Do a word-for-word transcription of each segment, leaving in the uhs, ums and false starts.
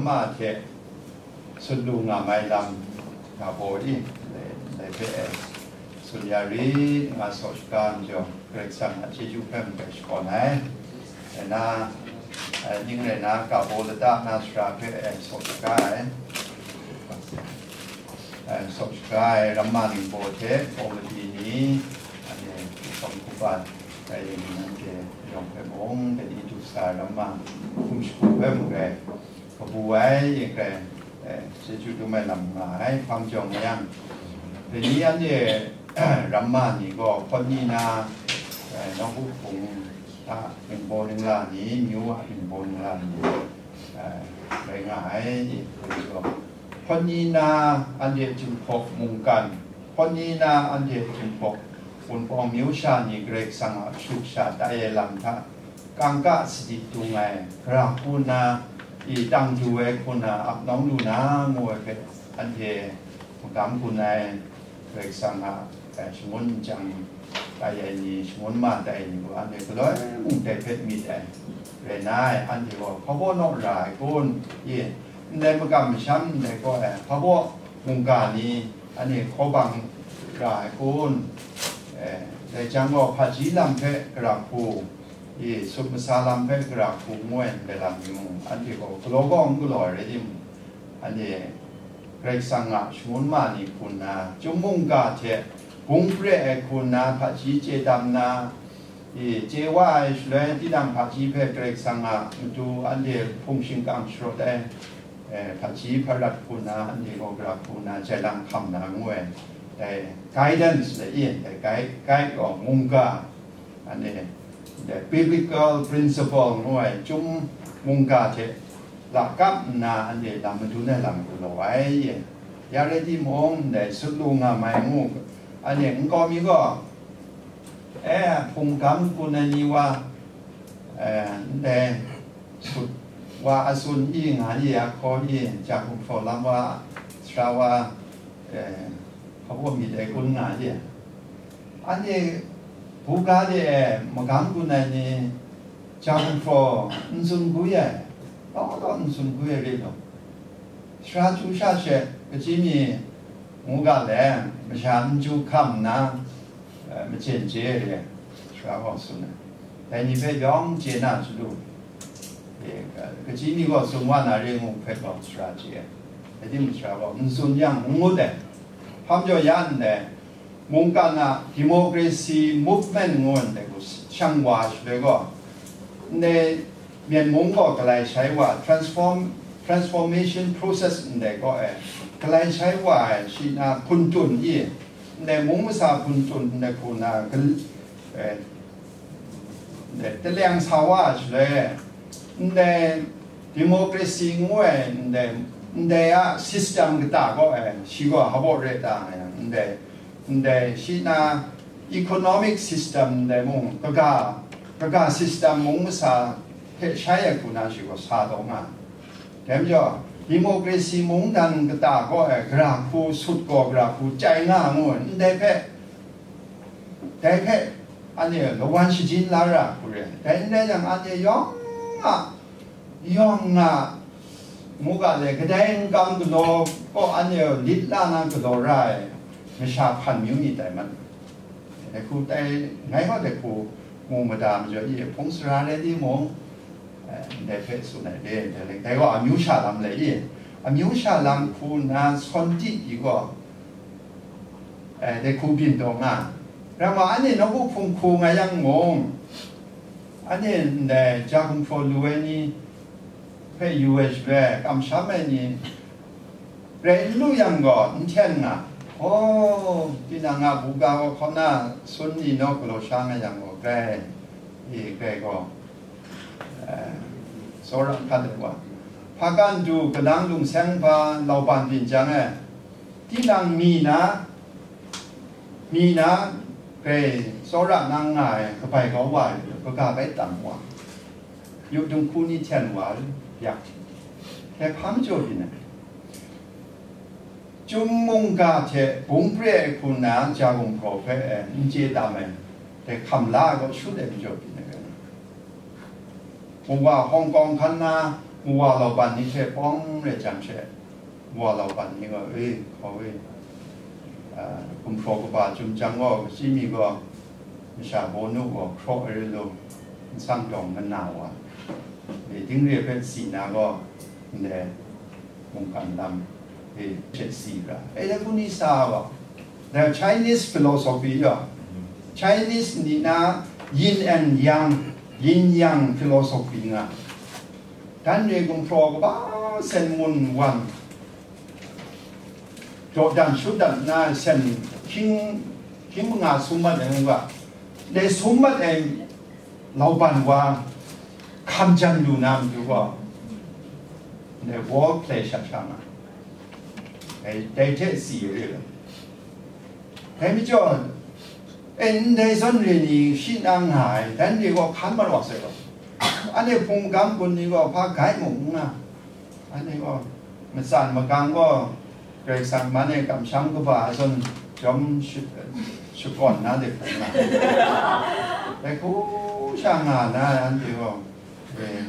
ma hte sut lu nga mai lam, ga baw i, dai hpe e, tsun ya rit nga saw shaga ai majaw, Karai Kasang a chyeju hpe mung hpe shakawn ai. Rai na, ning rai na, ga baw lata na sara hpe e saw shaga ai. Saw shaga ai ramma ningbaw hte komiti ni, anhte hkum hkup ai, dai ni nanhte yawng hpe mung, dai ni du sa ai ramma hkum shagu hpe mung rai, kabu ai yin hkrai, chyeju dum ai lam nga ai hpang jawng yang, dai ni anhte ramma ni gaw hpawt ni na, nawku hpung a ningbaw ningla ni, myu a ningbaw ningla ni, rai nga ai. Hpawt ni na anhte Jinghpaw mungkan, hpawt ni na anhte Jinghpaw Wunpawng myu sha ni Karai Kasang a shu sha tai ai lam hta kangka sadi dung ai, gara hku nna i tang du ai hku nna ap nawng lu na ngu ai hpe, anhte magam gun ai Karai Kasang a shangun nchyang tai ai ni, shangun ma tai ai ni gaw anhte galoi mung dai hpe myit ai. Rai nna, anhte gaw hpa baw naw ra ai kun? I, ndai makam masham ndai gaw e, hpa baw mungga ni, anhte hkawbang ra ai kun? E, dai jang gaw hpaji lam hpe gara hku, i, sut masa lam hpe gara hku ngu ai ndai lam ni mung, anhte gaw galaw gaw n galaw ai rai timung, anhte Karai Kasang a shangun ma ni hku nna, chyum mungga hte bung pre ai hku nna hpaji chye tam nna, i, chye wa ai shaloi, tinang hpaji hpe Karai Kasang a matu anhte hpung shingkang sharawt ai, e, hpaji hparat hku nna, anhte gaw gara hku nna, jai lang hkam na ngu ai, dai guidance le i, dai guide, guide gaw mungga, anhte dai biblical principle ngu ai chyum mungga hte lakap nna anhte lam madun ai lam galaw ai. Ya rai timung, ndai sut lu nga mai ngu, anhte nkau mi gaw, e, hpung gam kun ai ni wa, e, ndai sut wa a tsun i nga i, a hkaw i, ja gumhpraw lam wa, sara wa, e, hpa baw myit ai kun nga i, anhte buga de e magam gun ai ni, ja gumhpraw n tsun gwi ai, law law n tsun gwi ai re law, sara chyu sha she, kaji mi ngu ga le, masha n chyu hkam nna, e, machyen chye re ai, sara gaw tsun ai. Dai ni hpe yawng chye na chyalu, e, kaji ni gaw tsun wa na re ngu hpe gaw sara chye ai. Rai timung, sara gaw n tsun yang n ngut ai. Hpa majaw ya ndai, mungkan a democracy movement ngu ndai gaw shang wa shaloi gaw, ndai Myen mung gaw galai shai wa, transform, transformation process ndai gaw e, galai shai wa ai shi na hpun tun i, ndai mung masa hpun tun ndai hku na gal-, e, ndai taleng sa wa ai shaloi, ndai democracy ngu ai ndai, ndai a system kata gaw e, shi gaw hpa baw re ta nga yang, ndai, ndai shi na economic system ndai mung, kaga, kaga system mung masa hte shai ai hku na shi gaw sa taw nga ai. Dai majaw, democracy mungdan kata gaw e, gara hku sut gaw gara hku chyai nga ngu ai, ndai hpe, dai hpe anhte lawan shajin la ra hku re ai. Dai n rai yang, anhte yawng a, yawng a, ngu ga le, kadai n kam galaw gaw, anhte lit la na galaw ra ai masha hpan mayu myit dai mat. Dai hku tai, ngai gaw dai hku mu mada majaw i, hpung sara rai timung, e, ndai hpe tsun ai le, dai le, dai gaw amyu sha lam le i, amyu sha lam hku nna sawn di pyi gaw, e, dai hku byin taw nga. Rai ma, anhte nawku hpung hku nga yang mung, anhte ndai ja gumhpraw lu ai ni hpe yu ai shaloi, kamsham ai ni rai n lu yang gaw, n hten nga. Aw, tinang a buga gaw hkaw na sun ni naw galaw sha nga yang gaw, grai, e, grai gaw, e, tsawra hkat ai wa, hpakan du, kalang lungseng hpa, lauban byin jang e, tinang mi na, mi na, grai tsawra na nga ai kabai kau wa ai, kaga bai tam wa, yu dinghku ni hten wa ai, yak, dai hpa majaw byin ai. Chyum mungga hte bung pre ai hku nna ja gumhpraw hpe, e, n chye tam ai, dai hkam la ai gaw shut ai majaw byin ai. Mungga Hong Kong hkan na, Wa lauban ni hte pawng rai jang she, wa lauban ni gaw, e, hkau e, a, gumhpraw kaba chyum jang gaw, kaji mi gaw, masha bawnu gaw hkraw ai rai lu, nsang dawng mana wa, e, dingre hpe si na gaw, ndai mungkan lam, e, hte si ra. E, dai hku ni sa gaw, the Chinese philosophy gaw, Chinese ni na yin and yang, yin yang philosophy nga. Dan re gumhpraw kaba sen mun wan, dawdan shut dat nna sen hkying, hkying manga sum mat ai ngu ga, dai sum mat ai lauban wa hkam jan lu na matu gaw, dai wall play sha sha nga, dai, dai hte si re ai. Dai majaw, e, ndai zawn re ni shi na nga ai, dan re gaw hkan mat wa sai gaw, anhte hpung gam gun ni gaw hpa gai mung n nga, anhte gaw matsan magang gaw Karai Kasang man e kamsham kaba ai zawn jawm sha-, shakawn na de hpung nga, dai hku sha nga na ai anhte gaw, e,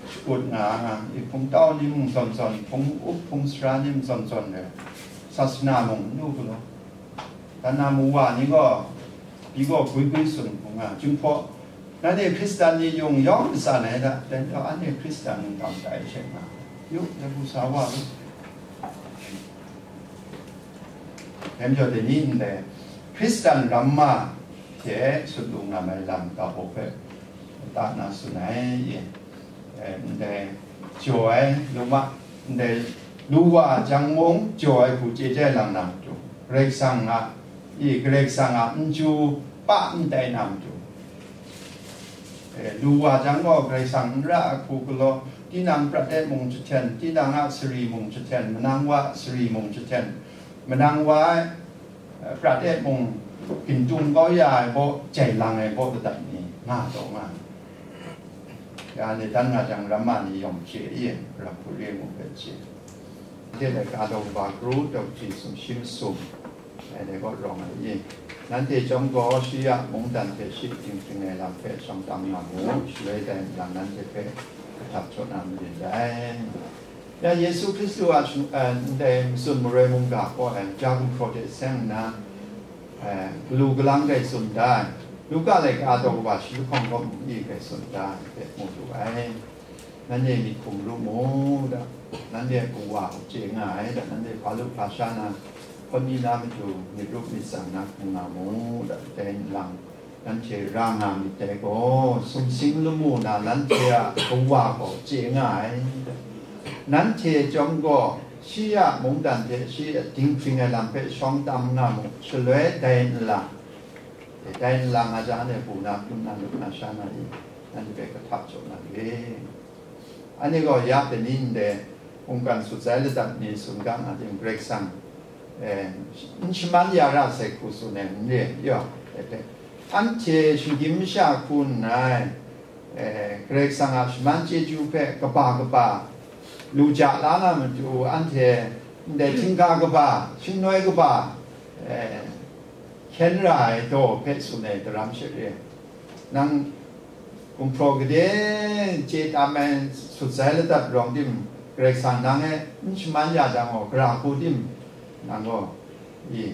shakut nga nga, i hpung tau ni mung zawn zawn, hpung up hpung sara ni mung zawn zawn re, sasana mung n lu galaw. Dan na mu wa ni gaw, pyi gaw gwi gwi tsun hpung nga, Jinghpaw, nanhte Hkristan ni yung yawng matsan ai hta, dai majaw anhte Hkristan mungkan tai she nga, yu, dai hku sa wa lu. Dai majaw dai ni ndai Hkristan ramma hte sut lu nga ai lam ga hpe, ta na tsun ai, e, ndai jaw ai, lu ma, ndai lu wa jang mung, jaw ai hku chye jai lang na matu, Karai Kasang a, i, Karai Kasang a n chyu pa n tai na matu, e, lu wa jang gaw, Karai Kasang n ra ai hku galaw, tinang prat e mung jahten, tinang a sari mung jahten, manang wa sari mung jahten, manang wa ai, e, prat e mung gintung kau ya ai baw, jai lang ai baw ladat ni nga taw nga. Ya ni dan nga jang, ramma ni yawng chye i, ra hku re ngu hpe chye. Hte dai ka daw kaba kru daw ji sumshi masum, e, dai gaw rawng ai i. Nanhte chyawm gaw shi a mungdan hte shi dinghpring ai lam hpe shawng tam nga mu, shaloi dai nlang nanhte hpe kahtap jaw na marin dai. Ya Yesu Hkristu a shing-, eh, ndai matsun maroi mungga gaw, eh, ja gumhpraw hte seng nna, eh, galu galang gai tsun da ai. Luka laika daw kaba shi lahkawng kaw mung e gai tsun da ai hpe mu lu ai. Nanhte myit hkum ru mu da, nanhte a kawa gaw chye nga ai da, nanhte hpa lu hpa sha na, hkawn ni na matu myit rup myit tsang na hkrum nga mu da, dai nlang, nanhte ra nga myit dai gaw, sumsing lamu na nanhte a Kawa gaw chye nga ai. Nanhte chyawm gaw, shi a mungdan hte shi a dinghpring ai lam hpe shawng tam nga mu, shaloi dai nlang, dai nlang a ja anhte hpu na, hpun na, lup na, sha na i, nanhte hpe kahtap jaw na re. Anhte gaw ya dai ni ndai mungkan sut sai ladat ni tsun ga nga tim, Karai Kasang, eh, n shaman ya ra sai hku tsun ai n re, yaw, eh, eh. Anhte shinggyim masha hku nna, eh, Karai Kasang a shaman chyeju hpe kaba kaba lu ja la na matu, anhte ndai htingga kaba, shingnoi kaba, eh, hkyen ra ai daw hpe tsun ai daram she re. Nang gumhpraw gade chye tam ai sut sai ladat rawng tim, Karai Kasang nang e n shaman ya jang gaw, gara hku tim, nang gaw, i,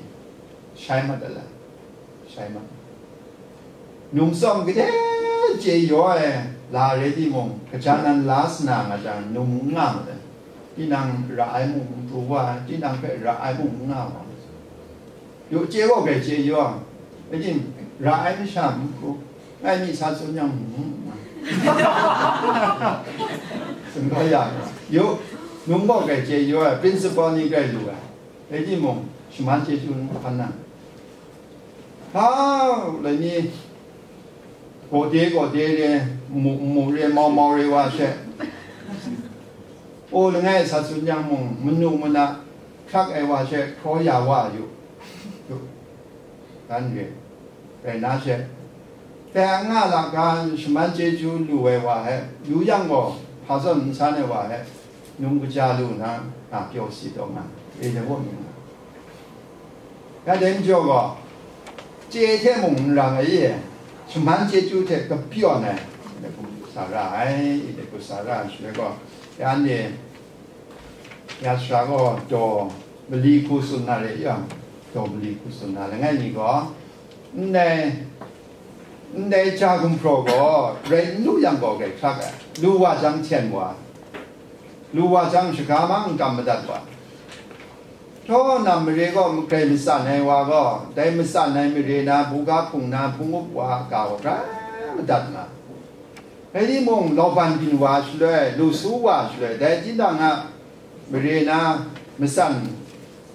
shai mat ai la, shai mat. Num tsawm gade chye yaw ai la rai timung, kaja nan la sana nga jang, num n nga mat ai. Tinang ra ai mung n pru wa ai, tinang hpe ra ai mung n nga wa ai. Yu chye gaw grai chye yaw, rai tim, ra ai masha n pru, ngai mi sa tsun yang, hmm, tsun kau ya, yu, num gaw grai chye yaw ai, principle ni grai lu ai, rai timung, shaman chyeju n hpan na, hpa, lai ni, gaw de gaw de re, mu mu re, mau mau re wa she, o langai sa tsun yang mung, manu mana, hkrak ai wa she hkraw ya wa yu, yu, dan re, rai na she, dai a nga la ga shaman chyeju lu ai wa he, yu yang gaw, hpa zawn n san ai wa he, num kaja lu na, nga pyaw si taw nga, e de wo mi nga. Ya dai majaw gaw, chye hte mung n rang ai e, shaman chyeju hte kapyawn ai, de hku sa ra ai, de hku sa ra ai, shaloi gaw, Anhte ya sara gaw daw mali hku tsun na re yang, daw mali hku tsun na langai mi gaw, ndai ndai ja gumhpraw gaw rai n lu yang gaw grai hkrak ai, lu wa jang hten wa, lu wa jang shaga mang n kam madat wa, htawh nam mare gaw grai matsan ai wa gaw, dai matsan ai mare na buga hpung na hpung up wa a ga gaw grai madat nga. Rai timung, lauban byin wa shaloi, lu su wa shaloi, dai tinang a mare na matsan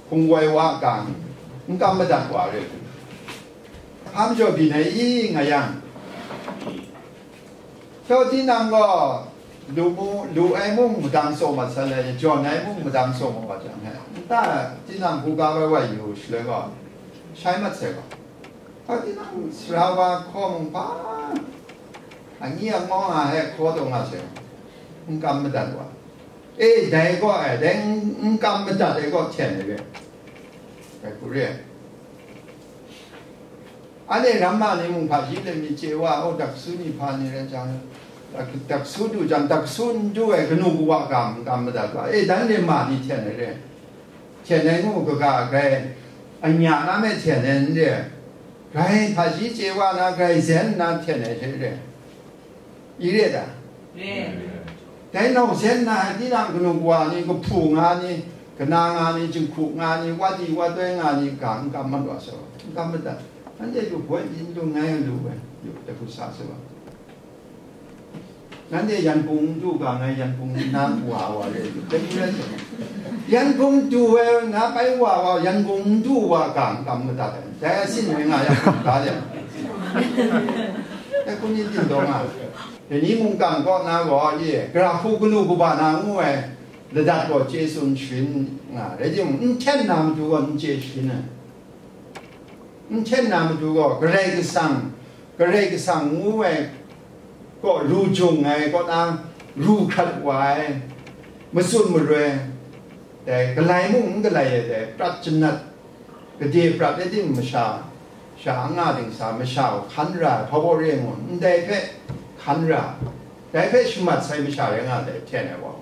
hpung woi wa a ga n kam madat wa rai. Hpa majaw byin ai i nga yang, Htawh tinang gaw lu mu, lu ai mung madang tsaw mat san le, jawn ai mung madang tsaw mat wa jang he, nta tinang hkruga wai wai yu shaloi gaw, shai mat sai gaw, htawh tinang sara wa hkaw mung hpa, angyi angawng a he hkaw taw nga sai gaw, n kam madat wa. E, dai gaw, e, dai n, n kam madat ai gaw hten ai re. Dai hku re ai. Anhte ramma ni mung hpaji let mi chye wa, o, daksu ni hpa ni rai jang, dak-, daksu du jang, daksu n du ai kanu kawa ga n kam madat wa, e, dan re ma ni hten ai re. Hten ai ngu kaga grai, anya na me hten ai n re, grai hpaji chye wa na, grai zen nna hten ai hte re. I re ta? Re. Dai nau zen na ai tinang kanu kawa ni, kahpu nga ni, kana nga ni, jinghku nga ni, wa di wa toi nga ni, ga n kam mat wa saw, n kam madat. Anhte lu boi byin lu ngai lu ai, lu ai hku sa saw. Nanhte Yanpung n du ga ngai, Yanpung na wa wa re, dai n rai saw. Yanpung du ai na pai wa wa, Yanpung n du wa ga n kam madat ai. Dai asin rai nga yang, ga de. Dai hku ni ting dawng nga. Dai ni mungkan kaw na gaw, ye, gara hku kanu kaba na ngu ai, ladat gaw chye tsun sharin nga, rai timung, n hten na matu gaw n chye sharin ai. N hten na matu gaw, Karai Kasang, Karai Kasang ngu ai kaw ru jung ai, kaw na ru hkrat wa ai, matsun maroi, dai galai mung n galai ai, dai prat janat, gade prat ai ting masha, sha anga dingsa masha hkan ra ai, hpa baw re ngu, ndai hpe hkan ra, dai hpe shamat sai masha rai nga dai, hten ai wa.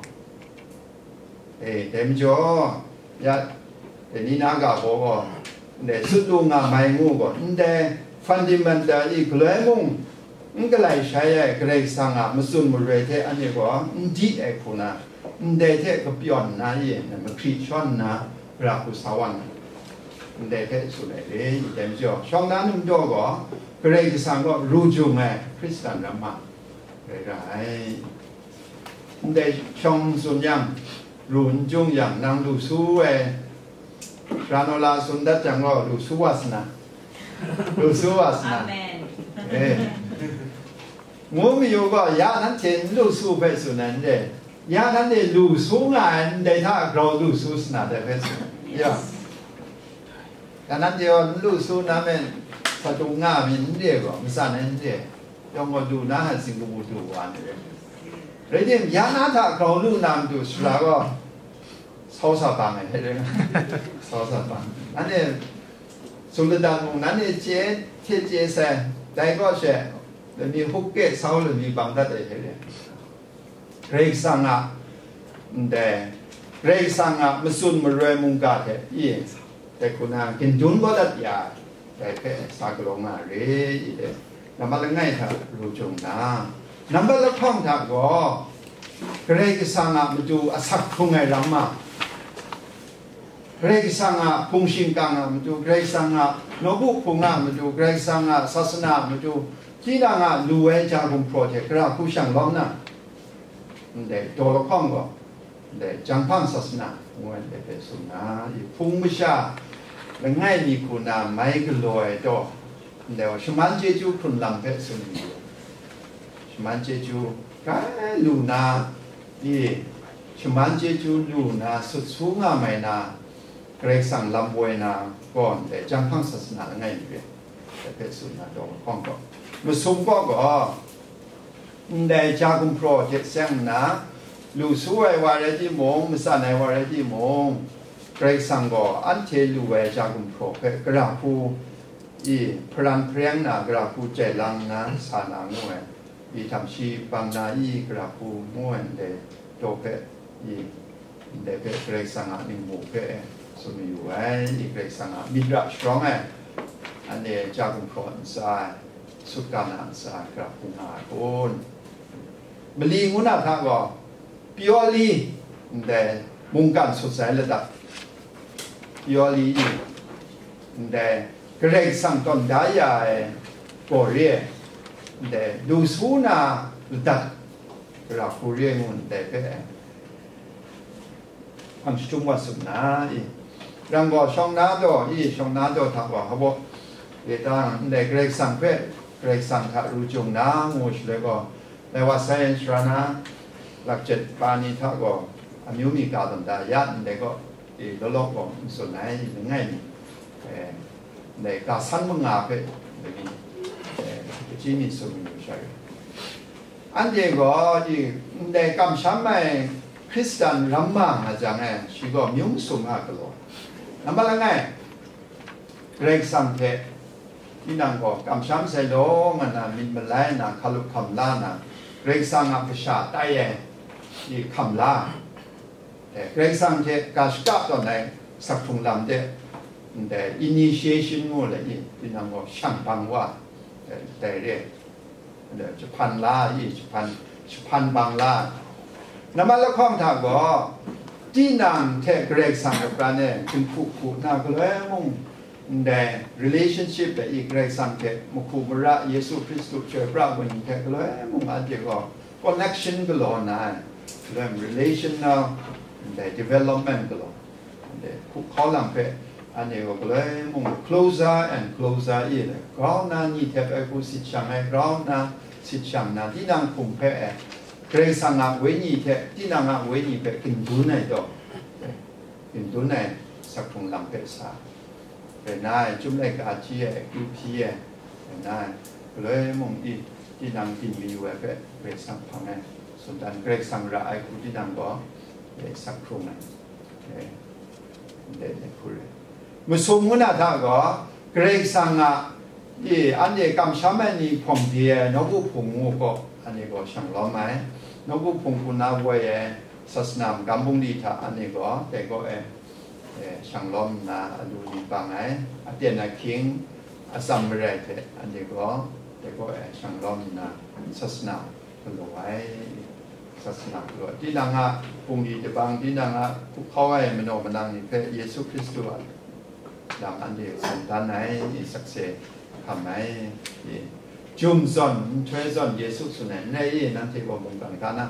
E, dai majaw, ya, dai ni na ga baw gaw, ndai sut lu nga mai ngu gaw, ndai fundamental i galoi mung, n galai shai ai Karai Kasang a matsun maroi hte anhte gaw n di ai hku na, ndai hte kapyawn nna i mahkri shawn nna, ra hku sa wa na, ndai hpe tsun ai re, i dai majaw, shawng na num daw gaw, Karai Kasang gaw ru jung ai Hkristan ramma rai ra ai. Ndai shawng tsun yang, ru n jung yang, nang lu su ai, Granola tsun dat jang gaw, lu su wa sa na, lu su wa sa na. Amen. Eh. Ngu mayu gaw, ya nanhte n lu su hpe tsun ai n re, ya nanhte lu su nga ai ndai hta grau lu su sa na dai hpe tsun ai. Ya. Ya nanhte gaw n lu su na me, hpatung nga mi n re gaw, matsan ai n re. Yawng gaw lu na hta sing kabu du wa ni rai. Rai tim, ya na hta grau lu na matu sara gaw, sau sa bang ai hte rai. Sau sa bang. Nanhte sung ladan mung, nanhte chye hte chye sai, dai kaw she, lami huk ke sau lami bang dat ai hte rai. Karai Kasang a, ndai, Karai Kasang a matsun maroi mungga hte i, dai hku na gindun kau dat ya, dai hpe sa galaw nga re i de, nambat langai hta ru jung na, nambat lahkawng hta gaw, Karai Kasang a matu asak hkrung ai ramma, Karai Kasang a hpung shingkang a matu, Karai Kasang a nawku hpung a matu, Karai Kasang a sasana a matu, tinang a lu ai ja gumhpraw hte gara hku shang lawm na, ndai daw lahkawng gaw, ndai jang hpang sasana ngu ai ndai hpe tsun na, i hpung masha langai mi hku na mai galaw ai taw, ndai wa shaman chyeju hkrun lam hpe tsun n yu. Shaman chyeju grai lu na, i, shaman chyeju lu na, sut su nga mai na, Karai Kasang lam woi na gaw, ndai jang hpang sasana langai mi re, dai hpe tsun na daw lahkawng gaw, masum kaw gaw, ndai ja gumhpraw hte seng nna, lu su ai wa rai timung, matsan ai wa rai timung, Karai Kasang gaw anhte lu ai ja gumhpraw hpe gara hku i hparan hpareng na, gara hku jai lang nna sa na ngu ai, i htam shi bang na i, gara hku ngu ai ndai, Daw hpe, i, ndai hpe Karai Kasang a ningmu hpe tsun mayu ai, i, Karai Kasang a myit ra sharawng ai, anhte ja gumhpraw ntsa ai, sutgan a ntsa ai, gara hkrum nga ai kun? Mali ngu na hta gaw, purely ndai mungkan sut sai ladat, purely i, ndai Karai Kasang tawn da ya ai gaw re ai, ndai lu su na ladat, gara hku re ai ngu ndai hpe hpang jahtum wa sum na i, rang gaw shawng na daw i, shawng na daw hta gaw hpaw e ta ndai Karai Kasang hpe, Karai Kasang hta ru jung na ngu shaloi gaw, dai wa sai sara na, lakjet pa ni hta gaw amyu mi ka tawn da ya ndai gaw, e, law law gaw n tsun ai, langai mi, e, ndai ga san manga hpe, ndai ni, e, kaji mi tsun mayu sha re. Anhte gaw, i, ndai kamsham ai Hkristan ram ma nga jang e, shi gaw myung sum a galaw. Nambat langai, Karai Kasang hte tinang gaw kamsham sai law nga na, myit malai na, hkalup hkam la na, Karai Kasang a kasha tai ai, i, hkam la, e, Karai Kasang hte ga shaka tawn ai sak hkrung lam de, ndai initiation ngu le i, tinang gaw shang bang wa, e, dai re. Jahpan la i, jahpan, jahpan bang la. Nambat lahkawng hta gaw, tinang hte Karai Kasang a pran e, jinghku hku na galoi mung, ndai relationship de i, Karai Kasang hte mahku mara, Yesu Hkristu chyoi pra ai ni hte galoi mung, anhte gaw connection galaw na ai, galoi mung relational, ndai development galaw. Anhte hkuhkau lam hpe, anhte gaw galoi mung closer and closer i le, grau nna ni hte bai hku sit shang ai, grau nna sit shang na, tinang hkum hpe e, Karai Kasang a Wenyi hte tinang a Wenyi hpe ginbun ai daw, ginbun ai sak hkrung lam hpe sa, rai nna, Chyum laika hti ai, akyu hpyi ai, rai nna, galoi mung i, tinang byin mayu ai hpe Karai Kasang hpang ai, sumdan Karai Kasang ra ai hku tinang gaw, e, sak hkrung ai. E, ndai, ndai hku re. Masum ngu na hta gaw, Karai Kasang a, i, anhte kamsham ai ni hpawng de ai nawku hpung ngu gaw, anhte gaw shang lawm ai. Nawku hpung hku na woi ai sasana magam bungli hta anhte gaw, dai gaw e, e, shang lawm nna alu ni bang ai. Aten ahkying, atsam marai hte anhte gaw, dai gaw e shang lawm nna sasana galaw ai, sasana galaw ai. Tinang a bungli tabang, tinang a hkuhkau ai manaw manang ni hpe Yesu Hkristu a lam anhte tsun dan ai, sakse hkam ai, i, jum zawn, nhtoi zawn Yesu tsun ai, "Ndai e, nanhte gaw mungkan ga na,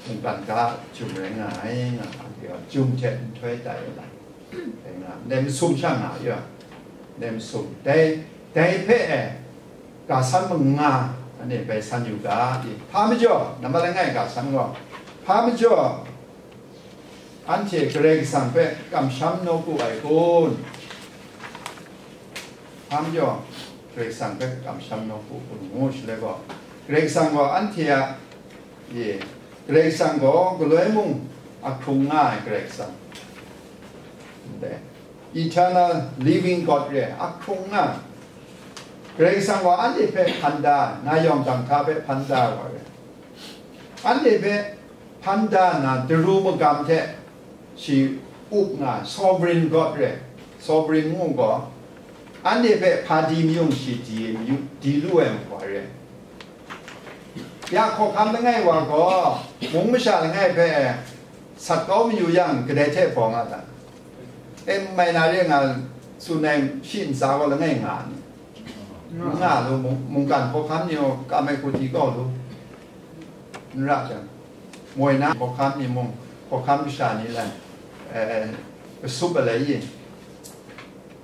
mungkan ga jum rai nga ai," nga, anhte gaw jum hte nhtoi tai ai lam. Dai nga, ndai masum sha nga ya, ndai masum, dai, dai hpe e, ga san manga, anhte bai san yu ga, i, hpa majaw, nambat langai ga san gaw, hpa majaw, anhte Karai Kasang hpe kamsham nawku ai kun? Hpa majaw, Karai Kasang hpe kamsham nawku kun ngu shaloi gaw, Karai Kasang gaw anhte a, i, Karai Kasang gaw galoi mung ahkrung nga ai Karai Kasang. Ndai, eternal living God re, ahkrung nga. Karai Kasang gaw anhte hpe hpan da, nga yawng dang hta hpe hpan da wa re. Anhte hpe hpan da nna, daru magam hte shi up nga, sovereign God re. Sovereign ngu gaw, anhte hpe hpa di mayung shi di, mayu, di lu ai makwa re. Ya hkawhkam langai wa gaw, mung masha langai hpe sat kau mayu yang, kadai hte bawng a ta? E, n mai na re nga, tsun ai shi ntsa gaw langai nga ni? N nga lu, mung-, mungkan hkawhkam ni gaw kam ai hku di kau lu. N ra jang, moi na hkawhkam ni mung, hkawhkam masha ni lan, e, kasup ai lai i?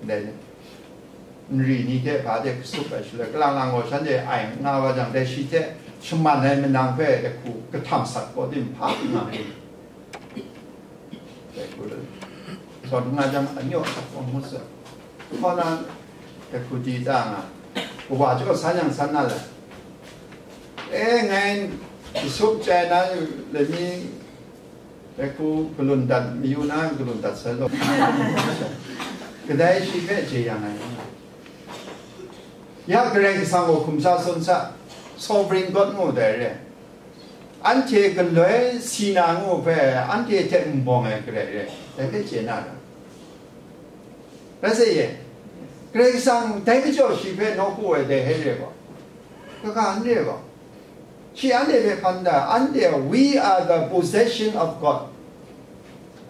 Ndai, nri ni hte hpa de kasup ai shaloi, kalang lang gaw shanhte ai nga wa jang, dai shi hte shaman ai manang hpe hku kahtam sat gaw, di nhpa nga ai. Dai hku, zawn nga jang, amyaw sat gaw ngut sa. Hkaw na, dai hku di ta nga, kawa jaw san yang san na le. E, ngai kasup chye na yu, lai mi, dai hku kalun dat mayu na, kalun dat sai law. Kadai shi hpe jeyang ai. Ya Karai Kasang gaw hkum sa tsun sa, sovereign God ngu dai re. Anhte galoi si na ngu hpe, anhte hte n bawng ai garai re, dai hpe chye na ra. Rai sa ye, Karai Kasang dai majaw shi hpe nawku ai dai hpe re gaw, kaga n re gaw, shi anhte hpe hpan da, anhte, "We are the possession of God."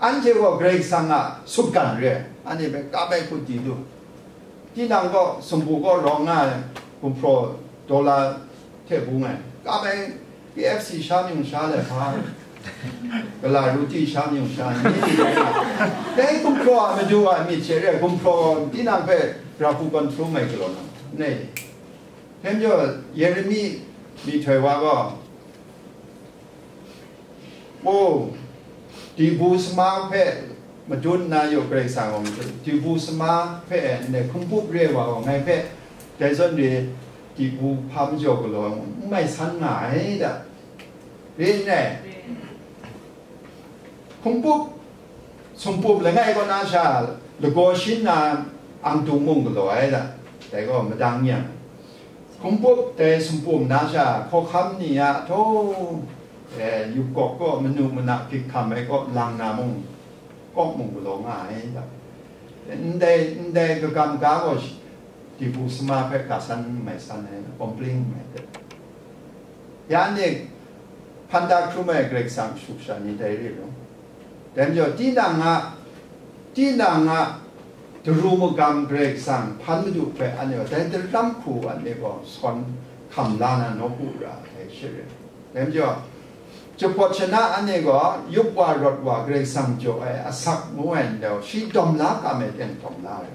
Anhte gaw Karai Kasang a sutgan re, anhte hpe kap ai hku di lu. Tinang gaw sumpu gaw rawng nga ai gumhpraw dollar hte bung ai, kap ai K F C sha myung sha le hpa, gala ruti sha myung sha ni, dai gumhpraw a madu a myit hte re, gumhpraw tinang hpe ra hku control mai galaw na, ne. Hkyen jaw, Yeremi myihtoi wa gaw, o, dibu sama hpe madun na yaw Karai Kasang gaw, dibu sama hpe ndai hkumpup re wa gaw, ngai hpe dai zawn re dibu hpa majaw galaw n mai san nga ai da. Re n rai? Hkumpup, sumpum langai kaw na sha lagaw shin na angtung mung galaw ai da, dai gaw madang yang, hkumpup dai sumpum na sha hkawhkam ni a htaw, eh, yupkawk kaw manu mana hpik hkam ai kaw lang na mung, kawk mung galaw nga ai da. Ndai, ndai kagam ga gaw shi-, dibu sama hpe ga san mai san ai, complain mai ai. Ya ni hpan da hkrum ai Karai Kasang shuk sha ni dai re law. Dai majaw, tinang a, tinang a daru magam Karai Kasang hpan madu hpe anhte gaw dai daram hku anhte gaw sawn hkam la na nawku ra ai she re. Dai majaw, jahpawt shana anhte gaw yup wa rawt wa Karai Kasang jaw ai asak ngu ai ndau, shi dawm la kam ai ten dawm la ai.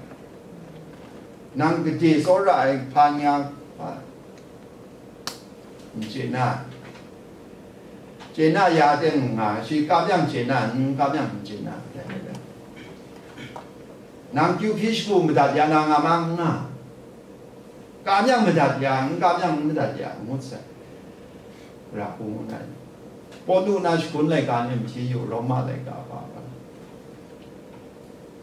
Nang gade tsawra ai hpa nya hpa, n chye na, chye na ya ten nga, shi kap yang chye na, n kap yang n chye na, nang kyu hpyi shagu madat ya na nga ma n nga, kap yang madat ya, n kap yang n madat ya, ngut sai. Ra hku ngut ai. Pawlu na shagun laika ni mahti yu, Roma laika pa pa.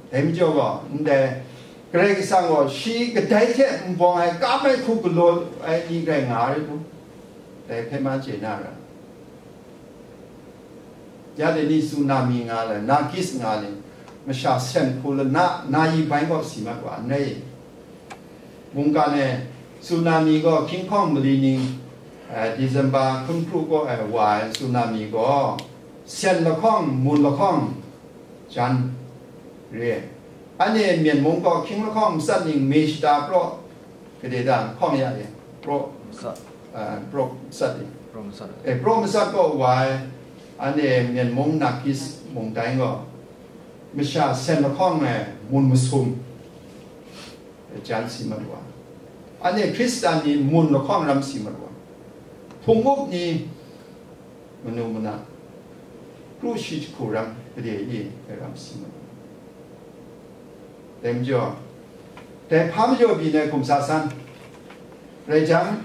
Dai majaw gaw, ndai Karai Kasang gaw shi kadai hte n bawng ai, kam ai hku galaw ai ni rai nga ai ru, dai hpe ma chye na ra. Ya de ni tsunami nga le, nakis nga le, masha sen hku lana, na yi bai gaw si mat wa, n rai. Mungkan e, tsunami gaw hkying hkawng mali ning, eh, December hkun hkru kaw ai wa ai tsunami gaw, sen lahkawng, mun lahkawng, jan re ai. Anhte Myen mung gaw hkying lahkawng matsat ning me shata praw, gade da, hkawng ya e, praw, Matsat. eh, praw matsat e. Praw matsat. Eh, praw matsat kaw wa ai, anhte Myen mung nakis mungdan gaw, masha sen lahkawng e mun masum, jan si mat wa. Anhte Hkristan ni mun lahkawng ram si mat wa. Hpung up ni manu mana, kru shi jahku ram gade e ram si mat wa. Dai majaw, dai hpa majaw byin ai hkum sa san. Rai jang,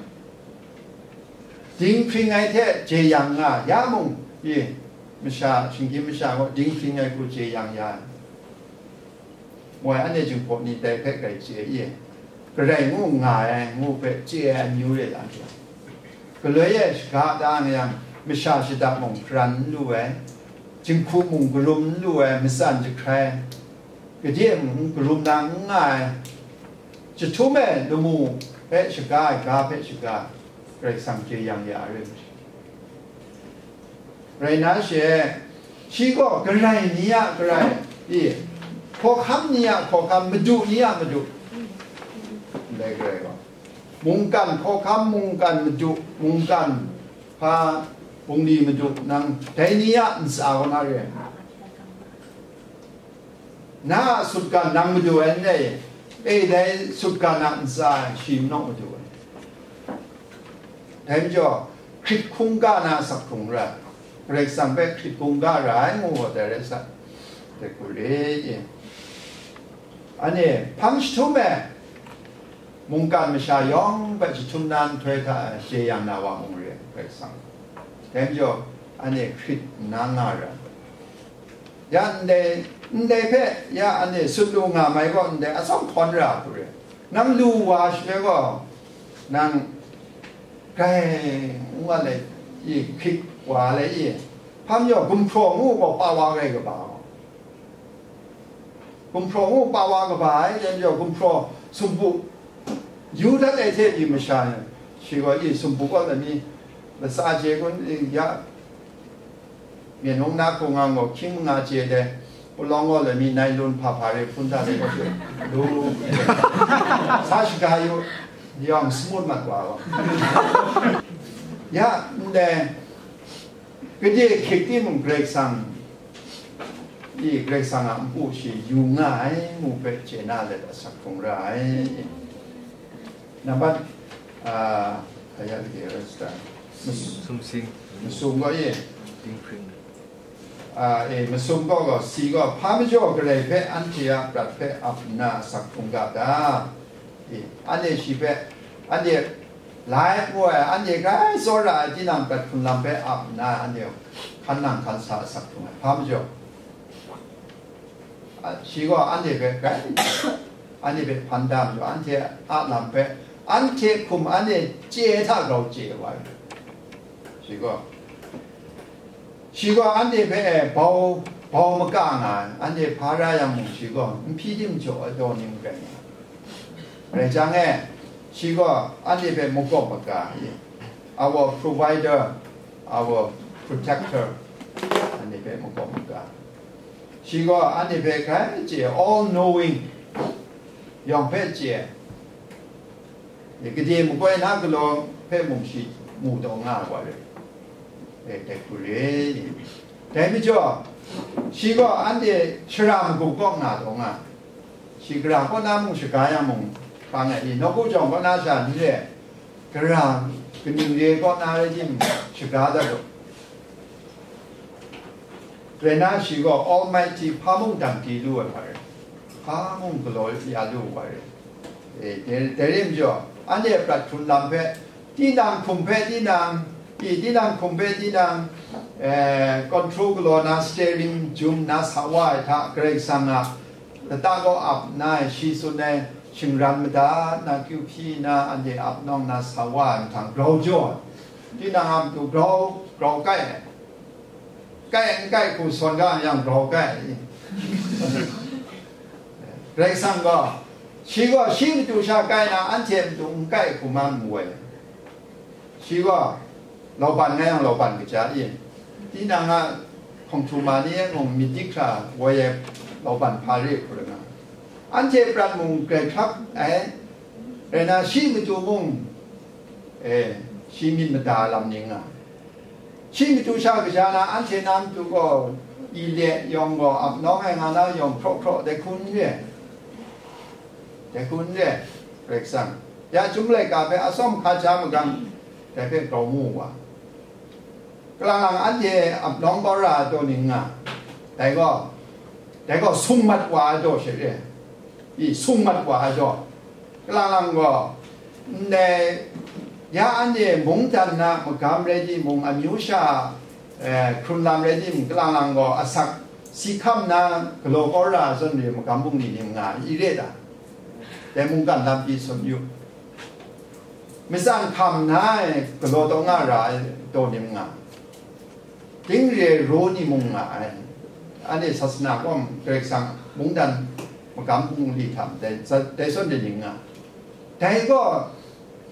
dinghpring ai hte jeyang nga ya mung, i, masha, shinggyim masha gaw dinghpring ai hku jeyang ya ai. Moi anhte jinghpaw ni dai hpe grai chye ye, garai ngu nga ai, ngu hpe chye ai amyu re la ai. Galoi e shaga da nga yang, masha shada mung hparan n lu ai, jinghku mung karum n lu ai, matsan jahkrai, gade mung karum na n nga ai, jahtum e lamu hpe shaga ai ga hpe shaga, Karai Kasang jeyang ya ai rai. Rai na she, shi gaw garai ni a garai, i, hkawhkam ni a hkawhkam, madu ni a madu, ndai garai gaw, mungkan hkawhkam, mungkan madu, mungkan hpa bungli madu, nang dai ni a ntsa kaw na re ai. Na a sutgan nang madu ai n rai, e, dai sutgan a ntsa shi manawk madu ai. Dai majaw, hkrit hkungga na asak hkrung ra, Karai Kasang hpe hkrit hkungga ra ai ngu gaw dai rai sa, dai hku re ye. Anhte hpang jahtum e, mungkan masha yawng hpe jahtum na nhtoi hta e jeyang na wa mung re ai, Karai Kasang. Dai majaw, anhte hkrit nna nga ra. Ya ndai, ndai hpe ya anhte sut lu nga mai gaw, ndai atsawm hkawn ra hku re. Nang lu wa shaloi gaw, nang grai n wa let, i hkrit wa le i, hpa majaw gumhpraw ngu gaw pa wa rai kaba, gumhpraw ngu pa wa kaba ai, dai majaw gumhpraw sumpu yu dat ai hte pyi masha, shi gaw i sumpu kaw lami latsa chye kun, ya, myen hung na hku nga gaw hkying manga chye dai, pulawng gaw lami nai lun hpa hpa re hpun hta re gaw lu, sa shaga yu, yawng smut mat wa gaw, ya, ndai, gade hkyik timung Karai Kasang, i Karai Kasang a npu shi yu nga ai ngu hpe chye na let asak hkrung ra ai. Nambat, a, aya lage rai sata. Mas- Sumsing. Masum gaw ye. Dinghpring. A, e, masum gaw gaw, si gaw, hpa majaw Karai hpe anhte a prat hpe ap nna asak hkrung ga ta? E, anhte shi hpe, anhte lai ngu ai, anhte grai tsawra ai tinang prat hkrun lam hpe ap nna, anhte hkan nang hkan sa asak hkrung ai, hpa majaw. A, shi gaw anhte hpe grai, anhte hpe hpan da majaw, anhte a lam hpe, anhte hkum anhte chye hta grau chye wa ai. Shi gaw, shi gaw anhte hpe, eh, bau, bau maka nga ai, anhte hpa ra yang mung, shi gaw n hpyi tim jaw ai daw ni mung rai nga ai. Rai jang e, shi gaw anhte hpe makawp maga ai, our provider, our protector, anhte hpe makawp maga. Shi gaw anhte hpe grai chye, all knowing, yawng hpe chye. Gade makoi na galaw hpe mung shi mu taw nga ai wa rai. E, dai hku re. Dai majaw, shi gaw anhte shara magup kaw nga taw nga. Shi gara kaw na mung shaga yang mung, hpa ngai i, nawku jawng kaw na sha ni re, gara kaning re kaw na rai tim, shaga dat u. Rai na, shi gaw Almighty hpa mung dang di lu ai wa rai, hpa mung galaw ya lu ai wa rai. E, dai, dai rai majaw, anhte a prat hkrun lam hpe, tinang hkum hpe tinang, i tinang hkum hpe tinang, eh, control galaw na, steering jum na sa wa ai hta, Karai Kasang a lata kaw ap nna, shi tsun ai shingran madat na, kyu hpyi nna, anhte ap nawng na sa wa ai mahtang grau jaw ai. Tinang a matu grau, grau kai ai. Kai n kai hku sawn ga yang grau kai ai. Karai Kasang gaw, shi gaw shi matu sha kai na, anhte matu n kai hku ma n mu ai. Shi gaw, lauban nga yang lauban kaja i, tinang a hkawng htu ma ni e mung myit dik hkra woi ai lauban hpa re hku rai nga, anhte prat mung grai hkrak ai, rai na, shi matu mung, e, shi myit mada lam ni nga, shi matu sha kaja na, anhte na matu gaw, i le yawng gaw ap nawng ai nga na yawng hkraw hkraw dai hku n re, dai hku n re, Karai Kasang. Ya chyum laika hpe atsawm hka ja magang, dai hpe grau mu wa. Kalang lang anhte ap nawng kau ra ai taw ning nga, dai gaw, dai gaw sung mat wa ai taw she re. I sung mat wa ai taw, kalang lang gaw, ndai, ya anhte mungdan na magam rai timung, amyu sha, eh, hkrun lam rai timung, kalang lang gaw asak si hkam na galaw kau ra ai zawn re, magam bungli ni nga i re ta? Dai mungkan lam pyi tsun yu. Matsan hkam na ai galaw taw nga ra ai taw ni mung nga, ding re ai raw ni mung nga ai. Anhte sasana kawm Karai Kasang mungdan magam bungli hta dai, dai zawn de ni nga. Dai gaw,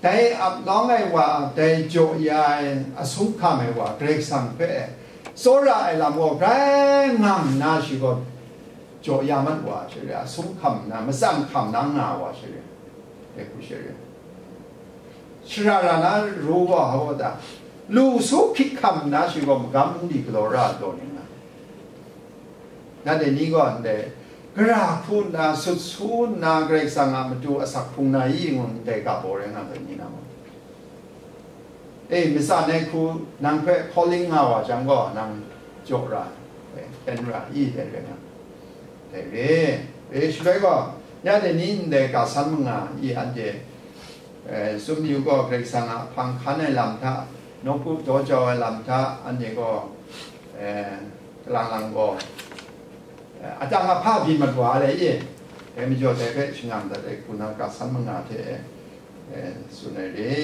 dai ap nawng ai wa, dai jaw ya ai, asum hkam ai wa, Karai Kasang hpe tsawra ai lam gaw grai ngam nna shi gaw, jaw ya mat wa she re, asum hkam nna, matsan hkam na nga wa she re, dai hku she re. Shara ra na ru gaw hpa ta? Lu su hkyit hkam nna shi gaw magam bungli galaw ra ai taw ni nga. Nanhte ni gaw ndai, gara hku nna, sut su nna, Karai Kasang a matu asak hkrung na i ngu ndai ga baw rai nga ai ni na gaw. E, matsan ai hku nang hpe calling nga wa jang gaw, nang jaw ra, e, ten ra i, dai rai nga. Dai re, e, shaloi gaw, ya de ni ndai ga san manga i anhte, e, tsun yu gaw, Karai Kasang a hpang hkan ai lam hta, nawku daw jau ai lam hta, anhte gaw, e, kalang lang gaw, e, atang ahpa byin mat wa ai le i, dai majaw dai hpe shangang dat ai hku na ga san manga hte, e, tsun ai re.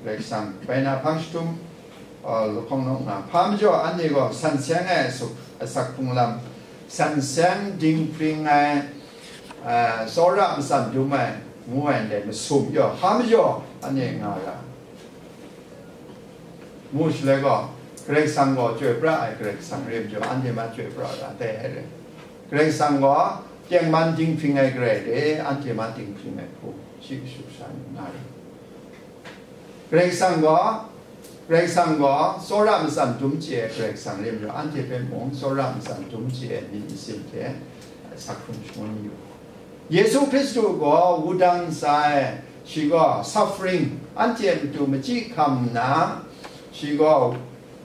Karai Kasang, bai na hpang jahtum, uh, lahkawng naw nga, hpa majaw anhte gaw san seng ai asak, asak hkrung lam, san seng dinghpring ai, uh, tsawra matsan dum ai, ngu ai ndai masum yaw, hpa majaw anhte nga ra. Ngu shaloi gaw, Karai Kasang gaw chyoi pra ai Karai Kasang rai majaw, anhte ma chyoi pra ra, dai ai rai. Karai Kasang gaw tengman dinghpring ai Karai re, anhte ma dinghpring ai hku, shi kashu sha ni nga rai. Karai Kasang gaw, Karai Kasang gaw tsawra matsan dum chye ai Karai Kasang rai majaw, anhte hpe mung tsawra matsan dum chye ai myit masin hte asak hkrung shangun yu. Yesu Hkristu gaw wudang ntsa e, shi gaw suffering, anhte a matu machyi hkam nna, shi gaw,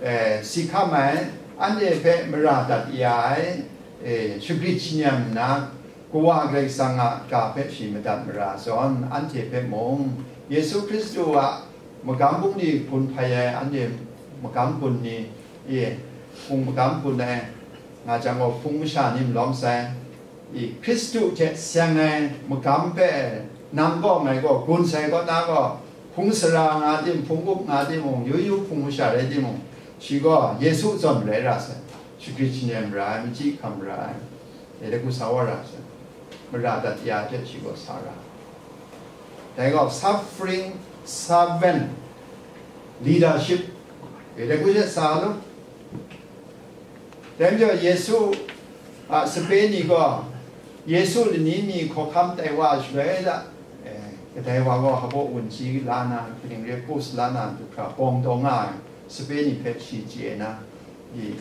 eh, si hkam ai, anhte hpe mara dat ya ai, eh, shagrit shingnyam nna, Kawa Karai Kasang a ga hpe shi madat mara zawn, anhte hpe mung Yesu Hkristu a magam bungli hpun hpai ai, anhte magam gun ni, e, hpung magam gun ai, nga jang gaw hpung masha ni malawm sai, i, Hkristu hte seng ai magam hpe nang kaw ngai gaw gun sai kaw na gaw, hpung sara nga tim, hpung up nga timung, yu yu hpung masha rai timung, shi gaw Yesu zawn rai ra sai, shagrit shingnyam ra ai, machyi hkam ra ai, dai hku sa wa ra sai, mara dat ya hte shi gaw sa ra. Dai gaw suffering servant leadership, dai hku she sa lu. Dai majaw Yesu a sape ni gaw, Yesu lani mi hkawhkam tai wa shaloi la, eh, kadai wa gaw hpaw wunji la na, kaning re post la na, du hkra bawng taw nga ai sape ni hpe shi chye na, i,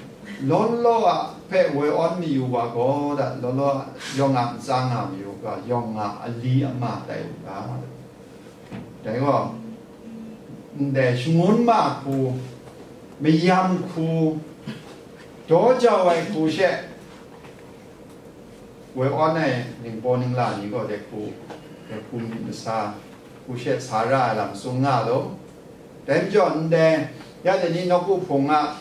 law law a hpe woi awn mayu wa gaw, da, law law a yawng a ntsa nga mayu ga, yawng a ali ama tai u ga. Dai gaw, ndai shangun ma hku, mayam hku, daw jau ai hku she, woi awn ai ningbaw ningla ni gaw dai hku, dai hku myit masa hku she sa ra ai lam tsun nga law. Dai majaw ndai, ya dai ni nawku hpung a,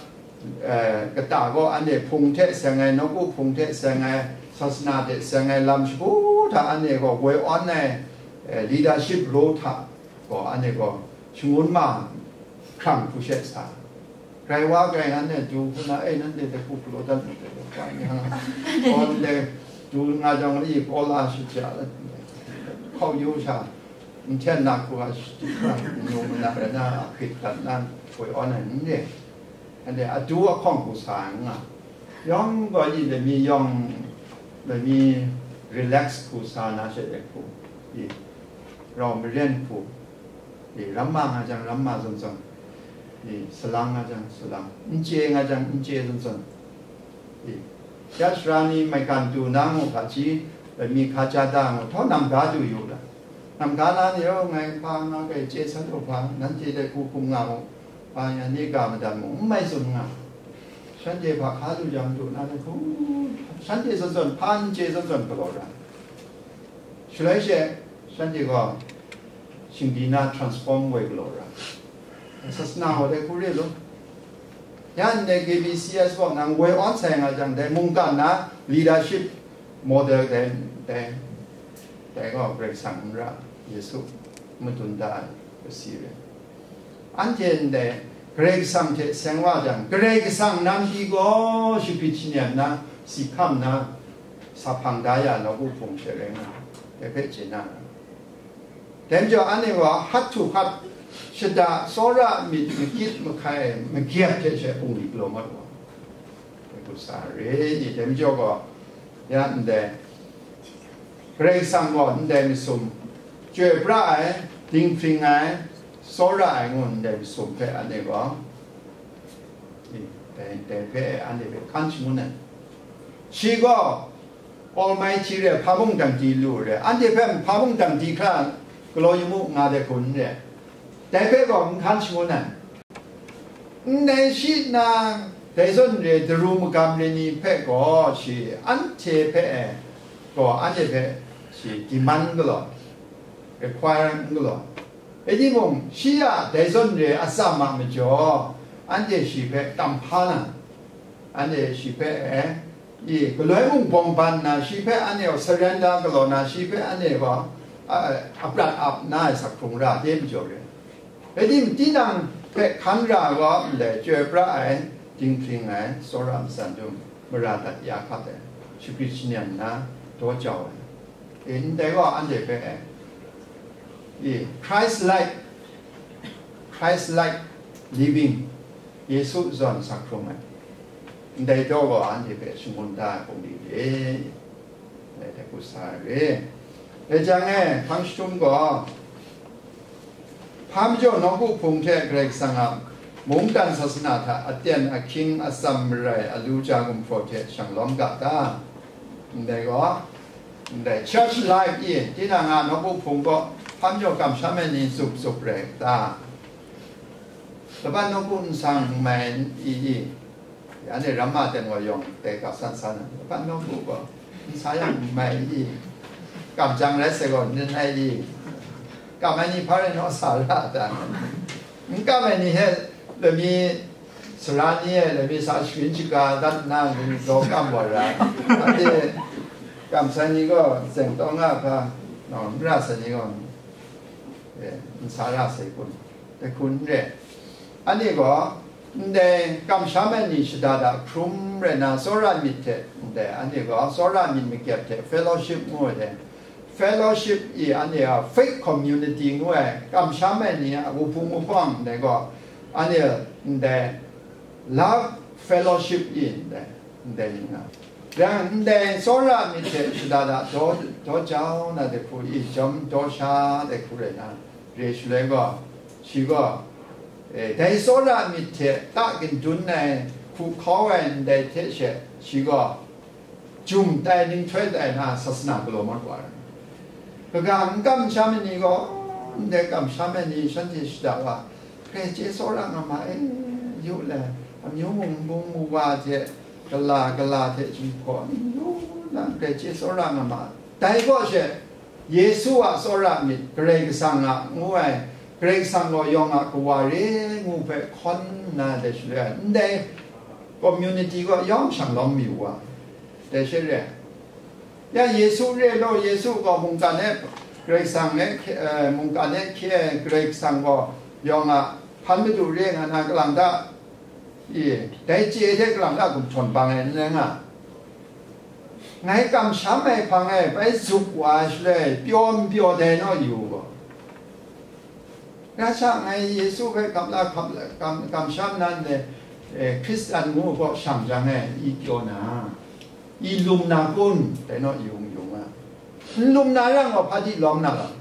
eh, kata gaw anhte hpung hte seng ai, nawku hpung hte seng ai, sasana hte seng ai lam shagu hta anhte gaw woi awn ai, eh, leadership role hta gaw anhte gaw shangun ma hkrang hku she sa. Grai wa grai ngan e du hku na, e, nanhte hte hku galaw dat mu, gaw ndai du nga jang, i, kaw la shi ja, hkau yu sha, nhten na hku a shi, nu mana rai na, a hkrit dat na, woi awn ai n re. Anhte adu ahkawng hku sa ai n nga. Yawng gaw i lami yawng, lami relax hku sa na she ai hku, i, rau maren hku, i, ramma nga jang ramma zawn zawn, i, salang nga jang salang, n chye nga jang n chye zawn zawn, i, ya sara ni maigan du na ngu hpaji, lami hka ja da ngu, htawt nam ga du yu la. Nam ga na ni, o, ngai hpa nga kai chye san lu hpa, nanhte dai hku hkum nga mu, hpa yan ni ga madat mu, n mai tsun nga. Shanhte hpa hka lu jang du na ni hku, shanhte zawn zawn, hpa n chye zawn zawn galaw ra. Shaloi she, shanhte gaw shingdi na transform woi galaw ra. Sasana gaw dai hku re lu. Ya ndai K B C S gaw nang woi awn sai nga jang, dai mungkan na leadership model dai, dai, dai gaw Karai Kasang n ra, Yesu madun da ai kasi rai. Anhte ndai Karai Kasang hte seng wa jang, Karai Kasang nam pyi gaw shagrit shingyan na, si hkam na, sa hpang da ya nawku hpung she rai nga, dai hpe chye na ra. Dai majaw anhte gaw hkat htu hkat, shada tsawra myit makyit mahkai magyep hte she bungli galaw mat wa. Dai hku sa re ni, dai majaw gaw, ya ndai Karai Kasang gaw ndai masum, chyoi pra ai, dinghpring ai, tsawra ai ngu ndai masum hpe anhte gaw, dai, dai hpe anhte hpe hkan shangun ai. Shi gaw Almighty re, hpa mung dang di lu re, anhte hpe hpa mung dang di hkra galaw yu mu nga dai hku n re. Dai hpe gaw n hkan shangun ai. Ndai shi nna, dai zawn re daru magam re ni hpe gaw shi anhte hpe gaw, anhte hpe shi demand galaw, require n galaw. Rai timung, shi a dai zawn re atsam a majaw, anhte shi hpe tam hpa na, anhte shi hpe, e, i, galoi mung bawng ban nna, shi hpe anhte gaw surrender galaw na, shi hpe anhte gaw, a, a, aprat ap na ai sak hkrung ra de majaw re. Rai tim, tinang Hpe hkan ra gaw ndai chyoi pra ai, dinghpring ai, tsawra matsan dum, mara dat ya hkap ai, shagrit shanyan nna daw jau ai, e, ndai gaw anhte hpe, e, Christ like, Christ like living, Yesu zawn sa hkrum ai, ndai daw gaw anhte hpe shangun da ai hpung ni re. Dai hte hku sa ai re. Dai jang e, hpang jahtum gaw, hpa majaw nawku hpung hte Karai Kasang a mungdan sasana hta aten ahkying atsam marai alu ja gumhpraw hte shang lawm ga ta? Ndai gaw, ndai church life i, tinang a nawku hpung gaw hpa majaw kamsham ai ni zup zup rai ta? Laban nawku nsang n mai i, i, anhte ramma ten wa yawng dai ga san san ai, laban nawku gaw n sa yang n mai i, kam jang rai sai gaw nin ai i, kam ai ni hpa rai naw sa ra ta? N kam ai ni hte lami sara ni e lami sa sharin shaga dat nna, daw kam wa ra, anhte kam sai ni gaw zeng tawng nga hpa, naw, n ra sai ni gaw, e, n sa ra sai kun, dai hku n re. Anhte gaw, ndai kamsham ai ni shada da hkrum rai na, tsawra myit hte, ndai anhte gaw tsawra myit makyep hte fellowship ngu ai dai. Fellowship i anhte a faith community ngu ai, kamsham ai ni a wuhpung wuhpawng ndai gaw, anhte ndai love fellowship i ndai, ndai ni nga. Yang ndai tsawra myit hte shada da daw, daw jau na dai hku i, jawm daw sha dai hku rai na, re shaloi gaw, shi gaw, e, dai tsawra myit hte ta ginjun ai, hku hkau ai ndai hte she, shi gaw jum tai, ninghtoi tai na, sasana galaw mat wa ai. Kaga n kamsham ai ni gaw, ndai kamsham ai ni shanhte shada wa, Karai chye tsawra nga ma e, yu le, amyu mung bung mu wa hte, gala gala hte jinghpaw, yu na, Karai chye tsawra nga ma. Dai gaw she, Yesu a tsawra myit, Karai Kasang a ngu ai, Karai Kasang gaw yawng a kawa re ngu hpe hkawn nna dai shaloi, ndai community gaw yawng shang lawm mi wa, dai she re. Ya Yesu re law, Yesu gaw mungkan e Karai Kasang e hkye, eh, mungkan e hkye ai Karai Kasang gaw yawng a hpan madu re nga na, kalang ta, i, dai chye hte kalang ta gumhtawn bang ai n rai nga. Ngai kamsham ai hpang e bai zup wa ai shaloi, pyaw n pyaw dai naw yu gaw. Nga sha ngai Yesu hpe kam la, kam, kam, kamsham nan de, eh, Hkristan ngu gaw shang jang e, i pyaw na, i lum na kun, dai naw yung yung a. N lum na yang gaw, hpa di lawm na lam?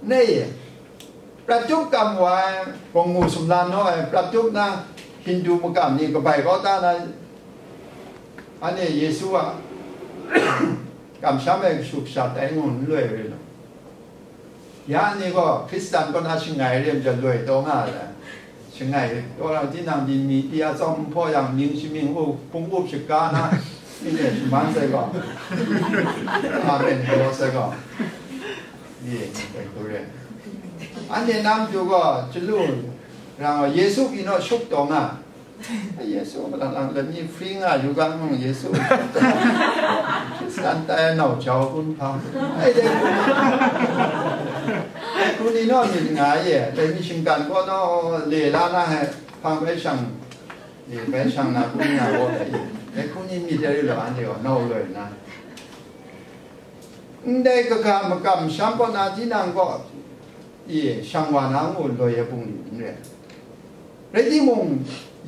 Nei, prat tup kam wa ai, gawngngu sumla naw ai, prat tup na Hindu makam ni kabai kau ta na, anhte Yesu a kamsham ai kashu kashat dai ngu n loi rai law. Ya ni gaw Hkristan kaw na shangai re ai majaw loi taw nga ai. Shangai, kaw na tinang di mi, di a tsawm n hpaw yang, mying shamying u, hpung up shaga na, mi de shaman sai gaw, amen, galaw sai gaw, ye, dai hku re. Anhte nang du gaw, chyalu rang gaw, Yesu pyi naw shup taw nga. Yesu malang lang lani free nga yu ga mung Yesu. Hkristan tai nau jau kun hpa. Ai dai kun. Dai kun ni naw myit nga ye. Dai mi shinggan gaw naw le la na he. Hpang bai shang. Ye bai shang na kun nga gaw dai ye. Dai kun ni myit dai lo an de gaw nau loi na. Ndai kaga makam sham kaw na tinang gaw, i, shang wa na ngu loi ai bungli n rai. Rai timung,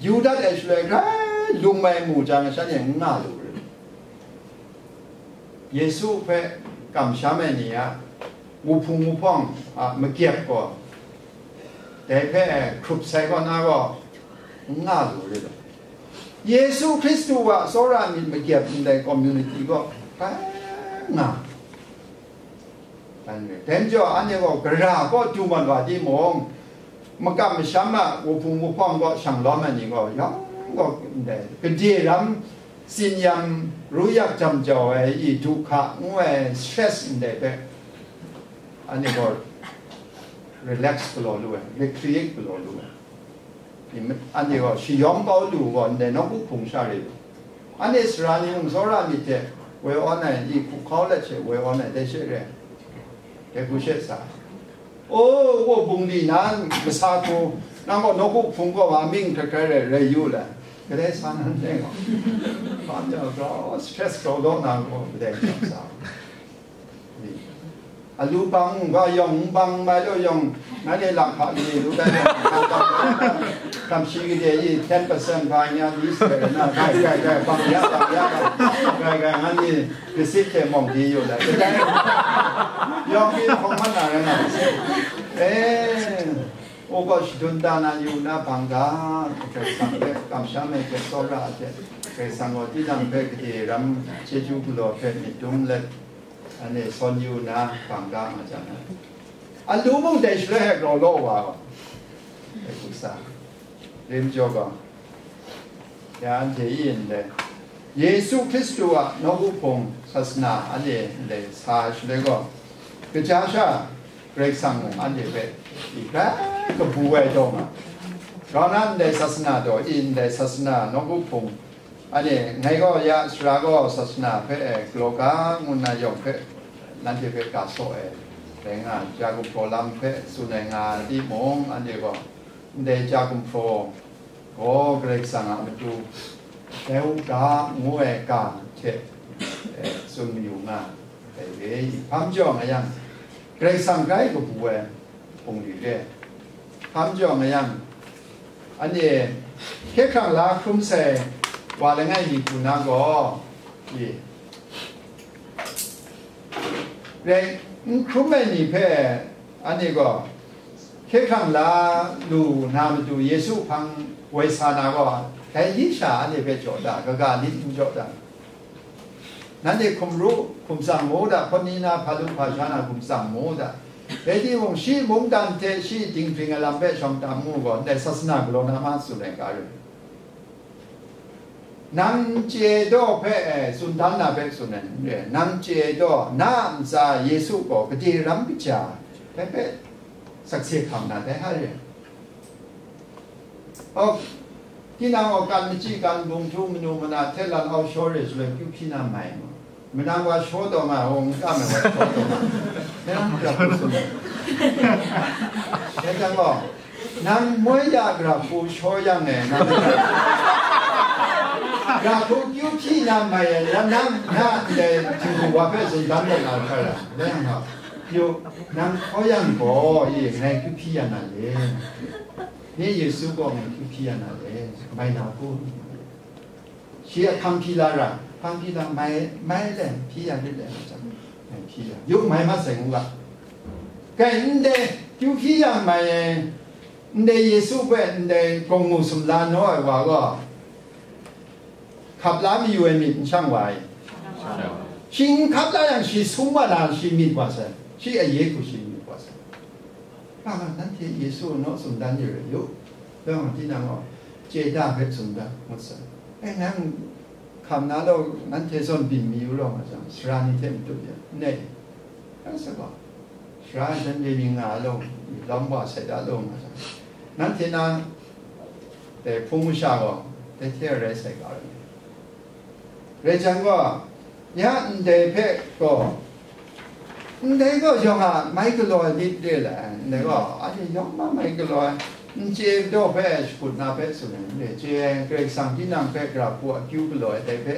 yu dat ai shaloi grai lung mai mu jang, shanhte n nga lu re. Yesu hpe kamsham ai ni a wuhpung wuhpawng a makyep gaw, dai hpe hkrup sai kaw na gaw, n nga lu re law. Yesu Hkristu a tsawra myit makyep ndai community gaw, grai nga. Dai majaw, anhte gaw gara kaw du mat wa timung, makam masham a wuhpung wuhpawng kaw shang lawm ai ni gaw, yawng gaw ndai gade ram tsin yam ru yak jam jau ai i, du hka ngu ai stress ndai hpe, anhte gaw relax galaw lu ai, recreate galaw lu ai. Anhte gaw shayawng kau lu gaw, ndai nawku hpung sha re lu. Anhte sara ni mung tsawra myit hte woi awn ai, i hku hkau let she woi awn ai, dai she re. Dai hku she sa. O, wo bungli nan, masa hku, Nang gaw nawku hpung gaw wa ming hkrai hkrai rai, rai yu le. Kadai sa nan dai gaw. Hpa majaw grau, stress grau daw na gaw kadai sa sa. Alu bang, ga yawng, bang mai lo yawng, ngai de lak hpa gade lu dai yawng, kamshi gade i ten percent hpa nya di se na, gai, gai, gai, bang ya, bang ya, gai, gai, ngan ni receipt hte mawng di yu dai. Yawng mi hkawng man na rai na, eh, u gaw shadun da na yu na bang ga, Karai Kasang hpe kamsham ai hte tsawra ai hte, Karai Kasang gaw tinang hpe gade ram chyeju galaw hpe myit dum let, Anhte sawn yu nna bang ga nga jang, alu mung dai shaloi hkrai grau law wa, dai hku sa, rim jaw gaw, ya anhte yin dai, Yesu Hkristu a nawku hpung sasana anhte ndai sa ai shaloi gaw, kaja sha Karai Kasang mung anhte hpe i hkrai kabu ai taw nga, grau na ndai sasana taw i ndai sasana nawku hpung Anhte, ngai gaw ya sara gaw sasana hpe e galaw ga ngu nna yawng hpe, nanhte hpe ga saw ai rai nga, ja gumhpraw lam hpe tsun ai nga timung, anhte gaw ndai ja gumhpraw gaw Karai Kasang a matu rai u ga ngu ai ga hte, e, tsun mayu nga ai re. Hpa majaw nga yang, Karai Kasang grai kabu ai hpung li re. Hpa majaw nga yang, anhte hkye hkrang la hkrum sai wa langai mi hku na gaw, i, rai n hkrum ai ni hpe anhte gaw hkye hkrang la lu na matu Yesu hpang woi sa na gaw, dai yin sha anhte hpe jaw da, kaga lit n jaw da. Nanhte hkum ru, hkum tsang mu da, hpawt ni na hpa lu hpa sha na hkum tsang mu da. Rai timung, shi mungdan hte shi dinghpring ai lam hpe shawng tam mu gaw, ndai sasana galaw na ma tsun ai ga rai. Nang chye daw hpe, e, tsun dan na hpe tsun ai n re, nang chye daw, na a ntsa Yesu gaw gade ram kaja, dai hpe sakse hkam na dai hta re. Aw, tinang gaw kan machyi kan bung htu manu mana hte lan au shaw re shaloi kyu hpyi na mai mu. Manang wa shaw taw nga, hung n kam ai wa shaw taw nga. Nang gra hku tsun ai. Dai jang gaw, nang moi ya gra hku shaw yang e, nang gra hku kyu hpyi na mai e, nang, nang ndai htingbu wa hpe tsun dan dat na hkra ra. Dai yang gaw, yu, nang hkaw yang gaw, i, ngai kyu hpyi ya na le. Nye Yesu gaw ngai hpyi hpyi ya na le, mai na hku. Shi a hpang hpyi la ra, hpang hpyi la mai, mai le, hpyi ya lit le, ngai hpyi ya, yu mai mat sai ngu ga. Kai, ndai, kyu hpyi ya mai ai, ndai Yesu hpe ndai gawngngu sumla naw ai wa gaw, hkap la mayu ai myit n shang wa i? Shi n hkap la yang, shi sum wa na, shi myit wa sai, shi aye hku shi myit wa sai. Ga, nanhte Yesu naw tsun dan yu rai yu, dawng tinang gaw, chye da hpe tsun da, ngut sai. E, nang hkam na law, nanhte zawn byin mi u law nga jang, sara ni hte matut ya, ne, nang sa gaw, sara ai hten re mi nga law, lawm wa sai da law nga jang, nanhte na, e, hpung masha gaw, dai hte rai sai ga rai. Rai jang gaw, ya ndai hpe gaw, ndai gaw yawng a mai galaw ai lit re le ai, ndai gaw, anhte yawng ma mai galaw ai, n chye daw hpe shakut na hpe tsun ai, n re, chye ai, Karai Kasang tinang hpe gra hku akyu galaw ai dai hpe,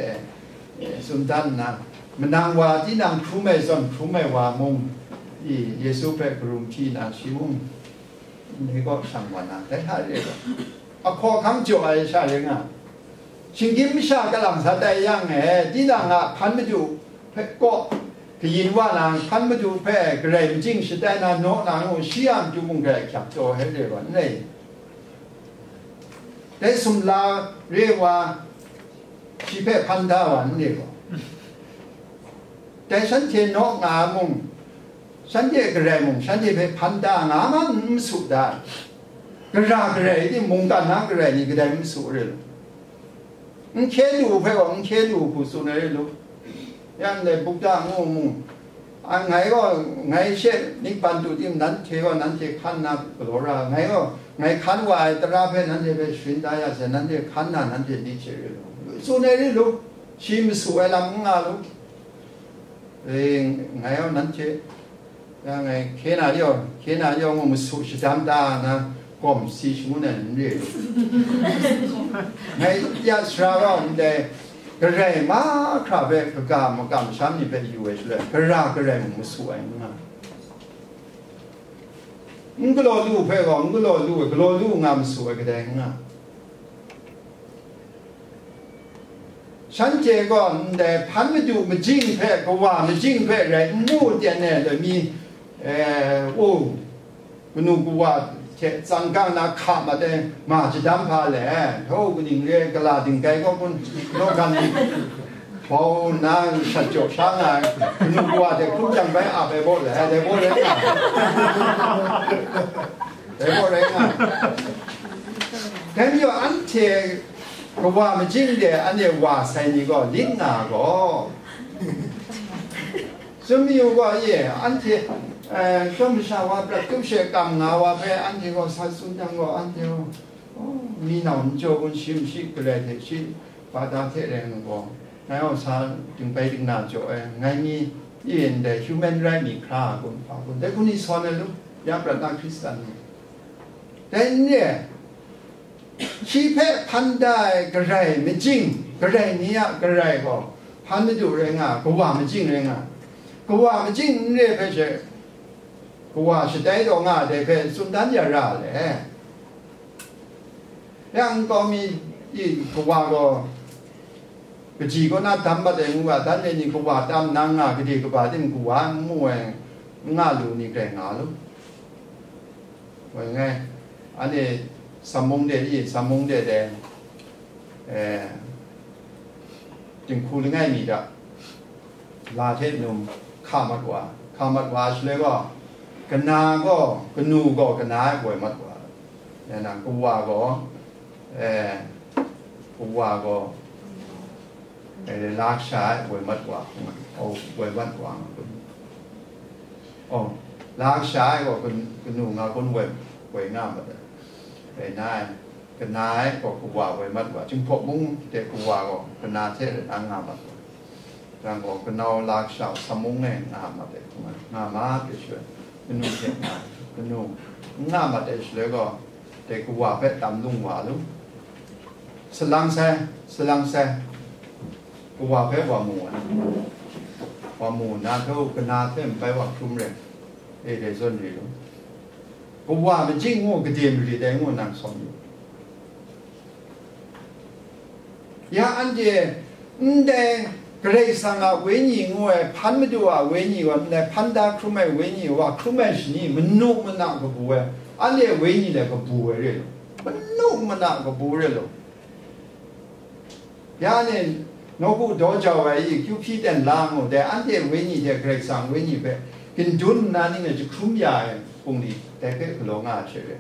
e, tsun dan nna, manang wa tinang hkrum ai zawn hkrum ai wa mung, i, Yesu hpe karum hpyi na shi mung, Ndai kaw shang wa na, dai hta re ai gaw, ahkaw ahkang jaw ai sha ring a, shinggyim masha kalang sa tai yang e, tinang a hpan madu hpe kaw kayin wa na, hpan madu hpe garai majing shatai na naw na ngu, shi a matu mung garai ahkyak taw ai re ai gaw, n rai. Dai sumla re wa, shi hpe hpan da wa n re gaw, dai shanhte naw nga mung, shanhte garai mung, shanhte hpe hpan da nga ma n masu da, gara garai ni, mungkan na garai ni kadai n masu re lu. N hkye lu hpe gaw, n hkye lu hku tsun ai re lu. Yang dai Buddha ngu mung, a, ngai gaw, ngai she nikpan tu tim, nanhte gaw nanhte hkan na galaw ra, ngai gaw, ngai hkan wa ai tara hpe nanhte hpe sharin da ya sai, nanhte hkan na nanhte ni hte re lu, tsun ai re lu. Shi masu ai lam n nga lu. E, ngai gaw nanhte, ya ngai hkye na yaw, hkye na yaw ngu masu shadam da na, Gawm si shangun ai n re lu. Ngai ya sara gaw ndai garai mahkra hpe kaga makam sha ni hpe yu ai shaloi, gara garai mung masu ai n nga. N galaw lu hpe gaw, n galaw lu ai, galaw lu nga masu ai kadai n nga. Shanhte gaw ndai hpan madu majing hpe, kawa majing hpe rai n mu ten ai loi mi, eh, u, kanu kawa hte tsang gang na hka mat ai ma shadam hpa le, htaw kaning re ai gala dinggai kaw kun, nawgan ni, bau nna shat jaw sha nga ai, kanu kawa hte hkrum jang bai ap ai baw le, dai baw rai nga ai. Dai baw rai nga ai. Dai majaw anhte kawa majing de anhte wa sai ni gaw lit nga gaw, tsun mayu gaw, ye, anhte, eh, shawng masha wa prat tup she kam nga wa hpe anhte gaw sa tsun jang gaw, anhte gaw, oh, mi nau n jaw kun, shi mashi galai hte shi bata hte rai nga gaw, ngai gaw sa dingbai dingna jaw ai, ngai mi, i ndai human right mi hkra kun, hpa kun, dai kun ni sawn ai lu, ya prat na Hkristan ni. Dai n re, shi hpe hpan da ai garai majing, garai ni a garai gaw, hpan madu rai nga, kawa majing rai nga, kawa majing n re hpe she, kawa shatai taw nga ai dai hpe tsun dan ya ra le. Yang nkau mi i kawa gaw, kaji kaw na dam mat ai ngu ga, dan e ni kawa tam nang nga, gade kaba tim kawa n mu ai, n nga lu ni grai nga lu. Woi ngai, anhte Samung de i, Samung de de, eh, dinghku langai mi hta la hte num hka mat wa, hka mat wa shaloi gaw, kana gaw, kanu gaw kana ai woi mat wa, ya na kawa gaw, eh, kawa gaw, eh, la kasha ai woi mat wa, oh, woi mat wa nga kun. Oh, la kasha ai gaw kun, kanu nga kun woi, woi nga mat ai. Rai nna, kana ai gaw kawa woi mat wa, Jinghpaw mung de kawa gaw kana hte rai nna nga mat wa. Yang gaw, kanau la kasha Samung e nga mat ai, nga, nga ma ai shaloi, kanu hte nga, kanu n nga mat ai shaloi gaw, dai kawa hpe tam lung wa lu. Salang sai, salang sai, kawa hpe wa mu ai. Wa mu nna, htaw kana hte n bai wa hkrum rai, e dai zawn re lu. Kawa majing ngu, gade marit ai ngu nang sawm yu. Ya anhte ndai Karai Kasang a Wenyi ngu ai, hpan madu a Wenyi gaw, ndai hpan da hkrum ai Wenyi wa hkrum ai shani, manu mana kabu ai, anhte Wenyi le kabu ai re law, manu mana kabu re law. Ya ni, nawku daw jau ai i, kyu hpyi ten la ngu, dai anhte Wenyi hte Karai Kasang Wenyi hpe, gindun nna ning e jahkrum ya ai hpung ni, dai hpe galaw nga ai hte re.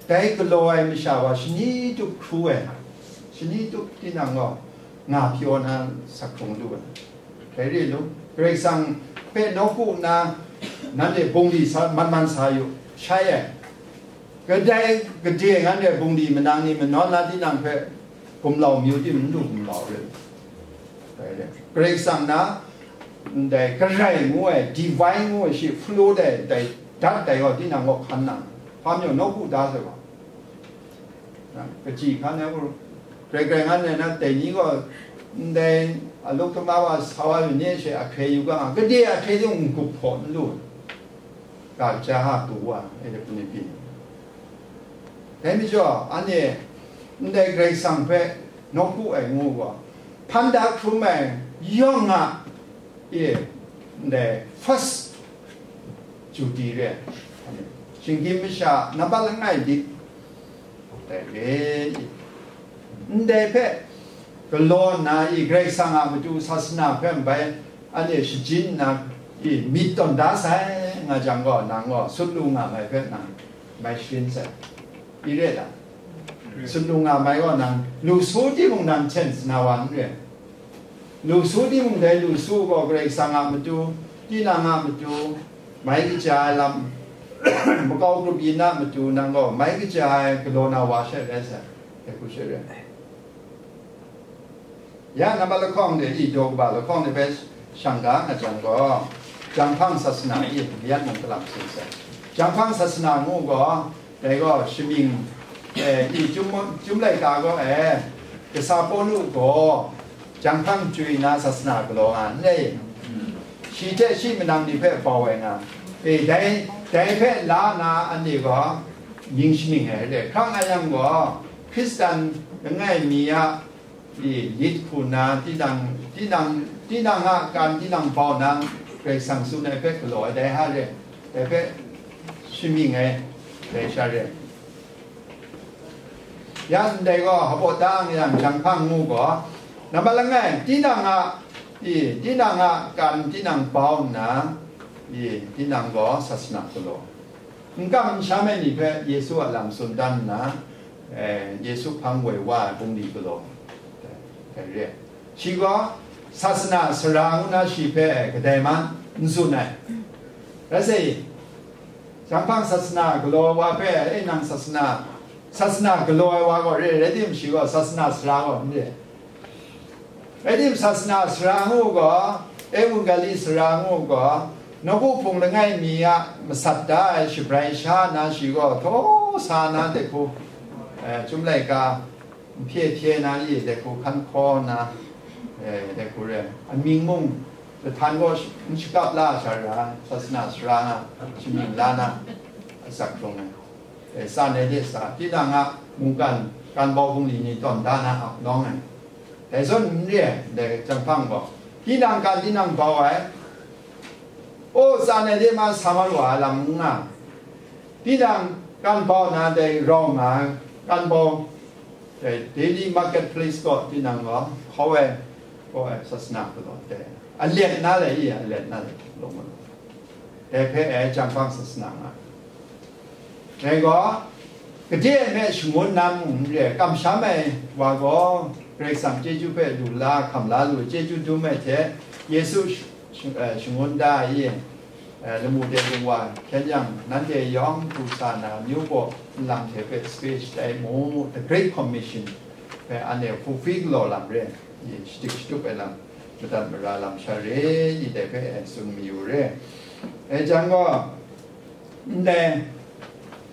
Dai galaw ai masha wa shani tup hkru ai, shani tup tinang gaw nga pyaw na sak hkrung lu ai. Dai re lu, Karai Kasang hpe nawku nna nanhte bungli sa, man man sa yu, shai ai. Kadai gade ngan re bungli manang ni manawn na tinang hpe gumlau mayu tim n lu gumlau re. Dai re. Karai Kasang na, ndai garai ngu ai, divine ngu ai shi hpru dai, dai dat dai gaw tinang gaw hkan nang, hpa majaw nawku da sai gaw, na, kachyi hkan ai gaw, grai grai ngan ai na, dai ni gaw, ndai aluk tama wa sa wa yu ni she ahkre yu ga nga, gade ahkre yung n gup hpaw n lu, ga ja ha tu wa, e de puni pyi. Dai majaw, anhte ndai Karai Kasang hpe nawku ai ngu gaw, hpan da hkrum ai yawng a, e, ndai first duty re ai, shinggyim masha nampat langai lit, dai re, ndai hpe galaw nna i, Karai Kasang a matu sasana hpe bai anhte shajin nna i, myit tawn da sai nga jang gaw, nang gaw sut lu nga mai hpe nang mai sharin sai. I re ta? Sut lu nga mai gaw, nang lu su timung, nang hten sa na wa n re. Lu su timung, dai lu su gaw Karai Kasang a matu, tinang a matu, mai kaja ai lam, makau grup yin a matu, nang gaw mai kaja ai galaw na wa she rai sai, dai hku she rai. Ya nampat lahkawng de i, daw kaba lahkawng de hpe shang ga nga jang gaw, jang hpang sasana i, mayat mung galam sin sai. Jang hpang sasana ngu gaw, Dai gaw shamying, eh, i chyum, chyum laika gaw, eh, kasa Pawlu gaw janghpang chyoi na sasana galaw nga n rai. Shi hte shi manang ni hpe bau ai nga. Eh, dai, dai hpe la na anhte gaw mying shamying ai re. Hkrang a yang gaw, Hkristan langai mi a i lit hku na, tinang, tinang, tinang a kan, tinang bau na, Karai Kasang tsun ai hpe galaw ai, dai hta re, dai hpe shamying ai, dai sha re. Yan ndai gaw, hpaw ta ang yang, janghpang ngu gaw, nambat langai, tinang a, i, tinang a kan, tinang bau nna, i, tinang gaw sasana galaw. N kam n sham ai ni hpe Yesu a lam tsun dan nna, eh, Yesu hpang woi wa ai bungli galaw ai re. Shi gaw sasana sara ngu na shi hpe kadai man n tsun ai. Rai sa i, janghpang sasana galaw wa hpe, e nang sasana, sasana galaw ai wa gaw re, rai timung, shi gaw sasana sara gaw n re. Rai timung, sasana sara ngu gaw, Evangelist sara ngu gaw, nawku hpung langai mi a masat da ai shabrai sha na shi gaw, htaw sa na dai hku, eh, chyum laika, n hpye hpye na i dai hku hkan hkaw na, eh, dai hku re. Amying mung, lahtan gaw sh-, n shakap la sha ra, sasana sara nga, shamying la na, asak hkrung ai. Eh, tsan ai de sa, tinang a mungkan, kan bau bungli ni tawn da na ap lawng ai. Dai zawn n re ai, dai janghpang gaw, tinang kan tinang bau ai, o, tsan ai de ma sa maru ai lam n nga, tinang kan bau na dai rawng nga ai, kan bau, dai daily marketplace gaw tinang gaw hkau ai, gaw ai, sasana galaw dai, alet na lai i, alet na lai, lawng maru. Dai hpe e janghpang sasana nga. Dai gaw, gade e hpe shangun na mung n re, kamsham ai wa gaw, Karai Kasang chyeju hpe lu la, hkam la lu, chyeju dum ai hte, Yesu sh-, sh-, eh, shangun da ai, eh, lamu de lung wa hkyen yang, nanhte yawng hku sa na, myu baw nlang hte hpe sape shatai mu, the Great Commission hpe anhte fulfill galaw lam re, i, shadik shatup ai lam, madat mara lam sha re, i, dai hpe, eh, tsun mayu re. E jang gaw, ndai,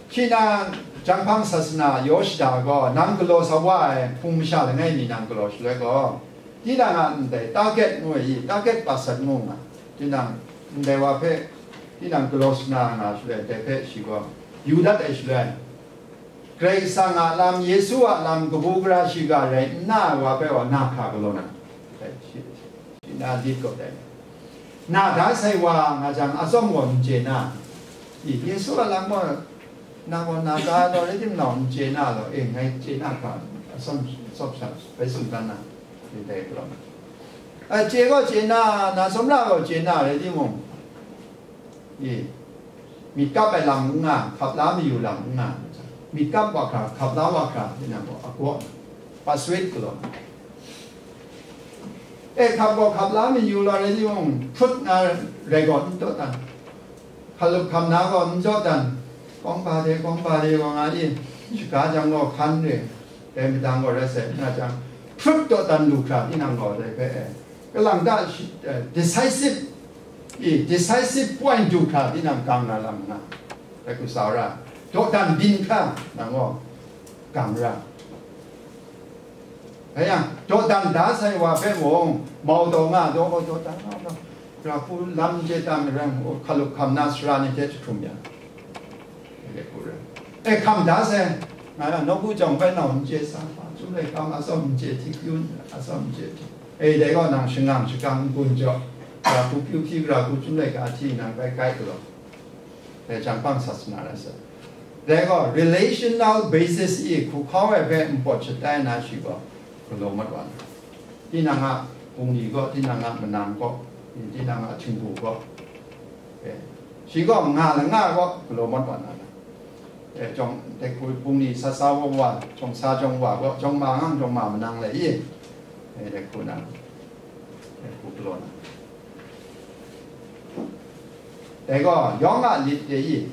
shi na janghpang sasana yaw shada gaw, nang galaw sa wa ai hpung masha langai mi nang galaw shaloi gaw, tinang a ndai target ngu ai i, target person ngu nga, tinang ndai wa hpe, tinang galaw sa na nga shaloi, dai hpe shi gaw yu dat ai shaloi, Karai Kasang a lam, Yesu a lam, kabu gara shiga rai n na ai wa hpe gaw, na hkra galaw na, dai shi, shi na lit gaw dai. Na da sai wa nga jang, atsawm gaw n chye na, i, Yesu a lam gaw, na gaw na da law, rai timung, n chye na law, e, ngai chye na hkra, atsawm, atsawm sha, bai tsun dan na, i, dai galaw na. A, chye gaw chye na, na tsawmra gaw chye na, rai timung, e, myit kap ai lam n nga, hkap la mayu lam n nga, myit kap wa hkra, hkap la wa hkra, tinang gaw, agaw na, persuade galaw na. E, hkap gaw hkap la mayu la rai timung, hprut na rai gaw n dawdan, hkalup hkam na gaw n dawdan, kawng ba de, kawng ba de gaw nga i, shaga jang gaw hkan re, dai madang gaw rai sai, n nga jang, hprut dawdan lu hkra, tinang gaw dai hpe, e, kalang ta shi-, eh, decisive, i, decisive point du hkra tinang gang na lam nga, rai hku sa u ra, dawdan byin hkra nang gaw gang ra. Rai yang, dawdan da sai wa hpe mung, mau taw nga, daw gaw dawdan nga, daw, ra hku lam chye tam ai rai, hkalup hkam na sara ni hte jahtum ya. E, hkam da sai, nga yang, nawku jawng bai nau n chye sa, hpa, chyum laika atsawm n chye htik yu, atsawm n chye htik. E, dai gaw nang shangang shakang n-gun jaw, gara hku pyu hpyi, gara hku chyum laika ahti nang bai kai galaw. Dai janghpang sasana rai sai. Dai gaw relational basis i hku hkau ai hpe npawt shatai na shi gaw, galaw mat wa na. Tinang a bungli gaw, tinang a manang gaw, tinang a htingbu gaw, e, shi gaw nga la nga gaw, galaw mat wa na, e, jawng, dai hku bungli sa sa wa wa, jawng sa jawng wa gaw, jawng ma ngang jawng ma manang le i, e, dai hku na, dai hku galaw na. Dai gaw, yawng a lit de i,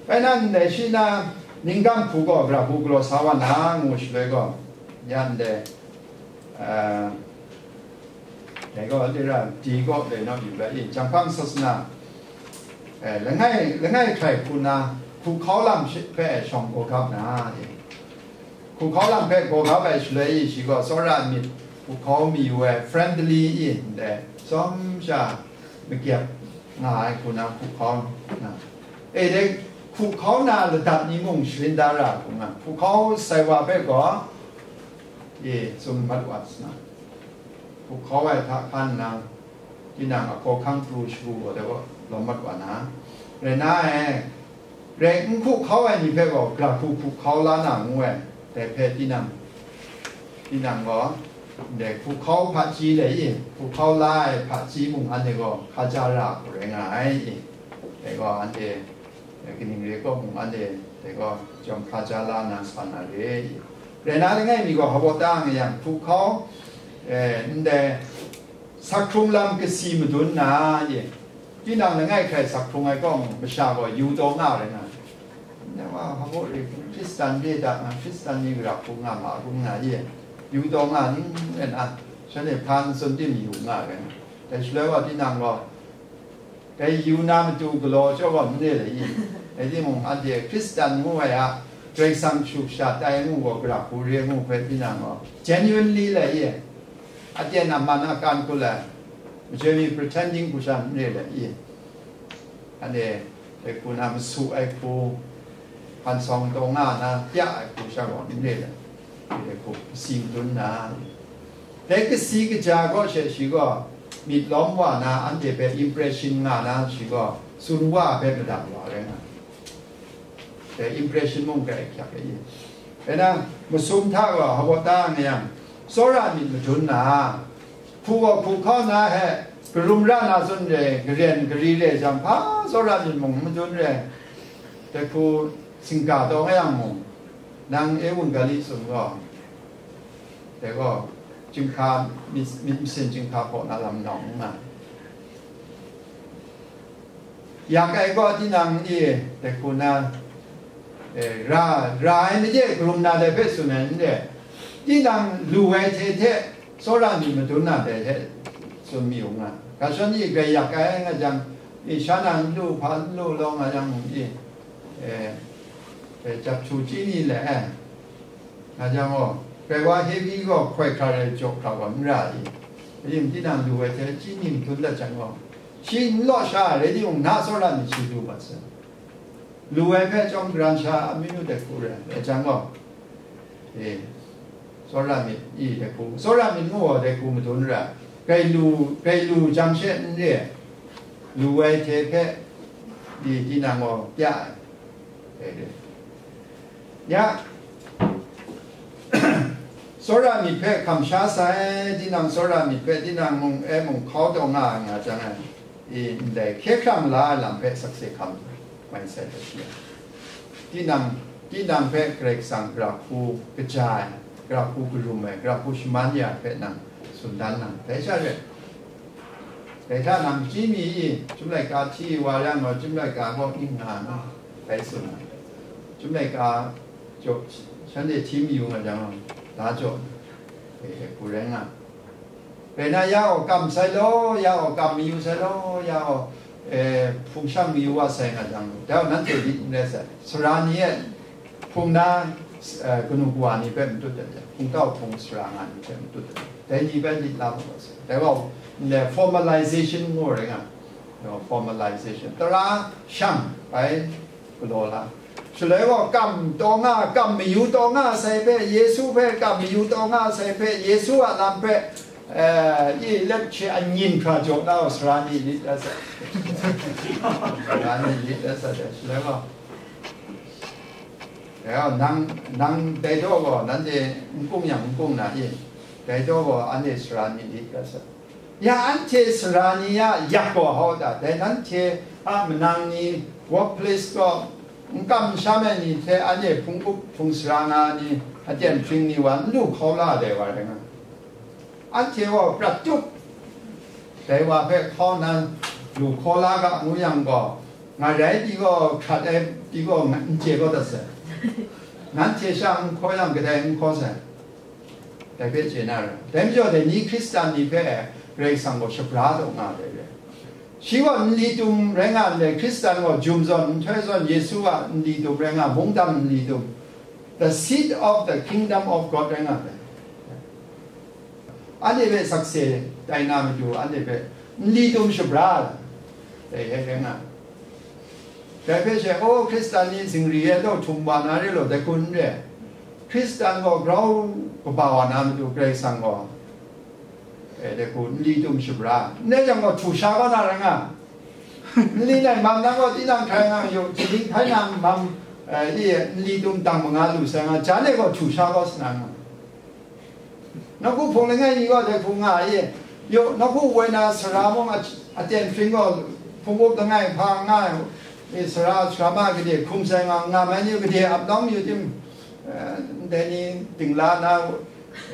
bai nan ndai shi na, ningkam hku gaw, gara hku galaw sa wa na, ngu shaloi gaw, yan dai, eh, dai gaw, lira di gaw, dai naw yu la i, janghpang sasana, eh, langai, langai hkrai hku na, Hku hkau lam shi- hpe shawng gaw gap na, e. Hku hkau lam hpe gaw gap ai shaloi, i, shi gaw tsawra myit hku hkau mayu ai friendly, i, ndai tsawm sha makyep nga ai hku na hku hkau na. E, dai hku hkau na ladat ni mung sharin da ra hku nga. Hku hkau sai wa hpe gaw, e, tsun mat wa sa na. Hku hkau ai hta hkan nna, tinang a hkawhkang pru shagu gaw dai gaw lawm mat wa na. Rai na e, rai n hku hkau ai ni hpe gaw, gara hku hku hkau la na ngu ai, dai hpe tinang, tinang gaw, ndai hku hkau hpaji le i, hku hkau la ai hpaji mung anhte gaw hkaja ra hku rai nga ai i, dai gaw anhte, kaning re kaw mung anhte, dai gaw, jawm hkaja la na sa na re i. Rai na langai mi gaw, hpabaw ta nga yang, hku hkau, e, ndai, sakhkrung lam kasi madun na, ye, tinang langai hkrai sakhkrung ai kaw mung, masha gaw yu taw nga rai nga. Ndai wa, hpabaw re, Hkristan re da nga, Hkristan ni gara hku nga ma, hku nga, ye, yu taw nga ning rai na, shanhte hpa n tsun tim yu nga rai nga. Dai shaloi wa, tinang gaw, dai yu na matu galaw chyawm n re le i? Rai timung, anhte Hkristan ngu ai a, Karai Kasang shu sha tai ngu gaw, gara hku re ngu hpe tinang gaw, genuinely le i? Aten aman akan hku le, majoi mi pretending hku sha n re le i? Anhte dai hku na masu ai hku, hpan sawng taw nga na pya ai hku sha gaw n re le, dai hku kasi madun na, dai kasi kaja gaw she shi gaw myit lawm wa na, anhte hpe impression nga na, shi gaw tsun wa hpe madat wa rai nga, dai impression mung grai hkyak ai. Rai na, masum hta gaw hpabaw ta nga yang, tsawra myit madun na, hku gaw hku hkau na he, karum ra na tsun re, garen gari re jang, hpa tsawra myit mung madun re, dai hku singga taw nga yang mung, nang Ewangali tsun gaw, dai gaw, chyinghka, myit, myit masin chyinghka hpaw na lam nawng n nga. Yak ai gaw tinang i, dai hku na, e, ra, ra ai made karum na dai hpe tsun ai n re, tinang lu ai hte hte tsawra myit madun na dai hte tsun mayu nga. Ga shon i grai yak ai nga jang, i, sha na n lu, hpa n lu law nga jang mung i, e, e, jap htu chyi ni le, e, nga jang gaw, grai wa heavy gaw hkoi hkra rai jaw hkra gaw n ra i? Rim tinang lu ai hte chyi ni madun dat jang gaw, shi n law sha ai rai timung, na tsawra myit shi lu mat sai. Lu ai hpe chyawm garan sha a minu dai hku rai, rai jang gaw, e, tsawra myit, i, dai hku, tsawra myit ngu gaw dai hku madun ra, grai lu, grai lu jang she n re, lu ai hte hpe, i, tinang gaw pya ai. Dai re. Ya, tsawra myit hpe hkam sha sai, tinang tsawra myit hpe tinang mung e mung hkau taw nga ai nga jang ai, i, ndai hkye hkrang la ai lam hpe sakse hkam mai sai hte shi ai. Tinang, tinang hpe Karai Kasang gara hku kaja ai, gara hku karum ai, gara hku shaman ya ai hpe nang tsun dan nang, dai sha re. Dai hta nang chyi mi i, chyum laika hti wa yang gaw, chyum laika gaw ning nga na, dai tsun ai. Chyum laika jaw, shanhte hti mayu nga jang, la jaw, e, hku rai nga. Rai na, ya gaw kam sai law, ya gaw kam mayu sai law, ya gaw, e, hpung shang mayu wa sai nga jang, dai gaw nanhte myit n rai sai. Sara ni e hpung na, e, kanu kawa ni hpe matut dat yang, hpungtau hpung sara nga ni hpe matut dat yang, dai ni hpe myit la mu ga sai. Dai gaw, ndai formalization ngu rai nga, formalization. Tara shang bai galaw la. Shaloi gaw, kam taw nga, kam mayu taw nga sai hpe, Yesu hpe kam mayu taw nga sai hpe, Yesu a lam hpe, e, i let she anyin hkra jaw na gaw, sara ni myit la sai. Sara ni myit la sai, shaloi gaw, ya, nang, nang dai daw gaw, nanhte n kung yang n kung na i? Dai daw gaw, anhte sara ni myit la sai. Ya anhte sara ni a yak gaw hau ta, dai nanhte a manang ni, workplace gaw, n kam n sham ai ni hte anhte hpung up hpung sara nga ni, aten hpring ni wa n lu hkau la dai wa rai nga. Anhte gaw prat tup, dai wa hpe hkau nna lu hkau la ga ngu yang gaw, ngarai pyi gaw, hkrat ai pyi gaw, n chye kau dat sai. Nanhte sha n hkau yang, kadai n hkau sai. Dai hpe chye na ra. Dai majaw, dai ni Hkristan ni hpe Karai Kasang gaw shabra taw nga ai re. Shi gaw nli tum rai nga ndai, Hkristan gaw jum zawn, nhtoi zawn, Yesu a nli tum rai nga, mungdan nli tum, the seed of the kingdom of God rai nga ndai. Anhte hpe sakse tai na matu, anhte hpe nli tum shabra, dai hpe rai nga. Dai hpe she, o, Hkristan ni zingri e law, htum wa na re law, dai hku n re. Hkristan gaw grau kaba wa na matu, Karai Kasang gaw, e, dai hku nli tum shabra, n rai jang gaw, htu sha kau na rai nga. Nli nai mam na gaw, tinang hkrai nga yu, hti ning hkrai na mam, e, i, nli tum dang manga lu sai nga, jan e gaw, htu sha kau sa na nga. Nawku hpung langai mi gaw dai hku nga ai, yu, nawku woi na sara mung a, aten hpring gaw, hpung up langai hpa nga ai, e, sara, sara ma gade hkum sai nga, nga mai ni gade ap nawng yu tim, e, ndai ni dingla na,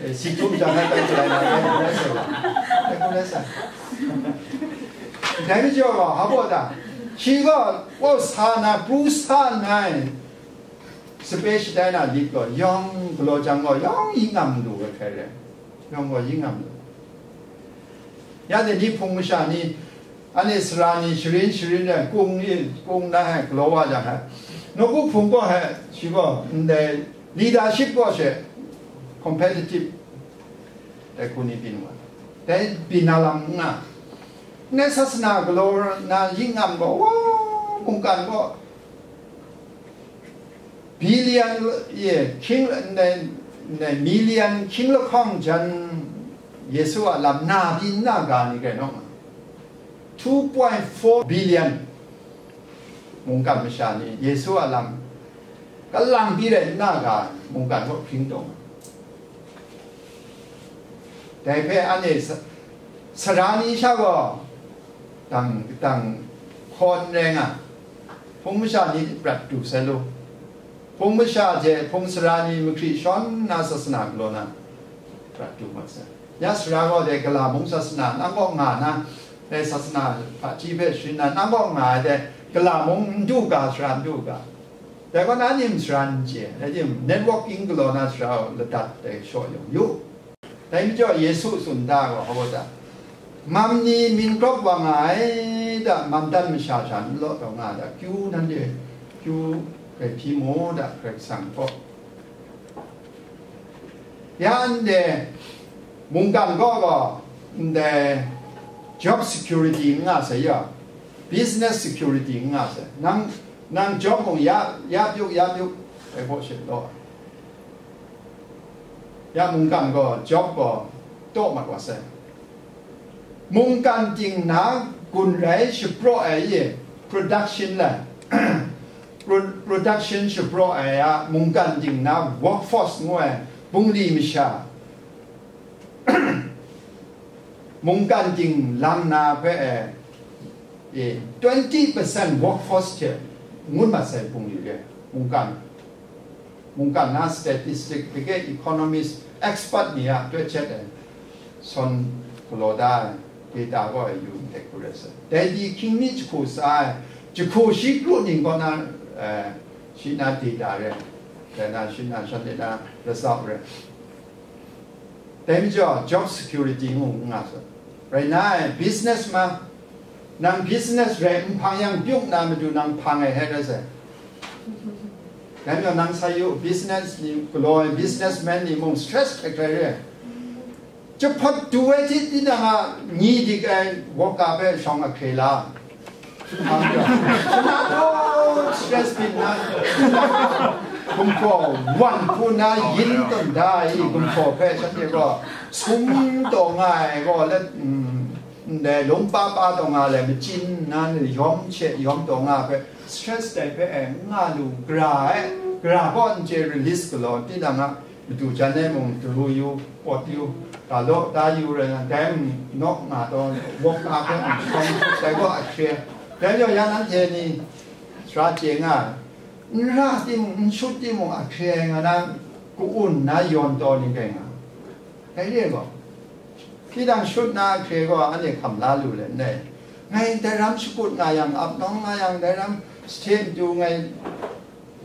e, si htum jang ai tai sara na, dai hku rai sai wa, dai hku rai sai. Dai majaw gaw, hpa baw ta, shi gaw, gaw sa na, pru sa nna, sape shatai na lit gaw, yawng galaw jang gaw, yawng yi ngam lu ai hkrai re, yawng gaw yi ngam lu. Ya de ni hpung masha ni, anhte sara ni sharin sharin ai, kung ni, kung na hai galaw wa jang hai, nawku hpung gaw hai, shi gaw, ndai leadership gaw she, competitive, dai hku ni byin wa, dai byin na lam n nga, ndai sasana galaw na yi ngam gaw, wa, mungkan gaw, billion, ye, hkying, ndai, ndai million hkying lahkawng jan Yesu a lam na pyi n na ga ni rai naw nga. Two point four billion mungkan masha ni Yesu a lam kalang pyi rai n na ga, mungkan kaw hpring taw nga. Dai hpe anhte sa-, sara ni sha gaw, dang, dang hkawn rai nga, hpung masha ni prat du sai lu. Hpung masha hte hpung sara ni mahkri shawn na sasana galaw na prat du mat sai. Ya sara gaw dai gala mung sasana nang kaw nga na, dai sasana hpaji hpe sharin na nang kaw nga ai dai gala mung n du ga, sara n du ga. Dai gaw na nim sara n chye, dai tim networking galaw na sara ladat dai shaw yawng yu. Dai majaw Yesu tsun da gaw, hpa ta, mam ni myin krawp wa nga ai da, mam dan masha sha n law taw nga da, kyu nanhte kyu grai hpyi mu da, Karai Kasang hpaw. Ya ndai mungkan gaw gaw, ndai job security n nga sai ya, business security n nga sai. Nang, nang job mung ya, ya pyuk, ya pyuk, dai hpaw she law. Ya mungkan gaw, job gaw, taw mat wa sai. Mungkan ting na gun rai shapraw ai i, production lai. Pro-, production shapraw ai a mungkan ting na workforce ngu ai bungli masha, mungkan ting lang na hpe e, e, twenty percent workforce hte ngun mat sai bungli re, mungkan, mungkan na statistic, pike economist, expert ni a twe chet ai, sawn galaw da ai, data gaw yu ndai hku rai sai. Dai di hkying mi jahku sa ai, jahku shi kru ning kaw na, eh, shi na data rai, dai na shi na shanhte na result rai. Dai majaw, job security ngu n nga saw. Rai na ai, business ma, nang business rai nhpang yang, pyuk na matu nang hpang ai hte rai sai. Dai majaw, nang sa yu, business ni, galaw ai businessman ni mung stress hkrai hkrai re ai. Jahpawt du ai hte tinang a, nyi dik ai worker hpe shawng a hkre la. Stress byin na, gumhpraw wan hku na yin tawn da ai gumhpraw hpe shanhte gaw sum taw nga ai gaw, let, mm, ndai lung pa pa taw nga ai, machin na ni yawm she yawm taw nga ai hpe, stress dai hpe e n nga lu, gara ai, gara gaw n chye release galaw, tinang a, madu jan e mung, daru yu, pawt yu, ga law, da yu rai nna, dai mung, nawk nga taw, wok nga hpe mung, shawng, dai gaw a hkre. Dai majaw, ya nanhte ni, sara chye nga ai, n ra timung, n shut timung, a hkre ai nga na, ka-un na yawn taw ni rai nga. Dai re gaw, hpyi dang shut na a hkre gaw, anhte hkam la lu let n rai. Ngai dai ram shakut nga yang, ap nawng nga yang, dai ram sahte matu ngai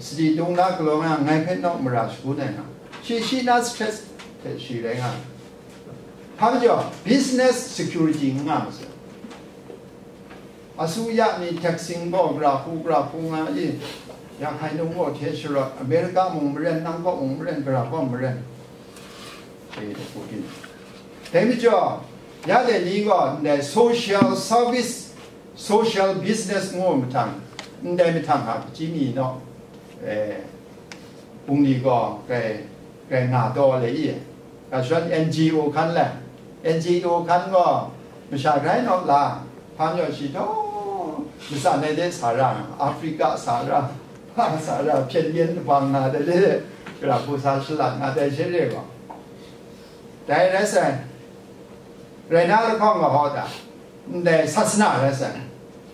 sadi dung na galaw nga, ngai hpe nawk mara shagun ai nga, shi shi na stress hte shi rai nga. Hpa majaw, business security n nga masai. Asuya ni taxing gaw gara hku gara hku nga i, ya hkai nung gaw hte sharawt, Amerika mung maren, nang kaw mung maren, gara kaw maren. Dai majaw, ya de ni gaw ndai social service, social business ngu mahtang, ndai mahtang hka hpaji mi naw, eh, bungli gaw grai, grai nga taw le i. Ga shadawn N G O hkan le, N G O hkan gaw masha grai naw la, hpa majaw shi taw, matsan ai de sa ra, Africa sa ra, hpa sa ra, hpyen yen kabang nga de le, gara hku sa shalat nga dai sha re gaw. Dai rai sai, rai na lahkawng gaw hawt a, ndai sasana rai sai.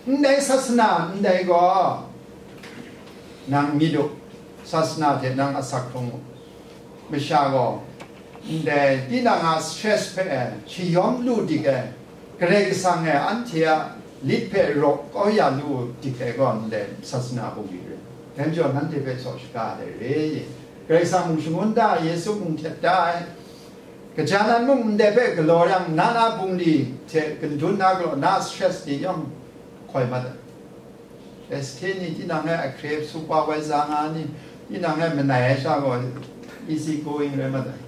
Ndai sasana, ndai gaw, nang myit u, sasana hte nang asak hkrung u. Masha gaw, ndai tinang a stress hpe shayawm lu dik ai, Karai Kasang e anhte a lit hpe raw kau ya lu dik ai gaw, ndai sasana bungli re. Dai majaw nanhte hpe saw shaga ai re. Karai Kasang mung shangun da, Yesu mung htet da ai. Kaja nan mung ndai hpe galaw yang, na na bungli hte kandun na galaw na stress ni yawng hkoi mat ai. S K ni tinang e a grade supervisor nga ni, tinang e manai ai sha gaw easy going rai mat ai.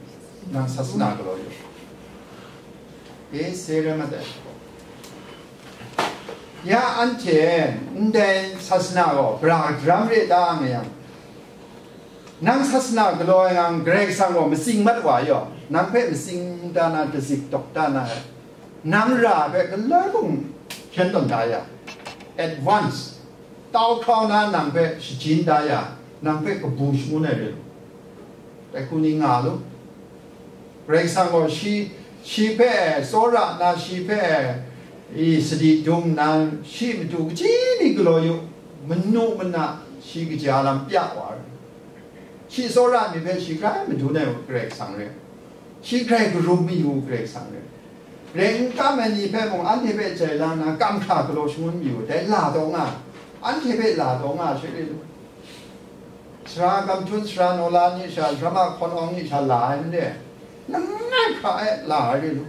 Nang sasana galaw yu. Ese rai mat ai. Ya anhte ndai sasana gaw bra daram re ta nga yang, nang sasana galaw ai ngang Karai Kasang gaw matsing mat wa yaw, nang hpe matsing da na, dazik dawk da na, nang ra hpe galoi mung hpyen tawn da ya, advance, tau hkrau na nang hpe shajin da ya, nang hpe kabu shangun ai re lu. Dai hku ni nga lu. Karai Kasang gaw shi, shi hpe tsawra nna, shi hpe i sadi dung nna, shi matu kaji mi galaw yu, manu mana shi kaja lam pya wa ai. Shi tsawra mi hpe shi grai madun ai Karai Kasang re. Shi grai karum mayu Karai Kasang re. Rai n kam ai ni hpe mung anhte hpe jai lang nna, kam hkra galaw shangun mayu, dai la taw nga, anhte hpe la taw nga, she re lu. Sara Kamhtun, Sara Nawla ni sha, Sara Ma Hkawn Awng ni sha la ai n re, langai hkra e la ai re lu.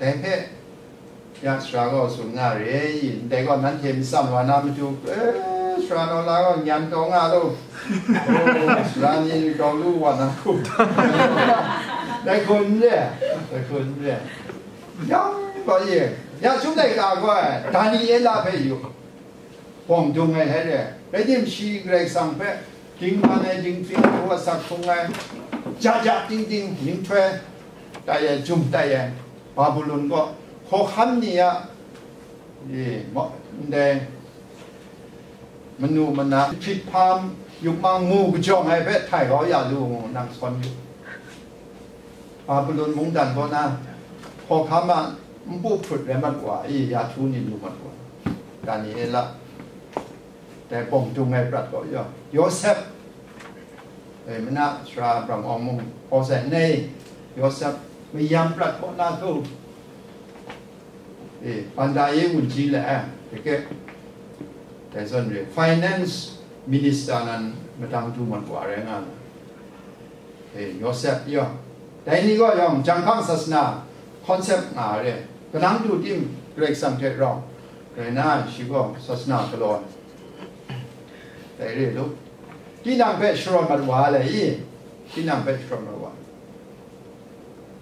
Dai hpe, ya sara gaw tsun nga re i, ndai gaw nanhte matsam wa na matu, eh, Sara Nawla gaw nyan taw nga lu, oh, sara ni taw lu wa na hku, dai hku n re, dai hku n re. Yang gaw ye, ya chyum laika gaw ai, Daniela hpe yu. Bawng dung ai hte re, rai tim, shi Karai Kasang hpe dingman ai, dinghpring hku asak hkrung ai, ja ja ting ting, nhtoi tai ai, jum tai ai, Babulon kaw hkawhkam ni a, e, ndai manu mana hprit hpam, yupmang mu kajawng ai hpe htai kau ya lu ngu nang sawn yu. Babulon mungdan kaw na hkawhkam a npu hprut rai mat wa i, ya htu ni lu mat wa, Daniela, dai bawng dung ai prat kaw yaw, Yawsep, e, mana sara brang awng mung hkaw sai nei, Yawsep mayam prat kaw na htu, e, banda ye wunji le ai, dake, dai zawn re, finance minister nan madang du mat wa rai nga na. E, Yawsep yaw, dai ni gaw yawng, janghpang sasana concept nga re, kanang du tim Karai Kasang hte rau, rai na, shi gaw sasana galaw ai. Dai re lu, tinang hpe sharawt mat wa le i, tinang hpe sharawt mat wa.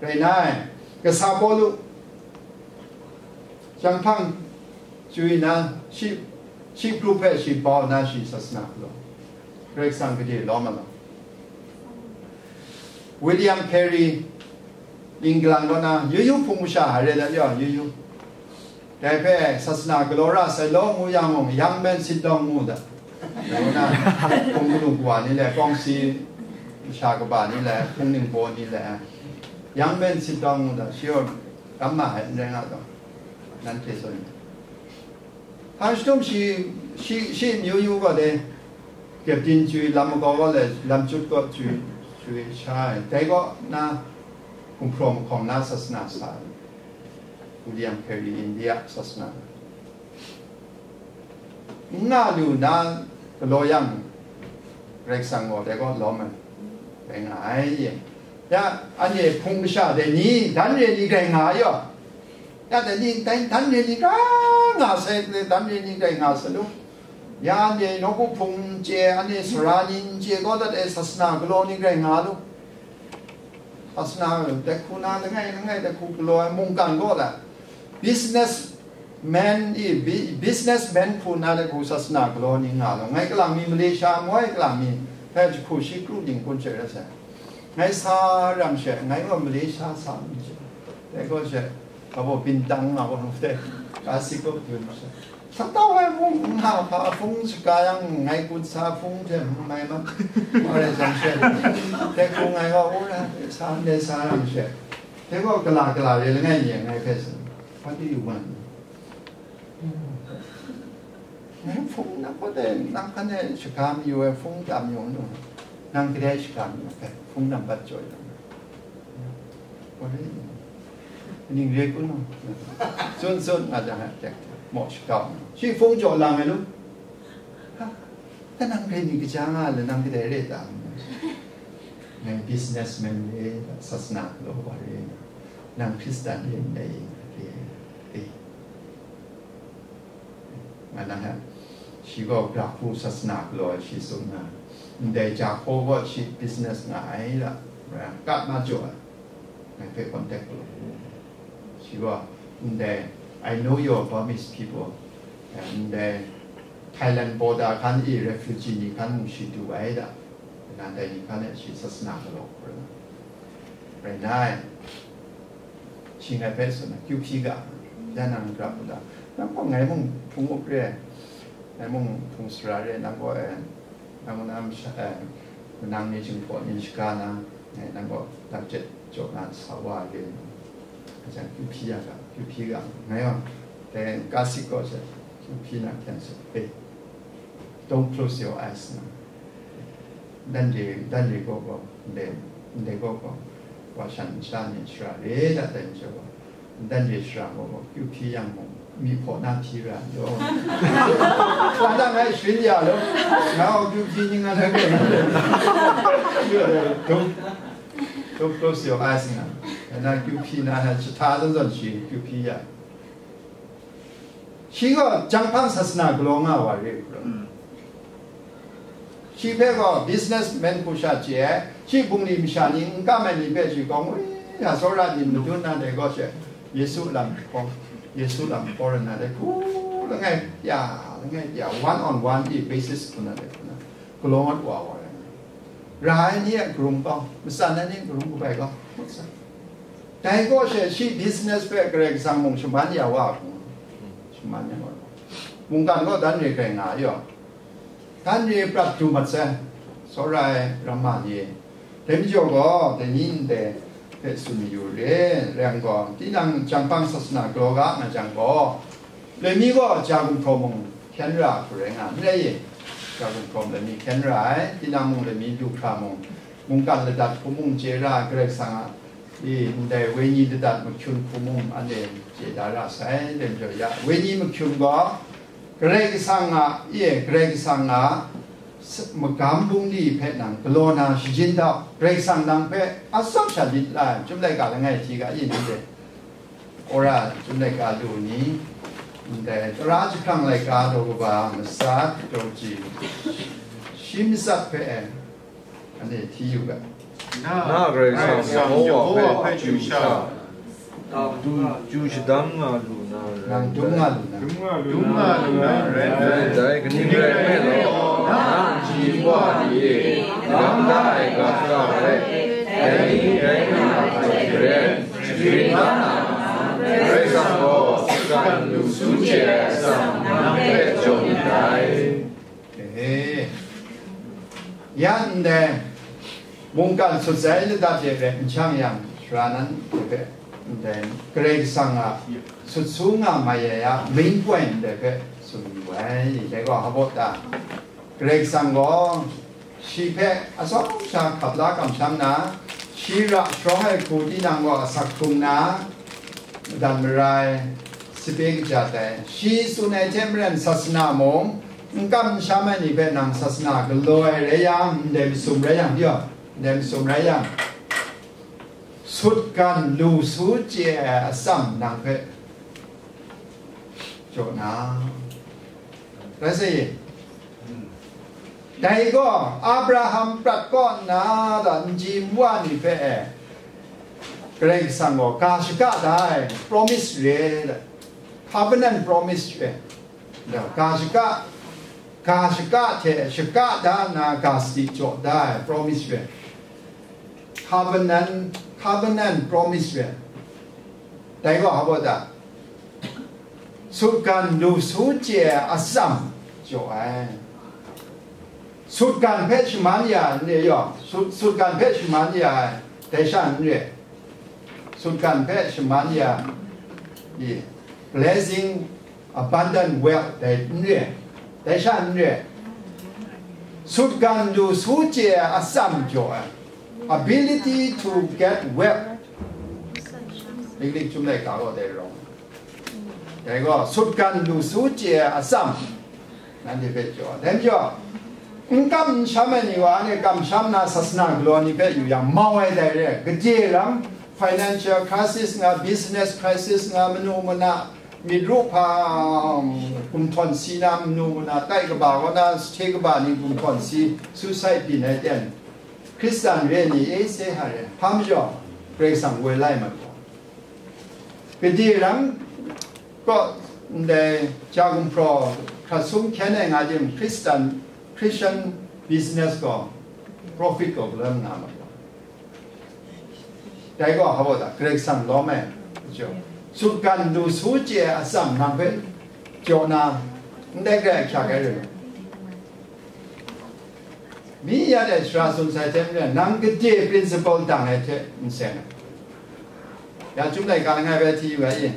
Rai na, kasa Pawlu, janghpang chyu na, shi, shi grup hpe shi bau na, shi sasana galaw, Karai Kasang gade lawm ai lam. William Carey, England kaw na, yu yu hpung masha a re dat yaw, yu yu. Dai hpe sasana galaw ra sai law ngu yang mung, young men sit down ngu dat. Dai kaw na, hpung kanu kawa ni le, kawngsi masha kaba ni le, hpung ningbaw ni le, young men sit down ngu dat, shi gaw ram ma ai, n rai nga taw, nanhte zawn. Hpang jahtum shi, shi, shi amyu yu gaw de, kyepdin chywi, lam makau gaw le, lam chyut gaw chywi, chywi sha ai. Dai kaw na, gumhpraw mahkawng na sasana sa ai. William Carey, India sasana. N nga lu na galaw yang, Karai Kasang gaw dai kaw lawm ai. Dai nga ai ye. Ya, anhte hpung masha dai ni, dan re ni grai nga ai yaw. Ya dai ni, dai, dan re ni rai nga sai, dan re ni rai nga sai lu. Ya anhte nawku hpung n chye, anhte sara ni n chye, kau dat ai sasana galaw ni rai nga lu. Sasana, dai hku na langai, langai dai hku galaw ai mungkan gaw la. Business man i, bi-, businessman hku na dai hku sasana galaw ni nga lu. Ngai kalang mi Malaysia moi kalang mi, hpe jahku shi kru ning kun chye rai sai. Ngai sa ram she, ngai gaw Malaysia sa mi she. Dai gaw she, abo bintang nga gaw, dai, kasi gaw dun she. Sa tau ai hpung, n ha hpa hpung shaga yang, ngai kun sa hpung hte n mai mat. Wa rai jang she. Dai hku ngai gaw, o ra, sa ndai sa ram she. Dai gaw kala kala re langai ni ngai hpe sa. What do you want? Nang hpung nang kau de, nang hkan e shaga mayu ai hpung tam yu nu, nang kadai shaga mayu ai hpung nambat jaw yang, ning re kun nu, tsun tsun nga jang, maw shakau nu, shi hpung jaw lang ai lu. Ha, kanang re ni kaja nga le, nang kadai re ta? Nang businessman re, sasana galaw wa re, nang Hkristan re ndai re, e. Nga na ha, shi gaw Gapu sasana galaw ai shi tsun na, ndai ja hkaw gaw shi business nga ai la, kat ma jaw ai, ngai hpe contact galaw. Shi gaw ndai, I know your Burmese people, ndai Thailand border hkan e refugee ni hkan mung shi du ai da, na dai ni hkan e shi sasana galaw hkrum ai. Rai nai, shi ngai hpe tsun ai, kyu hpyi ga, ya nang grap u ta? Nang gaw ngai mung hpung up re, ngai mung hpung sara re, nang gaw, eh, nang na masha, eh, manang ni jinghpaw ni shaga na, eh, nang gaw lam jet jaw na sa wa re, a jang kyu hpyi ya ga, kyu hpyi ga, ngai gaw, dai ka sik gaw she, kyu hpyi na hkyen se, eh, don't close your eyes na. Dan re, dan re gaw gaw, ndai, ndai gaw gaw, wa shan masha ni shara re dat ai majaw gaw, dan re shara gaw gaw, kyu hpyi yang mung, mi hpaw na hpyi ra yaw. Wa na ngai sharin ya lo, nga gaw kyu hpyi ni nga na gaw, don't, don't close your eyes na, na kyu hpyi na, na shahta zawn zawn shi kyu hpyi ya. Shi gaw jangpang sasana galaw nga wa re hkrum. Shi hpe gaw businessman hku sha chye ai, shi bungli masha ni n kam ai ni hpe shi gaw ngwi na tsawra ni madun na dai gaw she, Yesu lam hkaw, Yesu lam hkaw rai na dai hku langai ya, langai ya, one on one i basis hku na dai hku na, galaw wa wa rai na, ra ai ni a karum kau, matsan ai ni a karum kabai kau, ngut sai. Dai gaw she shi business hpe Karai Kasang mung shaman ya wa hkung, shaman ya wa. Mungkan gaw dan re hkrai nga ai yaw, dan re prat du mat sai, tsawra ai ramma ni. Dai majaw gaw, dai ni ndai hpe tsun mayu re, rai yang gaw, tinang jangpang sasana galaw ga nga jang gaw, loi mi gaw ja gumhpraw mung hkyen ra hku rai nga n rai i? Ja gumhpraw loi mi hkyen ra ai, tinang mung loi mi lu hkra mung, mungkan ladat hku mung chye ra, Karai Kasang a i, ndai wenyi ladat mahkyun hku mung anhte chye da ra sai, dai majaw ya, wenyi mahkyun gaw, Karai Kasang a, i, Karai Kasang a s-, magam bungli hpe nang galaw na shajin dau, Karai Kasang nang hpe atsawm sha lit la ai, Chyum laika langai hti ga, i, nanhte, ora, Chyum laika lu ni, ndai, tara jahprang laika daw kaba, matsat, daw ji, shi matsat hpe, anhte hti yu ga. Na Karai Kasang Yehowa hpe chyu sha, du, chyu shadang nga lu na rai. Nang dum nga lu na. Dum nga lu na rai. Rai dai, kaning rai nme law, na nji wa ni e, lam da ai ga shara rai, dai ni rai nga ai hte maren, sharin la na, Karai Kasang gaw sutgan lu su chye ai atsam nang hpe jaw myit dai. E, ya ndai, mungkan sut sai ladat de hpe n shang yang, sara nan hpe ndai, Karai Kasang a sut su nga mai ai a main point ndai hpe tsun yu ai. Dai gaw hpa ta? Karai Kasang gaw shi hpe atsawm sha hkap la kamsham na, shi ra sharawng ai hku tinang gaw asak hkrung na, madan marai, sape kajat ai, shi tsun ai hte maren sasana mung, n kam n sham ai ni hpe nang sasana galaw ai rai yang, ndai masum rai yang, yaw, ndai masum rai yang, sutgan lu su chye ai atsam nang hpe na, rai sa ye. Dai gaw Abraham prat kaw nna da nji nwa ni hpe e, Karai Kasang gaw ga shaka da ai promise re, covenant promise re, da ga shaka, ga shaka hte shaka da nna ga sadi jaw da ai promise re, covenant, covenant promise re. Dai gaw hpa baw ta? Sutgan lu su chye ai atsam jaw ai. Sutgan hpe shaman ya n re yaw, sut, sutgan hpe shaman ya ai, dai sha n re. Sutgan hpe shaman ya, i, blessing, abundant wealth, dai n re, dai sha n re. Sutgan lu su chye ai atsam jaw ai, ability to get wealth. Inglik Chyum Laika gaw dai rawng. Dai gaw, sutgan lu su chye ai atsam, nanhte hpe jaw. Dai majaw, n kam n sham ai ni wa, anhte kamsham na sasana galaw ni hpe yu yang, mau ai dai re, gade lam, financial crisis nga, business crisis nga, manu mana, myit ru hpa, gumhtawn si na, manu mana, tai kaba kaw na, hte kaba ni gumhtawn si, suicide byin ai ten, Hkristan re ni e se hare, hpa majaw, Karai Kasang woi lai mat gaw. Gade rang kaw ndai ja gumhpraw hkrat sum hkyen ai nga jim, Hkristan, Christian business gaw, profit gaw galoi nga ma gaw. Dai gaw hpa baw ta, Karai Kasang lawm ai, jaw, sutgan lu su chye ai atsam nang hpe jaw na, ndai grai ahkyak ai rai. Mi ya de shara tsun sai hte maren, nang gade principle dang ai hte n seng ai. Ya Chyum Laika langai bai hti yu ai i?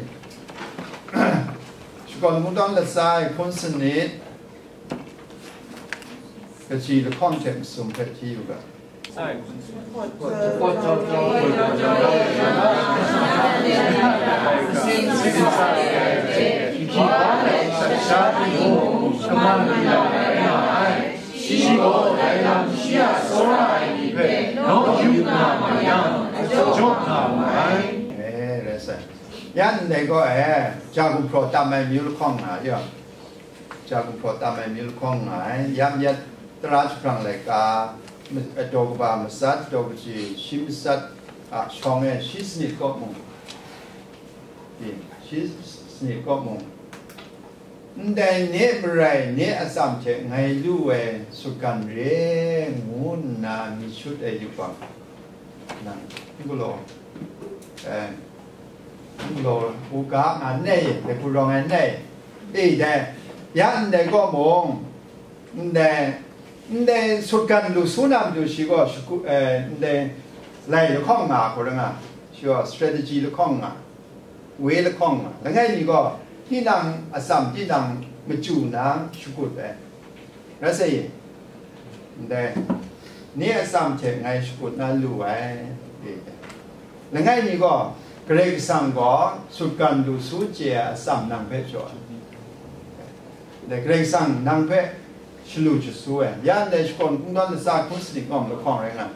Shakawn Kungdawn latsa ai hkun sanit, kaji lahkawng hte masum hpe hti yu ga. Shi gaw dai lam shi a tsawra ai ni hpe naw yup nga ma yang, jaw nga ma ai. E, rai sai. Ya ndai gaw e, ja gumhpraw tam ai amyu lahkawng nga ya, ja gumhpraw tam ai amyu lahkawng nga ai. Yam yat tara jahprang laika, ma-, daw kaba matsat, daw kaji shi matsat a shawng e shi sanit kaw mung, shi sanit kaw mung, ndai nye marai nye atsam hte ngai lu ai sutgan re ngu nna mi shut ai yupang, nang n galaw, eh, n galaw u ga nga nei, dai hku rawng ai nei, e dai, ya ndai kaw mung, ndai, ndai sutgan lu su na matu shi gaw shagu, eh, ndai lai lahkawng nga hku rai nga, shi gaw strategy lahkawng nga, woi lahkawng nga, langai mi gaw tinang atsam tinang machyu na shakut ai, rai sa i? Ndai, ni atsam hte ngai shakut na lu ai, langai mi gaw, Karai Kasang gaw sutgan lu su chye ai atsam nang hpe jaw ai. Ndai, Karai Kasang nang hpe shalu shasu ai, ya ndai Shakawn Kungdawn latsa hkun sanit gaw lahkawng rai nga ai.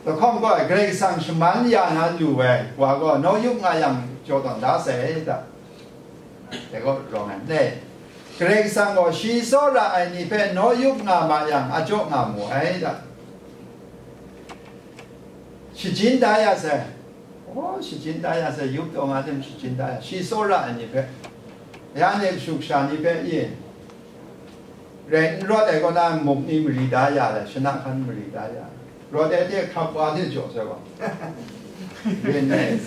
Lahkawng gaw, Karai Kasang shaman ya na lu ai wa gaw, naw yup nga yang jaw tawn da sai ta? Dai gaw rawng ai, ne? Karai Kasang gaw shi tsawra ai ni hpe naw yup nga ma yang, a jaw nga mu ai ta? Shajin da ya sai. Oh, shajin da ya sai, yup taw nga tim shajin da ya, shi tsawra ai ni hpe. Ya ne kashu kasha ni hpe, i, rai n rawt ai kaw na, muk ni mari da ya le, shana hkan mari da ya. Rawt ai hte hkrap wa hte jaw sai gaw, rin ai.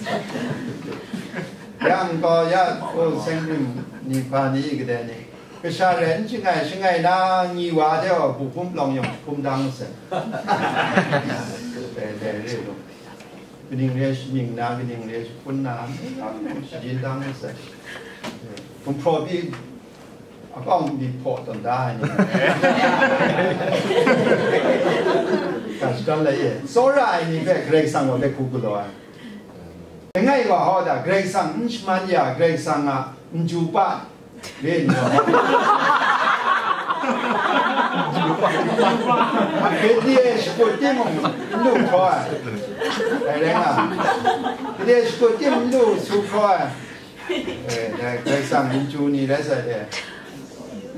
Ya n gaw, ya, o, seng rim ni hpa ni, kadai ni, kasha rai n shangai, shangai na, ngi wa hte gaw, bu hkum lawng yawng hkum dang sai. Dai, dai re lu. Kaning re shaning na, kaning re shahpun na, shajin dang ai sai. Gumhpraw pyi, akawng myit hpaw tawn da ai ni. Ga shadawn lai e. Tsawra ai ni hpe Karai Kasang gaw dai hku galaw ai. Langai wa hkaw da, Karai Kasang n shaman ya, Karai Kasang a n ju pa, re n rawt. Gade shakut timung n lu hkraw ai. Dai rai nga, gade shakut timung n lu su hkraw ai. Eh, dai Karai Kasang n chyu ni rai sai de.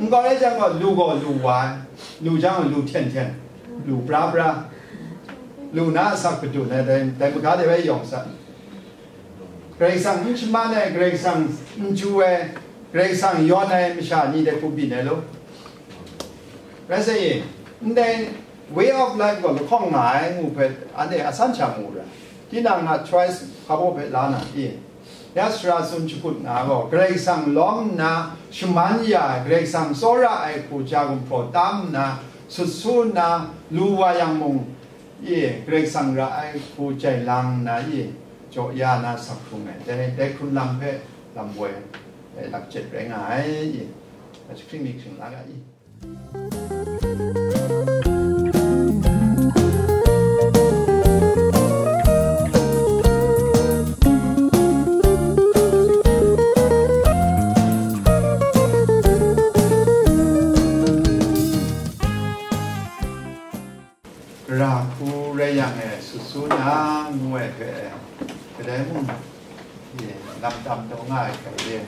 N kau rai jang gaw, lu gaw lu wa ai, lu jang gaw lu hten hten, lu pra pra, lu na asak patun ai, dai, dai maga de bai yawng sa. Karai Kasang n shaman ai, Karai Kasang n chyu ai, Karai Kasang yawn ai masha ni dai hku byin ai lu. Rai sa i, ndai way of life gaw lahkawng nga ai ngu hpe, anhte a san sha mu ra. Tinang a choice hpa baw hpe la na i? Ya sara tsun shakut nga gaw, Karai Kasang lawm nna shaman ya ai, Karai Kasang tsawra ai hku ja gumhpraw tam nna, sut su nna, lu wa yang mung, i, Karai Kasang ra ai hku jai lang nna i, jaw ya na sak hkrung ai, dai, dai hkrun lam hpe lam woi, dai lap jet rai nga ai i, ahkying mi hkying la ga i. Ra hku rai yang e, sut su na ngu ai hpe, kadai mung, ye, lam tam taw nga ai hkrai de,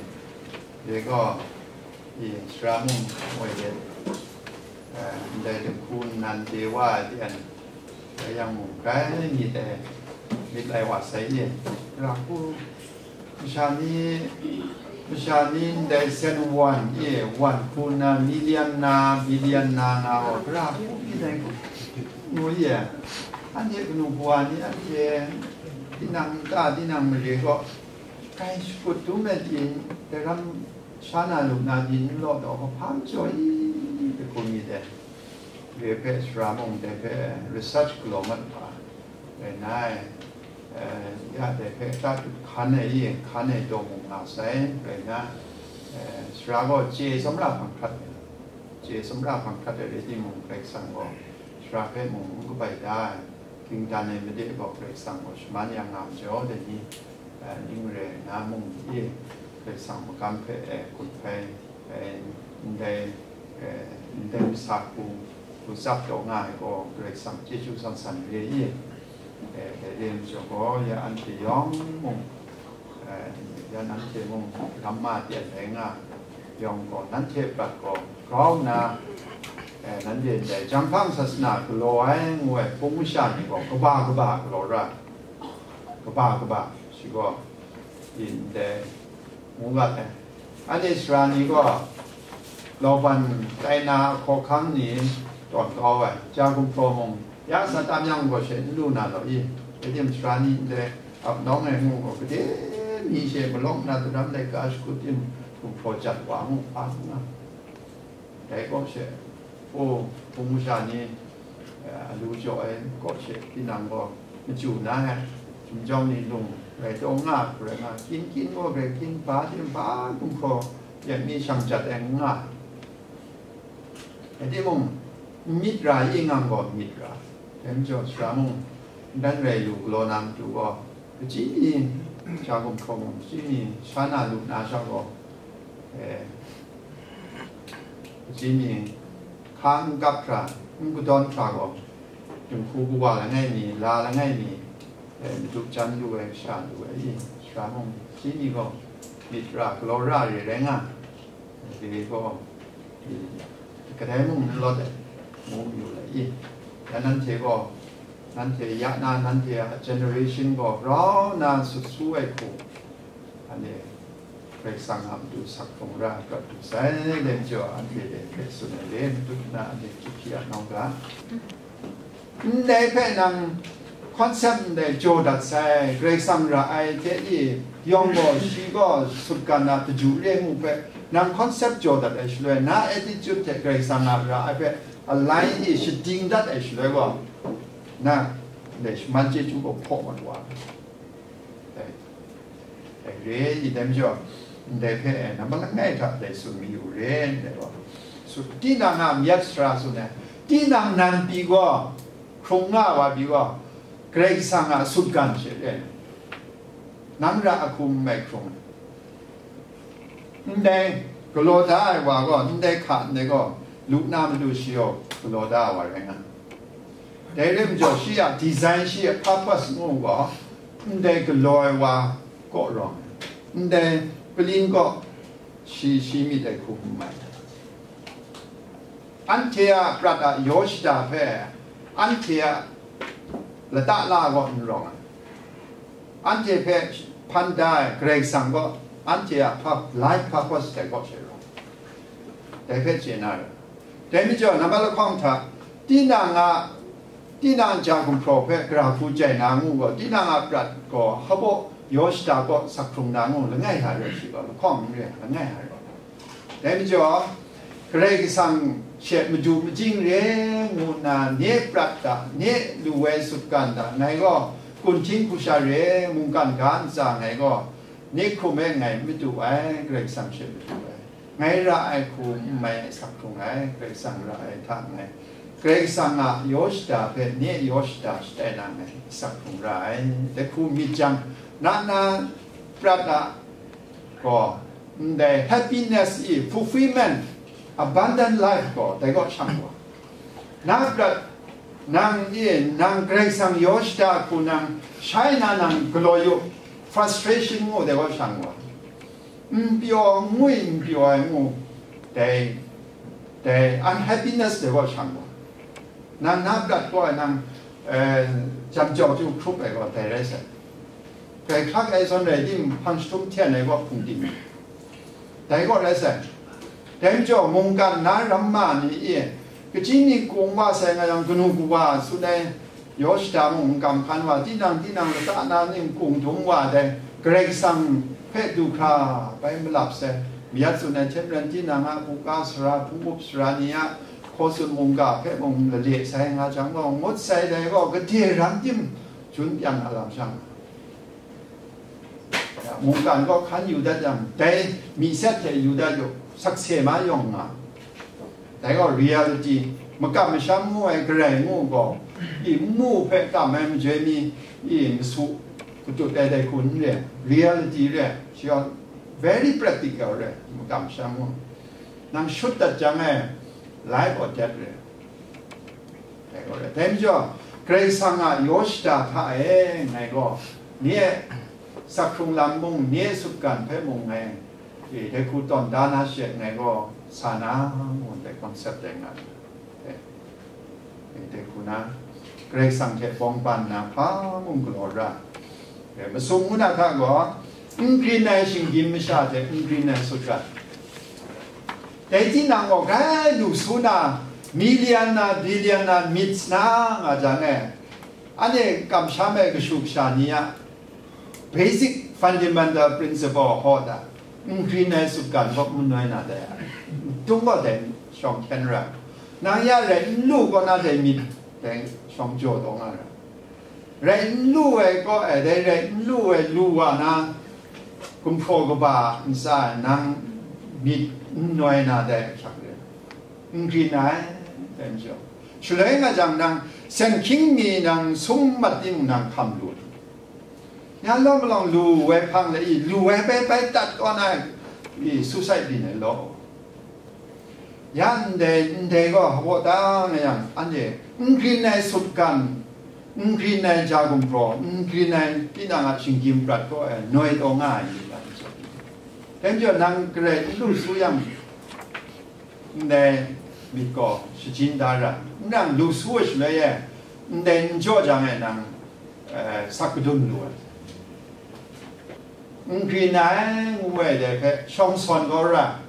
de gaw, ye, sara mung moi de, eh, ndai dinghku nnan de wa ai de an, rai yang mung, grai myit ai, myit lai wa sai ye, ra hku, masha ni, masha ni ndai sen wan e, wan hku na, million na, billion na nga gaw, gara hku myit ai ngu ye, anhte kanu kawa ni, anhte tinang nta, tinang mare gaw, kai shakut dum ai pyi, dai ram sha na lu na pyi, n law law, hpa majaw i, dai hku myit ai. Re hpe sara mung dai hpe research galaw mat hpa rai nna, eh, ya dai hpe ta hkan ai i, hkan ai taw mung nga sai, rai nna, eh, sara gaw chye tsawmra hpang hkrat ai, chye tsawmra hpang hkrat ai rai timung, Karai Kasang gaw sara hpe mung n kabai da ai, hkingdan ai made gaw Karai Kasang gaw shaman ya nga majaw, dai ni, eh, ning re nna mung i, Karai Kasang magam hpe, eh, gun hpai, eh, ndai, eh, ndai masa hku, hku tsap taw nga ai gaw, Karai Kasang chyeju san san re i, eh, dai re ai majaw gaw, ya anhte yawng mung, eh, ya nanhte mung ramma de ai nga yawng gaw, nanhte prat gaw grau nna, eh, nanhte ndai Janghpang sasana galaw ai ngu ai hpung masha ni gaw kaba kaba galaw ra, kaba kaba shi gaw, ndai ngu ga ai. Anhte sara ni gaw, lauban tai na a hkawhkang ni tawn kau ai, ja gumhpraw mung, ya sa tam yang gaw she n lu na law i? Rai tim, sara ni ndai ap nawng ai ngu gaw, gade mi she malawng na daram laika shakut tim gumhpraw jat wa ngu hpa nga. Dai kaw she, o, hpung masha ni, eh, a lu jaw ai kaw she, tinang gaw machyu na ai, hkinjawng ni lung rai taw nga, rai nga, kyin kyin gaw rai kyin, hpa tim hpa gumhpraw yak mi shang jat ai n nga. Rai timung, n myit ra i ngang gaw myit ra, dai majaw sara mung, n dan rai lu galaw na matu gaw, kachyi mi, ja gumhpraw mung kachyi mi, sha na lu na sha gaw, eh, kachyi mi, hka n kap hkra, n kadawn hkra gaw, dinghku kawa langai mi, la langai mi, eh, madu jan lu ai, sha lu ai, sara mung kachyi mi gaw, myit ra, galaw ra re rai nga, dai gaw, kadai mung n lawt ai, ngu yu ai i? Ya nanhte gaw, nanhte ya na, nanhte a generation gaw grau na sut su ai hku, anhte Karai Kasang a matu sak hkrung ra ai prat du sai, dai majaw anhte de hpe tsun ai re, matut na anhte chyu hpyi a nawng ga. Ndai hpe nang concept ndai jaw dat sai, Karai Kasang ra ai hte i, yawng gaw shi gaw sutgan a daju re ngu hpe, nang concept jaw dat ai shaloi, na attitude hte Karai Kasang a ra ai hpe align i shading dat ai shaloi gaw, na ndai shaman chyeju gaw hpaw mat wa ai. Dai, dai re i, dai majaw, ndai hpe, eh, nambat langai hta dai tsun mayu re, ndai gaw. Su, tinang a myit sara tsun ai, tinang nan pyi gaw, hkrung nga wa pyi gaw, Karai Kasang a sutgan she re. Nang ra a hku n mai hkrung ai. Ndai galaw da ai wa gaw, ndai hka ndai gaw, lu na matu shi gaw galaw da ai wa rai nga. Dai rai majaw, shi a design, shi a purpose ngu gaw, ndai galaw ai wa kaw rawng ai, ndai Palin gaw shi shi myit ai hku n mai. Anhte a prat a yaw shada hpe anhte a lata la gaw n rawng ai. Anhte hpe hpan da ai Karai Kasang gaw anhte a hpa, life purpose dai kaw she rawng. Dai hpe chye na rai. Dai majaw, nambat lahkawng hta, tinang a, tinang ja gumhpraw hpe gara hku jai na ngu gaw, tinang a prat gaw hpabaw yaw shada kaw sak hkrung na ngu, langai hta rai shi gaw, lahkawng n re, langai hta rai. Dai majaw, Karai Kasang she madu majing re ngu nna, nye prat hta, nye lu ai sutgan hta, ngai gaw kunhting hkusha re, mungkan ga ntsa ngai gaw, nye hkrum e ngai madu ai, Karai Kasang she madu ai. Ngai ra ai hku n mai ai sak hkrung ai, Karai Kasang ra ai hta ngai, Karai Kasang a yaw shada hpe nye yaw shada shatai na ngai sak hkrung ra ai. Dai hku myit jang, na na prat a gaw, ndai happiness i fulfillment, abundant life gaw, dai gaw shang wa. Na prat, nang e, nang Karai Kasang yaw shada hku nang shai na nang galaw yu, frustration ngu dai gaw shang wa. N pyaw ngwi n pyaw ai ngu, dai, dai unhappiness dai gaw shang wa. Nang na prat gaw nang, eh, jam jau ju hkrup ai gaw dai rai sai. Grai hkrak ai zawn rai tim, hpang jahtum hten ai gaw hpung tim, dai gaw rai sai. Dai majaw, mungkan na ramma ni e, kaji ni kung wa sai nga yang, kanu kawa tsun ai, yaw shada mung n kam hkan wa, tinang tinang lata na ning kung dum wa dai, Karai Kasang hpe du hkra bai malap sai, mayat tsun ai hte maren, tinang a buga sara, hpung up sara ni a hkaw tsun mungga hpe mung lale sai nga jang gaw, ngut sai dai gaw, gade ram tim, jun pyan a lam shang. Mungkan gaw hkan yu dat yang, dai mi set hte yu dat yu, sakse ma yawng nga. Dai gaw reality, makam masham ngu ai Karai ngu gaw, i nmu hpe kam ai majoi mi, i masu katut ai dai hku n re, reality re, shi gaw very practical re, makam masham ngu. Nang shut dat jang e, life or death re. Dai gaw re. Dai majaw, Karai Kasang a yaw shada hta e ngai gaw, nye sak hkrung lam mung, nye sutgan hpe mung ngai, e, dai hku tawn da na she ngai gaw sa na, ngu dai concept dai nga ai. E, e, dai hku na, Karai Kasang hte bawng ban na hpa mung galaw ra. E, masum ngu na hta gaw, n grin ai shinggyim masha hte n grin ai sutgan. Dai tinang gaw, grai lu su na, million na, billion na, myit na nga jang e, anhte kamsham ai kashu kasha ni a basic fundamental principle hkaw da, n grin ai sutgan gaw n noi na dai, n tung gaw dai shawng hkyen ra. Nang ya rai n lu kaw na dai myit dai shawng jaw taw nga ra. Rai n lu ai kaw ai, dai rai n lu ai lu wa na, gumhpraw kaba ntsa ai nang myit n noi na dai ahkyak re, n grin ai, dai majaw. Shaloi nga jang nang, sen hkying mi nang sum mat timung nang hkam lu. Yan lawm malawng lu ai hpang le i, lu ai bai bai tat kaw na i, suicide byin ai law. Ya ndai, ndai gaw hpaw ta nga yang, anhte n grin ai sutgan, n grin ai ja gumhpraw, n grin ai tinang a shinggyim prat gaw e noi taw nga ai myit dai majaw. Dai majaw nang garai n lu su yang, ndai myit gaw shajin da ra, n rang lu su ai shaloi e, ndai n jaw jang e nang, eh, sak kadun lu ai. N grin ai ngu ai dai hpe shawng sawn kau ra.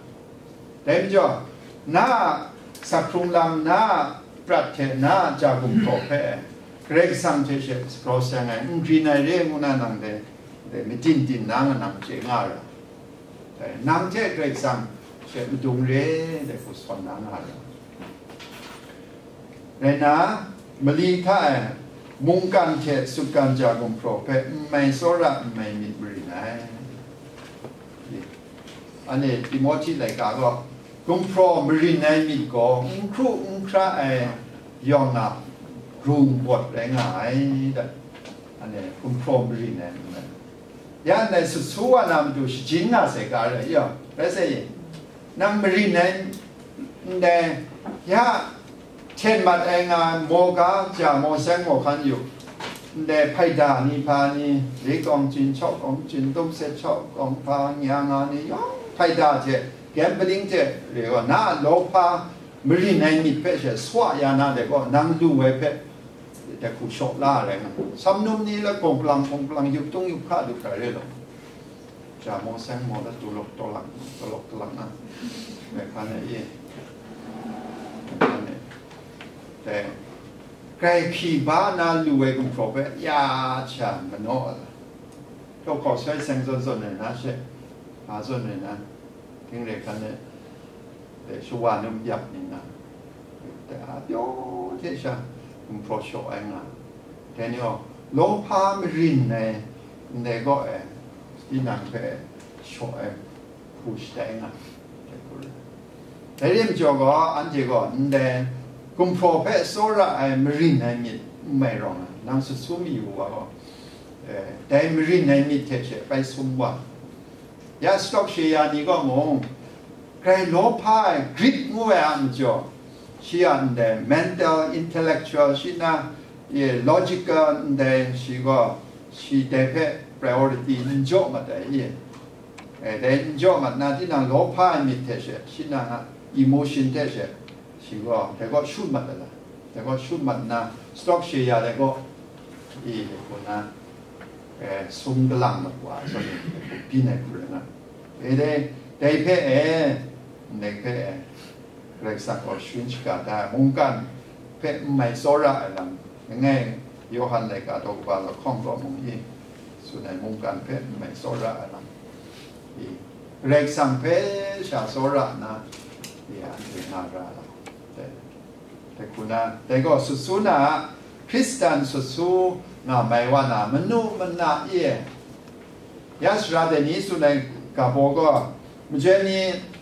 Dai majaw, na a sak hkrung lam, na a prat hte na a ja gumhpraw hpe Karai Kasang hte she grau seng ai, n grin ai re ngu na nang dai, dai matin tin na nga nang chye nga ra. Dai, nang hte Karai Kasang she madung re, dai hku sawn na nga ra. Rai nna, mali hta e mungkan hte sutgan ja gumhpraw hpe n mai tsawra n mai myit marin ai. Anhte Timohti laika gaw, gumhpraw marin ai myit gaw n hkru n hkra ai yawng a grung bawt rai nga ai, da. Anhte gumhpraw marin ai myit. Ya ndai sut su wa na matu shajin nga sai ga rai, ya, rai sai, nang marin ai ndai, ya hten mat ai nga ai maw ga, ja maw seng maw hkan yu, Ndai hpaida ni hpa ni, li kawng chyin, chyaw kawng chyin, tum set chyaw kawng hpa, nya nga ni yawng hpaida hte, gambling hte re wa, na a lawhpa marin ai myit hpe she swa ya na de gaw, nang lu ai hpe, de hku shaw la ai rai nga. Sam num ni la gawng palang, gawng palang, yup tung yup hka lu hkra re law. Ja maw seng maw la, tulawk tawlak, tulawk talak na. Dai hkan e, dai, grai hpyi ba na lu ai gumhpraw hpe ya hta manaw ai. Htawk hkawk sai seng zawn zawn ai na she, hpa zawn ai na, ting re hkan e, dai shawa num yak ni na, dai a pyaw hte sha gumhpraw shaw ai nga. Dai ni gaw, lawhpa marin ai ndai gaw e, tinang hpe shaw ai hku shatai nga, dai hku rai. Dai rim jaw gaw, anhte gaw ndai gumhpraw hpe tsawra ai marin ai myit n mai rawng ai, nang sut su mayu wa gaw, eh, dai marin ai myit hte she bai sum wa. Ya stock share ya ni gaw mung, grai lawhpa ai Greek ngu ai a majaw, shi a ndai mental, intellectual, shi na, ye, logical ndai shi gaw, shi dai hpe priority n jaw mat ai, ye. Eh, dai n jaw mat na, tinang lawhpa ai myit hte she, shi na a emotion hte she, shi gaw, dai gaw shut mat ai la, dai gaw shut mat nna, stock share ya dai gaw, i, dai gaw na, eh, sum galang mat wa, so ni, dai gaw byin ai hku rai nga. Eh, dai, dai hpe, eh, ndai hpe, eh, Karai Kasang gaw sharin shaga da ai, mungkan hpe n mai tsawra ai lam, langai Yawhan laika daw kaba lahkawng gaw mung i, tsun ai mungkan hpe n mai tsawra ai lam, i, Karai Kasang hpe sha tsawra nna, i, anhte nga ra ai lam, dai, dai hku na, dai gaw sut su na a, Hkristan sut su nga mai wa na, manu mana e, ya sara dai ni tsun ai ga baw gaw, majoi ni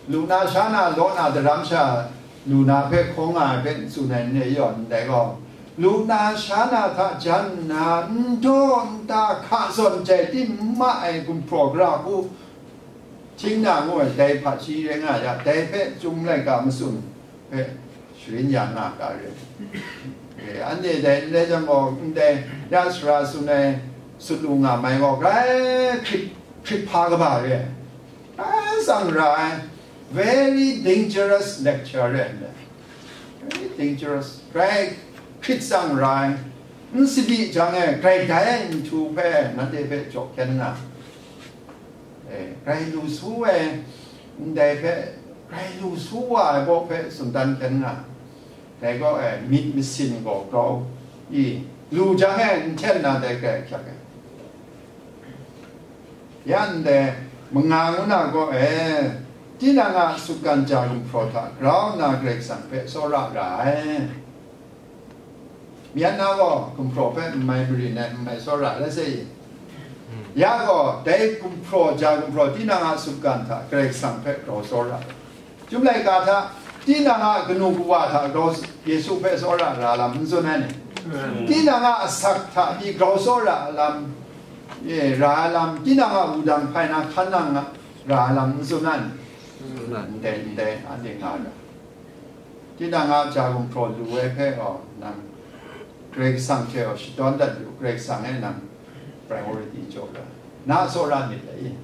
lu na sha na, law na daram sha lu na hpe hkaw nga ai hpe n tsun ai n re yaw ndai gaw, lu na sha na hta jan nna n daw n ta hka zawn jai tim n ma ai gumhpraw gara hku, hting na ngu ai dai hpaji rai nga ya, dai hpe Chyum laika matsun hpe sharin ya nga ga re. Eh, anhte dai n rai jang gaw, ndai ya sara tsun ai sut lu nga mai gaw, grai hkrit, hkrit hpa kaba re. Grai tsang ra ai, very dangerous lecture re ndai. Very dangerous, grai hkrit tsang ra ai, n sadi jang e, grai dai ai nhtu hpe nanhte hpe jaw hkyen nga. Eh, grai lu su ai, ndai hpe, grai lu su wa ai baw hpe tsun dan hkyen nga. Dai gaw, eh, myit masin gaw grau i, lu jang e n hten na dai grai ahkyak ai. Ya ndai, manga ngu na gaw, eh, tinang a sutgan ja gumhpraw hta grau nna Karai Kasang hpe tsawra ra ai. Myen na gaw gumhpraw hpe n mai marin ai, n mai tsawra ai, let's say, ya gaw, dai gumhpraw, ja gumhpraw, tinang a sutgan hta Karai Kasang hpe grau tsawra ai. Chyum laika hta, tinang a kanu kawa hta grau Yesu hpe tsawra ra lam n tsun ai ni? Tinang a asak hta pyi grau tsawra ai lam, e, ra ai lam, tinang a wudang hpai na hkan nang ra ai lam n tsun ai ni? Ndai, ndai, anhte nga ra. Tinang a ja gumhpraw lu ai hpe gaw, nang Karai Kasang hte gaw shadawn dat yu, Karai Kasang e nang priority jaw ra. Na tsawra myit dai,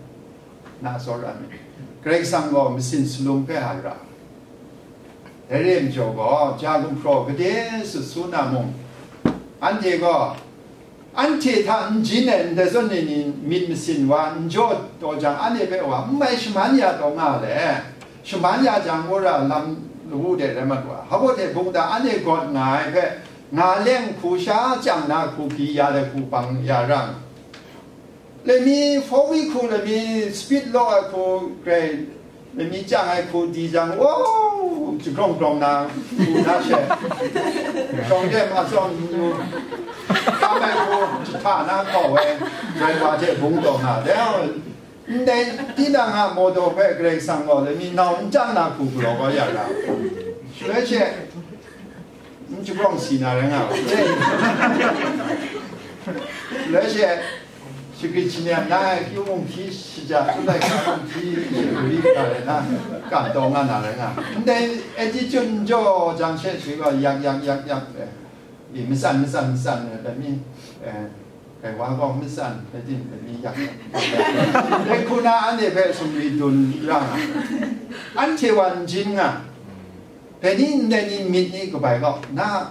na tsawra myit. Karai Kasang gaw masin salum hpe a ra. Dai re ai majaw gaw, ja gumhpraw gade sut su na mung, anhte gaw, anhte hta n jin ai ndai zawn ni ni myit masin wa n jaw taw jang, anhte hpe wa n mai shaman ya taw nga le, shaman ya jang, wora lam lawu de rai mat wa, hpa baw hte bungda anhte gawt nga ai hpe, nga leng hku sha chyang na hku hpyi ya ai hku bang ya ra nga. Laimi four wheel hku, laimi speed law ai hku, grai laimi chyang ai hku di jang, wow, jagrawng grawng na hku na she, grawng de ma tsawm nu, tam ai hku jahta na hkaw ai, grai wa hte bung taw nga, dai ndai tinang a mawdaw hpe Karai Kasang gaw laimi nau n chyang na hku galaw kau ya ra, shaloi she, n jagrawng si na rai nga ai. Shaloi she, shagrit shanyan na ai, kyu mung hti shaja, n lai ka mung hti shagrit ka rai na, kam taw nga na rai nga. Ndai attitude n jaw jang she, shi gaw yak yak yak yak, eh, i, matsan matsan matsan, eh, dai mi, eh, Dai wa gaw matsan, dai ting, dai ni yak. Dai hku na anhte hpe sumri dun ra nga. Anhte wa n jin nga. Dai ni ndai ni myit ni kabai gaw, na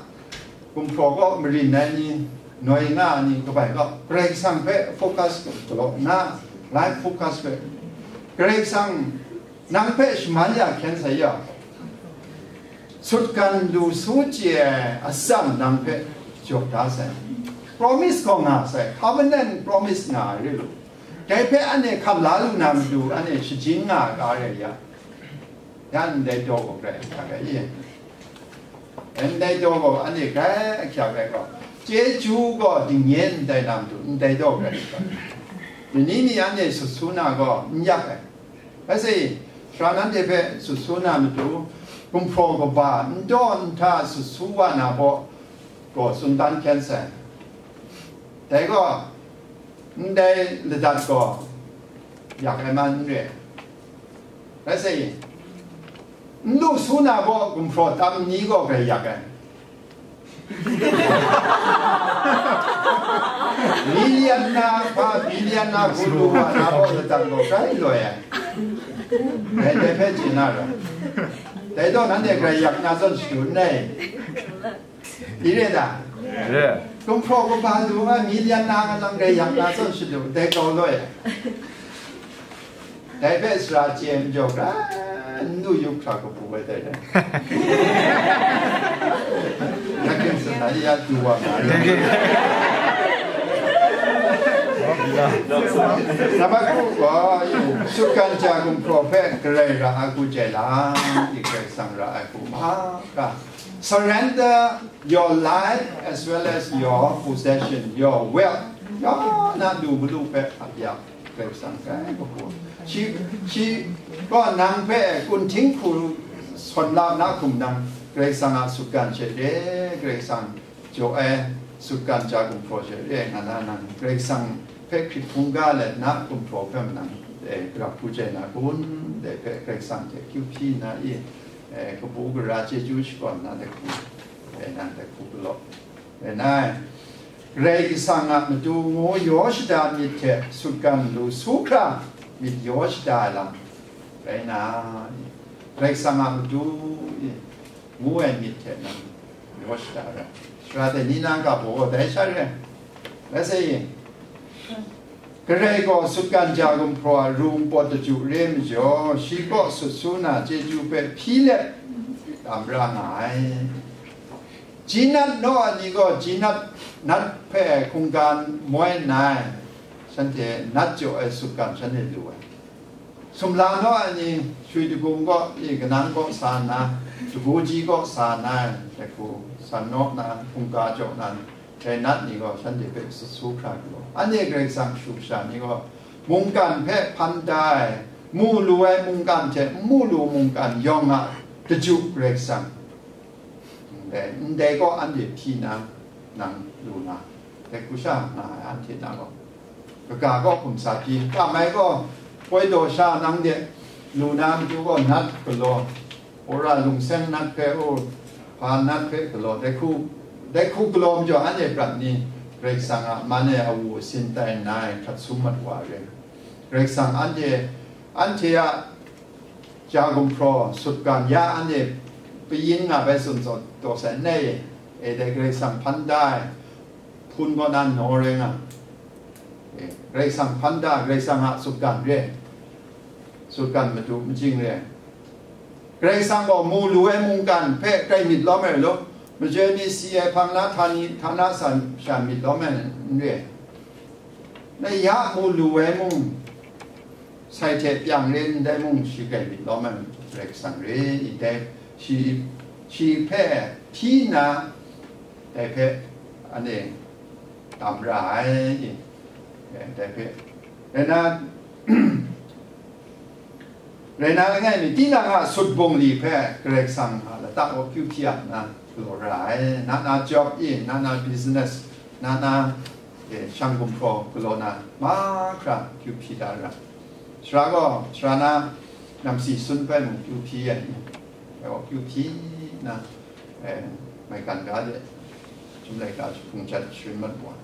gumhpraw gaw marin ai ni, noi nga ai ni kabai gaw, Karai Kasang hpe focus galaw nna, life focus hpe, Karai Kasang nang hpe shaman ya hkyen sai ya, sutgan lu su chye ai atsam nang hpe jaw da sai, promise gaw nga sai, covenant promise nga ai re lu, dai hpe anhte hkap la lu na matu anhte shajin nga ai ga rai ya, yan ndai daw gaw grai ahkyak ai i? Ndai daw gaw anhte grai ahkyak ai gaw, chyeju gaw dingye ndai na matu ndai daw grai ahkyak ai. Ni ni ni anhte sut su na gaw n yak ai. Bai se, sara nanhte hpe sut su na matu, gumhpraw kaba n daw n hta sut su wa na baw gaw tsun dan hkyen sai. Dai gaw, ndai ladat gaw yak ai man n re. Bai se, n lu su na baw gumhpraw tam ni gaw grai yak ai. Milian na hpa, bilian na hku lu wa na gaw ladat gaw grai loi ai. Dai dai hpe chye na ra. Dai gaw nanhte grai yak na zawn shadu n rai. I re da? Re. Gumhpraw kaba lu nga, milian na nga lang grai yak na zawn shadu, dai gaw loi ai. Dai hpe sara chye n jaw, n lu yup hkra kabu ai dai dai. Ya king sa na ya du wa nga ya. Nama ku gaw, sutgan ja gumhpraw hpe Karai ra ai hku chye la, i Karai Kasang ra ai hku mahkra. Surrender your life as well as your possession, your wealth. Ya na lu malu hpe ap ya, Karai Kasang kai kabu. Shi, shi gaw nang hpe kunhting hku sawn la na hkum nang, Karai Kasang a sutgan she re, Karai Kasang jaw ai sutgan ja gumhpraw she re nga na nang, Karai Kasang hpe hkrit hkungga let na gumhpraw hpe nang, eh, grap hku chye na kun, dai hpe Karai Kasang hte akyu hpyi nna i, eh, kabu gara chyeju shakawn na dai hku, eh, nang dai hku galaw. Rai nai, Karai Kasang a matu ngu yaw shada myit hte sutgan lu su hkra myit yaw shada ai lam rai na, Karai Kasang a matu i, ngu ai myit hte nang yaw shada ai. Sara dai ni na ga baw dai sha re. Let's say, Karai gaw sutgan ja gumhpraw a ru npawt daju re majaw, shi kaw sut su na chyeju hpe hpyi let tam ra nga ai. Jinat naw ai ni gaw jinat nat hpe hkungga moi nna, shanhte nat jaw ai sutgan shanhte lu ai. Sumla naw ai ni, shui dagum kaw, i kanang kaw sa nna, dagu ji kaw sa nna, dai hku san naw nna, hkungga jaw nna, dai nat ni gaw shanhte hpe sut su hkra lu ai. Anhte Karai Kasang shu sha ni gaw, mungkan hpe hpan da ai, mu lu ai mungkan hte n mu lu mungkan yawng a daju Karai Kasang. Ndai, ndai gaw anhte hpyi na, nang lu na, dai hku sha nga ai anhte na gaw, kaga gaw hkum sa hpyi, kam ai gaw, koi daw sha nang de lu na matu gaw nat galaw, wora lungseng nat hpe, o, hpa nat hpe galaw, dai hku, dai hku galaw majaw anhte prat ni, Karai Kasang a man e awu asin tai nna ai hkrat sum mat wa re. Karai Kasang anhte, anhte a ja gumhpraw sutgan ya anhte payin nga bai tsun taw, taw sai nai e, e dai Karai Kasang hpan da ai hpun kaw na naw rai nga. E, Karai Kasang hpan da, Karai Kasang a sutgan re, sutgan madu majing re. Karai Kasang gaw mu lu ai mungkan hpe grai myit lawm ai law, majoi mi si ai hpang na htani, htana sa sha myit lawm ai n re. Na ya mu lu ai mung, sai hte pyang re ndai mung, shi grai myit lawm ai Karai Kasang re, i dai, shi, shi hpe hpyi nna, dai hpe anhte tam ra ai, i, dai hpe, rai na, rai na langai mi, tinang a sut bungli hpe Karai Kasang a lata gaw kyu hpyi a nna galaw ra ai, na na job i, na na business, na na, e, shang gumhpraw galaw na mahkra kyu hpyi da ra. Sara gaw, sara na namsi sun hpe mung kyu hpyi ai ni, e, gaw kyu hpyi nna, e, maigan ga de, chyum laika jahpung jat sharin mat wa.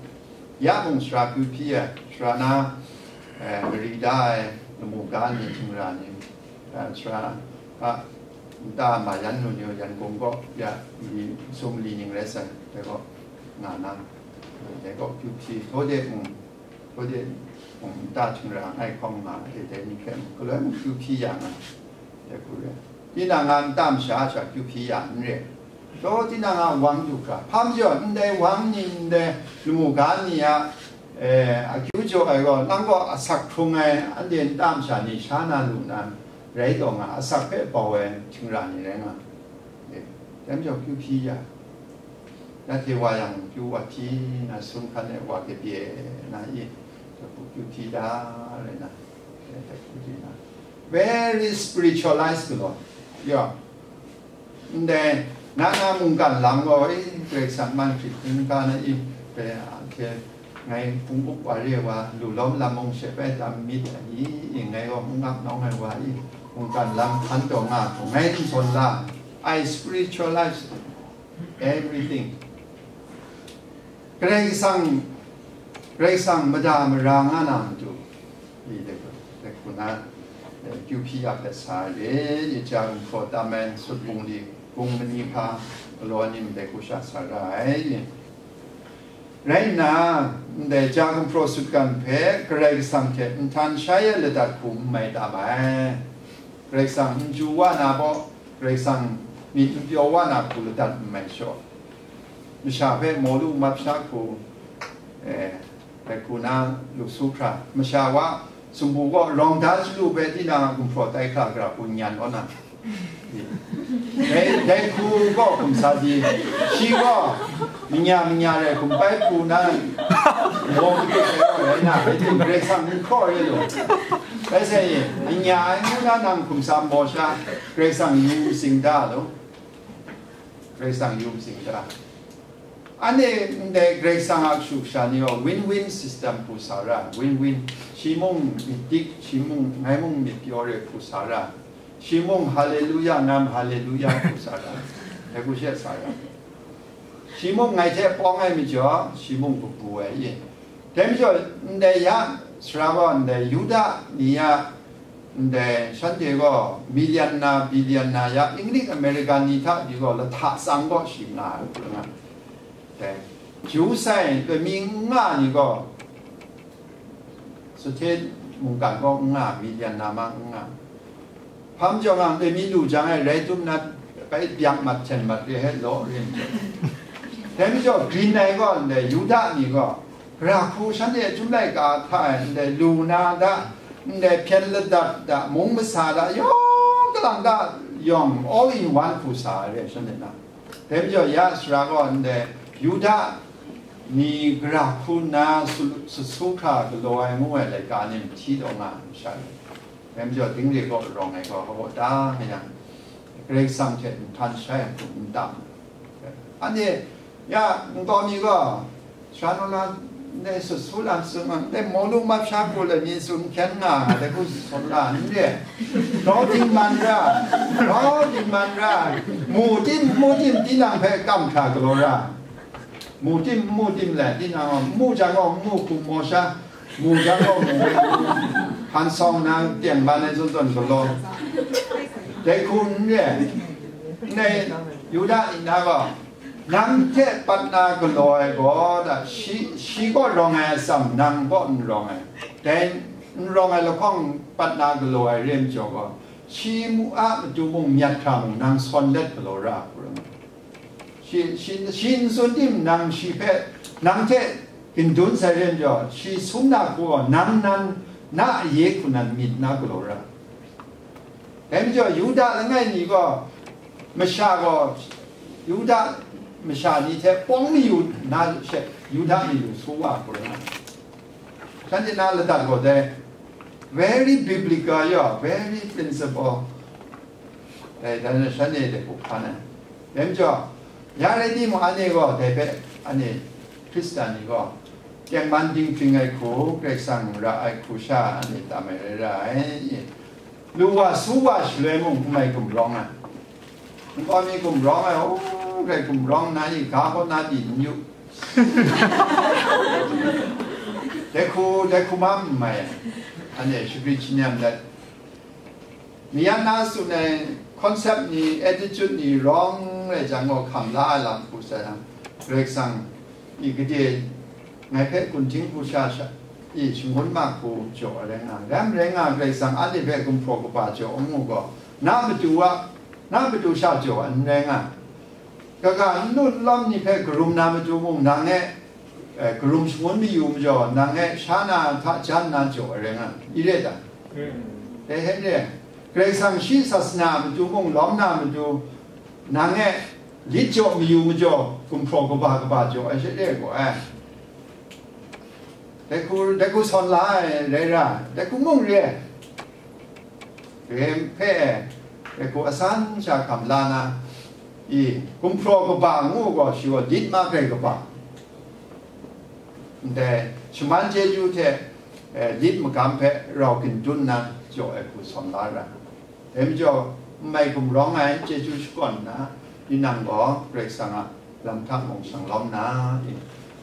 Ya mung sara kyu hpyi ai, sara na, eh, mari da ai lamu ga ni, htingra ni, eh, sara a nta ma yan lu ni, yan gum gaw ya li, sum li ning rai sai, dai gaw nga na, dai gaw kyu hpyi, htaw de mung, htaw de mung nta htingra ai hkawng nga ai, dai ni hpe mung, galoi mung kyu hpyi ya nga, dai hku re. Tinang a nta masha a sha kyu hpyi ya n re. Taw, tinang a wang du hkra, hpa majaw, ndai wang ni, ndai lamu ga ni a, eh, akyu jaw ai gaw, nang gaw asak hkrung ai, anhte nta masha ni sha na lu na, rai taw nga, asak hpe bau ai htingra ni rai nga. Eh, dai majaw kyu hpyi ya, ya hte wa yang, kyu wa hpyi na, sum hkan e wa kabye na i, kyu hpyi da rai na, eh, kyu hpyi na. Very spiritualized galaw. Ya. Ndai, na na mungkan lam gaw, i, Karai Kasang man hkrit hkun ga na i, pe, a, hte, ngai hpung up wa re wa, lu lawm lam mung she bai tam myit ai i, i, ngai gaw n ngap nawng ai wa i, mungkan lam hkan taw nga hku, ngai n zawn la, I spiritualize everything. Karai Kasang, Karai Kasang mada mara nga na matu, i, dai hku, dai hku na, eh, kyu hpyi ya hpe sa re, i, ja gumhpraw tam ai, sut bungli, gung mani hpa, galaw ni ndai hku sha sa ra ai. Rai nna, ndai ja gumhpraw sutgan hpe Karai Kasang hte nhtan shai ai ladat hku n mai tam ai. Karai Kasang n chyu wa na gaw, Karai Kasang myit n pyaw wa na hku ladat n mai shaw, masha hpe maw lu map sha hku, eh, dai hku na lu su hkra, masha wa sumpu gaw rawng da chyalu hpe tinang a gumhpraw tai hkra gara hku n yan kaw na. Dai, dai hku gaw hkum sa di, shi gaw manya manya rai hkum pai hku na, maw kade ai gaw rai na, rai tim, Karai Kasang n hkraw re lu. Bai sai, anya ai ngu na nang hkum sa maw sha, Karai Kasang yu sing da lu. Karai Kasang yu sing da. Anhte ndai Karai Kasang a kashu kasha ni gaw win-win system hku sa ra, win-win. Shi mung myit dik, shi mung, ngai mung myit pyaw re hku sa ra. Shi mung haleluya, ngai mung haleluya hku sa ra. Dai hku she sa ra. Shi mung ngai hte pawng ai majaw, shi mung kabu ai i. Dai majaw, ndai ya, sara gaw ndai Yuda ni ya, ndai shanhte gaw million na, billion na ya, English American ni hta pyi gaw lahta tsang gaw shi nga ai, nga ai. Dai, Jew sai loi mi n nga ni gaw, Sahte mungkan gaw n nga, million na ma n nga. Hpa majaw nga, ndai mi lu jang e, rai tum na, bai byak mat hten mat re he law rin. Dai majaw, grin ai gaw, ndai Yuda ni gaw, gara hku shanhte a Chyum laika hta e, ndai lu na da, ndai hpyen ladat da, mung masa da, yawng galang da, yawng all in one hku sa ai re, shanhte na. Dai majaw, ya sara gaw ndai Yuda ni gara hku nna su, su, su hkra galaw ai ngu ai laika ni mahti taw nga ai masha ni. Dai majaw, dingre kaw rawng ai gaw, hawta nga yang, Karai Kasang hte nhtan shai ai hku n tam. Anhte, ya, nkau mi gaw, sha naw na, ndai sut su lam sung, ndai maw lu map sha hku lai mi sung hkyen nga, dai hku sut la, n re. Grau dingman ra, grau dingman ra, mu tim, mu tim, tinang hpe kam hkra galaw ra. Mu tim, mu tim le, tinang gaw, mu jang gaw, mu hku maw sha, mu jang gaw, mu hku, hpan sawng na, tengman ai zawn zawn galaw. Dai hku n re. Ndai Yuda ni na gaw, nang hte pat na galaw ai gaw, da, shi, shi gaw rawng ai atsam, nang gaw n rawng ai. Dai n rawng ai lahkawng pat na galaw ai re majaw gaw, shi mu a matu mung myat hkra mung nang sawn let galaw ra hku rai. Shi, shi, shi n tsun tim nang shi hpe, nang hte hkin dun sai re majaw, shi sum na hku gaw nang nan, na aye hku nan myit na galaw ra. Dai majaw, Yuda langai mi gaw, masha gaw, Yuda masha ni hte pawng mayu na she, Yuda mi lu su wa hku rai nga. Shanhte na ladat gaw dai, very biblical, ya, very principle. Dai, dai na shanhte de hku hkan ai. Dai majaw, ya rai timung, anhte gaw dai hpe, anhte Hkristan ni gaw, tengman dinghpring ai hku, Karai Kasang ra ai hku sha, anhte tam ai rai ra ai. Lu wa, su wa shaloi mung, n mai gumrawng ai. Nkau mi gumrawng ai, o, rai gumrawng na i, ga kaw na di n yu, Dai hku, dai hku ma n mai, anhte shagrit shi nem dat. Mayan na tsun ai concept ni, attitude ni wrong rai jang gaw, hkam la ai lam hku sai yang, Karai Kasang i gade ngai hpe kunhting hku sha sha i shangun ma hku jaw ai rai nga, ram rai nga, Karai Kasang anhte hpe gumhpraw kaba jaw n mu gaw, na matu a, na matu sha jaw ai n rai nga. Kaga n lu n lawm ni hpe karum na matu mung, nang e, eh, karum shangun mayu majaw, nang e sha na hta jan na jaw ai rai nga, i re ta? Dai hte re, Karai Kasang shi sasana matu mung, lawm na matu, nang e lit jaw mayu majaw, gumhpraw kaba kaba jaw ai she re gaw ai. Dai hku, dai hku sawn la ai rai ra, dai hku mung re ai. Grai hpe e, grai hku asan sha hkam la na, i, gumhpraw kaba ngu gaw, shi gaw lit ma grai kaba. Ndai shaman chyeju hte, eh, lit magam hpe rau ginjun na jaw ai hku sawn la ra. Dai majaw, n mai gumrawng ai chyeju shakawn nna, tinang gaw Karai Kasang a lam hta mung shanglawm na, i,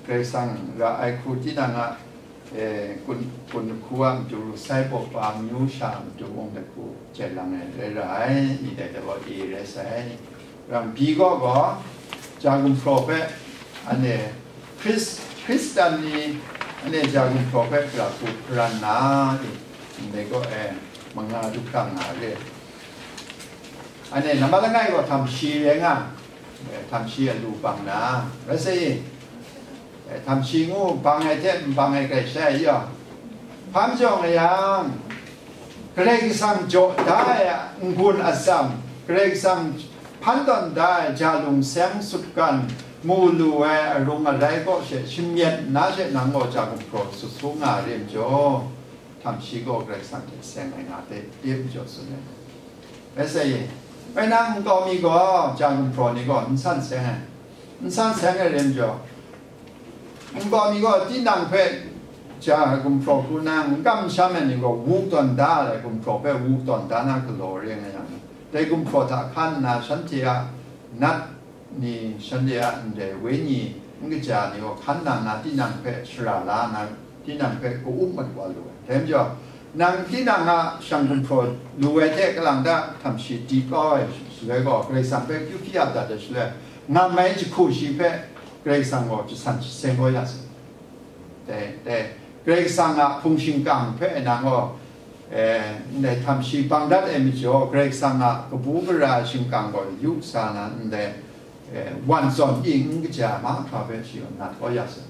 Karai Kasang ra ai hku tinang a, e, kun, kun hku a matu, sai pawp pa amyu sha a matu mung dai hku chye lang ai rai ra ai, i dai dai gaw i rai sai. Rang pyi gaw gaw, ja gumhpraw hpe, anhte Hkris-, Hkristan ni, anhte ja gumhpraw hpe gara hku hparan na, i, ndai gaw, e, manga du hkra nga re. Anhte nambat langai gaw htam shi rai nga, eh, htam shi a lu bang na, rai sa i, eh, htam shi ngu bang ai hte n bang ai grai shai yaw. Hpa majaw nga yang, Karai Kasang jaw da ai a n-gun atsam, Karai Kasang hpan tawn da ai ja lung seng sutgan mu lu ai arung arai kaw she shamyet nna she nang gaw ja gumhpraw sut su nga re majaw, htam shi gaw Karai Kasang hte seng ai nga hte, tip jaw tsun ai. Bai sai ye, bai nang nkau mi gaw, ja gumhpraw ni gaw n san seng ai, n san seng ai rim jaw, nkau mi gaw tinang hpe ja gumhpraw hku nang n kamsham ai ni gaw, wu tawn da ai gumhpraw hpe wu tawn da na galaw re nga yang, dai gumhpraw hta hkan nna shanhte a nat ni shanhte a ndai wenyi n kaja ni gaw hkan nang na tinang hpe shara la na, tinang hpe ka-up mat wa lu ai. Dai majaw, nang tinang a shang gumhpraw lu ai hte kalang ta htam shi di kau ai shaloi gaw, Karai Kasang hpe kyu hpyi a dat ai shaloi, ngam ai jahku shi hpe Karai Kasang gaw jasan jaseng kau ya sai. Dai, dai, Karai Kasang a hpung shingkang hpe nang gaw, eh, ndai htam shi bang dat ai majaw, Karai Kasang a kabu gara ai shingkang gaw yu sa na, ndai, eh, wan zawn ing n kaja mahkra hpe shi gaw nat kau ya sai.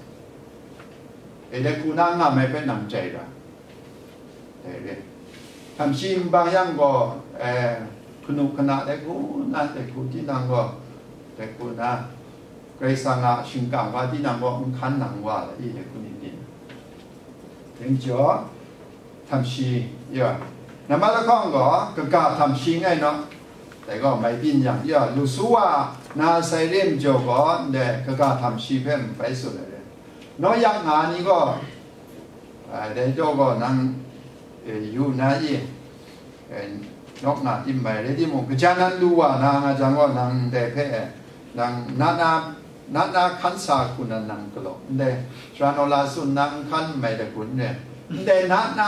E, dai hku na ngam ai hpe nang jai ra. Dai re. Htam shi n bang yang gaw, eh, hkanu hkana dai hku na, dai hku tinang gaw, dai hku na, Karai Kasang a shingkang wa tinang gaw n hkan nang wa ai, i dai hku ni tin. Dai majaw, htam shi, ya. Nambat lahkawng gaw, kaga htam shi ngai naw. Dai gaw, mai byin yang, ya, lu su wa na sai re majaw gaw, ndai kaga htam shi hpe n bai tsun ai re. Naw yak nga ni gaw, a, dai jaw gaw nang, e, yu na i, e, nawk na tim mai rai timung, kaja nan lu wa na nga jang gaw, nang ndai hpe, e, nang na na, na na hkan sa hku nan nang galaw, ndai sara naw la tsun na n hkan n mai da gun re, ndai na na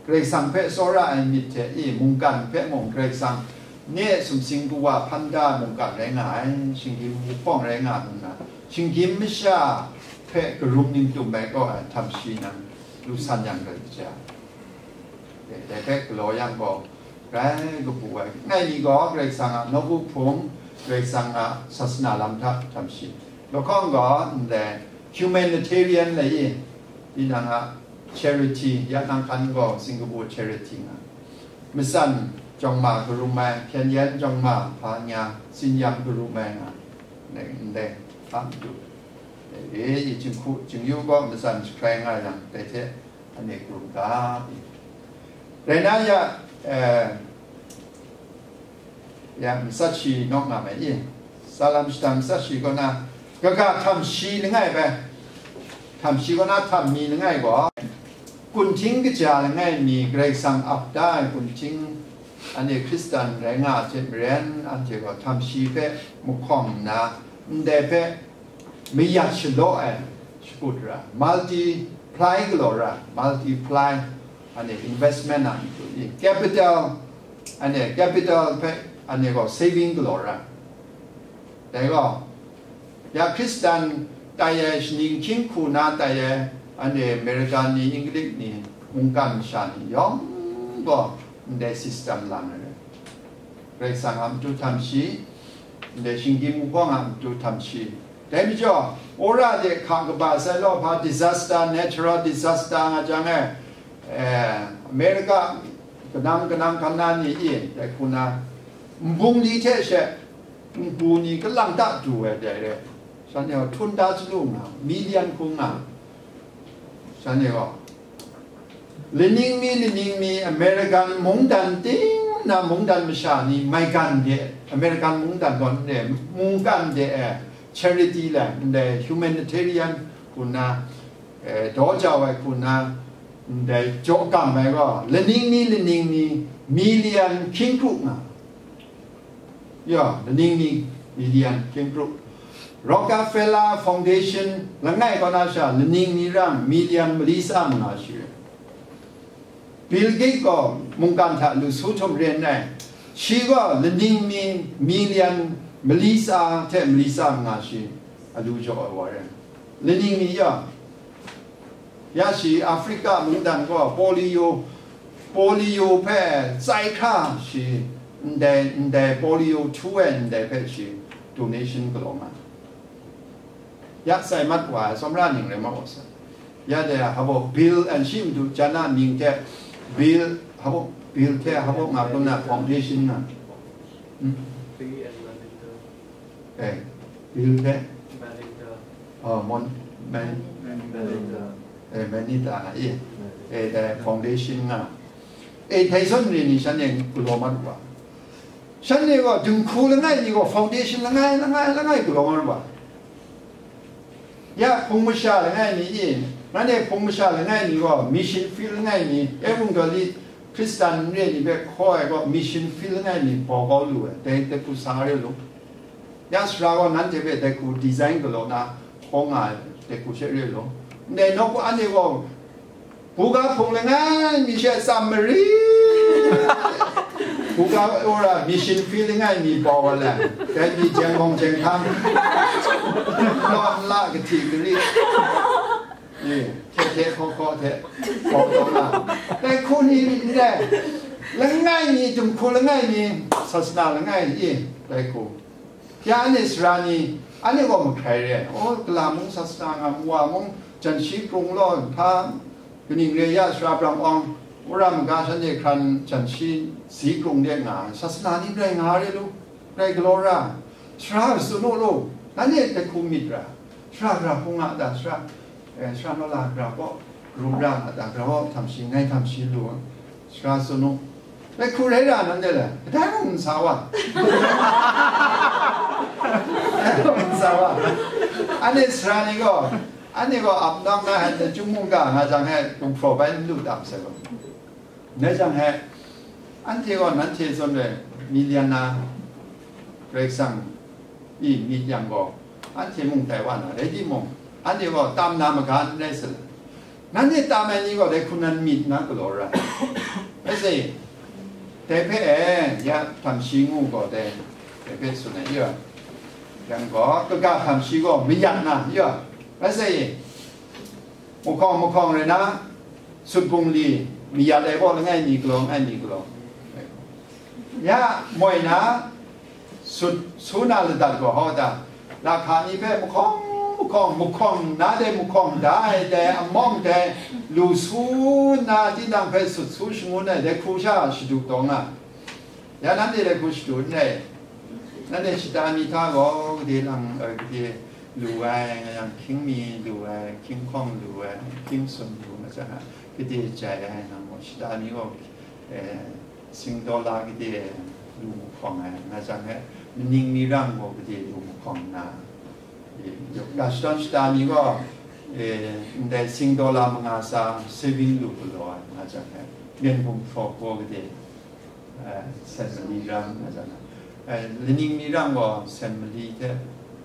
Karai Kasang hpe tsawra ai myit hte i, mungkan hpe mung Karai Kasang ni e sumsing kawa hpan da ai mungkan rai nga ai, shinggyim wuhpawng rai nga nna, shinggyim masha hpe karum ning tum ai kaw ai htam shi nang lu san yang rai kaja. Dai, dai hpe galaw yang gaw, grai kabu ai. Ngai mi gaw Karai Kasang a nawku hpung, Karai Kasang a sasana lam hta htam shi. Lahkawng gaw, ndai humanitarian lai i, tinang a charity, ya nang hkan gaw Singapore charity nga. Matsan jawng ma karum ai, hpyen yan jawng ma hpa nya, tsin yam karum ai nga. Ndai, ndai, hpa matu. E, i jinghku, jingyu gaw matsan jahkrai nga yang, dai hte, anhte karum ga, i. Rai na ya, eh, ya, matsat shi nawk nga mai i. Salam shadang matsat shi kaw na, kaga htam shi langai bai, htam shi kaw na htam mi langai gaw, kunhting kaja langai mi Karai Kasang ap da ai kunhting, anhte Hkristan rai nga a hte maren, anhte gaw htam shi hpe mahkawng nna, ndai hpe mayat shalaw ai shakut ra, multiply galaw ra, multiply, anhte investment a matu i, capital, anhte capital hpe, anhte gaw saving galaw ra. Dai gaw, ya Hkristan tai ai shaning hkying hku na tai ai, anhte American ni, English ni, mungkan masha ni yawng gaw ndai system lang ai. Karai Kasang a matu htam shi, ndai shinggyim wuhpawng a matu htam shi. Dai majaw, wora de hka kaba sai law hpa disaster, natural disaster nga jang e, eh, America kanang kanang hkan na ni i, dai hku na, nbung li hte she, npu ni kalang ta du ai dai re, shanhte gaw htunta chyalu nga, million hku nga, shanhte gaw, laning mi, laning mi, American mungdan ting na mungdan masha ni maigan de, American mungdan gaw ndai mungkan de e, charity le, ndai humanitarian hku na, eh, daw jau ai hku na, ndai jaw kam ai gaw, laning mi, laning mi, million hkying kru nga. Ya, laning ni million hkying kru. Rockefeller Foundation langai kaw na sha, laning ni rang million mali sa manga shi. Bill Gates gaw mungkan hta lu su htum ren ai. Shi gaw laning ni million mali sa hte mali sa manga shi alu jaw ai wa rai. Laning ni ya, ya shi Africa mungdan gaw polio, polio hpe tsai hkra shi, ndai, ndai polio htu ai ndai hpe shi donation galaw nga. Ya sai mat wa ai, tsawmra ning rai ma wa sa. Ya de, habo Bill and shi matu, jan a ming hte, Bill, habo Bill hte habo nga kun na foundation na. Hmm? Eh, Bill hte? Oh, Mon, Man, eh, Manita na, eh. Eh, dai foundation nga. Eh, dai zawn re ni shanhte galaw mat wa. Shanhte gaw dinghku langai ni gaw foundation langai, langai, langai galaw mat wa. Ya, hpung masha langai ni i, nanhte hpung masha langai ni gaw mission field langai ni, Evangeli Hkristan n re ni hpe hkaw ai gaw mission field langai ni bau kau lu ai, dai, dai hku sa re lu. Ya sara gaw nanhte hpe dai hku design galaw na hkaw nga ai, dai hku she re lu. Ndai nawku anhte gaw, buga hpung langai mi she tsam mari, buga wora mission field langai mi bau wa lai, dai mi jeng bawng jeng hkang, law nla kahti kari, e, hte hte hkaw hkaw hte bau taw na, dai hku ni myit n rai, langai mi, dinghku langai mi, sasana langai i, dai hku. Ya anhte sara ni, anhte gaw mahkrai re ai. Oh, gala mung, sasana nga, nwa mung, jan shi krung law, hpa, kaning re ya sara brang awng, wora maga shanhte hkran jan shi si krung de nga ai, sasana ni rai nga re lu, rai galaw ra, sara tsun u lu, nanhte dai hku myit ra, sara gara hpung nga ta, sara, eh, sara nawla gara gaw, rum ra nga ta, gara gaw htam shi, ngai htam shi lu, sara tsun u. Dai hku rai ra nanhte le, kadai mung n sa wa. Kadai mung n sa wa. Anhte sara ni gaw, anhte gaw ap nawng na, anhte chyum mungga nga jang he, gumhpraw bai n lu tam sai gaw. Dai jang he, anhte gaw nanhte zawn re, milyana, Karai Kasang i myit yang gaw, anhte mung tai wa na rai timung, anhte gaw tam na maga n rai saw, nanhte tam ai ni gaw dai hku nan myit na galaw ra ai. Rai sa i, dai hpe e, ya htam shi ngu gaw dai, dai hpe tsun ai, ya, yang gaw, kaga htam shi gaw mayat na, ya, rai sa i, mahkawng mahkawng rai na, sut bungli, mayat ai gaw langai mi galaw, langai mi galaw. Ya, moi na, sut su na ladat gaw hau ta, lahka ni hpe mahkawng mahkawng, mahkawng na de mahkawng da ai dai, amawng dai, lu su na, tinang hpe sut su shangun ai dai hku sha shadu taw nga. Ya, nanhte dai hku shadu n rai. Nanhte shata mi hta gaw, gade lang, eh, gade lu ai, nga yang hkying mi lu ai, hkying hkawng lu ai, hkying sun lu nga jang, gade jai ai, nang gaw shata mi gaw, eh, singdaw la gade lu mahkawng ai, nga jang e, maning mi rang gaw gade lu mahkawng nna, eh, ga shadawn shata mi gaw, eh, ndai singdaw la manga sa saving lu galaw ai, nga jang e, myen hkum hpraw gaw gade, eh, sen mali rang, nga jang e, eh, laning mi rang gaw sen mali hte,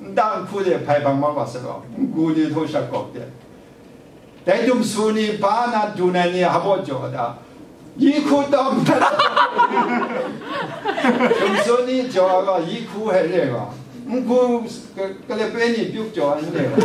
nta nhku de hpai bang mak wa sa gaw, n-gu ni htaw shak gawk de. Dai dumsu ni, ba na dun ai ni, hpa baw jaw da. Yi hku tawm, dumsu ni jaw ai gaw, yi hku hpe re gaw, n-gu ka, kalep ni pyuk jaw ai n re gaw.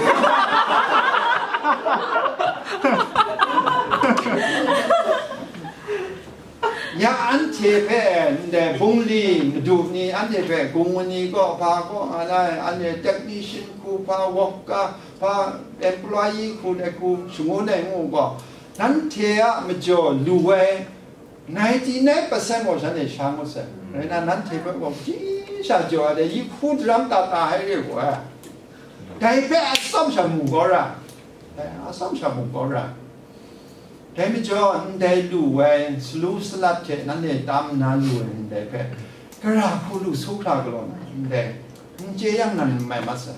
Ya anhte hpe ndai bungli madu ni anhte hpe gung ni gaw, hpa gaw nga lai, anhte technician hku, hpa worker, hpa employee hku, dai hku shangun ai ngu gaw, nanhte a majaw lu ai ninety nine percent gaw shanhte sha ngut sai. Rai nna, nanhte hpe gaw kaji sha jaw ai dai, yi hku daram ta ta ai re gaw ai. Dai hpe atsawm sha mu gaw ra. Dai atsawm sha mu gaw ra. Dai majaw, ndai lu ai, salu salat hte nanhte tam nna lu ai ndai hpe, gara hku lu su hkra galaw na, ndai, n chye yang nan n mai mat sai.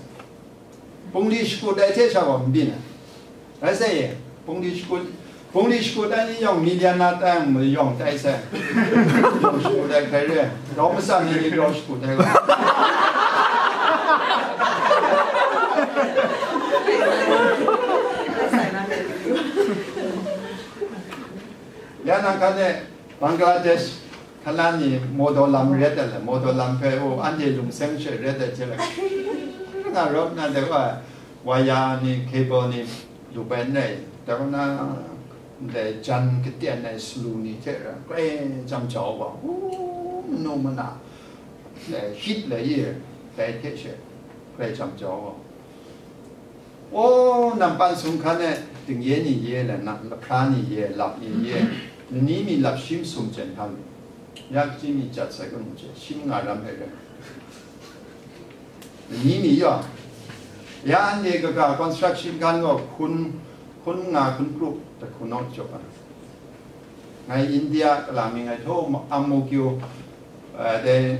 Bungli shakut ai hte sha gaw n byin ai. Rai sai ye, bungli shakut, bungli shakut ai ni yawng, milyana tai yang mayawng tai sai. Yawng shakut ai hkrai re, rau matsan ni ni rau shakut ai gaw. Ya nang hkan e Bangladesh hkan ni motor lam ret ai le, motor lam hpe, o, anhte lungseng she ret ai hte le, nga rawt na de wa, waya ni, cable ni, lu bai n rai, dai wa na, ndai jan katen ai salu ni hte ra, grai jam jau wa, u, manu mana, ndai hit lai i, dai hte she, grai jam jau wa. O, nampan sumhkan e, dingye ni ye, la, na, lahpra ni ye, lap ni ye, lani mi lap shim sum jen hkan, ya kaji mi jat sai kanu hte, shim nga ram hpe rai. Lani mi yaw, ya anhte kaga construction hkan gaw hkun, hkun nga, hkun krup, da hkun nawng jaw ai. Ngai India kala mi ngai htaw ma-, Amokyo, eh, dai,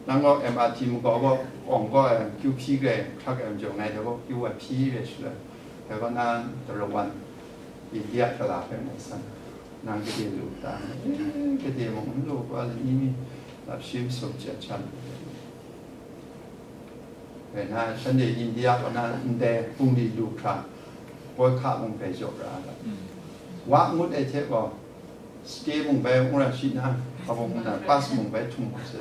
nang gaw M R T makau gaw, awng gaw, eh, kyu hpyi grai hkrak ai majaw, ngai dai gaw kyu ai hpyi re shaloi, dai gaw na Tarawan, India kala hpe ngai san, nang gade lu ta, eh, gade mung n lu gaw, lani mi lap shim sum jen hkan. Rai na, shanhte India kaw na ndai bungli lu hkra, boycott mung bai jaw ra ai. Wa ngut ai hte gaw, stay mung bai n rai shi na, hpa mung na, bus mung bai htum hku sai.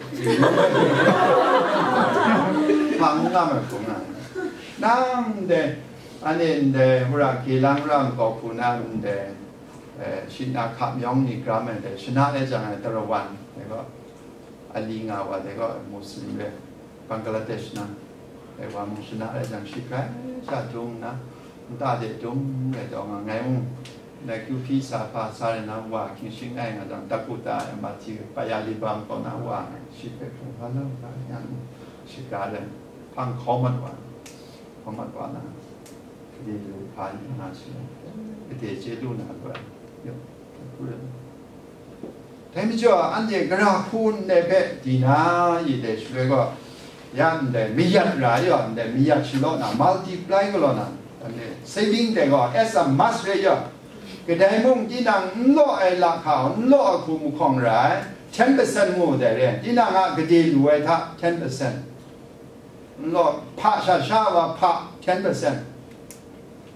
Hpa n nga mai hkrum na. Nang ndai Anhte ndai wora Gelang wora nkau hku na ndai, eh, shi na hka myawng ni gram ai ndai, shana e jang ai tarawan, dai gaw, ali nga wa, dai gaw Muslim re, Bangladesh na, dai wa mung shana e jang shi hkrai sha dung nna, nta de dung rai taw nga, ngai mung, ndai kyu hpyi sa hpa sa rai na wa hkying shing ai nga jang, Dakuta ai Mati Payalibam kaw na wa shi hpe hkrung hpa na, nga yang, shi ga rai, hpang hkau mat wa, hkau mat wa na, gade lu hpa yu nga shi, gade chye lu na lu ai, yu, hku rai. Dai majaw, anhte gara hku ndai hpe di na i dai shaloi gaw, ya ndai mayat ra yaw, ndai mayat shalaw na, multiply galaw na, anhte saving dai gaw, as a must re yaw, kadai mung tinang n law ai lahkau, n law ai hku mahkawng ra ai, ten percent ngu dai re, tinang a gade lu ai hta ten percent. N law, hpa sha sha wa hpa ten percent.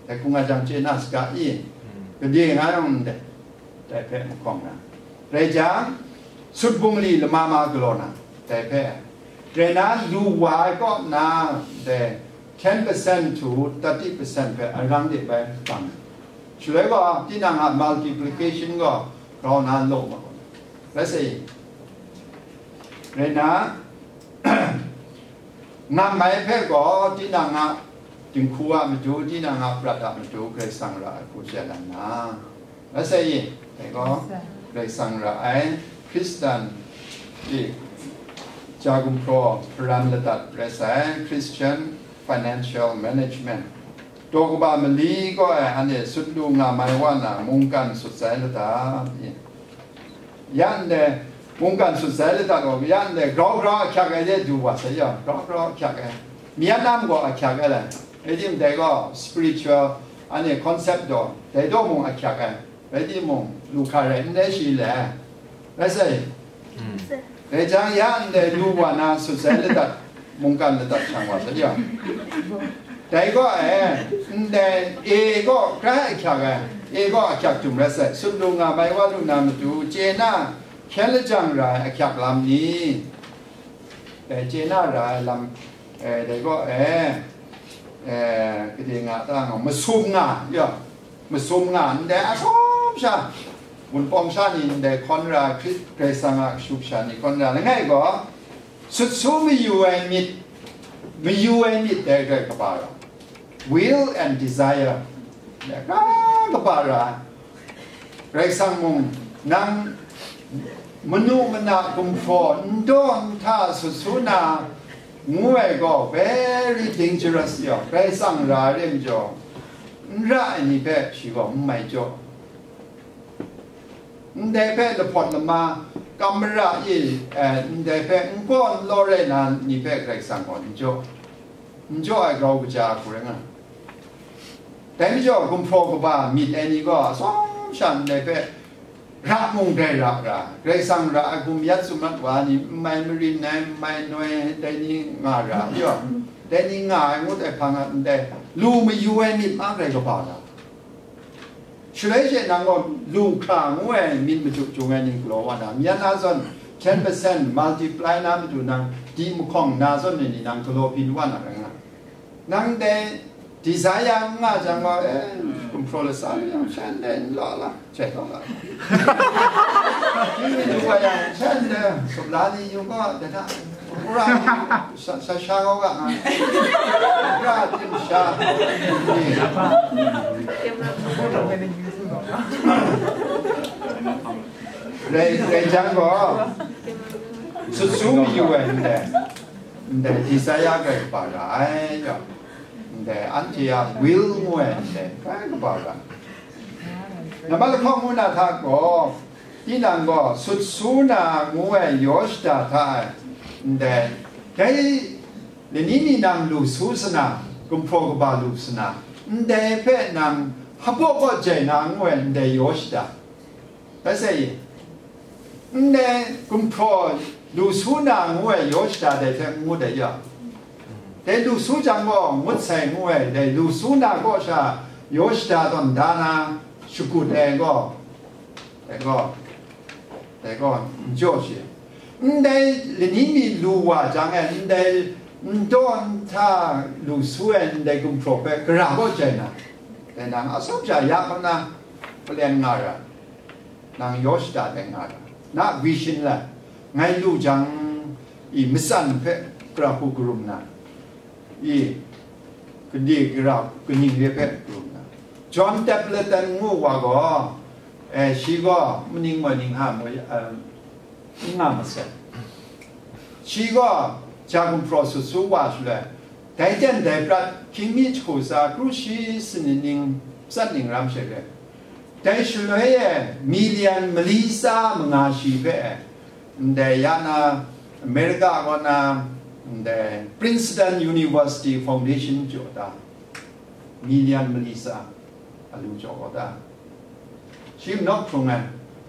Dai hkung a jang chye na saga i, gade nga yawng ndai, dai hpe mahkawng na. Rai jang, sut bungli lama ma galaw na, dai hpe. Rai na, lu wa ai kaw na, dai ten percent to thirty percent hpe arang de bai bang. Shaloi gaw, tinang a multiplication gaw grau na n law ma gaw. Rai sai, rai na, ngam ai hpe gaw, tinang a dinghku a matu, tinang a prat a matu, Karai Kasang ra ai hku chye na, rai sai i, dai gaw, Karai Kasang ra ai Hkristan i ja gumhpraw hparan ladat rai sai, Christian Financial Management. Daw kaba mali gaw ai, anhte sut lu nga mai wa na, mungkan sut sai ladat i. Ya ndai, mungkan sut sai ladat gaw, ya ndai, grau grau ahkyak ai de du wa sai yaw, grau grau ahkyak ai. Myan nam gaw ahkyak ai lai. Rai timung, dai gaw spiritual, anhte concept daw, dai daw mung ahkyak ai. Rai timung, lu hkra rai n rai shi le. Rai sai. Dai jang, ya ndai, lu wa na sut sai ladat, mungkan ladat shang wa sai yaw. Dai gaw e, ndai, e gaw grai ahkyak ai, e gaw ahkyak htum rai sai, sut lu nga mai wa lu na matu, chye na, hkyen lajang ra ai ahkyak lam ni? Dai chye na ra ai lam, e, dai gaw e, e, gade nga ta nga, masum nga, ya, masum nga, ndai atsawm sha, wunpawng sha ni ndai hkawn ra, Hkri-, Karai Kasang a kashu kasha ni hkawn ra langai gaw, sut su mayu ai myit, mayu ai myit dai rai kaba ra, will and desire, dai rai kaba ra, Karai Kasang mung nang manu mana gumhpraw n daw n hta sut su na ngu ai gaw very dangerous yaw, Karai Kasang ra re majaw, n ra ai ni hpe shi gaw n mai jaw. Ndai hpe lahpawt lama, kam mara i, eh, ndai hpe n kaw n law rai na ni hpe Karai Kasang gaw n jaw, n jaw ai grau kaja hku rai nga. Dai majaw, gumhpraw kaba myit ai ni gaw atsawm sha ndai hpe ra mung dai ra ra, Karai Kasang ra ai hkum yat tsun mat wa ni, n mai marin ai, n mai noi ai, dai ni nga ra, yaw, dai ni nga ai ngut ai hpang a ndai lu mayu ai myit ma Karai kaba ra. Shaloi she nang gaw lu hkra ngu ai myit machyu chyung ai ni galaw wa na, myan na zawn ten percent multiply na matu nang di mahkawng na zawn ni nang galaw byin wa na rai nga. Nang dai desire n nga jang gaw, eh, gumhpraw lasa lu yang shan dai n law la, jai taw la. Jingmi lu wa yang shan dai, sup la ni yung gaw, dai hta, ura ni, sa, sa sha gaw ga nga. Ura tim sha. Rai, rai jang gaw, sut su mayu ai ndai, ndai desire grai kaba ra ai, yaw, ndai anhte a will ngu ai ndai grai kaba ra. Nambat lahkawng ngu na hta gaw, tinang gaw sut su na ngu ai yaw shada hta ai, ndai, dai lani mi nang lu su sana, gumhpraw kaba lu sana, ndai hpe nang hpaw kaw jai na ngu ai ndai yaw shada. Bai sai, ndai gumhpraw lu su na ngu ai yaw shada dai hte n ngut ai ya. Dai lu su jang gaw ngut sai ngu ai, dai lu su na kaw sha yaw shada tawn da na shagut ai gaw, dai gaw, dai gaw n jaw shi. Ndai lani mi lu wa jang e, ndai N daw n hta lu su ai ndai gumhpraw hpe gara kaw jai na, dai nang atsawm sha ya kaw na, paleng nga ra, nang yaw shada dai nga ra, na vision la, ngai lu jang, i matsan hpe gara hku karum na, i gade gara kaning re hpe karum na. John Templeton ngu wa gaw, eh, shi gaw maning moi ning ha moi, eh, n nga masai. Shi gaw ja gumhpraw sut su wa shaloi, dai ten dai prat hkying mi jahku tsa kru shi sanit ning, tsat ning ram she re. Dai shaloi e million mali tsa manga shi hpe, ndai ya na America kaw na, ndai Princeton University Foundation jaw da, million mali tsa a lu jaw kaw da. Shi nawk hkrung ai,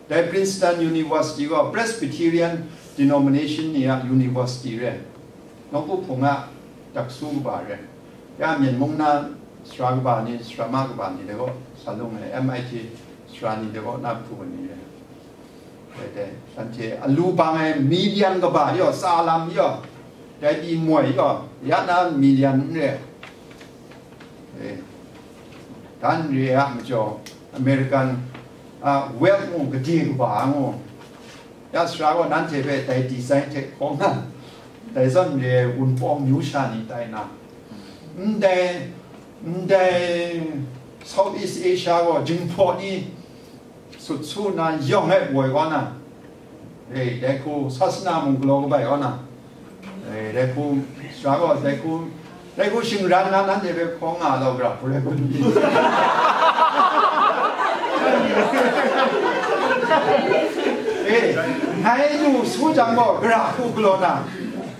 dai Princeton University gaw Presbyterian denomination ni a university re. Nawku hpung a daksu kaba re. Ya Myen mung na sara kaba ni, sara ma kaba ni de gaw sa lung ai, M I T sara ni de gaw na hpu ai ni re. Dai, dai, shanhte a lu bang ai million kaba yaw, tsa lam yaw, dai pyi moi yaw, ya na million n re. Eh, dan re a majaw, American, a, wealth ngu, gade kaba ngu, ya sara gaw nanhte hpe dai design hte hkawng na, dai zawn re ai wunpawng myu sha ni tai na, ndai, ndai Southeast Asia gaw jinghpaw ni sut su na yawng e woi kaw na, e, dai hku sasana mung galaw kabai kaw na, e, dai hku sara gaw, dai hku, dai hku shingran na nanhte hpe hkawng nga lau, gara hku rai kun pyi. E, ngai lu su jang gaw gara hku galaw na,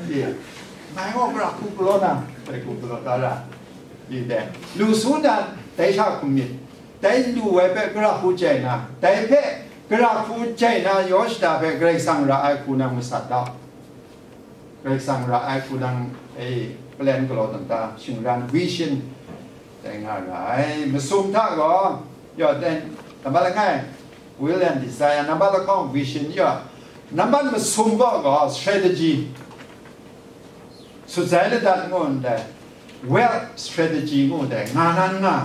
e, ngai gaw gara hku galaw na, dai hku galaw da ra, e, dai lu su na, dai sha hkum myit. Dai lu ai hpe gara hku jai na, dai hpe gara hku jai na yaw shada hpe Karai Kasang ra ai hku nang masat dau. Karai Kasang ra ai hku nang, e, plan galaw dan ta, shingran, vision, dai nga ra ai. Masum hta gaw, yaw, dai, nambat langai, will and desire, nambat lahkawng, vision, yaw, nambat masum gaw, gaw, strategy. Sut sai ladat ngu ndai, wealth strategy ngu ndai, nga nan nga.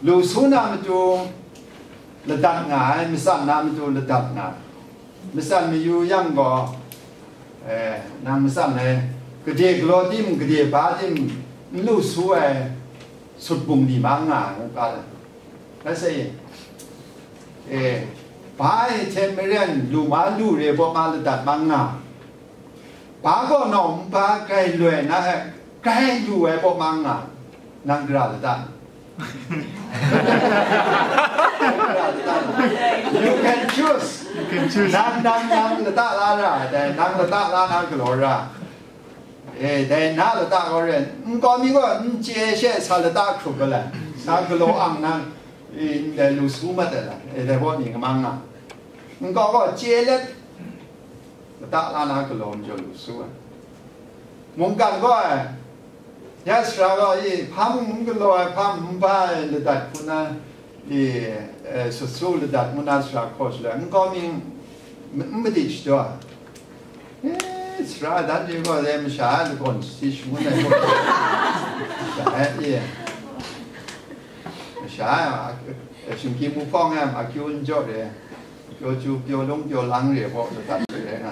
Lu su na matu ladat nga ai, matsan na matu ladat nga ai. Matsan mayu yang gaw, eh, nang matsan ai, gade galaw tim, gade ba tim, n lu su ai, sut bungli ma nga ai, ngu kau ai. Rai sa i, eh, ba e hte maren lu ma lu re baw ma ladat ma nga. Ba gaw nawng npa grai loi na e, grai lu ai baw ma nga, nang gara lata? You can choose. You can choose. Nang, nang, nang lata la ra, dai, nang lata la na galaw ra. E, dai na lata gaw ren, nkau mi gaw n chye she sa lata hkrup ga lai, sa galaw ang nang, e, ndai lu su mat ai la, e, dai gaw ni nga ma nga. Nkau gaw chye let, lata la na galaw majaw lu su ai. Mungkan gaw ai, ya sara gaw, i, hpa mung n galaw ai, hpa n ba ai ladat hku na, i, e, sut su ladat ngu na sara hkaw shaloi, nkau mi n, n madi shadaw ai. E, sara dan ni gaw, e, masha ai lagawn si shangun ai gaw, masha ai, e, masha ai, a, e, shingki mu hpawng ai, akyu n jaw re, pyaw chu, pyaw lung, pyaw lang re gaw, ladat re nga,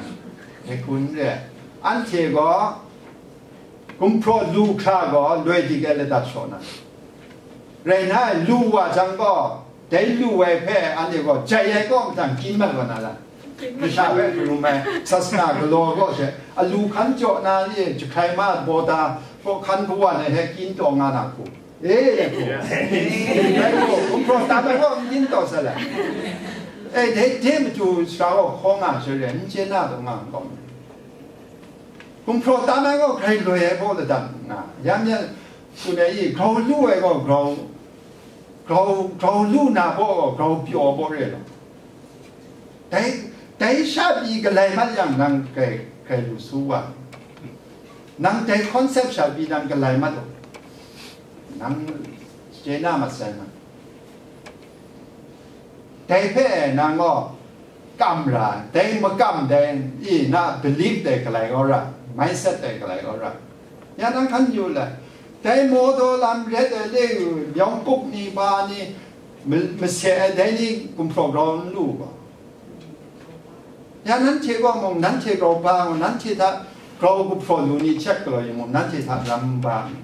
e, hkun re. Anhte gaw, gumhpraw lu hkra gaw loi dik ai ladat shaw na, rai nna, lu wa jang gaw, dai lu ai hpe anhte gaw jai ai kaw mahtang kyin mat wa na la? Masha hpe karum ai sasana galaw kaw she, a lu hkan jaw na ni, jahkrai ma, bawda, kaw hkan kawan ai hte kyin taw nga na hku? E, dai hku. Dai hku, gumhpraw tam ai kaw n kyin taw sa la? E, dai de matu sara gaw hkaw nga she re, n chye na taw nga n kaw. Gumhpraw tam ai gaw grai loi ai baw ladan nga, yan yan tsun ai i, grau lu ai gaw grau, grau, grau lu na baw gaw grau pyaw baw re law. Dai, dai sha pyi galai mat yang nang grai, grai lu su wa, nang dai concept sha pyi nang galai mat u, nang chye na mat sai ma. Dai hpe nang gaw kam ra, dai makam dai, i na belief dai galai kau ra. mindset ai galai kau ra. Ya nang hkan yu lai. Dai mawdaw lam ret ai le, yawng puk ni, ba ni, ma-, mase ai dai ni gumhpraw grau n lu gaw. Ya nanhte gaw mung, nanhte grau ba mung, nanhte hta grau gumhpraw lu ni check galaw yu mung, nanhte hta ram ba mi,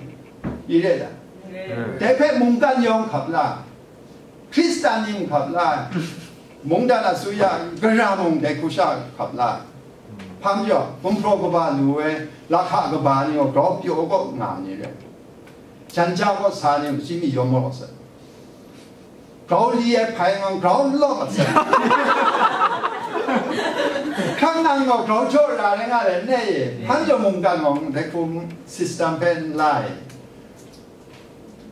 i re da? Dai hpe mungkan yawng hkap la, Hkristan ning hkap la, mungdan asuya gara mung dai hku sha hkap la. Hpa majaw, gumhpraw kaba lu ai, lahka kaba ni gaw grau pyaw kaw nga ni rai. Jan ja kaw sa ni gaw, shi mi yawm maw sai. Grau li ai hpai ngang grau n law mat sai. Hkrang nang gaw grau jaw ra rai nga le, ne e, hpan jaw mungkan gaw dai hku system hpe n lai.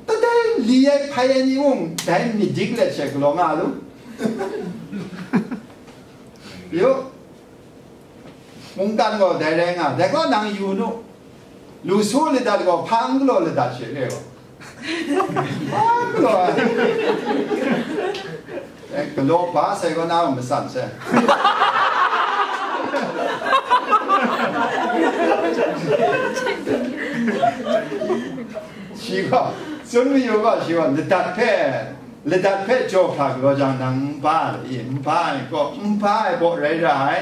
Tadai li ai hpai ai ni mung, dai myit dik let she galaw nga lu. Yu, mungkan gaw dai rai nga, dai gaw nang yu nu. Lu su ladat gaw, hpa n galaw ladat she re gaw. Hpa n galaw ai. Eh, galaw ba sai gaw na a matsan sai. Shi gaw, tsun mayu gaw, shi gaw, ladat hpe, ladat hpe jaw hkra galaw jang, nang n ba ai, n ba ai gaw, n ba ai baw rai ra ai,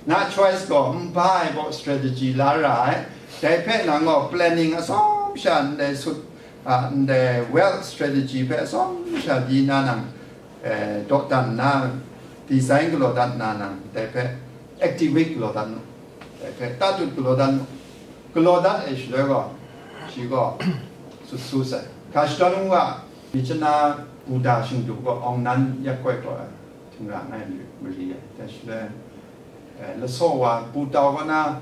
na choice gaw, n ba ai baw strategy la ra ai, dai hpe nang gaw planning atsawm sha ndai sut, a, ndai wealth strategy hpe atsawm sha di na nang, eh, dawdan na, design galaw dat na nang, dai hpe activate galaw dat nu, dai hpe tatut galaw dat nu, galaw dat ai shaloi gaw, shi gaw sut su sai. Ga shadawn u ga, Myitkyina Buddha shingdu gaw awng nan yak koi taw ai, htingra ngai mari ai, dai shaloi, eh, lasaw wa, Buddha kaw na,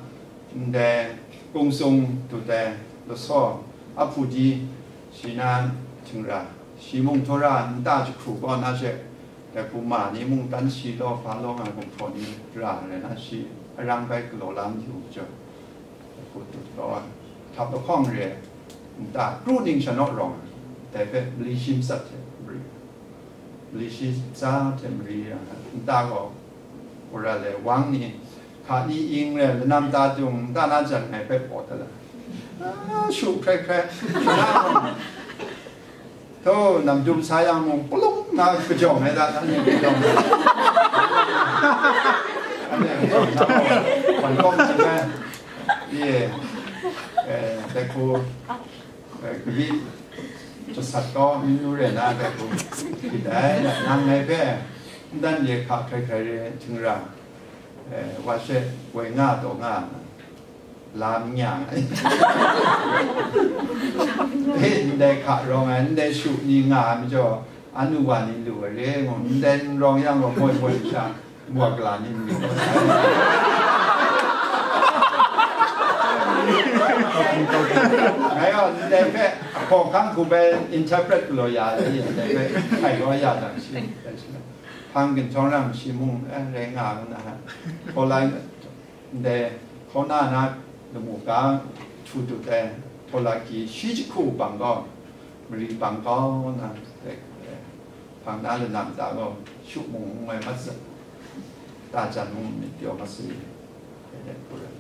ndai kungsung dut ai lasaw, ahpudi shi na htingra, shi mung htawra nta jahkru kaw na she, dai hpuma ni mung dan shi law hpa law nga gumhpraw ni ra ai na, shi arang bai galaw la mayu majaw, dai hku dut kau ai, htap lahkawng re ai, nta kru ning sha naw rawng ai, dai hpe mali shi matsat hte mari, mali shi tsa hte mari ai, nta gaw, wora le wang ni, hka ni ing re, lanam ta tung, nta na jan ngai hpe paw dat ai. Ah, shu hkrai hkrai. Tho, nam dum sa yang mung, palung na kajawng ai da, na ni kajawng. Wan kawm si ai. Ye. Eh, dai hku, eh, kabi, jasat kau, minu re na, dai hku. Hkrit ai, nang ngai hpe, ndan ye hka hkrai hkrai re, htingra. Eh, wa she, woi nga taw nga, lam nya ai. Eh, ndai hka rawng ai, ndai shu ni nga ai majaw, anu wa ni lu ai re, ngu, ndai n rawng yang gaw, moi moi sha, wa gala ni n lu ai. Ngai gaw, ndai hpe, ahkaw hkang hku bai interpret galaw ya ai, ndai hpe, hkai kau ya jang shi, hpang ginhtawng ram shi mung, eh, rai nga ai na, hkaw lai, ndai hkauna na lamu ga htu dut ai htaw la hki shi jahku bang gaw, mari bang kau na, dai hpang na lanam hta gaw, shu mung n ngoi mat saw, ta jan mung myit pyaw mat saw, dai hku rai.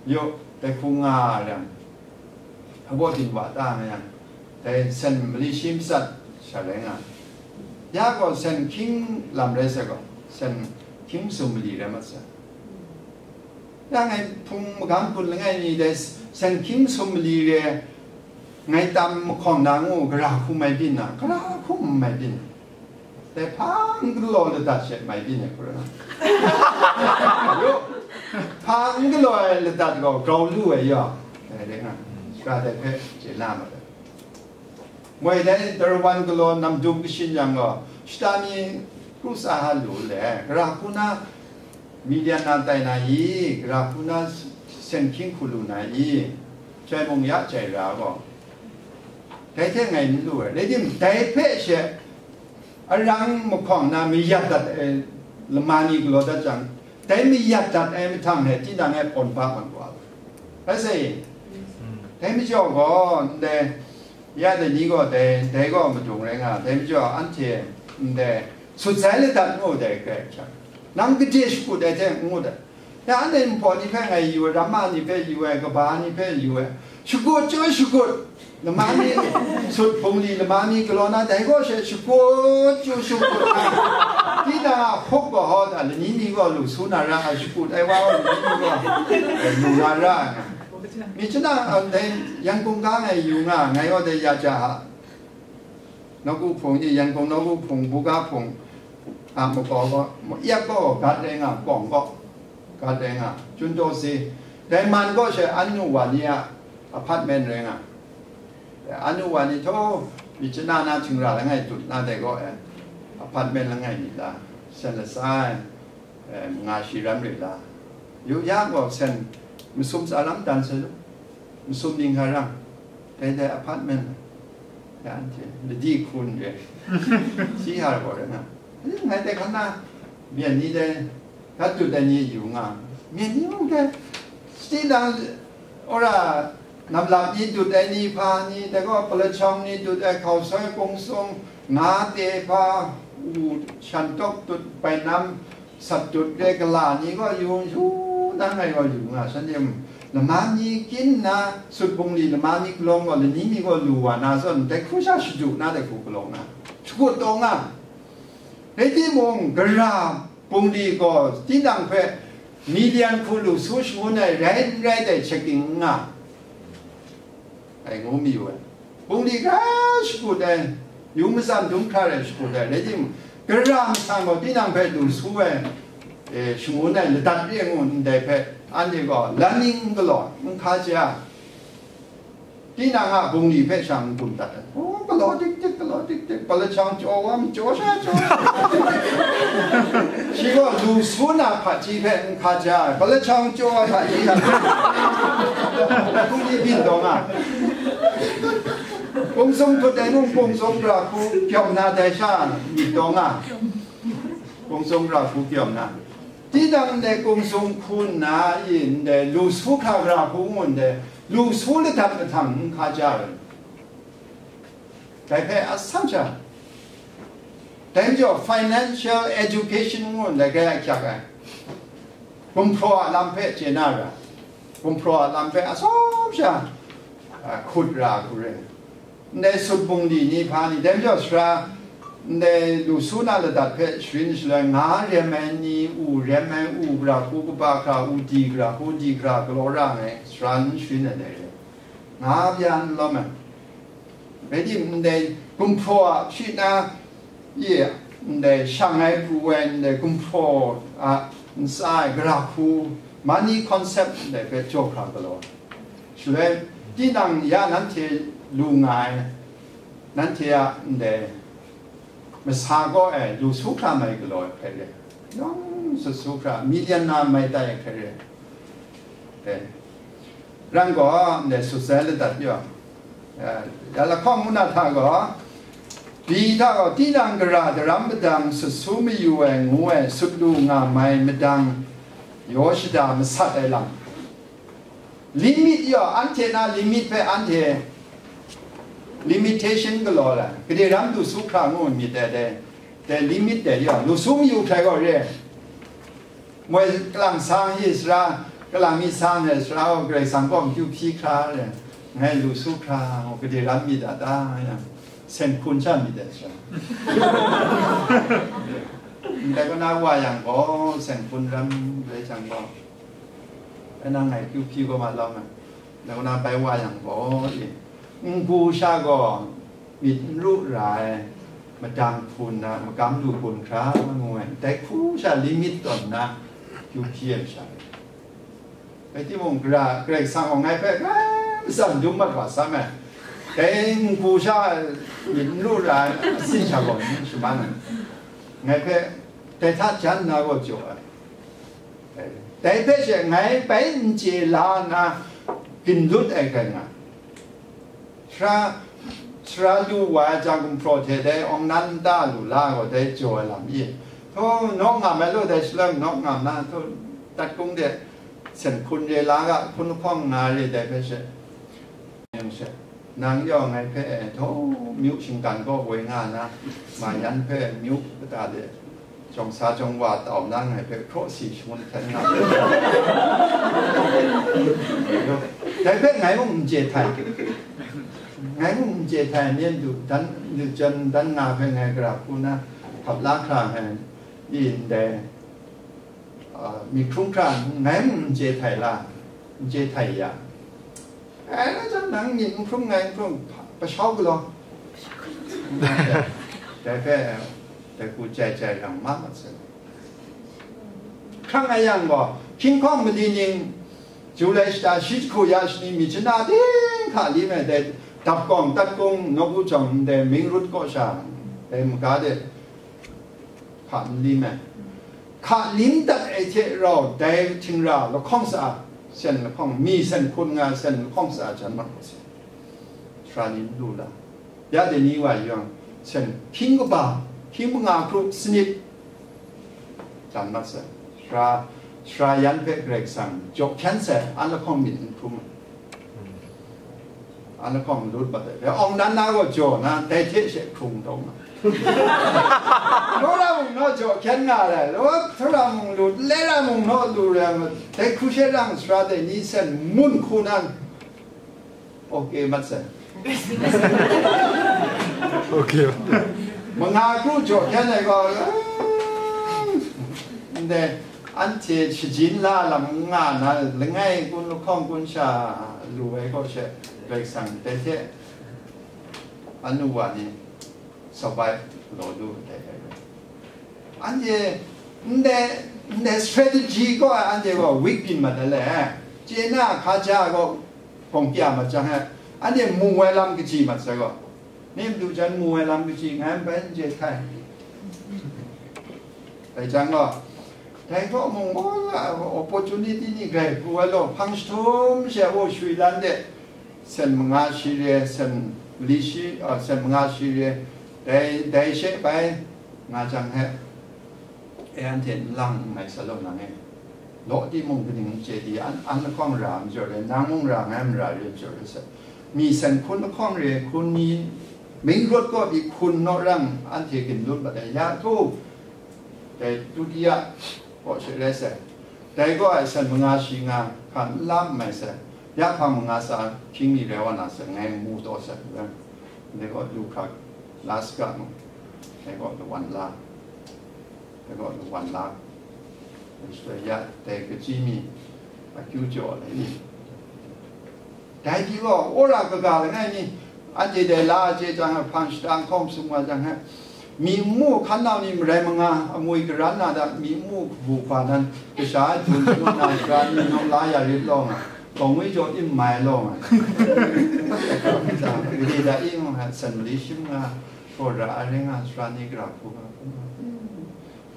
Yaw, dai hku nga yang, hpabaw din wa ta nga yang, dai sen mali shi matsat sha rai nga. Ya gaw sen hkying lam rai sai gaw, sen hkying masum mali rai mat sai. Ya ngai hpung magam kun langai mi dai sen hkying masum mali re, ngai tam mahkawng na ngu, gara hkum mai byin na, gara hkum mai byin. Dai hpa n galaw ladat she mai byin ai hku rai. Yu, hpa n galaw ai ladat gaw grau lu ai ya. Dai rai nga, shara dai hpe chye na ma ai. Moi dai Darawan galaw nam dum kashin yang gaw, shata mi kru tsa ha lu le, gara hku na, million na tai na i, gara hku na sen hkying hku lu na i, chyai mung ya chyai ra gaw, dai hte ngai n lu ai. Rai tim, dai hpe she arang mahkawng na mayat dat ai lama ni galaw dat jang, dai mayat dat ai mahtang he tinang e pawn ba mat wa. Rai sai, dai majaw gaw, ndai, ya dai ni gaw dai, dai gaw madung rai nga, dai majaw anhte ndai sut sai ladat ngu dai Karai Kasang. Nang gade shakut ai hte n ngut ai. Ya anhte nhpaw ni hpe ngai yu ai, ramma ni hpe yu ai, kaba ni hpe yu ai, shakut chyu shakut, lama mi, sut bungli lama mi galaw na, dai gaw she shakut chyu shakut ai. Tinang a hkup gaw hawt ai, lani mi gaw lu su na ra ai, shakut ai wa gaw lani mi gaw lu na ra ai. Mi chana, ah, dai Yangon ga ngai yu nga, ngai gaw dai ya ja a. Nawku hpung ni, Yangon nawku hpung, buga hpung, a, makau gaw, ma-, yak gaw, gat rai nga, kawng gaw, gat rai nga, chun taw si. Dai man gaw she, anu wa ni a apartment rai nga. Anu wa ni htaw, mi chana na htingra langai tut na dai gaw, eh, apartment langai ni la, sen lasai, eh, manga shi ram rai la. Yu ya gaw sen, masum tsa lam dan sai lu, masum ning ha rang, dai dai apartment, ya anhte, ladi hkun re, si ha gaw rai nga. Ngai dai hkan na, myen ni dai, gat dut ai ni yu nga, myen ni mung dai, siti lang, ora, namlap ni dut ai ni hpa ni, dai gaw palachawng ni dut ai hkausoi kungsung, nga te hpa, u shan tawk dut, bainam sat dut re gala ni gaw yu, yu nang ai gaw yu nga, shan yem lama ni kyin nna, sut bungli lama ni kalawng gaw, lani mi gaw lu wa na zawn, dai hku sha shadu na, dai hku kalawng na, shakut taw nga. Rai timung, gara bungli gaw tinang hpe milian hku lu su shangun ai rai n rai dai checking n nga ai, ngu mayu ai. Bungli hkra shakut ai, yu matsan dum hkra rai shakut ai, rai timung, gara masang gaw tinang hpe lu su ai, e, shangun ai ladat re ngu ndai hpe, anhte gaw la ning galaw n hka ja. Tinang a bungli hpe sha n gun dat ai. Oh, galaw dik dik, galaw dik dik, palachawng chyaw wa, chyaw sha, chyaw sha. Shi gaw lu su na hpaji hpe n hka ja ai, palachawng chyaw wa hpaji hta. Hkungni byin taw nga. Kungsung hput ai mung kungsung gara hku kyawm na dai sha myit taw nga. Kungsung gara hku kyawm na. Tinang ndai kungsung hku nna i ndai lu su hkra gara hku ngu ndai, lu su ladat mahtang n hka ja ai. Dai hpe atsam sha, dai majaw financial education ngu ndai grai ahkyak ai. Gumhpraw a lam hpe chye na ra, gumhpraw a lam hpe atsam sha, a, hkut ra hku re. Ndai sut bungli ni hpa ni, dai majaw sara, ndai lu su na ladat hpe sharin shaloi, nga rem ai ni, u rem ai, u gara hku kaba hkra, u di gara hku di gara galaw ra ai, sara n sharin ai dai re. Nga bya n lawm ai. Rai timung, ndai gumhpraw a hpyi na, ye, ndai shang ai pru ai, ndai gumhpraw a ntsa ai gara hku, money concept ndai hpe jaw hkra galaw ai. Shaloi, tinang ya nanhte lu nga ai, nanhte a ndai masa gaw ai lu su hkra mai galaw ai hpe re, yawng sut su hkra, milian na mai tai ai hpe re. E, ran gaw ndai sut sai ladat yaw, e, ya lahkawng ngu na hta gaw, pyi hta gaw tinang gara daram madang sut su mayu ai ngu ai sut lu nga mai madang yaw shada masat ai lam. Limit yaw, anhte na limit hpe anhte limitation galaw ai, gade ram du su hkra ngu myit ai dai, dai limit dai yaw, lu su mayu hkrai gaw re. Moi kalang sang i sara, kalang mi sang ai sara gaw, Karai Kasang kaw akyu hpyi hkra re, ngai lu su hkra ngu gade ram myit a ta yang, sen hkun sha myit ai sara. Ndai kaw na wa yang gaw, sen hkun ram rai jang gaw, e nang ngai kyu hpyi gaw ma lawm ai. Dai kaw na bai wa yang gaw, e, n-gu sha gaw myit n ru ra ai, madang hpun na, magam lu gun hkra ngu ai, dai hku sha limit tawn na, kyu hpyi ai masha rai. Rai timung, gara, Karai Kasang gaw ngai hpe grai matsan dum mat wa sam ai. Dai n-gu sha myit n ru ra ai, asin sha gaw n shaman ai. Ngai hpe dai hta jan nna gaw jaw ai. Dai hpe she ngai bai n chye la nna, ginlut ai hkrai nga. Sara, sara lu wa ai jang gumhpraw hte dai awng nan nta lu la gaw dai jaw ai lam i. Htaw, nawk ngam ai law, dai shaloi nawk ngam na, htaw, tat kung de, sen hkun re la ga, hkun lahkawng nga re dai hpe she. Yang she, nang yawng ngai hpe, eh, htaw, myu shinggan kaw woi nga na, ma yan hpe myu kata de, Jawng sa jawng wa tau na ngai hpe hkraw si shangun hkyen nga. Dai hpe ngai mung n chye htai. Ngai mung n chye htai, nen du dan, du jan dan nga hpe ngai gara hku na hkap la hkra ngai, i ndai, a, myit hkrung hkra ngai mung n chye htai la, n chye htai ya. Ai, na jan nang myit n hkrung ngai n hkrung, pa-, pashau galaw. Dai hpe, dai hku jai jai rang ma mat sai. Hkrang a yang gaw, hkying hkawng mali ning, Julai shata shi jahku ya shani mi chana ting hka li me, dai dap kawng, tat kung, nawku jawng ndai Mingrut kaw sha, dai maga de hka n li me. Hka ning dat ai hte rau, dai htingra lahkawng sa a, sen lahkawng, mi sen hkun nga sen lahkawng sa a jan mat u se. Sara ni n lu la. Ya dai ni wa yawng, sen hkying kaba, hkying manga hkru sanit, dan mat sai. Sara, sara yan hpe Karai Kasang jaw hkyen sai, an lahkawng myit n hkrum ai. An lahkawng lut mat ai. Dai awng nan na gaw jaw na, dai hte she hkrung taw ma. Law ra mung naw jaw hkyen nga ai, law htura mung lu, le ra mung naw lu rai, dai hku she rang sara dai ni sen mun hku nan, Ok, mat sai. Ok. Manga kru jaw hkyen ai gaw, ndai, anhte shajin la lam nga na, langai kun lahkawng kun sha lu ai gaw she, Karai Kasang dai hte anu wa ni survive law lu ai. Anhte ndai, ndai strategy gaw anhte gaw weak byin mat ai le, chye na hkaja gaw gawng pya mat jang e, anhte mu ai lam kaji mat sai gaw, ni madu jan mu ai lam kaji ngai bai n chye hkai. Dai jang gaw, dai gaw mung gaw la opportunity ni grai pru ai law, hpang jahtum she a shui lan de, sen manga shi re, sen mali shi, a, sen manga shi re, dai, dai she bai nga jang he, e, anhte n lang n mai sa law nang e. Law timung kaning n chye di, an, an lahkawng ra n jaw re, nang mung ra ngai mara re n jaw re se. Mi sen hkun lahkawng re, hkun ni, Mingrut kaw di hkun naw rang, anhte ginlut mat ai, ya tu, dai Tudiya kaw she rai sai. Dai gaw ai sen manga shi nga hkan n lam mai sai. Ya hpang manga sa hkying ni rai wa na sai, ngai mu taw sai. Dai gaw lu hkra la saga mu. Dai gaw lawan la. Dai gaw lawan la. Dai shaloi ya dai kachyi mi akyu jaw ai ni. Dai pyi gaw, wora kaga langai mi, anhte dai la a chye jang, hpang shata hkawng sum wa jang, mi n mu hkan nau ni marai manga, amwi karan na da, mi n mu kabu hpa nan, kasha ai hpun shangun na, sara ni nawng la ya rit law nga, gawng wi jaw tim mai law nga. Gade da i nga, san mali shim nga, hkawra a ring nga, sara ni gara hku nga,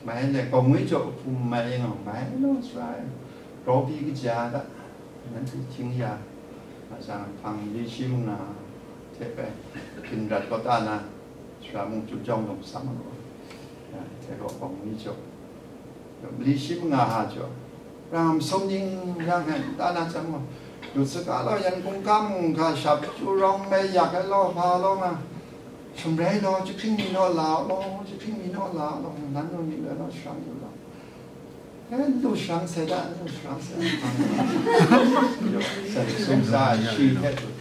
mai le, gawng wi jaw hpun mai nga, mai law sara, grau pyi kaja da. Nanhte hkying ya, a jang hpang li shi mung na hte bai, hpinrat kawta na, sara mung chyum jawng lawng sam ai gaw, ya, hte gaw bawng ni jaw, li shi mung na ha jaw, rang sum ning rang hkran ta na chyam gaw, lut saga law, yan kungka mung hkra shap chyu rawng mai yak ai law, hpa law nga, shamrai law, jahkring mi naw la law, jahkring mi naw la law, nan naw myit law, sharang yu law. Eh, lu sharang sai da, lu sharang sai da. Sumsa shi hte dut.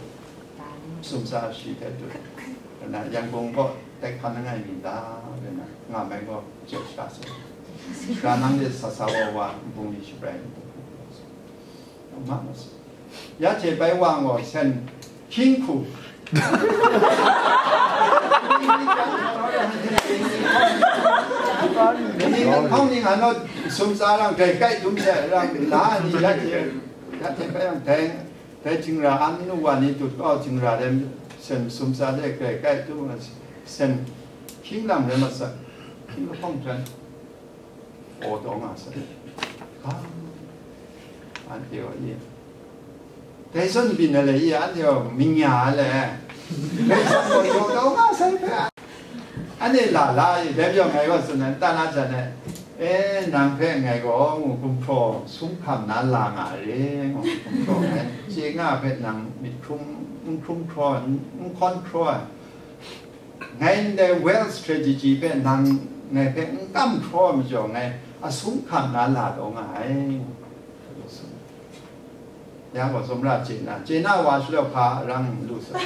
Sumsa shi hte dut. Na, Yangon gaw tai hkan langai mi da, na, nga mai gaw, jep sha sai. Sara nang de sa sa wa wa, nbung ni shabrai. Ma ma sai. Ya hte bai wa gaw, sen hkying hku. Ni hkawng ni nga naw sumsa rang grai kai dum sai rang la ni ya hte, ya hte bai yang dai, dai htingra an nu wa ni dut kau htingra de sen sumsa de grai kai dum sen hkying lam rai mat sai. Hkying lahkawng hkran. Aw taw nga sai. Hpa, anhte gaw i, dai zawn byin ai le i, anhte gaw manya ai le, dai zawn gaw aw taw nga sai hpe, anhte la la i, dai majaw ngai gaw tsun ai, nta na jan ai, e, nang hpe ngai gaw ngu gumhpraw sum hkam na la nga re, ngu gumhpraw ai, chye nga hpe nang myit hkrum, n hkrum hkraw ai, n, n hkawn hkraw ai. Ngai ndai wealth strategy hpe nang ngai hpe n kam hkraw ai majaw, ngai asum hkan na la taw nga ai. Yang gaw, sumra chye na, chye na wa shaloi hpa rang lu sa.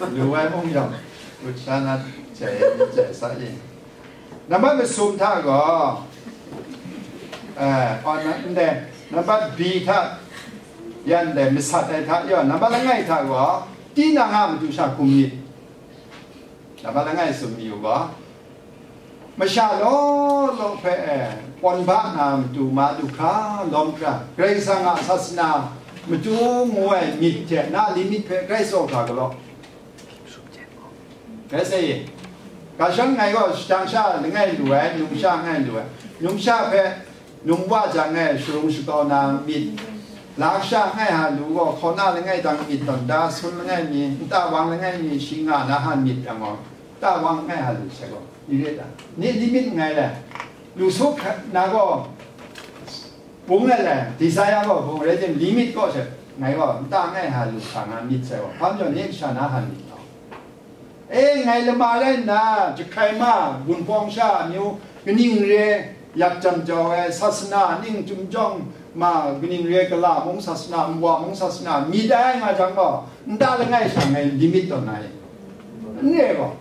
Lu ai mung yang, lut sha na, chye, chye sa ye. Nambat masum hta gaw, eh, oh, na, ndai, nambat B hta, yan dai masat ai hta yaw, nambat langai hta gaw, tinang a matu sha hkum myit. Nambat langai tsun mi u gaw, masha law law hpe, eh, pawn ba na matu ma du hkra lawm hkra, Karai Kasang a sasana matu ngu ai myit hte na limit hpe grai tsaw hkra galaw. Rai sa i, ga shawng ngai gaw shadang sha langai lu ai, numsha langai lu ai, numsha hpe num wa jang e sharung shakau na myit, la kasha langai ha lu gaw, hkauna langai dang myit tawn da, sun langai mi, nta wang langai mi shi nga na han myit yang gaw, nta wang langai ha lu sai gaw, ni re ta? Ni limit nngai le, lu su hkra na gaw, bung ai le, desire gaw bung rai tim, limit kaw she, ngai gaw nta langai ha lu sa nga myit sai gaw, hpa majaw ni kasha na han myit gaw. E, ngai lama rai nna, jahkrai ma, gunpawng sha amyu, kaning re, yak jam jau ai, sasana, ning chyum jawng ma, kaning re, gala mung sasana, nwa mung sasana, myit ai nga jang gaw, nta langai sha ngai limit tawn na e. N re gaw,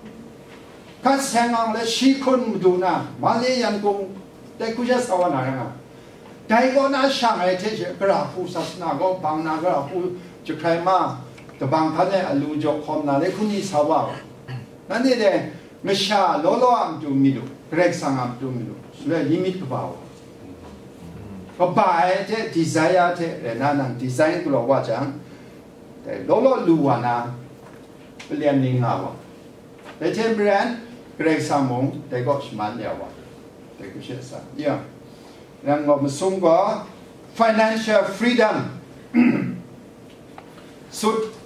hkat seng ang le shi hkun madu na, Mali, Yankung, tai hku sha sa wa na rai nga. Dai kaw na shang ai hte she, gara hku sasana gaw bang na, gara hku jahkrai ma, kabang hkan e alu jaw hkawm na, le hku ni sa wa. Nanhte dai masha law law a matu myit u, Karai Kasang a matu myit u, shaloi limit kaba wa. Kaba ai hte desire hte rai na, nang design galaw wa jang, dai law law lu wa na, palyan ni nga wa. Dai hte maren, Karai Kasang mung dai kaw shaman ya wa, dai hku she sa. Ya, yang gaw masum gaw, financial freedom, sut,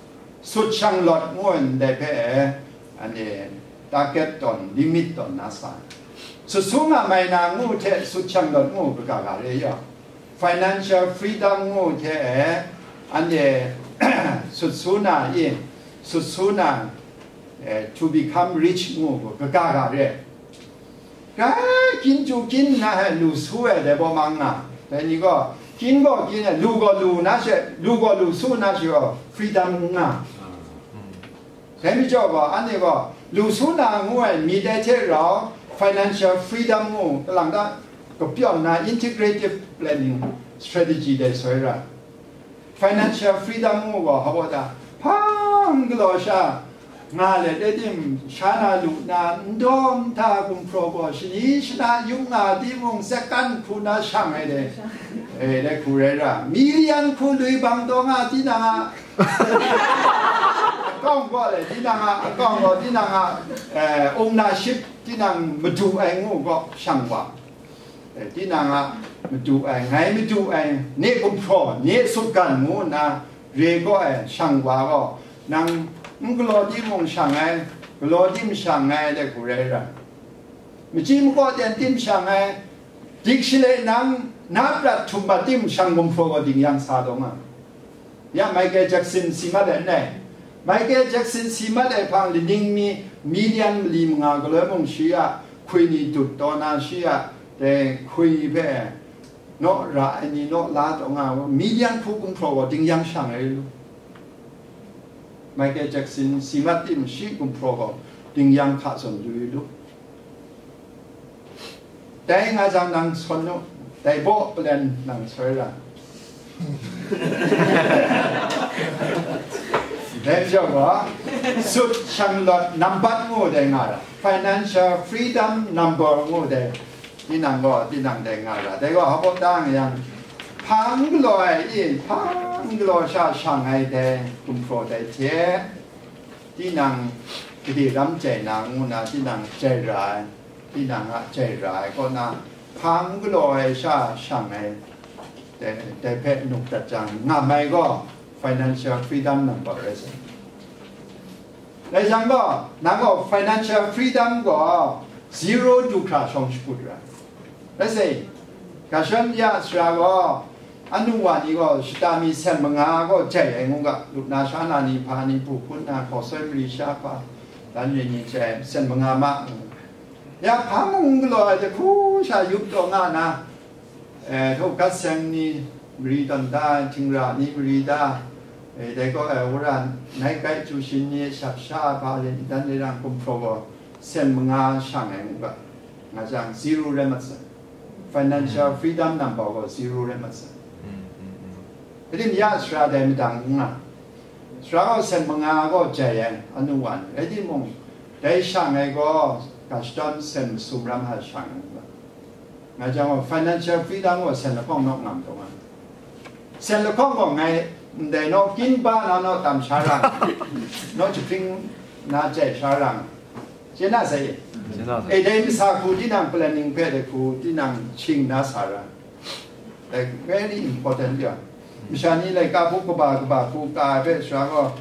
sut shang lawt ngu ai ndai hpe, anhte target tawn, limit tawn na sa. Sut su nga mai na ngu hte sut shang lawt ngu kaga ga re ya. Financial freedom ngu hte e, anhte sut su na i, sut su na, eh, to become rich ngu gaw kaga ga re. Ga kyin chyu kyin nna hai lu su ai dai baw mang nga, dai ni gaw, kyin gaw kyin ai, lu gaw lu na she, lu gaw lu su na she gaw, freedom n nga. Dai majaw gaw, anhte gaw, lu su na ngu ai myit dai hte rau, financial freedom ngu, kalang ta, kapyawn na integrative planning strategy dai soi ra. Financial freedom ngu gaw, hpa baw ta, hpa n galaw sha, nga let ai tim, sha na lu na, n daw n hta gumhpraw gaw, shani shana yung nga timung, second hku na shang ai dai, eh, dai hku rai ra, million hku lui bang taw nga, tinang a, akawng gaw le, tinang a, akawng gaw, tinang a, eh, ownership, tinang madu ai ngu gaw, shang wa. Eh, tinang a madu ai, ngai madu ai, ne gumhpraw, ne sutgan ngu nna re gaw ai shang wa gaw, nang n galaw timung shang ai, galaw tim shang ai, dai hku rai ra. Machyi makaw ten tim shang ai, dik shaloi nang na prat htum mat tim shang gumhpraw gaw ding yang sa taw nga. Ya Michael Jackson si mat ai n rai. Michael Jackson si mat ai hpang laning mi, million mali manga galoi mung shi a hkwi ni dut taw na, shi a dai hkwi hpe naw ra ai ni naw la taw nga, million hku gumhpraw gaw ding yang shang ai lu. Michael Jackson si mat tim shi gumhpraw gaw ding yang hka zawn lu ai lu. Dai nga jang nang sawn u, dai baw palen nang soi ra. Dai majaw gaw, sut shang lawt nambat ngu dai nga ra, financial freedom number ngu dai, tinang gaw, tinang dai nga ra. Dai gaw, hpa baw tang yang, hpa n galaw ai i, hpa n galaw sha shang ai dai, gumhpraw dai hte, tinang gade ram jai na ngu na, tinang jai ra ai, tinang a jai ra ai kaw na, hpa n galaw ai sha shang ai, dai, dai hpe nuk dat jang, ngam ai gaw financial freedom number rai sai. Rai jang gaw, nang gaw financial freedom gaw zero du hkra shawng shakut ra. Rai sai, ga shawng ya sara gaw, Anu wa ni gaw shata mi sen manga gaw jai ai ngu ga, lup na sha na ni hpa ni, bu hpun na hkawsoi mari sha hpa, dan re ni jai ai sen manga ma ngu. Ya hpa mung n galaw ai jahku sha yup taw nga na, eh, htaw gat seng ni mari tawn da, htingra ni mari da, eh, dai gaw, eh, wora nai gai chu shin ni shap sha hpa le, dan re rang gumhpraw gaw sen manga shang ai ngu ga, nga jang zero rai mat sai. Financial freedom number gaw zero rai mat sai. Ring ya sara dai madang n nga. Sara gaw sen manga gaw jai ai, anu wa ni. Rai timung, dai shang ai gaw, ga shadawn sen masum ram hta shang ai nga. Nga jang gaw, financial freedom gaw sen lahkawng naw ngam taw nga. Sen lahkawng gaw ngai, ndai naw kin ba na naw tam sha ra nga, naw jahpring na jai sha ra nga. Chye na sai e? Chye na sai. E, dai masa hku tinang planning hpe dai hku tinang shing na sa ra. Like, very important ya. Masha ni laika hku kaba kaba hku ka ai hpe sha gaw,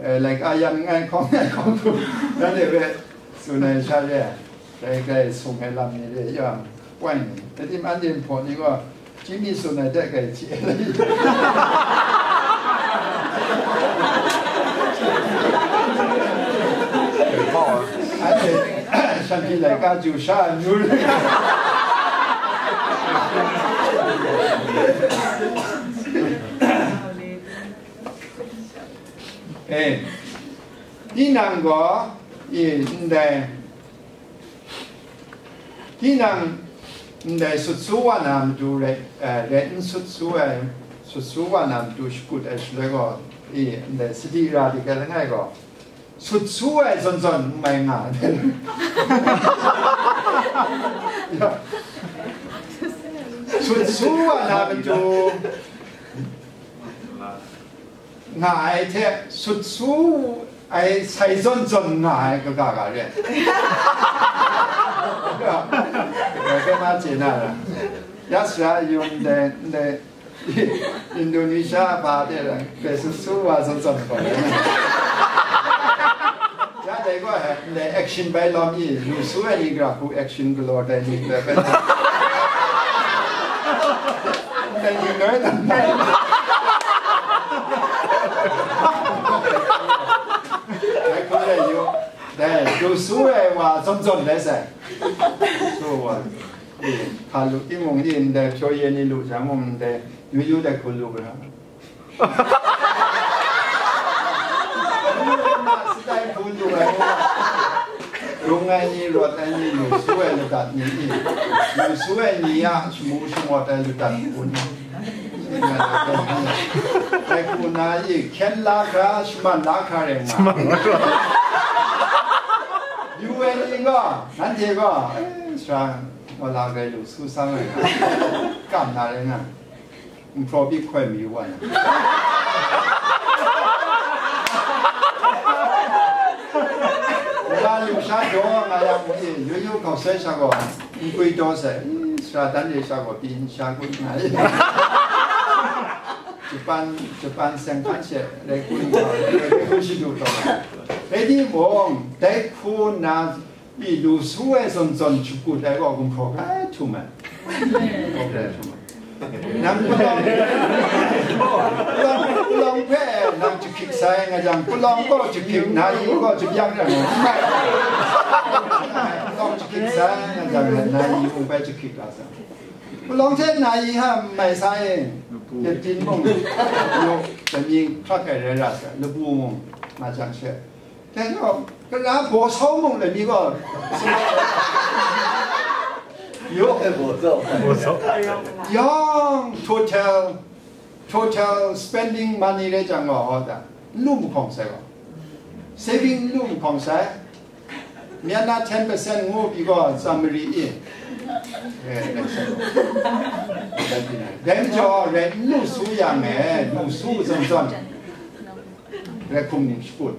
eh, laika yan ngai hkawng ngai hkawng hku, nanhte hpe tsun ai sha re ai. Dai grai sung ai lam ni re yang, point ni. Dai tim anhte nhpaw ni gaw, Jimmy tsun ai hte kai hti ai. Anhte shanhte laika ju sha ai myu re. Eh, tinang gaw, i, ndai, tinang ndai sut su wa na matu rai, eh, rai n sut su ai, sut su wa na matu shakut ai shaloi gaw, i, ndai sadi ra di kai langai gaw, sut su ai zawn zawn n mai nga ai. Ya. Sut su wa na matu nga ai hte sut su ai sai zawn zawn nga ai kaga ga re. Ya, ya, ma chye na ra. Ya sara yung de, de, Indonesia ba de la, pe su su wa zawn zawn gaw. Ya dai gaw he, ndai action bai lawm i, lu su ai ni gra hku action galaw dai ni bai bai. Dai ni noi dan dai. Dai hku dai yu, dai lu su ai wa zawn zawn dai sai. Su wa. Eh, hpa lu timung ni ndai pyaw ye ni lu jang mung ndai, yu yu dai hku lu ra. Sidai hku lu ai, rung ai ni, rawt ai ni, lu su ai ladat ni, lu su ai ni a shamu shamawt ai ladat hku ni. Dai hku na i, hkyen la hkra, shaman la hkra rai nga. Yu ai ni gaw, nanhte gaw, eh, sara, Wala rai lu su sang ai nga, kam na rai nga, nhpraw byi hkoi mayu wa na. Wala lu sha daw nga yang mu e, yu yu hkau sai sha gaw, n kwi daw sai, sara dan re sha gaw, pyi n sha kwi nga e. Japan, Japan seng hkan she, rai kun gaw, rai kun shadu taw nga. Rai timung, dai hku na, I lu su ai zawn zawn shakut ai gaw gumhpraw grai htum ai. Gumhpraw grai htum ai. Nang palawng, palawng, palawng hpe nang jahkyit sai nga jang, palawng gaw jahkyit, na i gaw jahkyit rai nga. Palawng jahkyit sai nga jang, na i mung bai jahkyit ra sai. Palawng hte na i hta n mai sai, Kyepdin mung, yu, dai mi hkrak ai rai ra sai, labu mung, nga jang she. Dai gaw, kara baw sau mung lai mi gaw, yo, yawng total, total spending money rai jang gaw, hawta, n lu mahkawng sai gaw, saving n lu mahkawng sai, myan na ten percent ngu pyi gaw, summary i, eh, dai sai gaw, dai pyi na. Dai majaw, rai n lu su yang e, lu su zawn zawn, rai hkum ning shakut.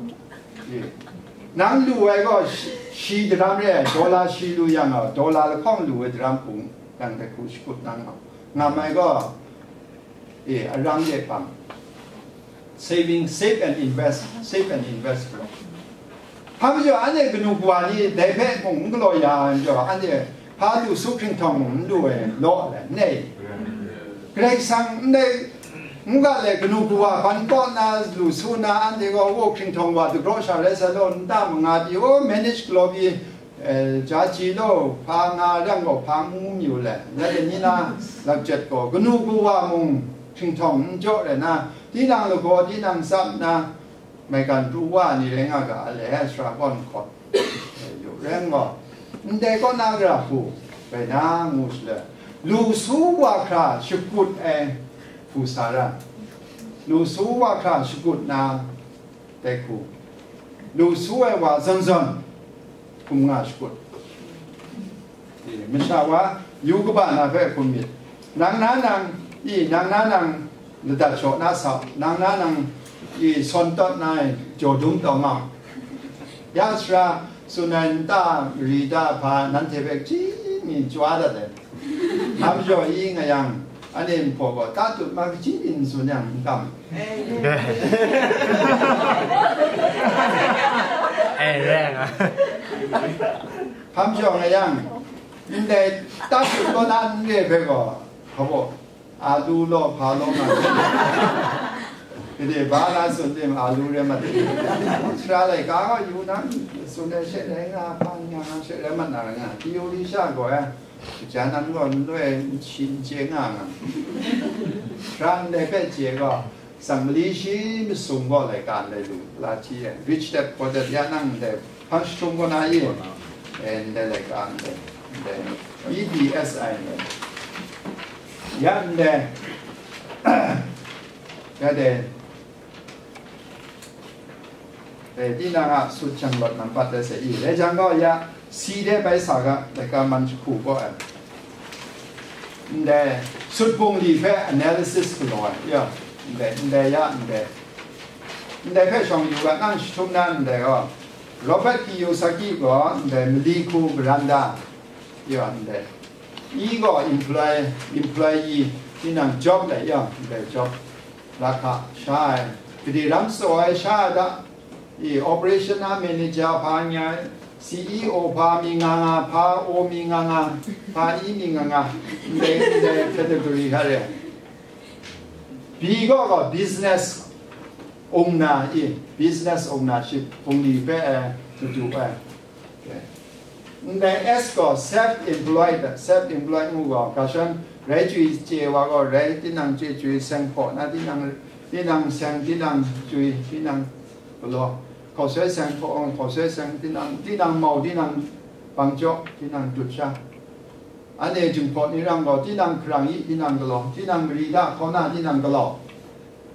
Nang lu ai gaw shi, shi daram re ai, dollar shi lu yang gaw, dollar lahkawng lu ai daram hpung, nang dai hku shakut nang gaw, ngam ai gaw, e, arang de pang. Saving, save and invest, save and invest gaw. Hpa majaw, anhte kanu kawa ni dai hpe mung n galaw ya ai majaw, anhte hpa lu su hkringhtawng mung n lu ai, law ai, nei. Karai Kasang ndai, ngu ga le, kanu kawa ban kaw nna lu su nna, anhte gaw wo hkringhtawng wa dagraw sha rai sa law, nta manga pyi, o manage galaw pyi, eh, ja ji law, hpa nga rang gaw hpa ngu mi u le, rai ni na, lakjet gaw, kanu kawa mung hkringhtawng n jaw rai na, tinang lagaw, tinang tsap nna, maigan pru wa ni rai nga ga, a le, sara gawn hkawt yu rai gaw, ndai kaw na gara hku bai na ngu shaloi, lu su wa hkra shakut ai hku sa ra, lu su wa hkra shakut na dai hku, lu su ai wa zawn zawn hkum nga shakut. Masha wa yu kaba na hpe hkum myit. Nang na nang, i, nang na nang ladat shaw na sau, nang na nang, i, sawn tawt na ai jaw dum tau mau. Ya sara tsun ai nta mari da hpa nanhte hpe kaji ni chyaw dat ai. Hkam jaw i nga yang, anhte nhpaw gaw ta tut ma kaji ni n tsun yang n kam. Ai, rai nga. Hkam jaw nga yang, ndai ta tut kaw na n re hpe gaw, hpa baw, alu law, hpa law nga. Gade ba na tsun tim, alu re mat. Sara laika gaw yu na, tsun ai she rai nga, hpa nga nga she rai mat na rai nga. Theory sha gaw ai, kaja nan gaw n loi n shi n chye nga nga. Sara ndai hpe chye gaw, Sang mali shi masum gaw laika ndai lu la hti e, Rich Dad Poor Dad ya nang ndai hpang jahtum kaw na i, e, ndai laika ndai, ndai E B S I ndai. Ya ndai, ya dai, e, tinang a sut jang lawt nampat dai sai i, dai jang gaw ya, si de bai sa ga, laika man jahku gaw ai. Ndai, sut bungli hpe analysis galaw ai, ya, ndai, ndai ya, ndai. Ndai hpe shawng yu ga, nang jahtum na ndai gaw, Robert Kiyosaki gaw, ndai, mali hku veranda, ya, ndai. I gaw employee, employee, tinang job lai, ya, ndai job. Lahka sha ai, gade ram tsaw ai sha ai da, i, operation a manager hpa n ya ai, C E O hpa mi nga nga, hpa O mi nga nga, hpa I mi nga nga, ndai, ndai category hkra re ai. B gaw gaw business owner i, business ownership, bungli hpe ai, madu ai. Ndai S gaw self-employed, self-employed ngu gaw, ga shan rai chyoi chye wa gaw, rai tinang chye chyoi seng hpaw na, tinang, tinang seng, tinang chyoi, tinang galaw, hkaw soi seng hpaw, hkaw soi seng, tinang, tinang mau, tinang bang jaw, tinang dut sha. Anhte jinghpaw ni rang gaw, tinang hkarang i, tinang galaw, tinang mari da, hkaw na, tinang galaw.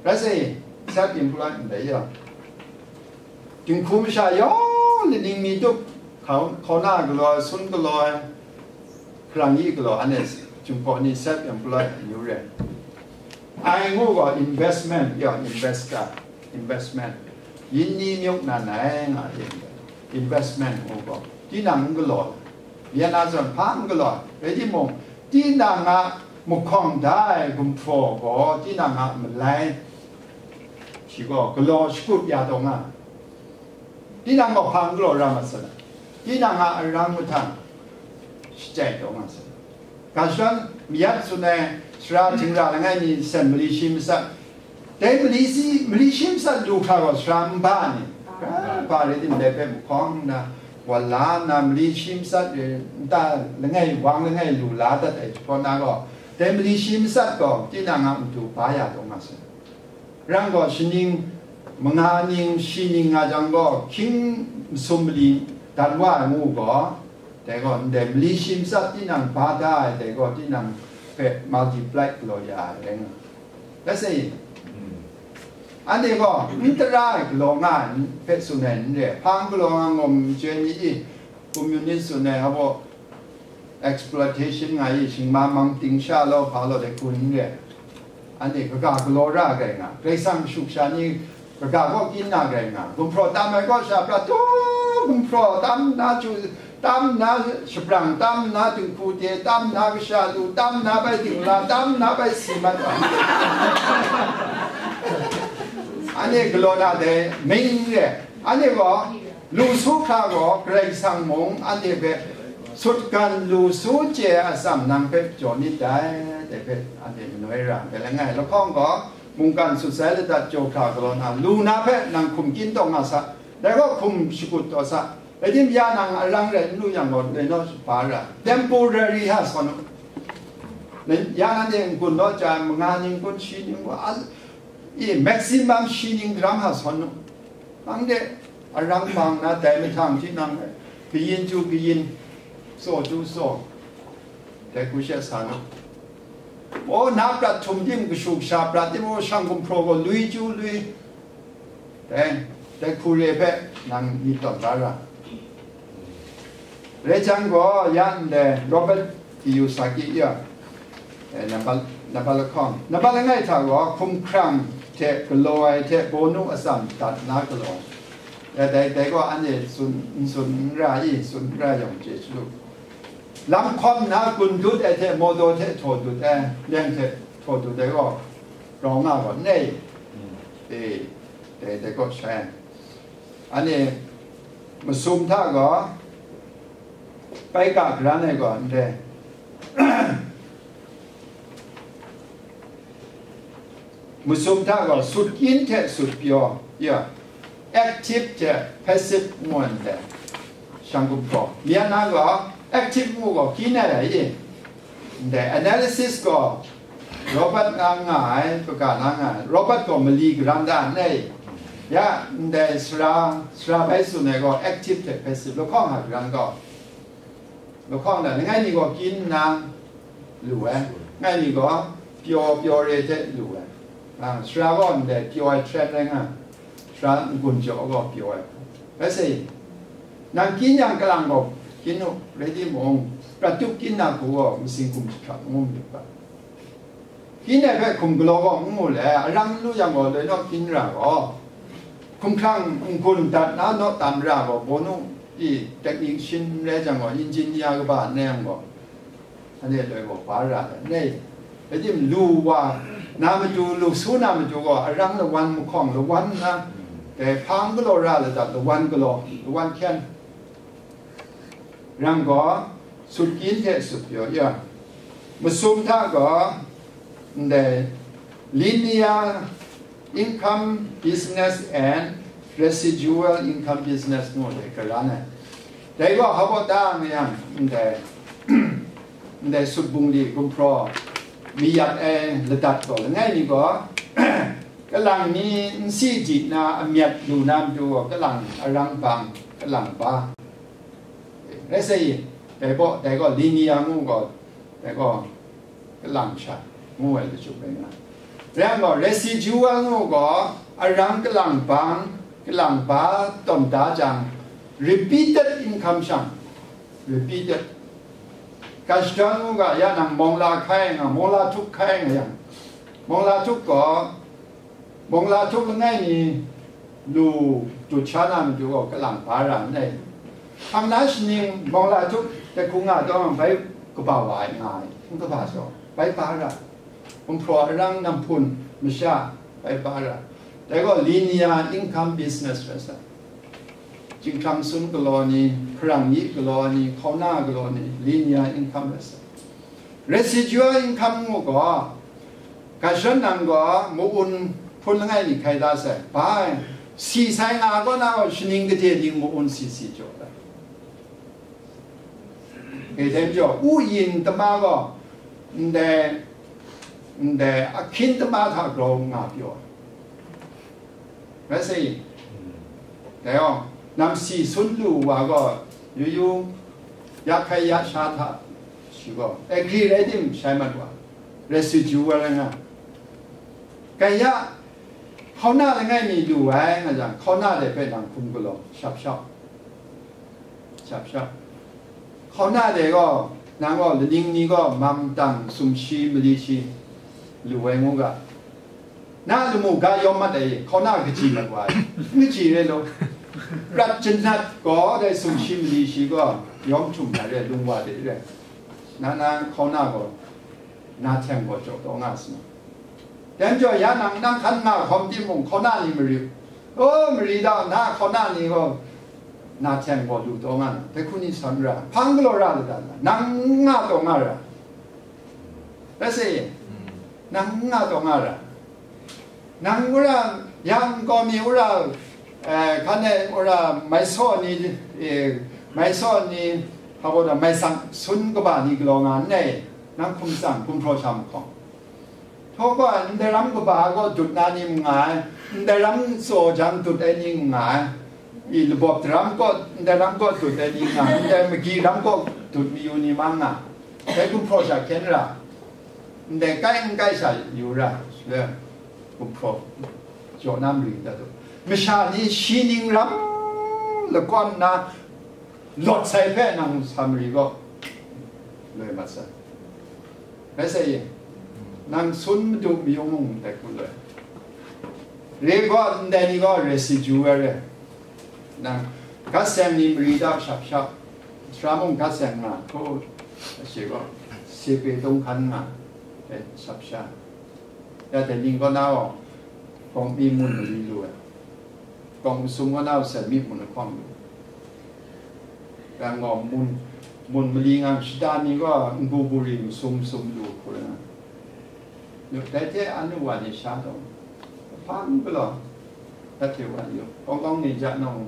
Rai sa i, self-employed ndai ya. Dinghku masha yawng laning mi tup, hkaw, hkaw na galaw ai, sun galaw ai, hkarang yi galaw, anhte jinghpaw ni self-employed amyu re. Ai ngu gaw investment, ya, investor, investment. Yin ni myuk nan ai nga yin, investment ngu gaw, tinang n galaw, ya na zawn hpa n galaw, rai timung, tinang a mahkawng da ai gumhpraw gaw, tinang a malai, shi gaw galaw shakut ya taw nga. Tinang gaw hpa n galaw ra ma sa na, tinang a arang mahtang shachye taw nga sa na. Ga shadawn mayat tsun ai sara htingra langai mi sen mali shi matsat, dai mali si, mali shi matsat lu hkra gaw sara n ba ni, ba rai timung, dai hpe mahkawng nna, wa la nna, mali shi matsat e, nta langai, wang langai lu la dat ai hpaw na gaw, dai mali shi matsat gaw tinang a matu ba ya taw nga sai. Rang gaw, shaning manga ning, shi ning nga jang gaw, hkying masum mali dan wa ai ngu gaw, dai gaw, ndai mali shi matsat tinang ba da ai, dai gaw, tinang hpe multiply galaw ya ai rai nga. Let's say, anhte gaw n tara ai galaw nga ai hpe tsun ai n re, hpa n galaw nga ngawm chyoi ni i, communist tsun ai, hpa baw, exploitation nga i, shingma mang ting sha law, hpa law, dai hku n re. Anhte kaga galaw ra ai nga, Karai Kasang shuk sha ni kaga kaw kyin na ai nga, gumhpraw tam ai kaw sha pra taw, gumhpraw tam nna chyu, tam nna shabrang, tam nna dinghku te, tam nna kasha lu, tam nna bai dingla, tam nna bai si mat wa. Anhte galaw na dai main re. Anhte gaw lu su hkra gaw Karai Kasang mung anhte hpe Sutgan lu su chye a atsam nang hpe jaw nit dai, dai hpe anhte manoi ra ai langai, lahkawng gaw, mungkan sut sai ladat jaw hkra galaw na, lu na hpe nang hkum kyin taw nga sa, dai gaw hkum shakut taw sa, rai tim ya nang arang rai n lu yang gaw, loi naw shafa ra, temporary ha sawn u. Ya nanhte n-gun naw cha, manga ning kun, shi ning kun, a, i, maximum shi ning daram ha sawn u. Anhte arang bang na dai mahtang tinang, kayin chyu kayin, tsaw chyu tsaw, dai hku she sa na. O, na prat htum tim, kashu kasha prat tim, o, shang gumhpraw gaw lui chyu lui. Dai, dai hku re hpe nang myit tawn da ra. Rai jang gaw, ya ndai Robert Kiyosaki ya, eh, nambat, nambat lahkawng, nambat langai hta gaw, hkumhkrang hte galaw ai hte bawnu atsam dat na galaw. Ya, dai, dai gaw anhte tsun, n tsun n ra i, tsun n ra yang chye chyalu. Lam hkawm na gun dut ai hte, mawdaw hte htaw dut ai, leng hte htaw dut ai gaw, rau nga gaw, nei. E, dai, dai gaw shai. Anhte masum hta gaw, bai ga garan ai gaw, ndai. Masum hta gaw, sut kyin hte sut pyaw, ya, active hte passive ngu ai ndai. Shang gumhpraw. Myen na gaw, active ngu gaw, kyin ai rai i. Ndai analysis gaw, Robert nga nga ai, kaga na nga ai. Robert gaw mali garan da ai. Ya, ndai sara, sara bai tsun ai gaw, active hte passive, lahkawng a garan gaw. Lahkawng na, langai mi gaw kyin nna lu ai, langai mi gaw pyaw, pyaw re hte lu ai. A, sara gaw ndai pyaw ai hten rai nga, sara n-gun jaw gaw pyaw ai. Rai sa i, nang kyin yang kalang gaw kyin u, rai timung, prat tup kyin na hku gaw masing hkum jahkrat ngu myit ga. Kyin ai hpe hkum galaw gaw n mu le, arang n lu yang gaw, loi naw kyin ra gaw, hkumhkrang n-gun dat na naw tam ra gaw, bawnu i technician n rai jang gaw, engineer kaba n rai yang gaw, anhte loi gaw ba ra ai, n rai. Rai tim, lu wa na matu, lu su na matu gaw, arang lawan mahkawng, lawan na, dai hpa n galaw ra ladat, lawan galaw, lawan hkyen. Rang gaw, sut kyin hte sut pyaw ya. Masum hta gaw, ndai linear income business and residual income business ngu dai karan ai. Dai gaw hpa baw ta nga yang, ndai, ndai sut bungli gumhpraw mayat ai ladat gaw langai mi gaw, kalang mi n si di na amyat lu na matu gaw, kalang arang bang, kalang ba. Rai sa i, dai gaw, dai gaw, linear ngu gaw, dai gaw, kalang sha ngu ai lachyum rai nga. Rai yang gaw, residual ngu gaw, arang kalang bang, kalang ba tawn da jang, repeated income shang, repeated. Kashdan ngu ga, ya nang mawng la hkai nga, mawng la htuk hkai nga yang, mawng la htuk gaw, Mawng la htuk langai mi lu dut sha na matu gaw kalang ba ra n ai. Hpang na shaning mawng la htuk dai hku nga taw bai kaba wa ai nga ai, n kaba saw, bai ba ra. Gumhpraw arang, namhpun, masha, bai ba ra. Dai gaw linear income business rai sa. Chyinghkrang sun galaw ni, hparang yi galaw ni, hkauna galaw ni, linear income rai sa. Residual income ngu gaw, ga shon nang gaw, ma-un hpun langai mi hkai da sai, bai, si sai nga gaw na gaw, shaning gade ning ma-un si si jaw ai. Kei hte majaw, u yin tama gaw, ndai, ndai ahkyin tama hta grau nga pyaw ai. Rai sa i, dai yawng, namsi sun lu wa gaw, yu yu, ya hkai ya sha hta, shi gaw, agri rai tim shai mat wa, residual rai nga. Kai ya, hkauna langai mi lu ai nga jang, hkauna de hpe nang hkum galaw, shap shap. Shap shap. Hkauna de gaw, nang gaw, laning ni gaw, mang tang, sumshi, mali shi, lu ai ngu ga. Na lamu ga yawm mat ai, hkauna kaji mat wa ai. N kaji re law. Prat janat gaw, dai sumshi, mali shi gaw, yawm htum na re, lung wa de re. Na, na hkauna gaw, na hten gaw jaw taw nga si. Dai majaw ya nang, nang hkan nga hkawm timung, hkauna ni mari u. O, mari da, na hkauna ni gaw, Na hten gaw lu taw nga na, dai hku ni sa n ra, hpang galaw ra ladat na, nang nga taw nga ra. Let's say, nang nga taw nga ra. Nang wora, yang gaw mi wora, eh, hkan e wora, mai saw ni, eh, mai saw ni, hpa gaw da, mai sang sun kaba ni galaw nga n nei, nang hkum tsang, hkum hpraw sha mahkawng. Htaw gaw, ndai ram kaba gaw dut na ni n nga ai, ndai ram tsaw jang dut ai ni n nga ai, i labawp daram gaw, ndai ram gaw dut ai ni n nga ai, ndai magyi ram gaw dut mayu ni ma nga, dai gumhpraw sha hkyen ra, ndai kai n kai sha yu ra, shaloi gumhpraw jaw na mari dat u. Masha ni shi ning ram lakawn na lawt sai hpe nang sa mari gaw, loi mat sai. Rai sai ye, nang sun madu mayung mung dai hku loi. Re gaw, ndai ni gaw residue ai re. Nang gat seng ni mari da shap shap, sara mung gat seng nga, hku, shi gaw, sepe dum hkan nga, dai shap sha. Ya dai ning kaw na gaw, kawng mi mun mali lu ai. Kawng masum kaw na gaw, sai mi mun lahkawng lu. Yang gaw, mun, mun mali ngang shada ni gaw, ngu buri masum masum lu hku rai nga. Dai hte anu wa ni sha taw, hpang galaw, dat hte wa yu, kawng kawng ni ja nawng.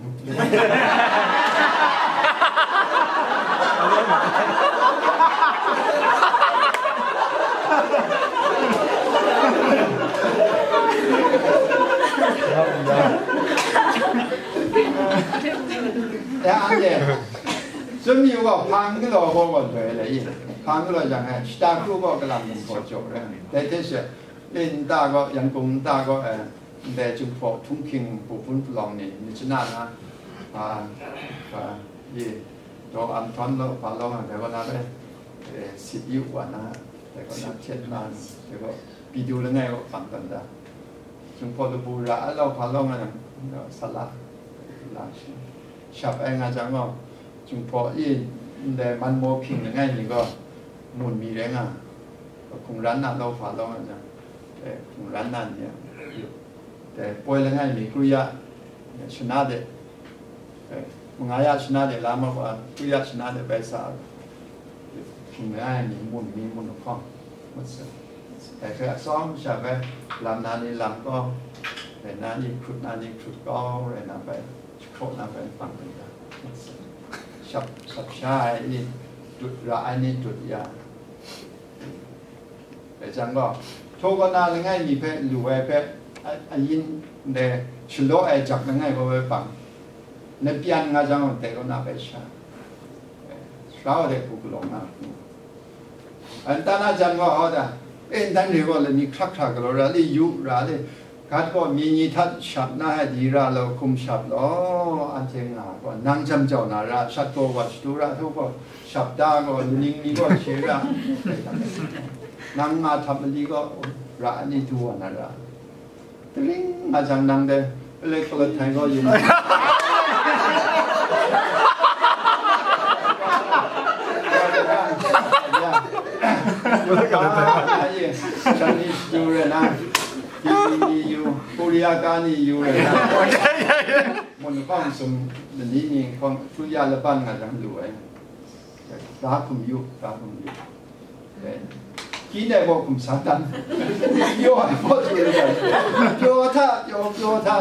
Ya, anhte, tsun mi gaw, hpang galaw gaw gaw loi le i, hpang galaw jang e, shata kru gaw kalang gumhpraw jaw rai, dai hte she, Lin nta gaw, Yankung nta gaw, eh, ndai Jinghpaw htunghking hpun palawng ni, myit chana na, a, a, ye, daw am htawn law, hpa law nga, dai kaw na bai, eh, sit yu wa na, dai kaw na htet na, dai kaw, Pidu langai kaw hpang tawn da. Jinghpaw labu ra ai law, hpa law nga, sa la, la shi. Shap ai nga jang gaw, Jinghpaw i ndai man maw hping langai mi gaw, mun mi rai nga, hkungran na law hpa law nga jang, eh, hkungran na ni a, dai poi langai mi kru ya, eh, shana de, eh, manga ya shana de la ma wa, kru ya shana de bai sa, hping langai mi mun mi mun lahkawng, ngut sa. Dai hpe atsawm sha bai, lam na ni lam kau, rai na ni hkrut na ni hkrut kau, rai na bai, jahkraw na bai, hpang rai na, shap, shap sha ai ni, dut ra ai ni, dut ya. Rai jang gaw, htaw kaw na langai mi hpe lu ai hpe, a, ayin ndai shalaw ai jak langai gaw bai pang, na pyan nga jang gaw, dai kaw na bai sha, sara wa de hku galaw nga. Ntan a jan gaw, hau da, e, ntan re gaw, lani hkrak hkra galaw ra le, yu ra le, gat gaw mi ni hta shap na ai di ra law, hkum shap law, anhte nga gaw, nang jam jau na ra, shat gaw wa shadu ra, htaw gaw shap da gaw, laning ni gaw she ra, nang nga htap mali gaw, ra ni du wa na ra. Tring nga jang nang de, palek palek htai gaw yu. Chinese yu re na, Hindi ni yu, Korea ka ni yu re na. Mun hpang sum, ni ni hpang, tu ya laban nga jang lu ai. Ga hkum yu, ga hkum yu. Ki nai gaw hkum sa dan. Pyaw ai gaw chye dan. Pyaw hta, pyaw, pyaw hta.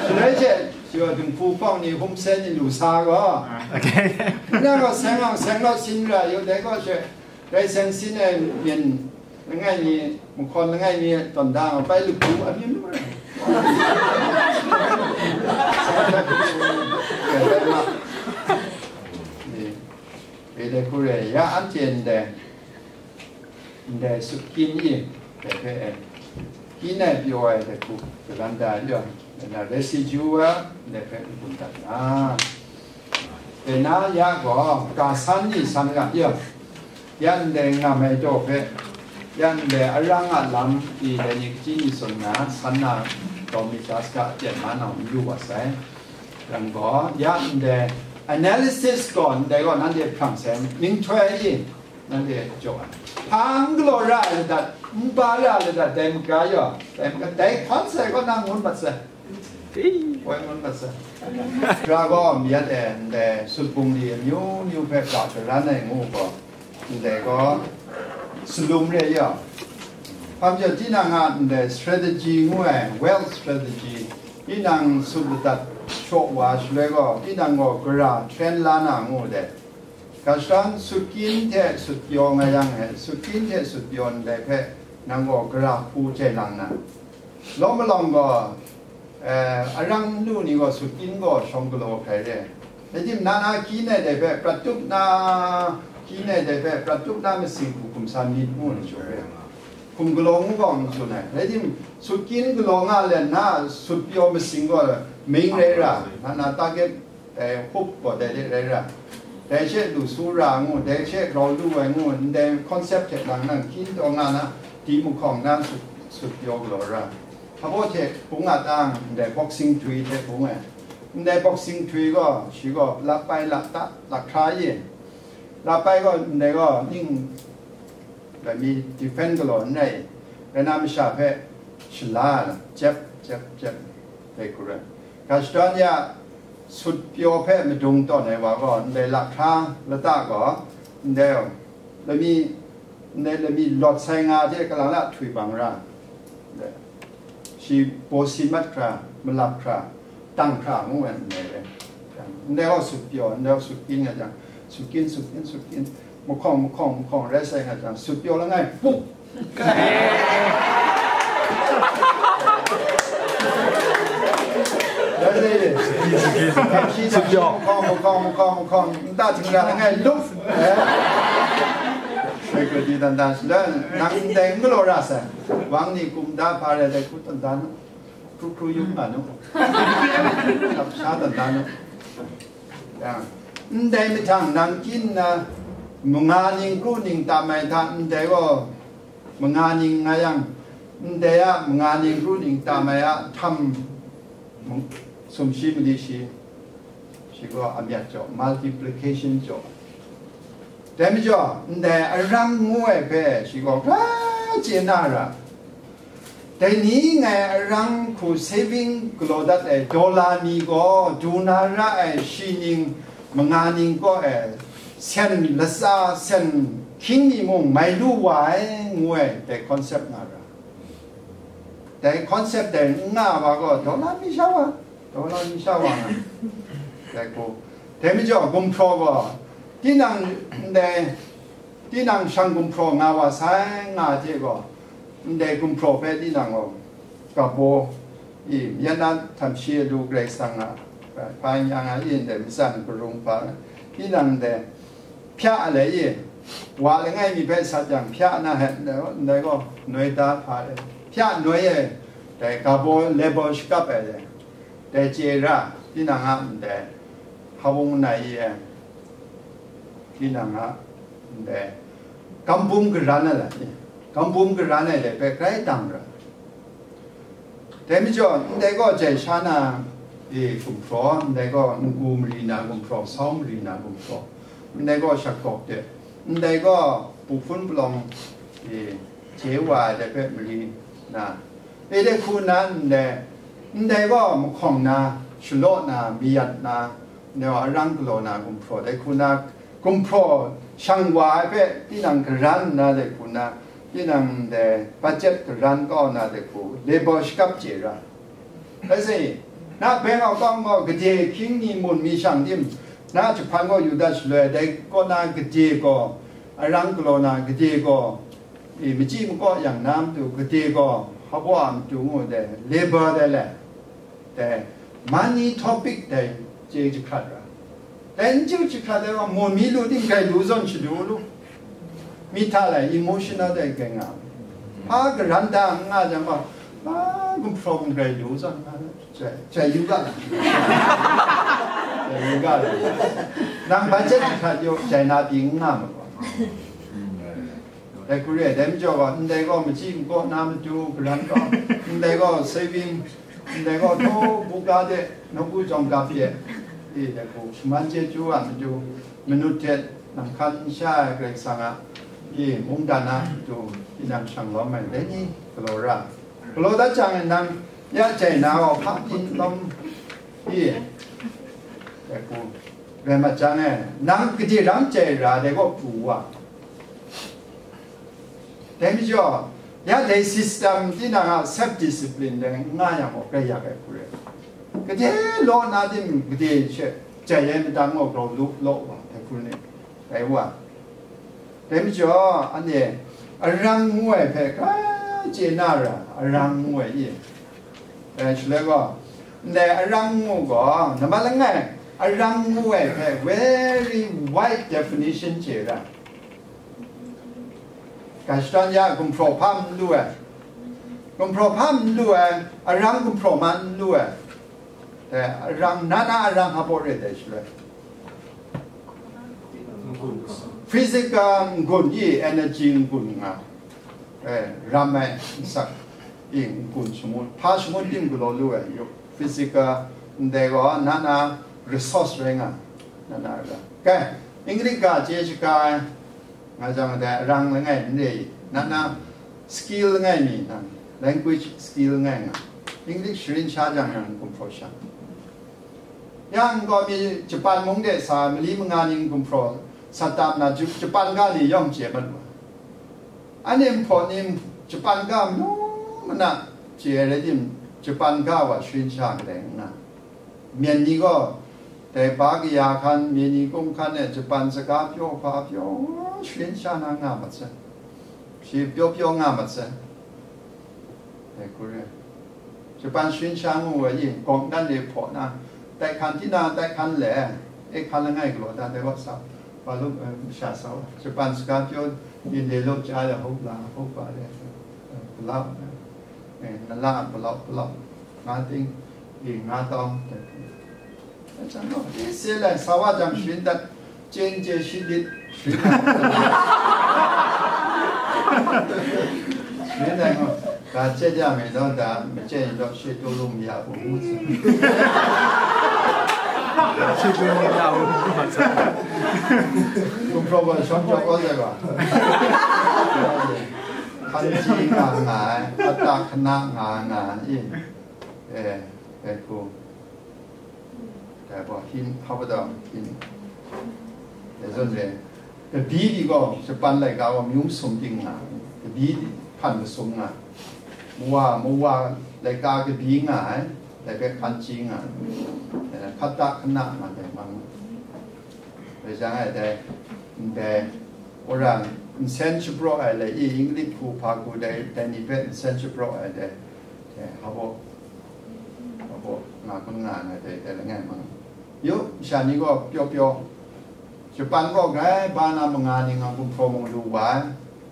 Shaloi she, pyaw dinghku hpawng ni hkum sen ni lu sa gaw. Okay. Nang gaw seng ang, seng gaw sin ra yu, dai gaw she, dai seng sin ai myen langai mi, mahkawn langai mi tawn da nga, bai lu bu a myen lu ra. Ni, e de hku re, ya anhte ndai, ndai sut kyin i, dai hpe e, kyin ai pyaw ai dai hku, Uganda yaw, na residue wa, dai hpe n-gun dat nga. Dai na ya gaw, ga san ni san ga yaw, ya ndai ngam ai daw hpe, ya ndai arang a lam i dai ni kaji ni tsun nga, san na daw mi ja saga aten ma nau n lu wa sai. Yang gaw, ya ndai analysis gaw, ndai gaw nanhte hprang sai, minghtoi i, nanhte jaw ai. Hpang galaw ra ai ladat, n ba ra ai ladat, dai maga yaw, dai maga, dai hkawn sai gaw nang ngun mat sai. Woi ngun mat sai. Hkra gaw myit e, ndai sut bungli amyu myu hpe ga sharan ai ngu gaw, ndai gaw salum re ya. Hpa majaw, tinang a ndai strategy ngu ai, wealth strategy, tinang sut ladat shaw wa shaloi gaw, tinang gaw gara hkyen la na ngu dai. Ga shadawn sut kyin hte sut pyaw nga yang e, sut kyin hte sut pyaw ndai hpe nang gaw gara hku chye lang na. Lawm malawng gaw, eh, arang lu ni gaw sut kyin gaw shawng galaw hkrai re. Rai tim, na na kyin ai dai hpe prat tup na, kyin ai dai hpe prat tup na masing hku hkum san myit ngu ni jaw re. Hkum galaw ngu gaw n tsun ai. Rai tim, sut kyin galaw nga let na sut pyaw masing gaw ming rai ra, na na target dai hkup gaw dai de rai ra. Dai she lu su ra ngu, dai she grau lu ai ngu, ndai concept hte lang nang hkyin taw nga na, di mahkawng na sut, sut pyaw galaw ra. Hpa baw hte bung a tang, ndai boxing twi hte bung ai. Ndai boxing twi gaw, shi gaw lap pai lap ta, lap hkra ye. Lap pai gaw, ndai gaw ning, dai mi defend galaw n rai, rai na masha hpe shala ai lam, jep, jep, jep, dai hku rai. Ga shadawn ya sut pyaw hpe madung tawn ai wa gaw, ndai lap hkra lata gaw, ndai lami, ndai lami lawt sai nga hte kalang la htwi bang ra, ndai shi baw si mat hkra, malap hkra, tang hkra ngu ai ndai rai. Ndai gaw sut pyaw, ndai gaw sut kyin nga jang, sut kyin, sut kyin, sut kyin, mahkawng, mahkawng, mahkawng rai sai nga jang, sut pyaw langai, puk! Rai sai, sut pyaw. Mahkawng, mahkawng, mahkawng, mahkawng, nta htingla langai, lup! Eh? Security dan dan, nang ndai n galaw ra sai. Wang ni kum da hpa rai dai hku dan dan. Kru kru yung nga nu. Sap sha dan dan nu. Ya. Ndai mahtang nang kyin na, manga ning kru ning tam ai hta, ndai gaw manga ning nga yang, ndai a manga ning kru ning tam ai a htam, sumshi mali shi, shi gaw amyat jaw, multiplication jaw. Dai majaw, ndai arang ngu ai hpe shi gaw hkra chye na ra. Dai ni ngai arang hku saving galaw dat ai dollar ni gaw, du na ra ai shi ning, manga ning kaw e, sen latsa, sen hkying ni mung mai lu wa ai, ngu ai dai concept nga ra. Dai concept dai n nga wa gaw, dollar mi sha wa, dollar mi sha wa nga. Dai hku. Dai majaw, gumhpraw gaw, tinang ndai, tinang shang gumhpraw nga wa sai nga hte gaw, ndai gumhpraw hpe tinang gaw, kabaw, i, yan na htam shi lu Karai Kasang a, hpa n yang a, i, ndai matsan karung hpa, tinang ndai, hpya ai le i, wa langai mi hpe sat yang, hpya na he, ndai, ndai gaw, noi da hpa e, hpya noi e, dai kabaw, labor shakap ai le, dai chye ra, tinang a ndai, hawung nai i e, tinang a ndai, gambum garan ai le, gambum garan ai le hpe grai dang ra. Dai majaw, ndai gaw jai sha na, e, gumhpraw, ndai gaw ngu mari na gumhpraw, sau mari na gumhpraw, ndai gaw shakgawk de, ndai gaw pu hpun palawng, e, je wa ai dai hpe mari na, e, dai hku na ndai, ndai gaw mahkawng na, shalaw na, mayat na, ndai gaw arang galaw na gumhpraw, dai hku na gumhpraw shang wa ai hpe tinang garan nna dai hku na, tinang ndai budget garan kau na dai hku, labor shakap chye ra. Rai sai, na bank account gaw gade hkying ni mun mi shang tim, na jahpan gaw yu dat shaloi, dai kaw na gade gaw, arang galaw na gade gaw, e, machyi makaw yang na matu gade gaw, hpabaw a matu ngu dai, labor dai le, dai, money topic dai, chye jahkrat ra. Dai n chye jahkrat ai wa, mun mi lu ting grai lu zawn shadu lu. Mi hta lai emotional dai grai nga. Hpa garan da n nga jang gaw, hpa gumhpraw grai lu zawn nga, jai, jai yu ga la. Jai yu ga la. Nang budget hta jaw, jai na pyi n nga ma gaw. Dai hku re, dai majaw gaw, ndai gaw machyi makaw na matu garan kau, ndai gaw saving, ndai gaw htaw buga de, nawku jawng gap de, e, dai hku shaman chyeju a matu, manut hte nang hkan n sha ai Karai Kasang a, e, mungdan a matu, tinang shang lawm ai, dai ni galaw ra. Galaw dat jang e, nang Ya jai na gaw hpa pyi n lawm i, dai hku rai mat jang e, nang gade ram jai ra dai gaw pru wa. Dai majaw, ya dai system tinang a self discipline dai n nga yang gaw, grai yak ai hku rai. Gade law na tim gade she jai ai madang gaw grau lu law wa, dai hku ni rai wa. Dai majaw, anhte arang ngu ai hpe hkrai chye na ra, arang ngu ai i. Dai shaloi gaw, ndai arang ngu gaw, nambat langai, arang ngu ai hpe very wide definition chye ra. Ga shadawn ya gumhpraw hpa n lu ai, gumhpraw hpa n lu ai, arang gumhpraw ma n lu ai. Dai arang, na na arang hpa baw re dai shaloi. Physical n-gun i energy n-gun nga, eh, ram ai nsak i n-gun shangun, hpa shangun tim galaw lu ai yu. Physical ndai gaw na na resource rai nga, na na ra. Kai, English ga chye shaga ai, nga jang dai arang langai n re i, na na skill langai mi nang, language skill langai nga, English sharin sha jang yang gumhpraw sha. Yang gaw mi Japan mung de sa mali manga ning gumhpraw sat tam na, Ju-, Japan ga ni yawng chye mat wa. Anhte nhpaw ni Japan ga mung mana chye ai rai tim, Japan ga wa sharin sha kadai n nga. Myen ni gaw dai ba kaya hkan, myen ni kung hkan e Japan saga pyaw hpa pyaw sharin sha na nga mat sai. Shi pyaw pyaw nga mat sai. Dai hku re. Japan sharin sha ngu ai i, gawk dan de hpaw na, tai hkan, tina tai hkan le, e hkan langai galaw dan de wa sa, wa lu, eh, sha sa wa. Japan saga pyaw, yin de lo ja ya, hop la, hop ba de, eh, palap, eh, na la, palap, palap, nga ting, i, nga tawng, dai hku. Ese lai sa wa jang sharin dat, chyen chye shi lit, sharin ai. Sharin ai gaw, ga chye ya me daw, da machye yin daw, she tu lu mi ya bu ngu si. She tu lu mi ya bu ngu si. Gumhpraw gaw shawng jawk kau sai gaw. Hkan chye nga nga ai, atta hkana nga nga ai. Eh, dai hku. Dai gaw, hpyin, hpa daw, hpyin. Dai zawn re, kabyi ni gaw, Japan laika gaw myu sum ting nga, kabyi ni hpan masum nga, mawa, mawa laika kabyi nga ai, dai hpe hkan chye nga, eh, hkata hkana nga dai mang nga. Rai jang ai dai, ndai, wora nsen shapraw ai lai i, English hku hpa hku dai, dai ni hpe nsen shapraw ai dai, dai, habo, habo, nga kun nga ai dai, dai langai mang. Yu, masha ni gaw pyaw pyaw, Japan gaw grai ba na manga ni nga gumhpraw mung lu wa ai,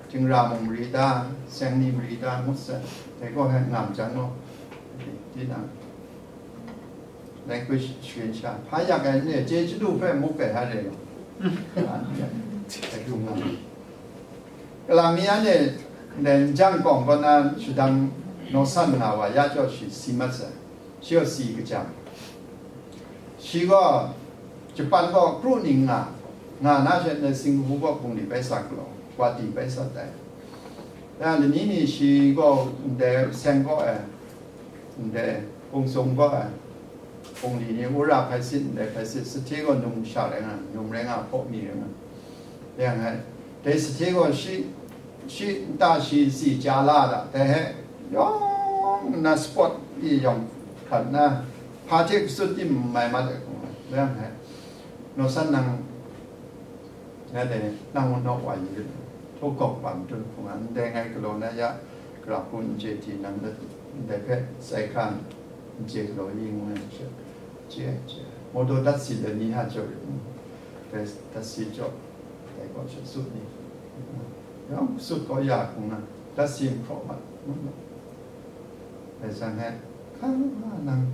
htingra mung mari ta, seng ni mari ta, ngut sai, dai gaw hai ngam jang gaw, tinang. Language sharin sha. Hpa yak ai n re, chye chyalu hpe muk ai hare gaw. Kalang mi anhte ndai n jang kawng kaw na shadang naw san nga wa, ya jaw shi si mat sai. Shi gaw si kajam. Shi gaw Japan kaw kru ning nga, nga na she ndai Singapore kaw bungli bai sa galaw, Guwahati bai sa tai. Ya, lani mi shi gaw ndai seng kaw e, ndai, kungsung gaw ai, hpung li ni wora hpai sit, ndai hpai sit, sahte gaw num sha rai nga, num rai nga, hpaw mi rai nga. Yang ai, dai sahte gaw shi, shi nta shi si ja la da, dai he, yawng nna sport i yawng hkrat nna, hpa hte kasut tim mai mat ai hkung ai, yang ai, naw san nang, Ngai dai nang naw wa yu rit, htaw gawk bam tun hpung a, ndai ngai galaw na ya, gara hku n chye di, nang ndai hpe sai hkan n chye galaw i, ngu ai hte, chye ai, chye ai. Mawdaw dat si let ni ha jaw rit, dai dat si jaw, dai kaw hte sut ni, yawng sut kaw ya hkung na, dat si n hpraw mat, ngu na. Dai san he, hkang nga nang,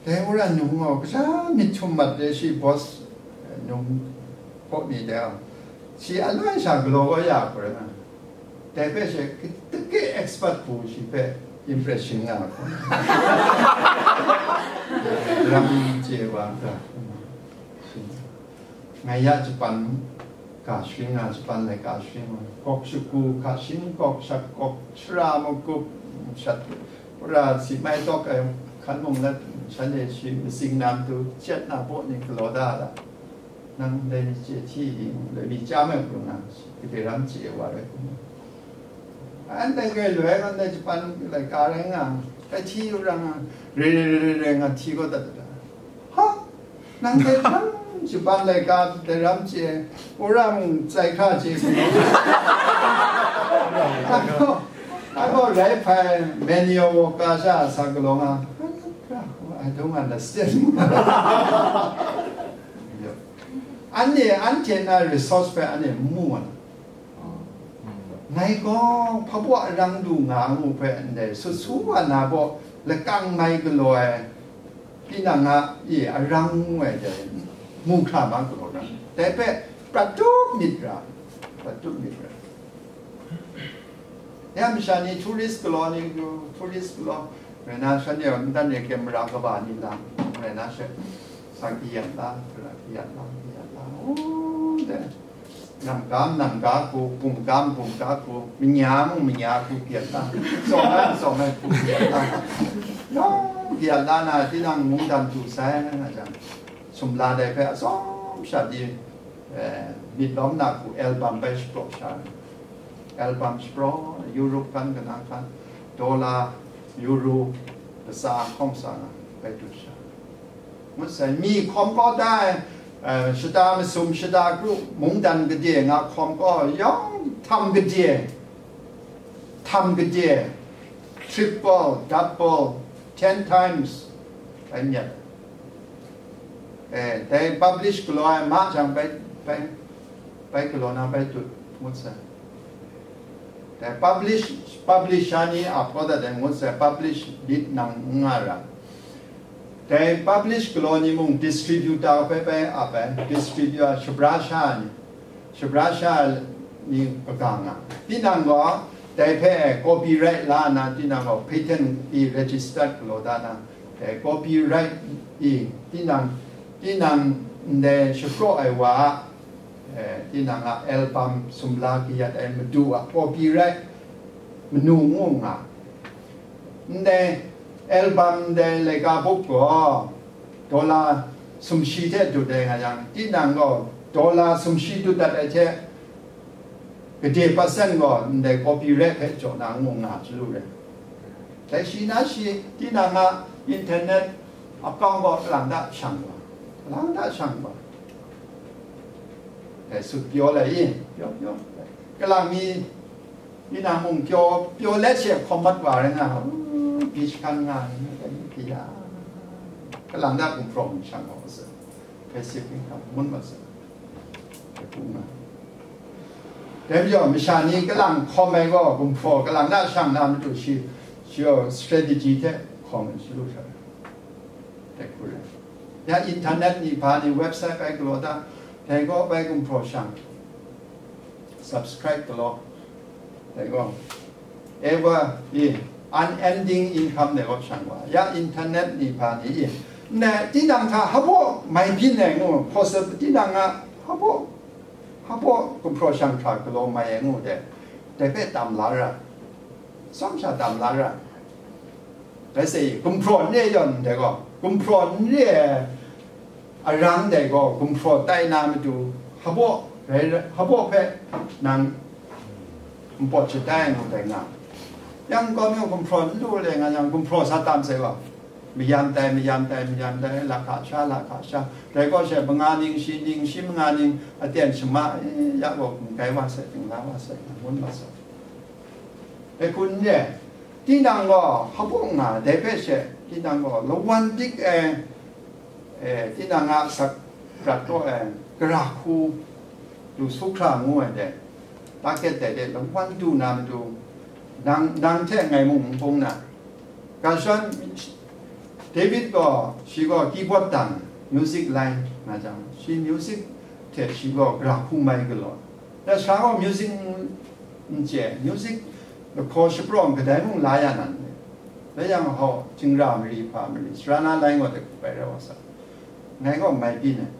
Dai wora num gaw, kasha myit htum mat de shi boss, eh, num hpaw mi de a, shi aloi sha galaw kau ya hkra na, dai hpe she, dake expert hku shi hpe impression nga hkra, ram chye wa hkra. Ngai ya Japan ga sharin nga, Japan laika sharin nga, gawk shagu, hka shing gawk, shat gawk, shara magup, shat Wora si mai tawk ai hkan mung lat, shanhte shi matsing na matu chyet na baw ni galaw da da. Nang dai ni chye hti i, dai ni chyam ai hpung na, gade ram chye wa rai hpung na. An dai grai loi ngan dai japan laika rai nga, kai hti yu rang nga, re re re re re nga hti kaw dat da. Ha? Nang dai ram japan laika dai ram chye, wora mung tsai hkra chye hpung na. Ai gaw rai hpai manual worker sha sa galaw nga. I don't understand. Anhte, anhte na resource hpe anhte n mu ai. Ngai gaw hpabaw arang du nga ngu hpe ndai sut su wa na baw lakang mai galaw ai, tinang a e arang ngu ai dai, mu hkra ma galaw ra. Dai hpe prat tup myit ra, prat tup myit ra. Ya masha ni tourist galaw ni, tourist galaw, rai na shan e, ntan e camera kaba ni lang, rai na she, sa kayat la, kayat la, kayat la, oh, dai. Nang gam, nang ga hku, bum gam, bum ga hku, manya mung manya hku kayat la, tsawm ai, tsawm ai hku kayat la. Yawng kayat la na, tinang mungdan du sai na jang, sumla dai hpe atsawm sha di, eh, myit lawm na hku album bai shapraw sha. Album shapraw, Europe hkan, kanan hkan, dollar, euro, kasa hkawng sa na bai dut sha. Ngut sai, mi hkawm kaw da ai, eh, shata masum, shata kru, mungdan gade nga hkawm kaw, yawng htam gade, htam gade, triple, double, ten times, bai myat. Eh, dai publish galaw ai ma jang bai, bai, bai galaw na bai dut, ngut sai. Dai publish, publisher ni a hpaw dat ai ngut sai, publish lit nang n nga ra. Dai publish galaw ni mung distributor hpe bai ap ai, distributor shabra sha ni, shabra sha ni kaga nga. Tinang gaw dai hpe copyright la na, tinang gaw patent i registered galaw da na, eh, copyright i tinang, tinang ndai shapraw ai wa a, eh, tinang a album sumla kayat ai madu a copyright manu ngu nga. Ndai album ndai laika bup gaw dollar sumshi hte dut ai nga yang, tinang gaw dollar sumshi dut dat ai hte, gade percent gaw ndai copyright hpe jaw na ngu nga chyalu rai. Dai shi na shi, tinang a internet account gaw kalang da shang wa, kalang da shang wa. Dai sut pyaw lai i, pyaw, pyaw. Kalang mi, tinang mung pyaw, pyaw let she hkawm mat wa rai nga, uh, beach hkan nga, kalang da gumhpraw shang wa sa. Passive income, mun mat sa. Dai majaw, masha ni kalang hkawm ai gaw, gumhpraw kalang na shang na matu shi, shi gaw strategy hte hkawm ai shi lu sha. Dai hku rai. Ya internet ni hpa ni website bai galaw da, dai gaw bai gumhpraw shang. Subscribe galaw. Dai gaw, ever, i, unending income dai gaw shang wa. Ya internet ni hpa ni, i, ne, tinang hta hpaw mai byin ai ngu, possible, tinang a hpaw, hpaw gumhpraw shang hkra galaw mai ai ngu de, dai hpe tam la ra, tsawm sha tam la ra. Bai se, gumhpraw n re yawn dai gaw, gumhpraw n re ai arang dai gaw, gumhpraw tai na matu, hpaw, rai, hpaw hpe nang npawt shatai ngu dai nga. Yang kau mi gumhpraw n lu le nga yang, gumhpraw sa tam sai gaw, mayam tai, mayam tai, mayam tai, lahka sha, lahka sha. Dai gaw she, manga ning, shi ning, shi manga ning, aten shama, eh, ya gaw, gumkai wa sai, dingla wa sai, ngun wa sai. Dai hku n re, tinang gaw hpaw nga, dai hpe she, tinang gaw lawan dik ai, eh, tinang a sak prat taw ai, gara hku, lu su hkra ngu ai de, target dai de, lawan du na matu, nang, nang hte ngai mung n bung na. Ga shan, David gaw, shi gaw keyboard dang, music line nga jang, shi music hte shi gaw gara hku mai galaw. Ya sha gaw music n, n chye, music lahkaw shapraw kadai mung la ya nan, dai yang hau, jingra mari hpa mari, sara na lai ngaw de bai rai wa sa. Ngai gaw mai byin ai.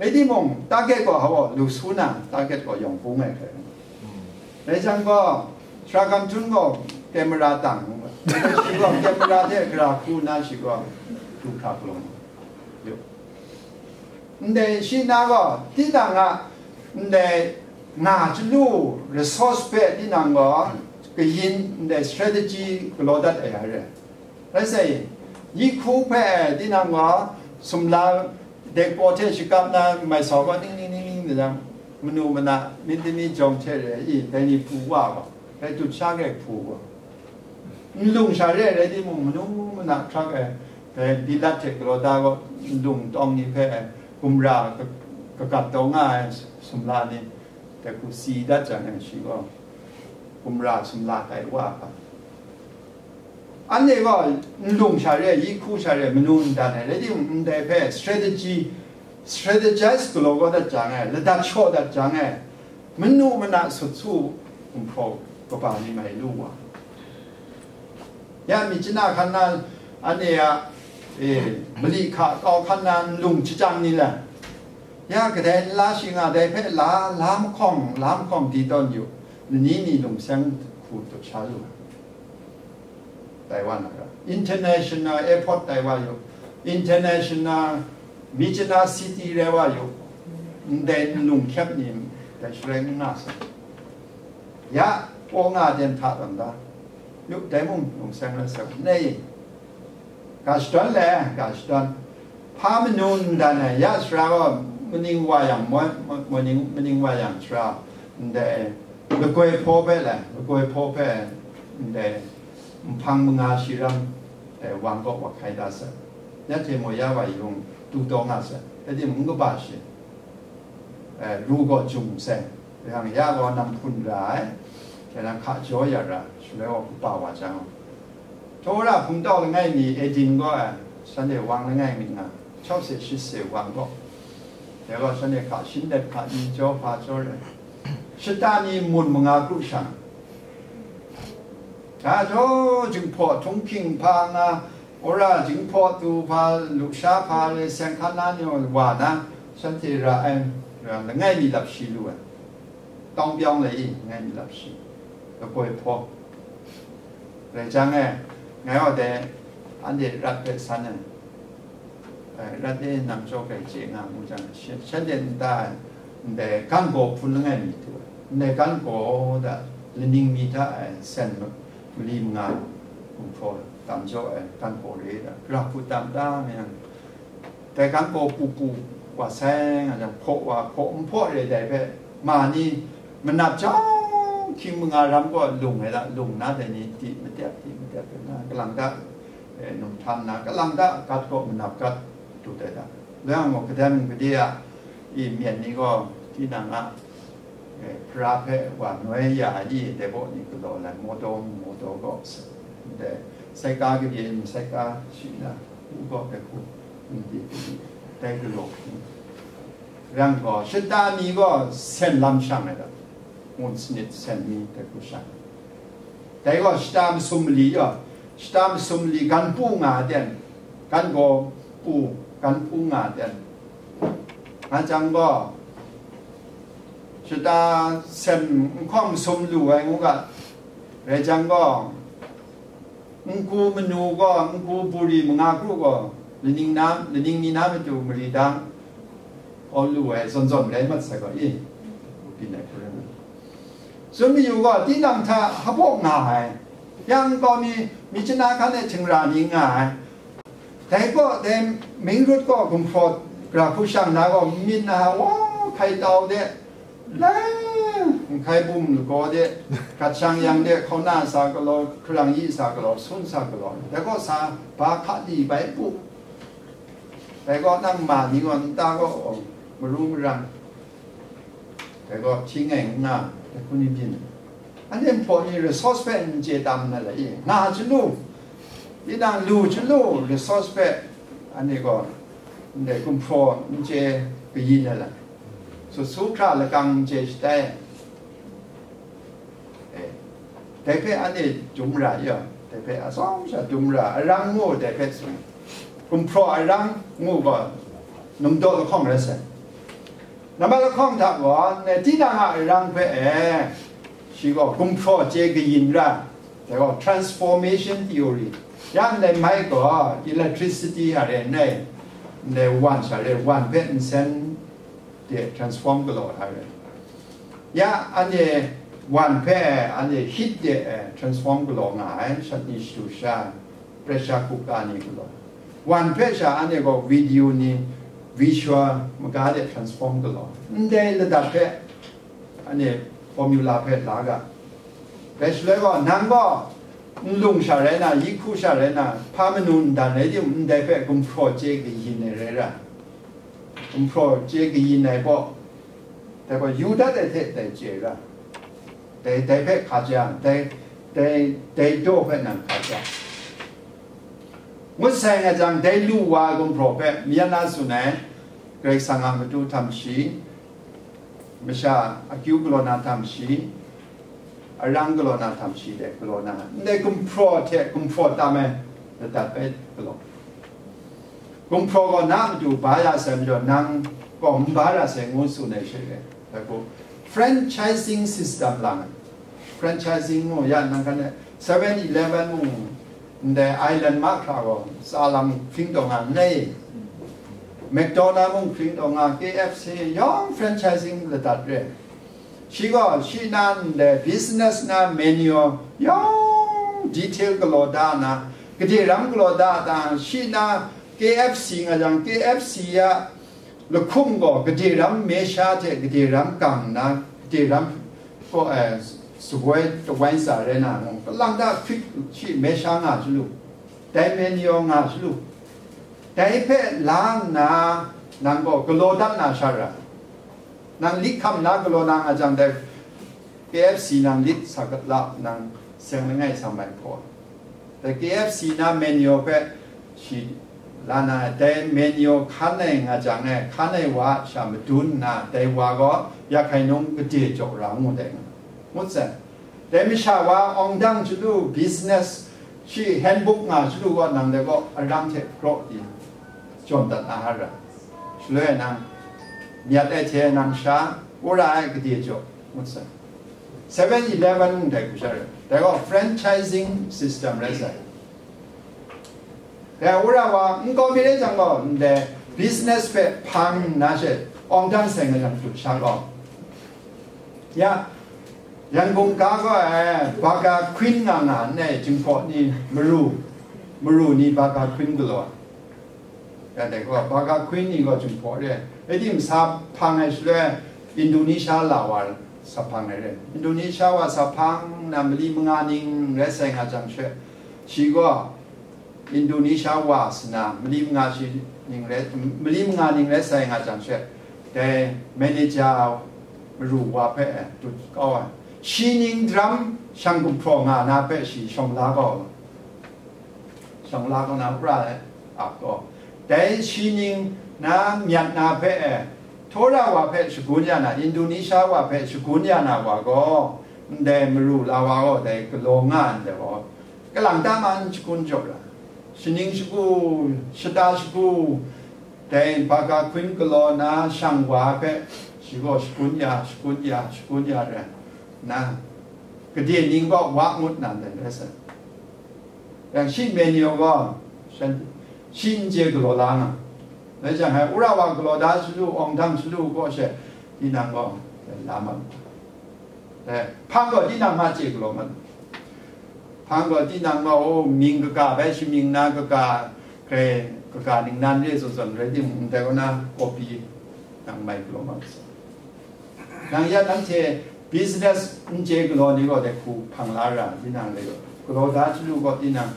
Rai timung, target gaw hau, lu su na, target gaw yawng bung ai hkrai. Rai jang gaw, sara gam htum gaw, camera tang ngu ga. Shi gaw camera hte gara hku nna shi gaw du hkra galaw na. Ndai shi na gaw, tinang a ndai nga chyalu resource hpe tinang gaw kayin ndai strategy galaw dat ai a re. Rai sai, yi hku hpe tinang gaw sumla dekpaw hte shakap na mai sau gaw ning ning ning ning de jang, manu mana, myit dini jawng hte re i, dai ni hpu wa gaw, dai dut sha grai hpu gaw, nlung sha re ai rai timung, manu mana hkrak ai, dai Pilat hte Kawlawta gaw nlung tawng ni hpe gumra ka-, kagat taw nga ai sumla ni, dai hku si dat jang e, shi gaw gumra sumla tai wa ai hpa. Anhte gaw nlung sha re, yi hku sha re, manu n dan ai, rai timung, ndai hpe strategy, strategize galaw kau dat jang e, ladat shaw dat jang e, manu mana sut su gumhpraw kaba ni mai lu wa. Ya mi chana hkan na, anhte a, e, mali hka kau hkan na nlung shajang ni le, ya kadai nla shi nga dai hpe la, la mahkawng, la mahkawng di tawn yu, lani ni lungseng hku dut sha lu ai. Taiwan a ra. International airport tai wa yu. International major city rai wa yu. Ndai nlung hkyep ni dai shaloi n nga sai. Ya, paw nga den hta tawn da. Yu, dai mung lungseng rai sai. Nei. Ga shadawn le, ga shadawn. Hpa manu n dan ai, ya sara gaw maning wa yang, mo-, mo-, maning, maning wa yang sara, ndai, lagoi hpaw hpe lai, lagoi hpaw hpe, ndai, nhpang manga shi ram, eh, wang kaw wa hkai da sai. Ya hte maw ya wa yung, du taw nga sai. Rai timung, n kaba shi, eh, ru gaw jung sai. Yang ya gaw nam hpun ra ai, hte nan hka jaw ya ra, shaloi gaw kaba wa jang, Tora hpungtau langai mi Edin gaw ai, shanhte wang langai mi nga, chawk se shit se wang gaw, dai gaw shanhte hka shin let hka ni jaw hpa jaw rai, shata ni mun manga kru shang, ga jaw jinghpaw htunghking hpa nga, ora jinghpaw tu hpa, lusha hpa le, seng hkan na ni wa na, shanhte ra ai, langai mi lap shi lu ai. Tawng pyawng lai i, ngai myit lap shi, lagoi hpaw. Rai jang e, ngai gaw dai, anhte rat hpe san ai, eh, rat e nang jaw grai chye nga mu jang, shan-, shanhte nta e, ndai gan gaw hpun langai mi tu ai, ndai gan gaw da, laning mi hta e sen ma-, mali manga gumhpraw tam jaw ai gan gaw re da, ra hput tam ta nga yang, dai gan gaw pu pu wa sai nga jang, hpaw wa hpaw, n hpaw re dai hpe, ma ni manap chyawm hkying manga ram gaw lung ai la, lung na dai ni di matep, di matep ai na, kalang ta, eh, num htan na, kalang ta gat gaw manap gat du ai da. Loi anhte gaw kadai mung gade a, i myen ni gaw tinang a, eh, hpara hpe wa noi ya ai i, dai gaw ni galaw lai, mawdaw mung mawdaw gaw, ndai saika gade ni saika shi na, u gaw dai hku, n di dai galaw hku. Yang gaw, shata ni gaw sen lam shang ai da, ngun sanit sen ni dai hku shang. Dai gaw shata masum mali gaw, shata masum mali gan pu nga ai ten, gan gaw pu, gan pu nga ai ten, nga jang gaw, shata sen nhkawng masum lu ai ngu ga, rai jang gaw, nku manu gaw, nku buri manga kru gaw, laning na, laning ni na matu mari dang, aw lu ai, zawn zawn rai mat sai gaw i, byin ai hku rai nna. Tsun mayu gaw, tinang hta hpaw nga ai, yang nkau mi, mi chana hkan e htingra ni nga ai. Dai gaw, dai Mingrut gaw gumhpraw gara hku shang na gaw, myit na wa hkai tau de, lai, nhkai bum lagaw de, gat shang yang de, hkauna sa galaw, hkarang yi sa galaw, sun sa galaw, dai gaw sa, ba hka li bai pu. Dai gaw nang ma ni gaw nta gaw, maru marang, dai gaw hti ngai n nga, dai hku ni byin. Anhte nhpaw ni resource hpe n chye tam na lai i, nga chyalu, tinang lu chyalu resource hpe, anhte gaw ndai gumhpraw n chye kayin ai lai, sut su hkra lakang n chye shatai. Eh, dai hpe anhte dum ra ya, dai hpe atsawm sha dum ra, arang ngu dai hpe tsun, gumhpraw arang ngu gaw, numdaw lahkawng rai sai. Nambat lahkawng hta gaw, tinang a arang hpe e, shi gaw gumhpraw chye kayin ra, Dai gaw transformation theory. Ya ndai mai gaw electricity a re ndai, ndai wan sha re, wan hpe nsen de transform galaw ai re. Ya anhte wan hpe anhte heat de, eh, transform galaw nga ai, shat ni shatu sha, pressure cooker ni galaw. Wan hpe sha anhte gaw video ni, visual maga de transform galaw. Ndai ladat hpe anhte formula hpe la ga. Dai shaloi gaw, nang gaw nlung sha rai na, yi hku sha rai na, hpa manu ndan rai timung, ndai hpe gumhpraw chye kayin ai rai ra. Gumhpraw chye kayin ai gaw, dai gaw yu dat ai hte dai chye ra. Dai, dai hpe hka jang, dai, dai, dai daw hpe nang hka jang. Ngut sai nga jang, dai lu wa ai gumhpraw hpe, myan na tsun ai, Karai Kasang a matu htam shi, masha akyu galaw na htam shi, arang galaw na htam shi de galaw na, ndai gumhpraw hte gumhpraw tam ai ladat bai galaw. Gumhpraw gaw na matu ba ya sai majaw, nang gaw n ba ra sai, ngu tsun ai she re. Dai gaw franchising system lang ai. Franchising mu ya, nang kan seven eleven mung, ndai island mahkra gaw tsa lam hpring taw nga, nei. McDonald mung hpring taw nga, K F C yawng franchising ladat re. Shi gaw, shi nan de business na menu yawng detail galaw da na, gade ram galaw da da, shi na K F C nga jang, K F C a lahkum gaw gade ram mesha hte gade ram gang na, gade ram gaw, eh, sawai tawai sa rai na, ngu, kalang da hkrit shi mesha nga chyalu, dai menu nga chyalu, dai hpe la nna, nang gaw galaw dat na sha ra. Nang lit hkam na galaw na nga jang dai, K F C nang lit sa gat la, nang seng langai sa mai hpaw. Dai K F C na menu hpe shi la na, dai menu hkan ai nga jang e, hkan ai wa a sha madun nna, dai wa gaw ya hkai nung gade jaw ra ngu dai nga, ngut sai. Dai masha wa awng dang chyalu, business shi handbook nga chyalu gaw, nang dai gaw arang hte graw di jawn dat na a ra. Shaloi nang myat ai hte nang sha, wora ai gade jaw, ngut sai. Seven Eleven mung dai hku sha rai. Dai gaw franchising system rai sai. Dai wora wa nkau mi rai jang gaw, ndai business hpe hpang nna she, awng dang sai nga jang hput sha gaw, ya, Yangon ga gaw ai, Burger Queen nga nga nna e, Jinghpaw ni, maru, maru ni Burger Queen galaw ai. Ya dai gaw, Burger Queen ni gaw Jinghpaw re ai. Rai timung, sa hpang ai shaloi, Indonesia la wa sa hpang ai re. Indonesia wa sa hpang na mali manga ning rai sai nga jang she, shi gaw Indonesia wa sa na, mali manga shi ning rai, mali manga ning rai sai nga jang she, dai manager maru wa hpe dut kau ai. Shi ning daram shang gumhpraw nga na hpe shi shawng la kau, shawng la kau na, wora ai ap gaw, dai shi ning na myat na hpe e, Torah wa hpe shagun ya na, Indonesia wa hpe shagun ya na wa gaw, ndai maru la wa gaw dai galaw nga ndai gaw, kalang ta ma n shagun jaw ra, shaning shagu, shata shagu, dai Burger Queen galaw na shang wa hpe shi gaw shagun ya, shagun ya, shagun ya rai nna, gade ning gaw wa ngut na ndai rai sai. Yang shi menu gaw shan, shi n chye galaw la nga. Dai jang, hai wora wa galaw da chyalu, awng dang chyalu gaw she, tinang gaw la ma lu. Eh, hpang gaw tinang ma chye galaw ma lu. Hpang gaw tinang gaw, o, ming kaga bai shamying na kaga, grai kaga ningnan re zawn zawn rai timung, ndai kaw na kopi nang mai galaw ma lu. Nang ya nanhte business n chye galaw ni gaw, dai hku hpang la ra, tinang dai gaw, galaw da chyalu gaw, tinang,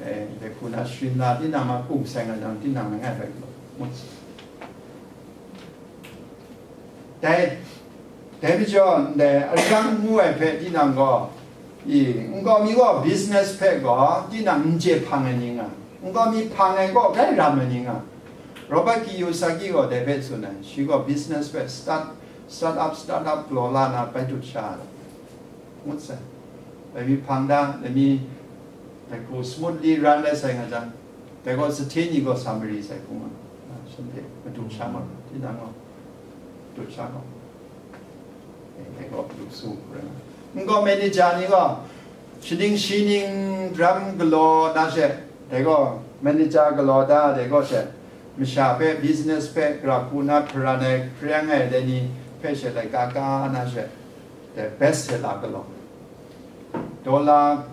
eh, dai hku na sharin la, tinang ma kum sai nga jang, tinang langai bai galaw. Dai, dai majaw, ndai arang ngu ai hpe tinang gaw, i, nkau mi gaw business hpe gaw tinang n chye hpang ai ni nga, nkau mi hpang ai gaw grai ram ai ni nga. Robert Kiyosaki gaw dai hpe tsun ai, shi gaw business hpe start, start up, start up galaw la na bai dut sha ai, ngut sai. Dai mi hpang da, dai mi, dai hku smoothly run rai sai nga jang, dai gaw sahte ni gaw sa mari sai hku nga, shanhte madu sha ma, tinang gaw dut sha gaw, eh, dai gaw lu su hku rai nga. Nkau manager ni gaw, Shaning shi ning ram galaw na she, dai gaw manager galaw da, dai gaw she, masha hpe, business hpe, gara hku na hparan ai, hpareng ai dai ni hpe she laika ka na she, dai best seller galaw. Dollar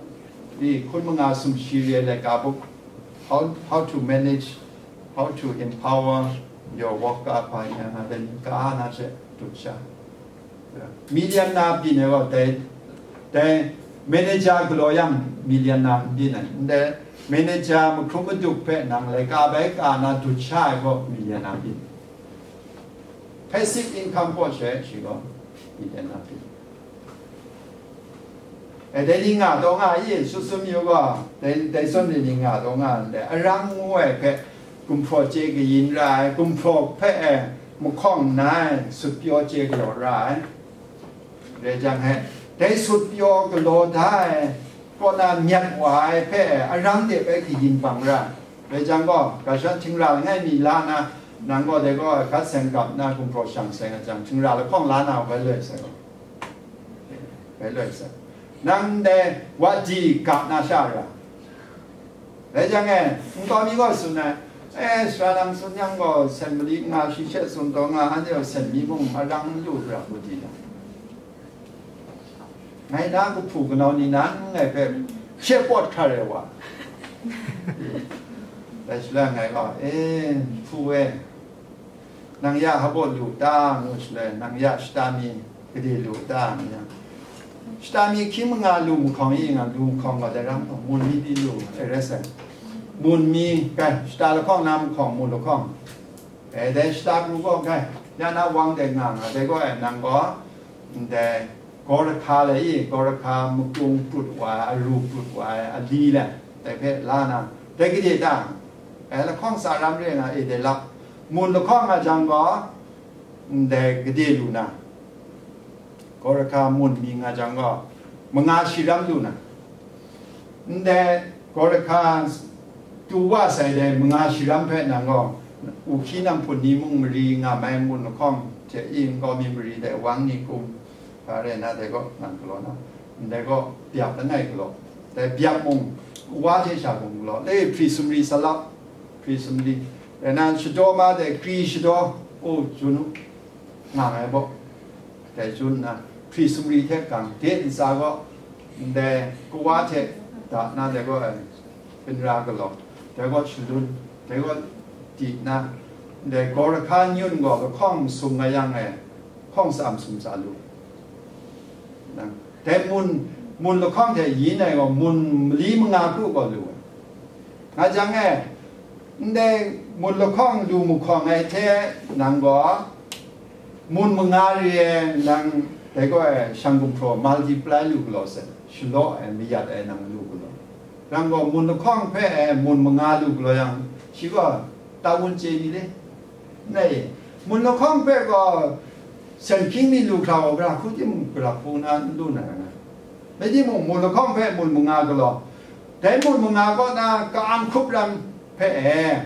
ni hkun manga sumshi re ai laika buk, how, how to manage, how to empower your worker, hpa nya nga dai ni ka na she dut sha. Million na byin ai gaw dai, dai manager galaw yang million na n byin ai. Ndai manager mahkrum madup hpe nang laika bai ka na dut sha ai gaw million na byin. Passive income kaw she shi gaw million na byin. E, dai ni nga taw nga i, sut sum yu gaw, dai, dai zawn ni nga taw nga ndai, arang ngu ai hpe, gumhpraw chye kayin ra ai, gumhpraw hpe e mahkawng nna ai, sut pyaw chye galaw ra ai. Rai jang he, dai sut pyaw galaw da ai, kaw na myat wa ai hpe e, arang de bai kayin bang ra ai. Rai jang gaw, ga shan htingra langai mi la na, nang gaw dai gaw gat seng gap na, gumhpraw shang seng a jang, htingra lahkawng la na, bai loi sai gaw. Bai loi sai. Nang dai wa di ga na sha ra. Rai jang e, nkau mi gaw tsun ai, e, sara nang tsun yang gaw, sen mali nga shi she tsun taw nga, anhte gaw sen mi mung arang lu ra, ngu di na. Ngai na kahpu kanau ni nang ngai hpe she pawt hkra ai wa. Dai shaloi ngai gaw, e, hpu e, nang ya hpa lu ta, ngu shaloi, nang ya shata mi gade lu ta, ngu yang, shata mi hkying manga lu mahkawng i nga, lu mahkawng gaw dai ram gaw, mun mi pyi lu, e, rai sai. Mun mi, kai, shata lahkawng na mahkawng, mun lahkawng. E, dai shata pru gaw, kai, ya na wang dai nga nga, dai gaw, e, nang gaw, ndai, Gorkha le i, Gorkha makung prut wa ai, aru prut wa ai, ali le, dai hpe la na, dai gade ta, e, lahkawng tsa ram re nga, e, dai lap, mun lahkawng nga jang gaw, ndai gade lu na, Gorkha mun mi nga jang gaw, manga shi ram lu na, ndai Gorkha tu wa sai dai manga shi ram hpe nang gaw, u hkyi nam hpun ni mung mari nga mai mun lahkawng hte i nkau mi mari dai wang ni kum, Hpa rai na, dai gaw nang galaw na, ndai gaw byap langai galaw, dai byap mung, wa hte sha mung galaw, le hpri sumri sa lap, hpri sumri, rai na, shadaw ma dai kri shadaw, o, jun u, nga ai baw, dai jun nna, hpri sumri hte gang de ntsa gaw, ndai kawa hte da na, dai gaw, ai, Pinra galaw, dai gaw shalun, dai gaw di na, ndai Gorkha nyun gaw lahkawng sum nga yang e, hkawng tsam sum tsa lu. Nang, dai mun, mun lahkawng hte yin ai gaw, mun mali manga kru gaw lu ai. Nga jang e, ndai mun lahkawng lu mahkawng ai hte nang gaw, mun manga re ai nang, dai gaw e, shang gumhpraw multiply lu galaw sai, shalaw ai, mayat ai nang lu galaw. Nang gaw mun lahkawng hpe e mun manga lu galaw yang, shi gaw ta wun chye mi le? Nai, mun lahkawng hpe gaw sen hkying mi lu hkra gaw, gara hku timung, gara hku na n lu na ra nga. Rai timung, mun lahkawng hpe mun manga galaw, dai mun manga kaw na ka-an hkup ram hpe e,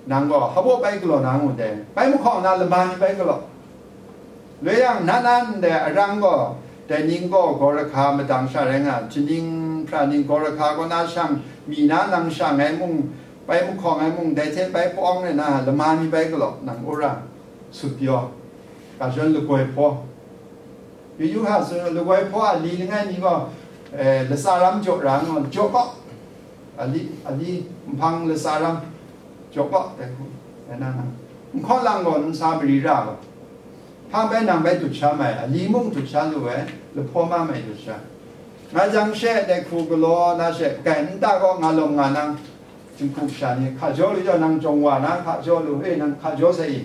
nang gaw hpa bai galaw na ngu dai, bai mahkawng na lama ni bai galaw. Loi yang, na na ndai arang gaw, dai ning gaw Gorkha madang sha rai nga, janing hpra ning Gorkha kaw na shang, mi na nang shang ai mung, bai mahkawng ai mung, dai hte bai pawng rai na, lama ni bai galaw, nang ura, sut pyaw, ga jawn lagoi hpaw. Yu yu hta tsun, lagoi hpaw a li langai mi gaw, eh, latsa ram jaw ra nga, jaw gaw, a li, a li, nhpang latsa ram, jaw gaw, dai hku, dai na na. Nhkaw lang gaw, nsa mari ra gaw. Hpa bai nang bai dut sha mai, a li mung dut sha lu ai, lahpaw ma mai dut sha. Nga jang she, dai hku galaw na she, kai nta gaw nga lawm nga nang, jinghku sha ni, hka jaw lu jaw nang jawng wa na, hka jaw lu, e, nang hka jaw sai i.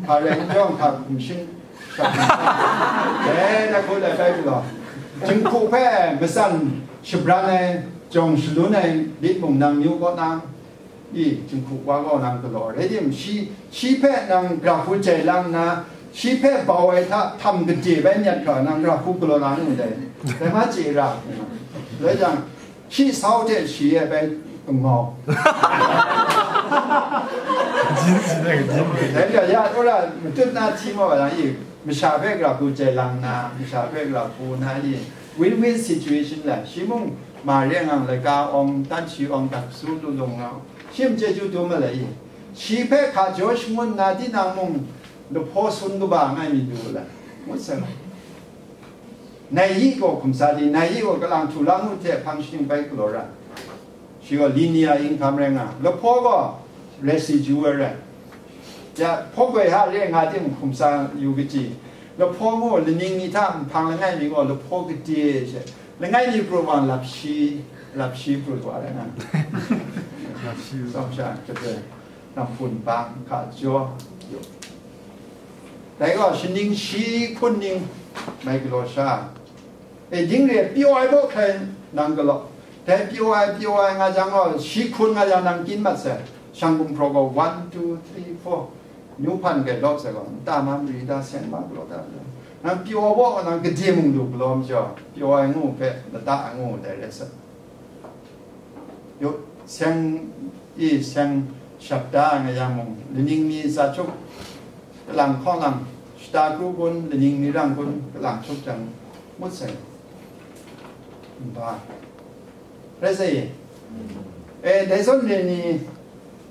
Hka rai n jawng, hka hkum shin, sha hkum shin. E, dai hku dai bai galaw. Jinghku hpe matsan shabran ai, jawng shalun ai, lit mung nang myu kaw na, I, jinghku wa gaw nang galaw rai tim, shi, shi hpe nang gara hku jai lang nna, shi hpe bau ai hta htam gade bai nyat hkra nang gara hku galaw na nu dai, dai ma chye ra, ngu na. Dai jang, shi sau hte shi e bai kangau. Dai ga ya, ora matut na hti maw ga yang i, masha hpe gara hku jai lang nna, masha hpe gara hku na i, Win-win situation la, shi mung ma re ngang laika awng, tan shi awng, dak su lu lung nga, shi m chyeju dum ma la i? Shi hpe hka jaw shangun na tinang mung, lahpaw sun kaba ngai mi du la, ngut sai. Nai yi gaw hkum sa di, nai yi gaw kalang htu la ngut hte hpang shaning bai galaw ra. Shi gaw linear income rai nga, lahpaw gaw residual rai. Ya, hpaw goi ha re nga tim hkum sa yu kaji, lahpaw mu laning ni hta nhpang langai mi gaw lahpaw gade she, langai mi prut wa lap shi, lap shi prut wa rai nga. Lap shi. Tsawm sha, kade, nampun bang, hka jaw, yu. Dai gaw shaning shi hkun ning mai galaw sha. E, ding re, pyaw ai baw hkrai nang galaw. Dai pyaw ai, pyaw ai nga jang gaw, shi hkun nga jang nang kyin mat sai. Shang gumhpraw gaw, one, two, three, four. Nyu hpan gai lawt sai gaw, nta ma mari da, seng ma galaw da. Nang pyaw baw nang gade mung du galaw majaw, pyaw ai ngu hpe, lata ai ngu dai rai sai. Yu, seng i seng shap da ai nga yang mung, laning mi za chup, kalang hkawng lang, shata kru kun, laning mi rang kun, kalang chup jang, ngut sai. Nba. Rai sai. E, dai zawn re ni,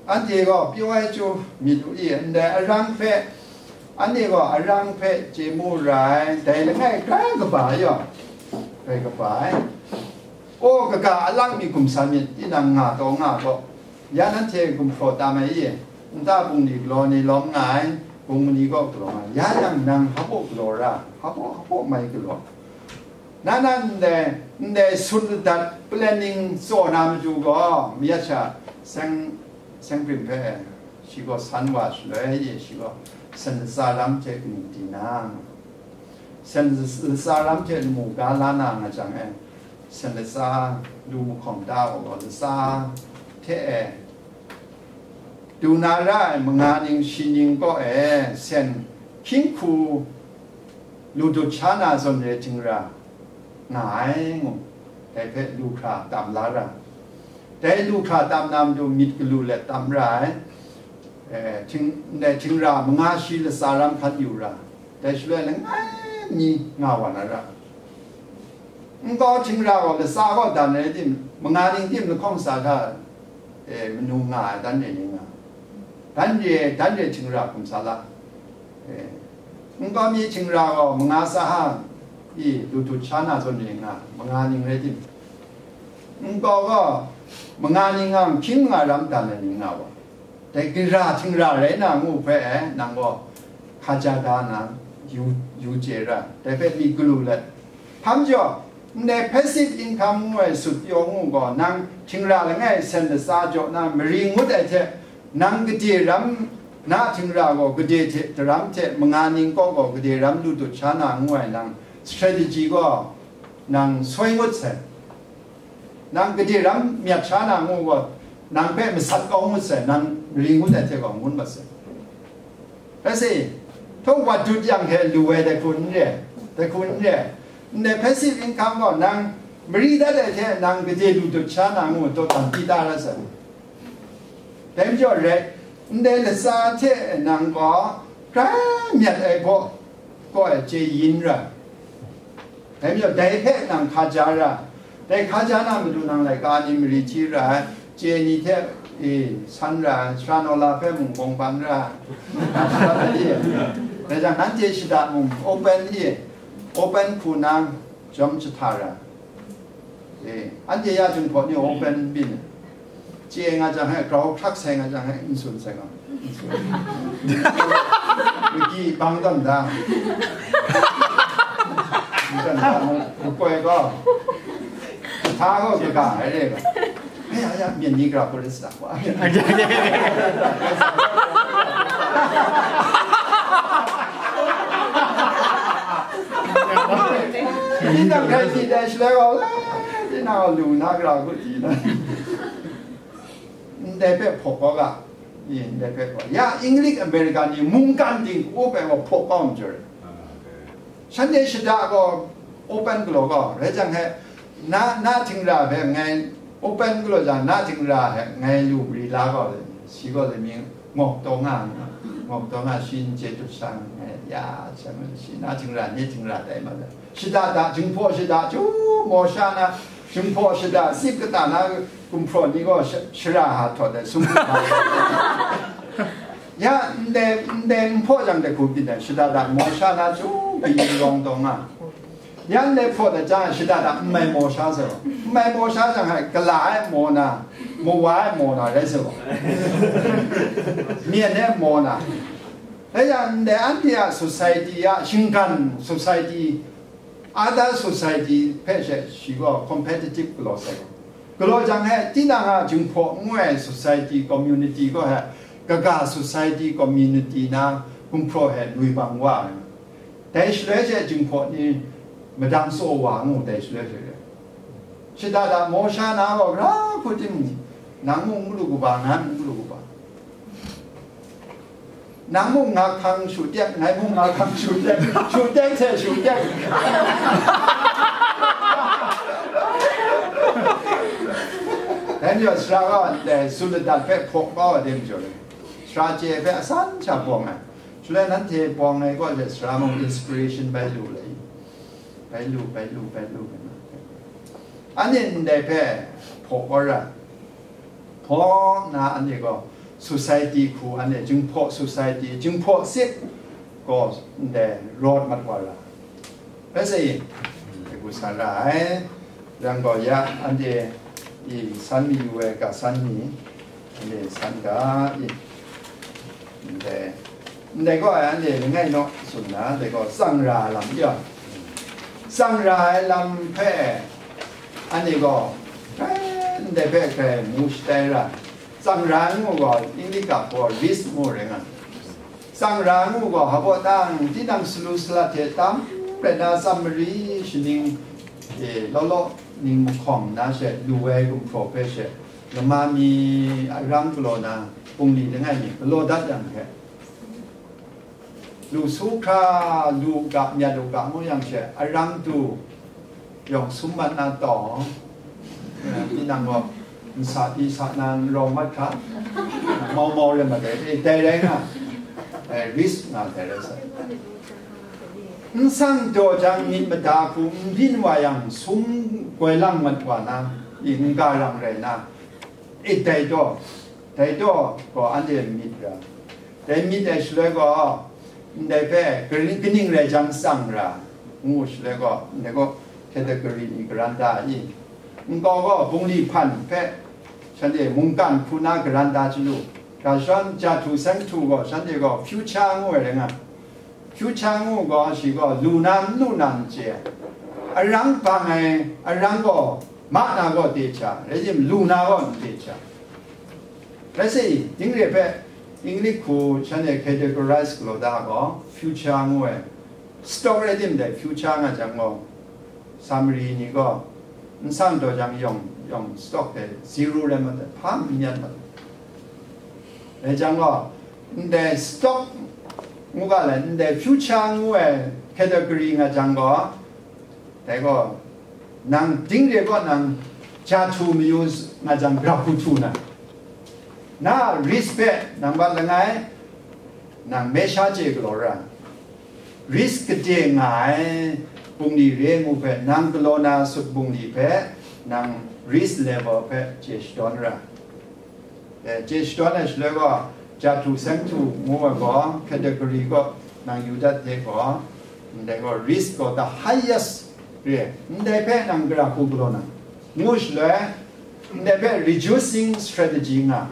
anhte gaw pyaw ai chyu myit u i, ndai arang hpe, anhte gaw arang hpe chye mu ra ai, dai langai grai kaba yaw, grai kaba ai. Aw, kaga alang mi gumsa myit, tinang nga taw nga gaw, ya nanhte gumhpraw tam ai i? Nta bungli galaw ni lawm nga ai, bung mani gaw galaw nga ai, ya yang nang hpaw galaw ra, hpaw, hpaw mai galaw. Na nan ndai, ndai sun ladat planning tsaw na matu gaw, mayat sha seng, seng prim hpe, shi gaw san wa shaloi, shi gaw sen latsa lam hte kanu di na, sen latsa lam hte lamu ga la na nga jang e, sen latsa lu mahkawng da u gaw, latsa hte e, du na ra ai manga ning shi ning kaw e, sen hkying hku lu dut sha na zawn re htingra nga ai ngu, dai hpe lu hkra tam la ra. Dai lu hkra tam na matu myit galu let tam ra ai, eh, hting-, ndai htingra manga shi latsa ram hkan yu ra, dai shaloi langai mi nga wa na ra. Nkau htingra gaw latsa gaw dan rai tim, manga ning tim lahkawng sa hta, e, manu nga ai dan re ni nga, dan re, dan re htingra hkum sa la. E, nkau mi htingra gaw manga sa ha i lu dut sha na zawn re nga, manga ning rai tim, nkau gaw manga ning nga, hkying nga ram dan ai ni nga wa. Dai gara htingra rai na ngu hpe, e, nang gaw hkaja da na yu, yu chye ra, dai hpe myit galu let. Hpa majaw, ndai passive income ngu ai sut pyaw ngu gaw, nang htingra langai sen latsa jaw na mari ngut ai hte, nang gade ram na htingra gaw gade hte, daram hte manga ning kaw gaw gade ram lu dut sha na ngu ai nang strategy gaw nang soi ngut sai. Nang gade ram myat sha na ngu gaw, nang hpe masat kau ngut sai, nang ring ngut ai hte gaw ngun mat sai. Rai sa i, htaw wat dut yang hte lu ai dai hku n re, dai hku n re. Ndai passive income gaw nang mari dat ai hte nang gade lu dut sha na ngu taw tam pyi ta rai sai. Dai majaw rai, ndai latsa hte nang gaw grai myat ai gaw, gaw ai chye yin ra. Dai majaw dai hpe nang hkaja ra. Dai hkaja na matu nang laika ni mari hti ra ai, chye ni hte, e, san ra ai, sara naw la hpe mung bawng ban ra ai. Dai jang nanhte shada mung open i, open hku nang jawm jahta ra. E, anhte ya Jinghpaw ni open byin. Chye nga jang he, grau hkrak sai nga jang he, n tsun sai nga. N tsun. Maki bang dan da. N dan da, makoi gaw. Hta gaw kaga ai re ga. Aya, aya, myen ni gra hku rai sa wa. Tinang hkrai si dai shaloi gaw, tinang gaw lu na gra hku di na. Ndai hpe hpaw kau ga, ndai hpe hpaw. Ya, English America ni mungkan ting u hpe gaw hpaw kau majaw ai. Shanhte shada gaw open galaw gaw, rai jang he, na, na htingra hpe ngai open galaw jang, na htingra hpe ngai lu mari la gaw, shi gaw lami ngawk taw nga ai. Ngawk taw nga shi n chye dut sha nngai, ya, sha ngai, shi na htingran ni htingran ai ma, shada da, jinghpaw shada, chyu maw sha na, jinghpaw shada, sip kata na, gumhpraw ni gaw sha-, shara ha htawt ai, sum hkru ma. Ya, ndai, ndai nhpaw jang dai hku byin ai, shada da, maw sha na, chyu byin rawng taw nga. Yan le hpaw dat jang, shada da, n mai maw sha sai wa. N mai maw sha jang, hai, gala ai maw na, mawa ai maw na, rai sai wa. Myen e maw na. Rai yang, ndai anhte a society a, shinggan society, other society hpe she, shi gaw competitive galaw sai wa. Galaw jang he, tinang a jinghpaw n ngu ai society, community gaw he, kaga society, community na, gumhpraw he, lui bang wa ai. Dai shaloi she jinghpaw ni madang tsaw wa ngu, dai shaloi she re. Shada da maw sha na gaw, ra hku tim, nang mung n galu kaba, ngai mung n galu kaba. Nang mung nga hkang shu tek, ngai mung nga hkang shu tek, shu tek hte shu tek. Dai majaw sara gaw, dai tsun ladat hpe hpaw kau ai de majaw le, sara chye hpe asan sha bawng ai. Shaloi nanhte bawng ai kaw she sara mung inspiration bai lu le, bai lu, bai lu, bai lu, bai lu. Anhte ndai hpe hpaw kau ra, hpaw nna anhte gaw society hku, anhte jinghpaw society, jinghpaw sip gaw ndai rawt mat wa ra. Bai sai, dai hku sa ra ai. Yang gaw ya, anhte i san mayu ai ga san ni, anhte san ga i, ndai, ndai gaw ai, anhte langai naw tsun na, ndai gaw tsang ra ai lam ya. Tsang ra ai lam hpe, anhte gaw, grai, ndai hpe grai mu shatai ra. Tsang ra ai ngu gaw, English ga gaw risk ngu rai nga. Tsang ra ngu gaw, hpa baw tang, tinang salu salat hte tam rai na, tsammari shaning, e, law law ning mahkawng na she, lu ai gumhpraw hpe she, lama mi arang galaw na, bungli langai mi galaw dat yang hte, lu su hkra, lu u ga, myat u ga ngu yang she, arang du, yawng sum mat na taw, eh, tinang gaw, nsa pyi sa na n rawng mat hkra, mau mau rai mat ai, eh, dai rai nga, eh, risk nga dai rai sa. N sang daw jang myit mada hku n byin wa yang, sum goi lang mat wa na, i n ga rang rai na, i dai daw, dai daw gaw anhte myit ra. Dai myit ai shaloi gaw, ndai hpe gari-, kaning rai jang tsang ra, ngu shaloi gaw, ndai gaw category ni karan da i? Nkau gaw bungli hpan hpe shanhte mungkan hku na karan da chyalu, ga shawng ja htu seng htu gaw shanhte gaw future ngu ai rai nga. Future ngu gaw shi gaw lu na n lu na n chye ai. Arang bang ai, arang gaw ma na gaw de hta, rai tim, lu na gaw n de hta. Rai sa i, dingre hpe English hku shanhte categorize galaw da gaw, future ngu ai. Stock rai tim dai future nga jang gaw, summary ni gaw, n sang daw jang yawng, yawng stock dai zero rai mat ai, hpa n myat mat ai. Rai jang gaw, ndai stock ngu ga lai, ndai future ngu ai category nga jang gaw, dai gaw, nang dingre gaw nang ja htu mayu nga jang, grau hku htu na, na risk hpe nang bat langai, nang me sha chye galaw ra, risk gade nga ai bungli re ngu hpe, nang galaw na sut bungli hpe, nang risk level hpe chye shadawn ra. Eh, chye shadawn ai shaloi gaw, ja htu seng htu ngu ai gaw, category gaw nang yu dat hte gaw, ndai gaw risk gaw the highest re, ndai hpe nang gara hku galaw na, ngu shaloi, ndai hpe reducing strategy nga,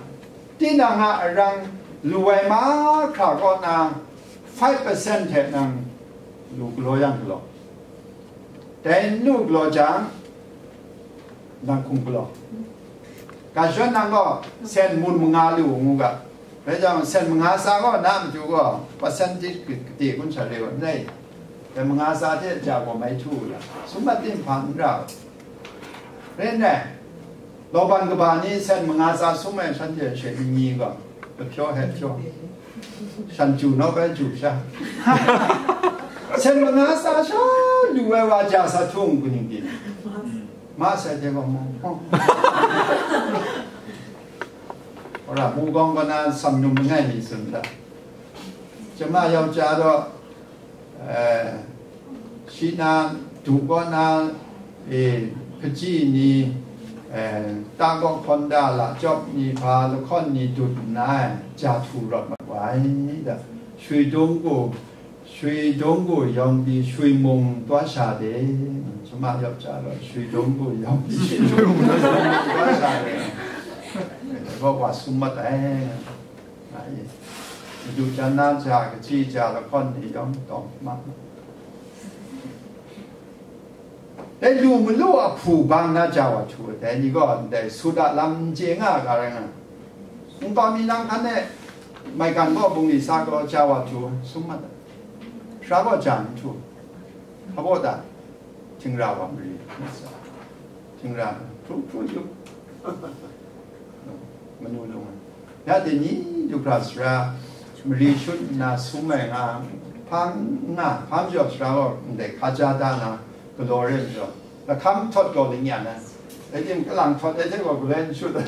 tinang a arang lu ai mahkra kaw na five percent hte nang lu galaw yang galaw. Dai n lu galaw jang, nang hkum galaw. Ga shadawn nang gaw sen mun manga lu ngu ga. Dai jang, sen manga sa gaw na matu gaw, percentage gade kun sha re gaw n rai. Dai manga sa hte ja gaw mai htu u la, sum mat tim hpa n ra u. Rai nna, Lawban kaba ni sen manga tsa sum ai shanhte she n-, ni gaw, lahpyaw hpe hpyaw, shan ju naw bai ju sha. Sen manga tsa sha lu ai wa ja sa htung kaning pyi? Ma sai hte gaw mu. Ora, mu gawng kaw na sam num langai mi tsun da. Chyama yau ja daw, eh, shi na du kaw na, eh, hpaji ni, eh, ta kaw hkawn da, lachyawp ni hpa lahkawn ni dut nna, ja htu rawt mat wa ai da. Shui dung gu, shui dung gu yawng pyi shui mung taw sha de. Chyama yau ja daw, shui dung gu yawng pyi shui mung taw sha de. Wa sum mat ai. Nga i. Madu jan na ja, kaji ja lahkawn ni yawng tawng ma. Dai lu malu a hpu bang na ja wa htu ai, dai ni gaw ndai sut a lam n chye nga ga rai nga. Npa mi nang hkan e maigan gaw bungli sa galaw ja wa htu sum mat ai. Sara gaw ja n htu. Hpa baw ta? Htingra wa mari, htingra, hpru hpru yu. Manu lung ai. Ya dai ni du hkra sara mari shut nna sum ai nga, hpang nga, hpang jaw sara gaw ndai hkaja da na galaw re majaw, lahkam htawt gaw lingyan ai. Dai tim kalang htawt ai hte gaw galoi n shut ai.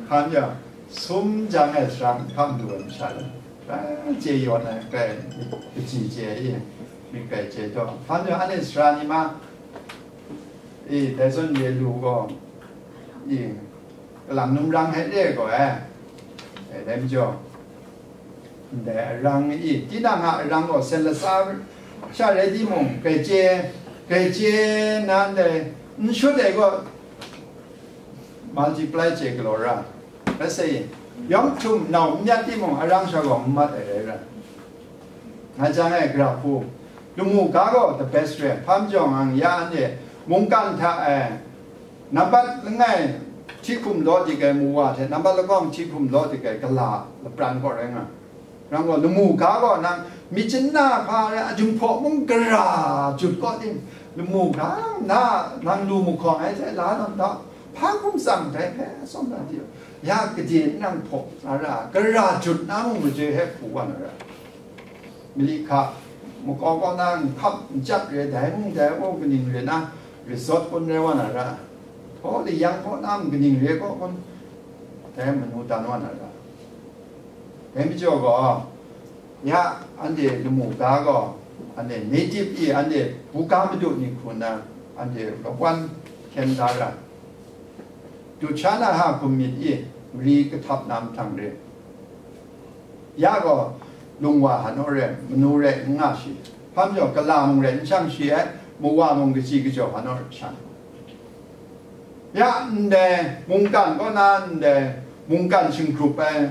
Hpang jaw, sum jang ai sara n hkam du ai masha le. Grai chye yawn ai, grai kaji chye ai, myit grai chye taw. Hpa nhtoi anhte sara ni ma, e, dai zawn ye lu gaw, e, kalang num rang hte re gaw, e, e, dai majaw, ndai arang, e, tinang a arang gaw sen latsa sha rai timung, grai chye, grai chye na ndai n shut ai gaw, multiply chye galaw ra. Let's say, yawng htum nau n myat timung, arang sha gaw n mat ai rai ra. Nga jang e, gara hku, lamu ga gaw the best re, hpa majaw ngang ya anhte mungkan hta e, nambat langai hti hkum law dik ai mu wa hte, nambat lakawng hti hkum law dik ai gala lapran gaw rai nga. Nang gaw lamu ga gaw nang myit chyanna hpa rai, a, Jinghpaw mung gara jut kaw tim, lamu ga na nang lu mahkawng ai hte la nang da, hpa hkum tsang dai hpe tsawm na di, ya gade nang hpaw na ra, gara jut na mung majoi hpe hpu wa na ra. Mali hka makau kau na n hkap n chyap re, dai mung dai, o, kaning re na, resort kun rai wa na ra, hpaw layang hpaw na mung kaning re kaw kun, dai manu dan wa na ra. Dai majaw gaw, ya, anhte lamu ga gaw, anhte native i, anhte buga madu ni hku nna, anhte lawan hkyen da ra. Du sha na ha hkum myit i, mari kahtap na mahtang re. Ya gaw, lung wa hanu re, manu re n nga shi. Hpa majaw, gala mung re n shang shi ai, mawa mung kaji kajaw hanu re shang. Ya ndai mungkan kaw na ndai mungkan shinggrup ai,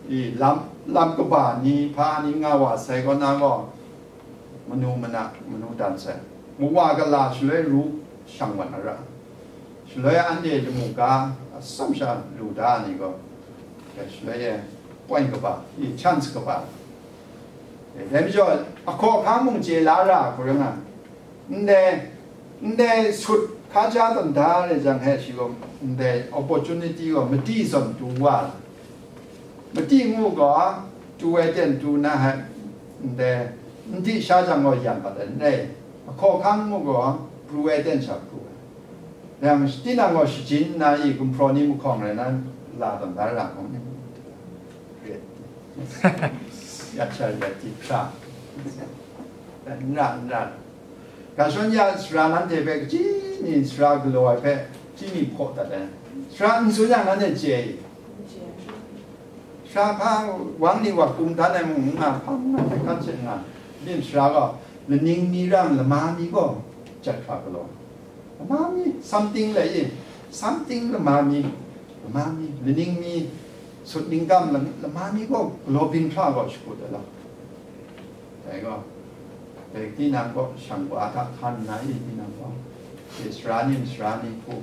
i, lam, lam kaba ni, hpa ni nga wa sai kaw na gaw, manu mana, manu dan sai. Mawa gala shaloi ru shang wan ara. Shaloi anhte lamu ga atsam sha lu da ni gaw, shaloi e point kaba, i, chance kaba. Dai majaw, ahkaw ahkang mung chye la ra hku rai nga. Ndai, ndai sut hkaja tawn da re jang he shi gaw, ndai opportunity gaw madi zawn tu wa, madi ngu gaw, tu ai ten tu na he, ndai, n di sha jang gaw yan pat ai n rai, ahkaw ahkang ngu gaw, pru ai ten sha pru ai. Yang tinang gaw shajin nna i gumhpraw ni mahkawng rai na, la tawn da ra hkawng ni, ya cha ya di hkra, n ra, n ra. Ga shon ya sara nanhte hpe kaji ni sara galaw ai hpe, kaji ni hpaw dat ai? Sara n tsun yang nanhte chye ai? Sara hpa wang ni wa kum dan ai mung n nga, hpa n nga, hkrat hte n nga. Ning sara gaw, laning mi rang lama mi gaw jat hkra galaw. Lama mi, something lai e, something lama mi, lama mi, laning mi, sut ningkam lam-, lama mi gaw galaw byin hkra gaw shakut ai lam. Dai gaw, dai tinang kaw shang wa hta hkan nna i, tinang gaw, hte sara ni, sara ni hku,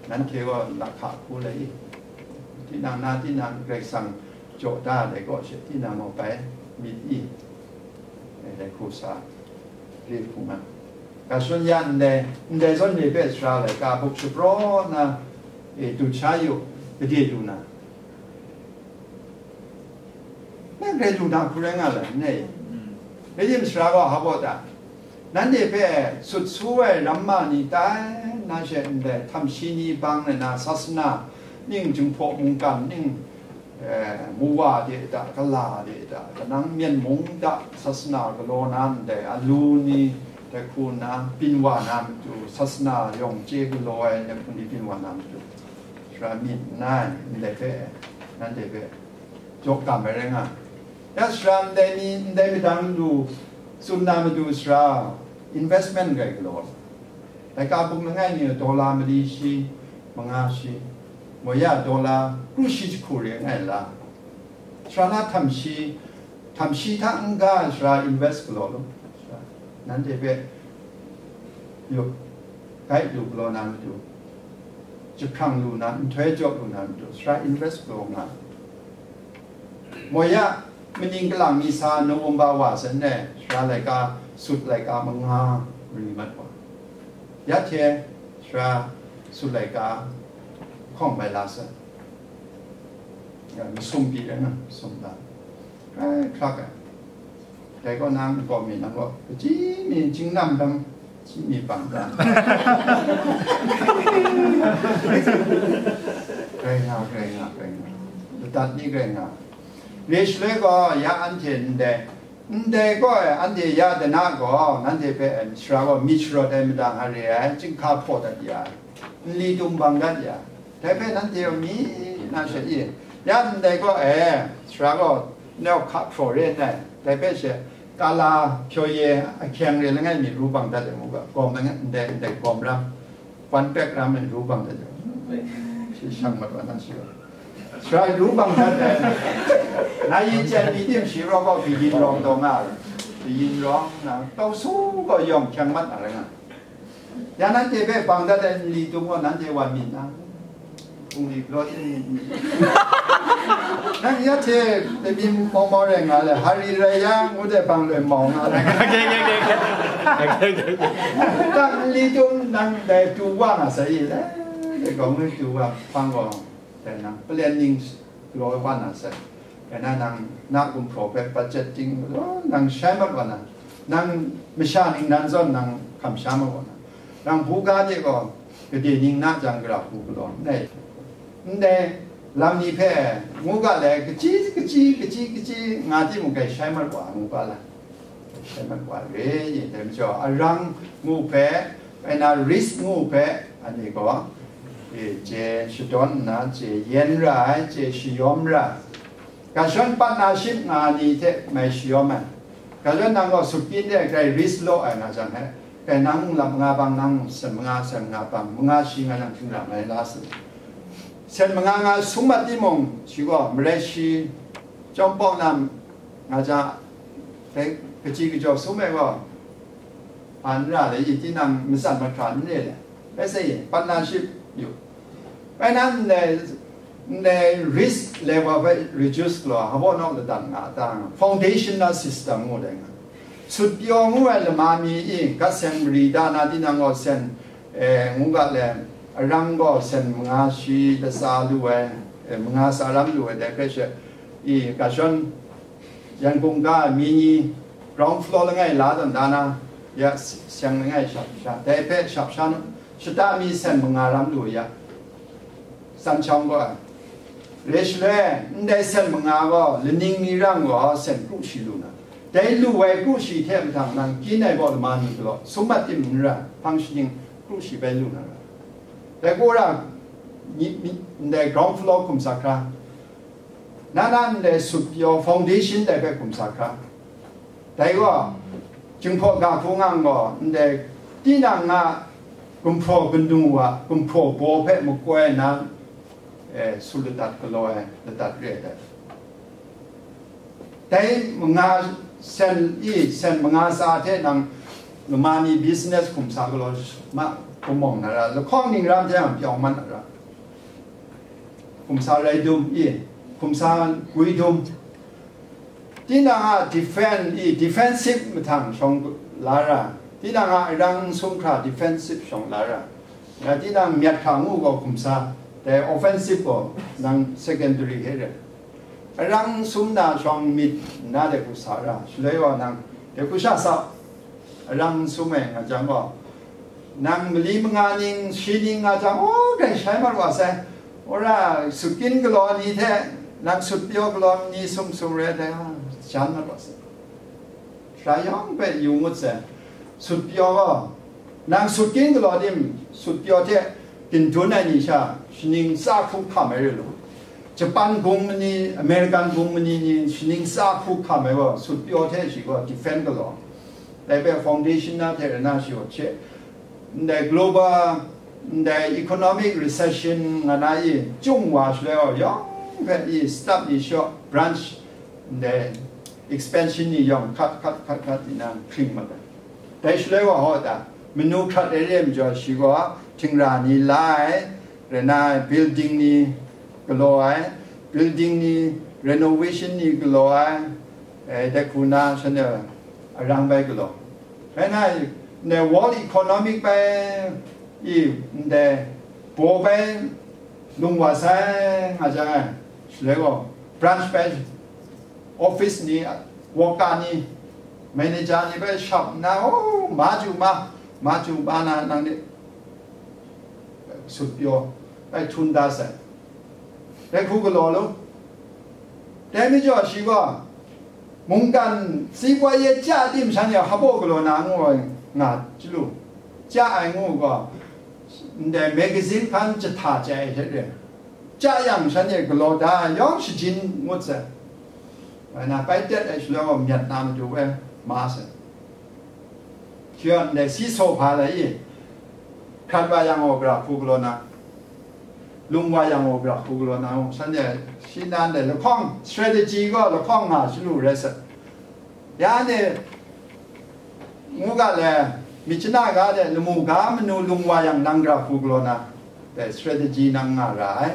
nanhte gaw lahka hku lai i, tinang na tinang Karai Kasang jaw da ai dai kaw she, tinang gaw bai myit i, dai, dai hku sa, re hku nga. Ga shun ya ndai, ndai zawn ni hpe sara laika bup shapraw na, e, du sha yu, gade du na. Nang grai lu na hku rai nga lai, n rai? Rai tim sara gaw hpa baw ta? Nanhte hpe sut su ai ramma ni tai, na she ndai htam shi ni bang ai na, sasana ning, Jinghpaw mungkan ning, eh, muwa de da, kala de da, kanang myen mung da, sasana galaw na ndai alu ni, dai hku nna, byin wa na matu, sasana yawng chye galaw ai, dai hku ni byin wa na matu, sara myit n ai, ndai hpe, nanhte hpe jaw kam ai rai nga. Ya sara ndai ni, ndai madang lu tsun na matu sara investment gai galaw. Laika bung langai mi dollar mali shi, manga shi, mo ya dollar kru shi jahku re ngai la. Sara na htam shi, htam shi hta n-ga sara invest galaw lu. Sara, nanhte hpe yup, gai lu galaw na matu, jahprang lu na, nhtoi jaw lu na matu, sara invest galaw nga. Mo ya, maning kalang mi sa November wa san e, sara laika, sut laika manga ri mat wa. Ya hte, sara sut laika hkawng bai la sa. Ya, masum pyi rai na, masum la. Ai, hkrak ai. Dai gaw nang gaw mi nang gaw, kaji mi jingnam dang, kaji mi bang dang. Grai nga, grai nga, grai nga. Ladat ni grai nga. Re shaloi gaw, ya anhte ndai, ndai gaw, anhte ya dana gaw, nanhte hpe, sara gaw myit sharawt ai madang a re ai, chyinghka hpaw dat ya ai, nli tum bang dat ya ai. Dai hpe nanhte yawng mi na sha i, ya ndai gaw, e, sara gaw, nau hka hpraw re n ai, dai hpe she, kala hpyaw ye ahkyeng re langai mi ru bang dat ai mu ga, gawm langai ndai, ndai gawm ram, wan pek ram ai ru bang dat ai, shi shang mat wa na shi gaw. Sara ru bang dat ai, na yi chyen mi tim shi raw gaw, kayin rawng taw nga ai, kayin rawng na, tau su gaw yawng hkyang mat na rai nga. Ya nanhte hpe bang dat ai nli tum gaw nanhte wan myit na? Hpung li galaw tin myit myit. Nang ya hte tabyin mau mau rai nga le, hari rai yang, ngu de bang loi mau nga le. Nang nli tum nang dai tu wa nga sai i le, dai gaw ngu tu wa hpang gaw, dai nang planning galaw wa na sai. Dai na nang na gumhpraw hpe budgeting, nang shai mat wa na, nang masha ningnan zawn nang hkam sha mat wa na, nang buga de gaw gade ning na jang gara hku galaw n ai. Ndai lam ni hpe ngu ga le, kaji, kaji, kaji, kaji nga timung, grai shai mat wa ngu ga le. Shai mat wa re, yin dai majaw, arang ngu hpe, kaina risk ngu hpe, ani gaw, e, chye shadawn nna, chye yen ra ai, chye shayawm ra ai. Ga shawn partnership nga ni hte mai shayawm ai. Ga shawn nang gaw sutpyin de grai risk law ai nga jang he, grai nang mung lam manga bang, nang mung sen manga, sen manga bang, manga shi nga jang htingrang ai la sa. Sen manga nga sum mat timung, shi gaw marai shi, chyawm pawng lam, nga jang, dai kaji kajaw sum ai gaw, an ra le, i tinang matsan mahkra n re le, bai sai, partnership yu. Bai nan ndai, ndai risk level hpe reduce galaw, hpaw naw ladan nga ta, foundational system ngu dai nga. Sut pyaw ngu ai lama mi i, gat seng mari da na tinang gaw sen, e, ngu ga le, arang gaw sen manga shi latsa lu ai, e, manga tsa ram lu ai, dai hpe she, i, ga shawn, Yangon ga ai mi ni ground floor langai la dan da na, ya seng langai shap sha, dai hpe shap sha nu, shata mi sen manga ram lu ya, san chawng gaw ai. Re shaloi, ndai sen manga gaw, laning ni rang gaw, sen kru shi lu na. Dai lu ai kru shi hte mahtang nang kyin ai baw lama ni galaw, sum mat tim n ra, hpang shaning kru shi bai lu na ra. Dai gaw ra, ni, ni, ndai ground floor hkum sa hkra, na na ndai sut pyaw foundation dai hpe hkum sa hkra. Dai gaw, Jinghpaw ga hku ngang gaw, ndai tinang a gumhpraw kanu a gumhpraw baw hpe makoi na, e, su ladat galaw ai ladat re ai dai. Dai manga sen i, sen manga tsa hte nang lama ni business hkum sa galaw ma, gumawng na ra, lahkawng ning ram hte ang pyawng man na ra. Hkum sa rai dum i, hkum sa gwi dum. Tinang a defend i, defensive mahtang shawng la ra, tinang a arang sum hkra defensive shawng la ra, nga tinang myat hkra ngu gaw hkum sa, dai offensive gaw nang secondary hte rai. Arang sum na shawng myit nna de hku sa ra, shaloi wa nang de hku sha sa, arang sum ai nga jang gaw, nang mali manga ning, shi ning nga jang, o, grai shai mat wa sai. Wora, sutkin galaw ni hte Nang sut pyaw galaw ni sum sum rai dai, jan na gaw se. Sara yawng hpe yu ngut se. Sut pyaw gaw, nang sut king galaw tim, sut pyaw hte ginjun ai ni sha, shaning tsa hku hkam ai rai lu. Japan gung mani, American gung mani ni shaning tsa hku hkam ai gaw, sut pyaw hte shi gaw defend galaw. Dai hpe foundation na hte rai na shi gaw hte, ndai global, ndai economic recession nga na i, chyung wa shaloi gaw, yawng hpe i, start ni shaw, branch, ndai expansion ni yawng hkat, hkat, hkat, hkat, tinang hpring mat ai. Dai shaloi wa hawt a, manu hkrat ai re ai majaw shi gaw, htingra ni la ai, rai na ai, building ni galaw ai, building ni renovation ni galaw ai, eh, dai hku na shanhte arang bai galaw. Rai na ai, ndai World Economic bai i, ndai baw bai lung wa sai nga jang ai, shaloi gaw, branch bai, office ni, worker ni, manager ni bai shap nna, oh, ma ju ma, ma ju ma na, nang ni sut pyaw, bai htum da sai. Dai hku galaw lu. Dai majaw shi gaw, mungkan si poi ye chya tim shan ya hpaw galaw na ngu ai nga chyalu, chya ai ngu gaw, ndai magazine hkan jahta chye ai hte re. Chya yang shan e galaw da ai yawng shajin ngut sai. Rai na, bai tet ai shaloi gaw myat na matu e ma sai. Shi gaw ndai si saw hpa lai i, hkrat wa yang gaw gara hku galaw na, lung wa yang gaw gara hku galaw na, shan e shi nan dai lahkawng, strategy gaw lahkawng nga shalu rai sai. Ya ni, ngu ga le, myit chana ga de, lamu ga manu lung wa yang nang gara hku galaw na, dai strategy nang nga ra ai.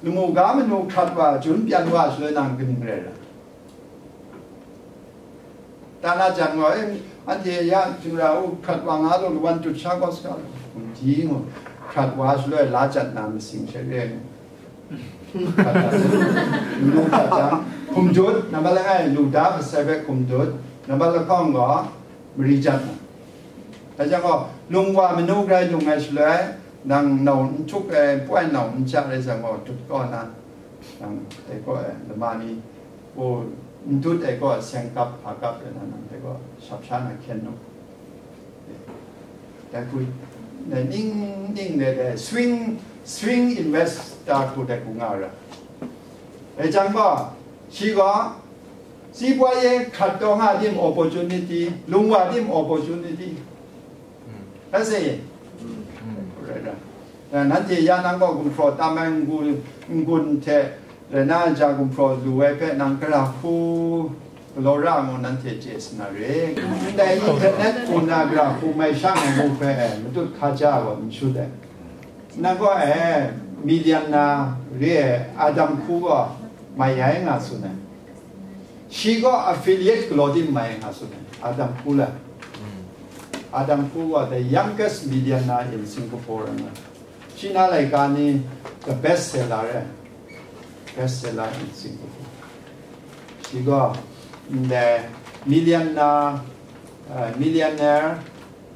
Lamu ga manu hkrat wa, jun pyan wa shaloi nang kaning rai ra? Tan a jan gaw, eh, anhte ya htingra u, hkrat wa nga lu, lawan tut sha gaw saga lu, hkum di ngu, hkrat wa shaloi la jat na masing she re ngu. Hkrat wa shaloi, lu hkrat jang, hkum dut, nambat langai, lu da masai hpe hkum dut, nambat lahkawng gaw, mari jat na. Dai jang gaw, lung wa manu grai lung ai shaloi, nang nau n htuk ai, poi nau n ja rai jang gaw, dut kaw na, nang dai gaw ai, lama ni, u, n dut ai gaw, seng kap, hpa kap rai na, nang dai gaw, shap sha na hkyen nu. Dai hku, dai ning, ning de, dai swing, swing investor hku dai hku nga ra. Dai jang gaw, shi gaw, si poi ye hkrat taw nga tim opportunity, lung wa tim opportunity. That's it. Right, right. Nanhte ya nang gaw gumhpraw tam ai n-gun, n-gun hte, rai na ja gumhpraw lu ai hpe nang gara hku galaw ra ngu nanhte chye sa na re. Ndai internet hku na gara hku mai shang ai mu hpe, matut hkaja gaw n shut ai. Nang gaw e, million na re ai Adam hku gaw mai ai nga tsun ai. Shi gaw affiliate galaw tim mai nga tsun ai, Adam hku la. Adam hku gaw the youngest millionaire in Singapore nga. Shi na laika ni the best seller ai. Best seller in Singapore. Shi gaw ndai million na, uh, millionaire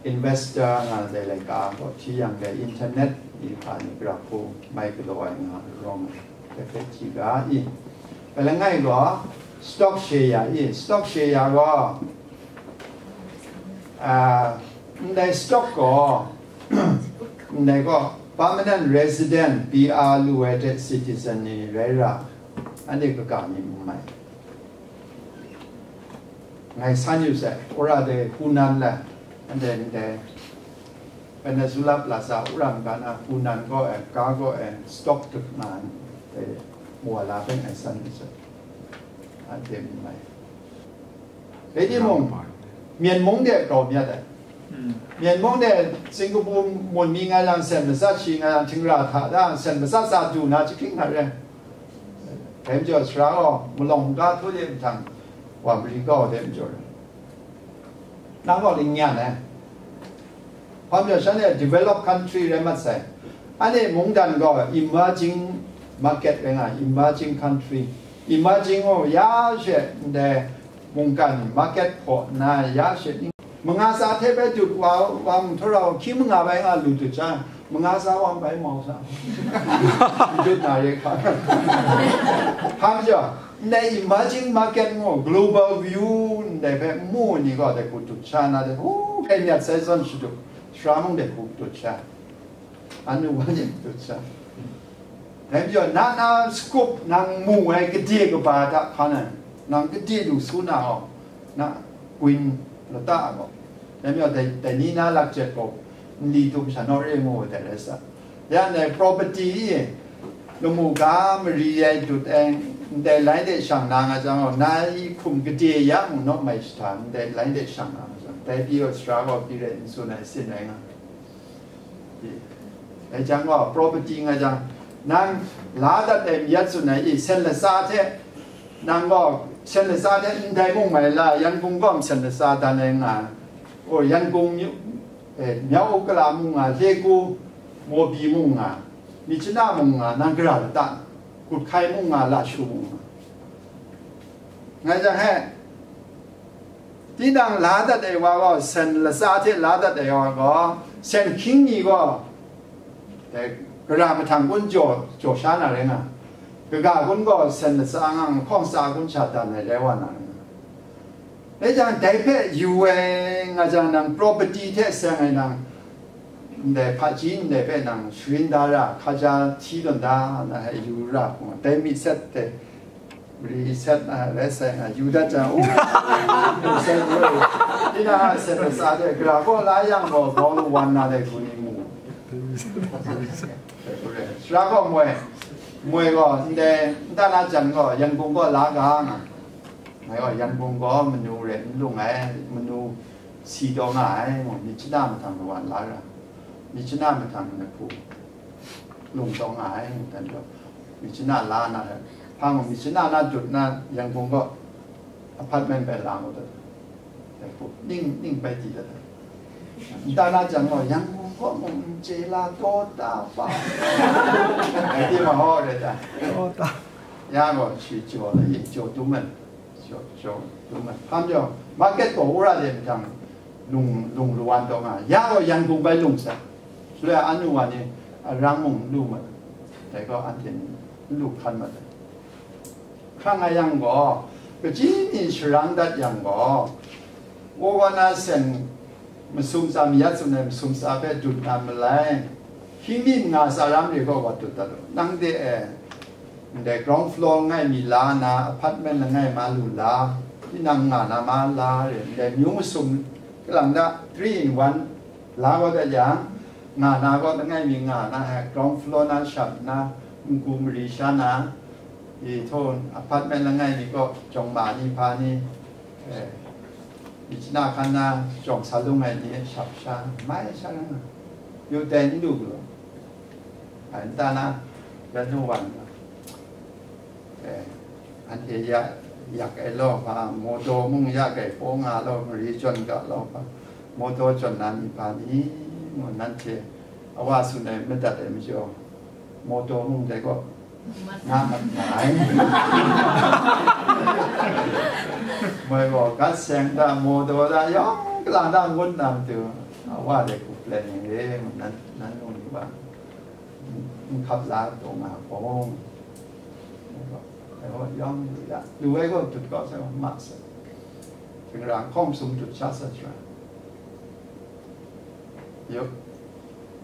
investor nga dai laika gaw hti yang dai internet ni hpa ni gara hku mai galaw ai nga rawng ai. Dai hpe hti ga i. Palai ngai gaw stock share ya i. Stock share ya gaw, ah, ndai stock gaw, ndai gaw permanent resident, P R lu ai hte citizen ni rai ra, anhte kaga ni n mai. Ngai san yu sai, wora de Hunan la, anhte ndai Peninsula Plaza wora mung ga na Hunan gaw e, ga gaw e, stock tuk na, e, Mawla hpe ngai san yu sai. Anhte n mai. Dai timung, Myen mung de grau myat ai. Myen mung de Singapore mun mi ngai lang sen matsat shi ngai lang htingra hta da sen matsat tsa du na jahkring hta re. Dai majaw sara gaw malawng ga htu de mahtang wa mari kau de majaw re. Nang gaw lingyan ai. Hpa majaw shanhte developed country rai mat sai. Anhte mungdan gaw emerging market rai nga, emerging country. Emerging gaw ya she ndai mungkan market hpaw nna ya she ning, manga tsa hte bai dut wa, wa mung htaw ra hkying manga bai nga lu dut jang, Manga sa wa bai mau sa. Jut na ye ka. Ham ja, ndai emerging market ngo, global view, ndai pe mu ni ko de ku tu cha na de, hu, kai myat sai zon shi tu, shra mung de ku tu cha. Anu wa ni tu cha. Dai pyaw na na scope nang mu ai gade kaba hta hkan ai, nang gade lu su na gaw, na gwin lata gaw. Dai pyaw dai, dai ni na lak jet gaw, nli tum sha naw re mu ai dai rai sa. Ya ndai property i, lamu ga mari ai dut ai, ndai lai de shang na nga jang gaw, na i hkum gade ya mu naw mai shita, ndai lai de shang na nga jang. Dai pyi gaw sara gaw pyi rai n tsun ai sin rai nga. Dai jang gaw, property nga jang, nang la dat ai myit tsun ai i, sen latsa hte, nang gaw sen latsa hte ndai mung mai la, Yangon gaw sen latsa dan ai nga, o, Yangon myu, eh, Myauk Ukala mung nga, Hleku, Mobi mung nga, Myitkyina mung nga, nang gara lata, Kutkai mung nga, Lashu mung nga. Nga jang he, tinang la dat ai wa gaw, sen latsa hte la dat ai wa gaw, sen hkying ni gaw, dai, gara mahtang kun jaw, jaw sha na rai nga, kaga kun gaw sen latsa nga, mahkawng tsa kun sha dan ai rai wa na rai nga. Dai jang, dai hpe yu ai nga jang, nang property hte seng ai nang, ndai hpaji ndai hpe nang sharin da ra, hkaja hti tawn da, na hpe yu ra, dai mi set de, Mari set na, rai sai na, yu dat jang, oh, set woi. Ina set na sa de, gara gaw la yang gaw, gaw lu wan na de, gu ni mu. Sara gaw moi, moi gaw, ndai, nta na jan gaw, Yangon gaw la ga nga. Ngai gaw, Yangon gaw, manu re, n lung ai, manu si taw nga ai, mu, Myitkyina mahtang wan la ra. Myitkyina mahtang na hku. Lung taw nga ai, dan jaw, Myitkyina la na, hpa ngu Myitkyina na dut na, Yangon gaw apartment bai la ngut dat, ning, ning bai di dat. Nta na jang gaw, Yangon gaw mung n chye la, taw ta pa. Ai di ma haw re ta. Taw ta. Ya gaw, shi jaw la, yi jaw tu man. Jaw, jaw, jaw man. Hpa jaw, market gaw wora de mahtang, lung, lung lawan taw nga. Ya gaw, Yangon bai lung sa. Shaloi a, anu wa ni, a, rang mung n lu mat, dai gaw anhte ni n lu hkan mat ai. Hkrang a yang gaw, kaji ni sharang dat yang gaw, wa wa na seng masum tsa, mi ya tsun ai masum tsa hpe dut na malai, hkying mi nga tsa ram re gaw wa dut dat u. Nang de e, ndai ground floor langai mi la na, apartment langai ma lu la, tinang nga na ma la re, ndai myu masum kalang da, three in one, la gaw dat yang, nga na gaw langai mi nga na, ground floor na shap na, n-gu mari sha na, i htaw apartment langai mi gaw, jawng ma ni hpa ni, eh, myit chana hkan na jawng sa lung ai ni shap sha, mai sha na, yu dai n lu galaw. Ai nta na, ran nu wan, eh, anhte ya, yak ai law hpa, mawdaw mung ya gai paw nga law, mari jawn ga law hpa, mawdaw jawn na myit hpa ni, ngu nanhte awa tsun ai madat ai majaw, mawdaw mung dai gaw, nga mat nga ai. Moi gaw, gat seng da, mawdaw da, yawng kalang da ngut na matu, awa dai hku plan yang e, nan, nan ngu ni wa. N hkap la taw nga hkawng, dai gaw yawng lu ya, lu ai gaw dut kau sai gaw ma sai, hkingrang hkawng sum dut sha sai sara. Yu,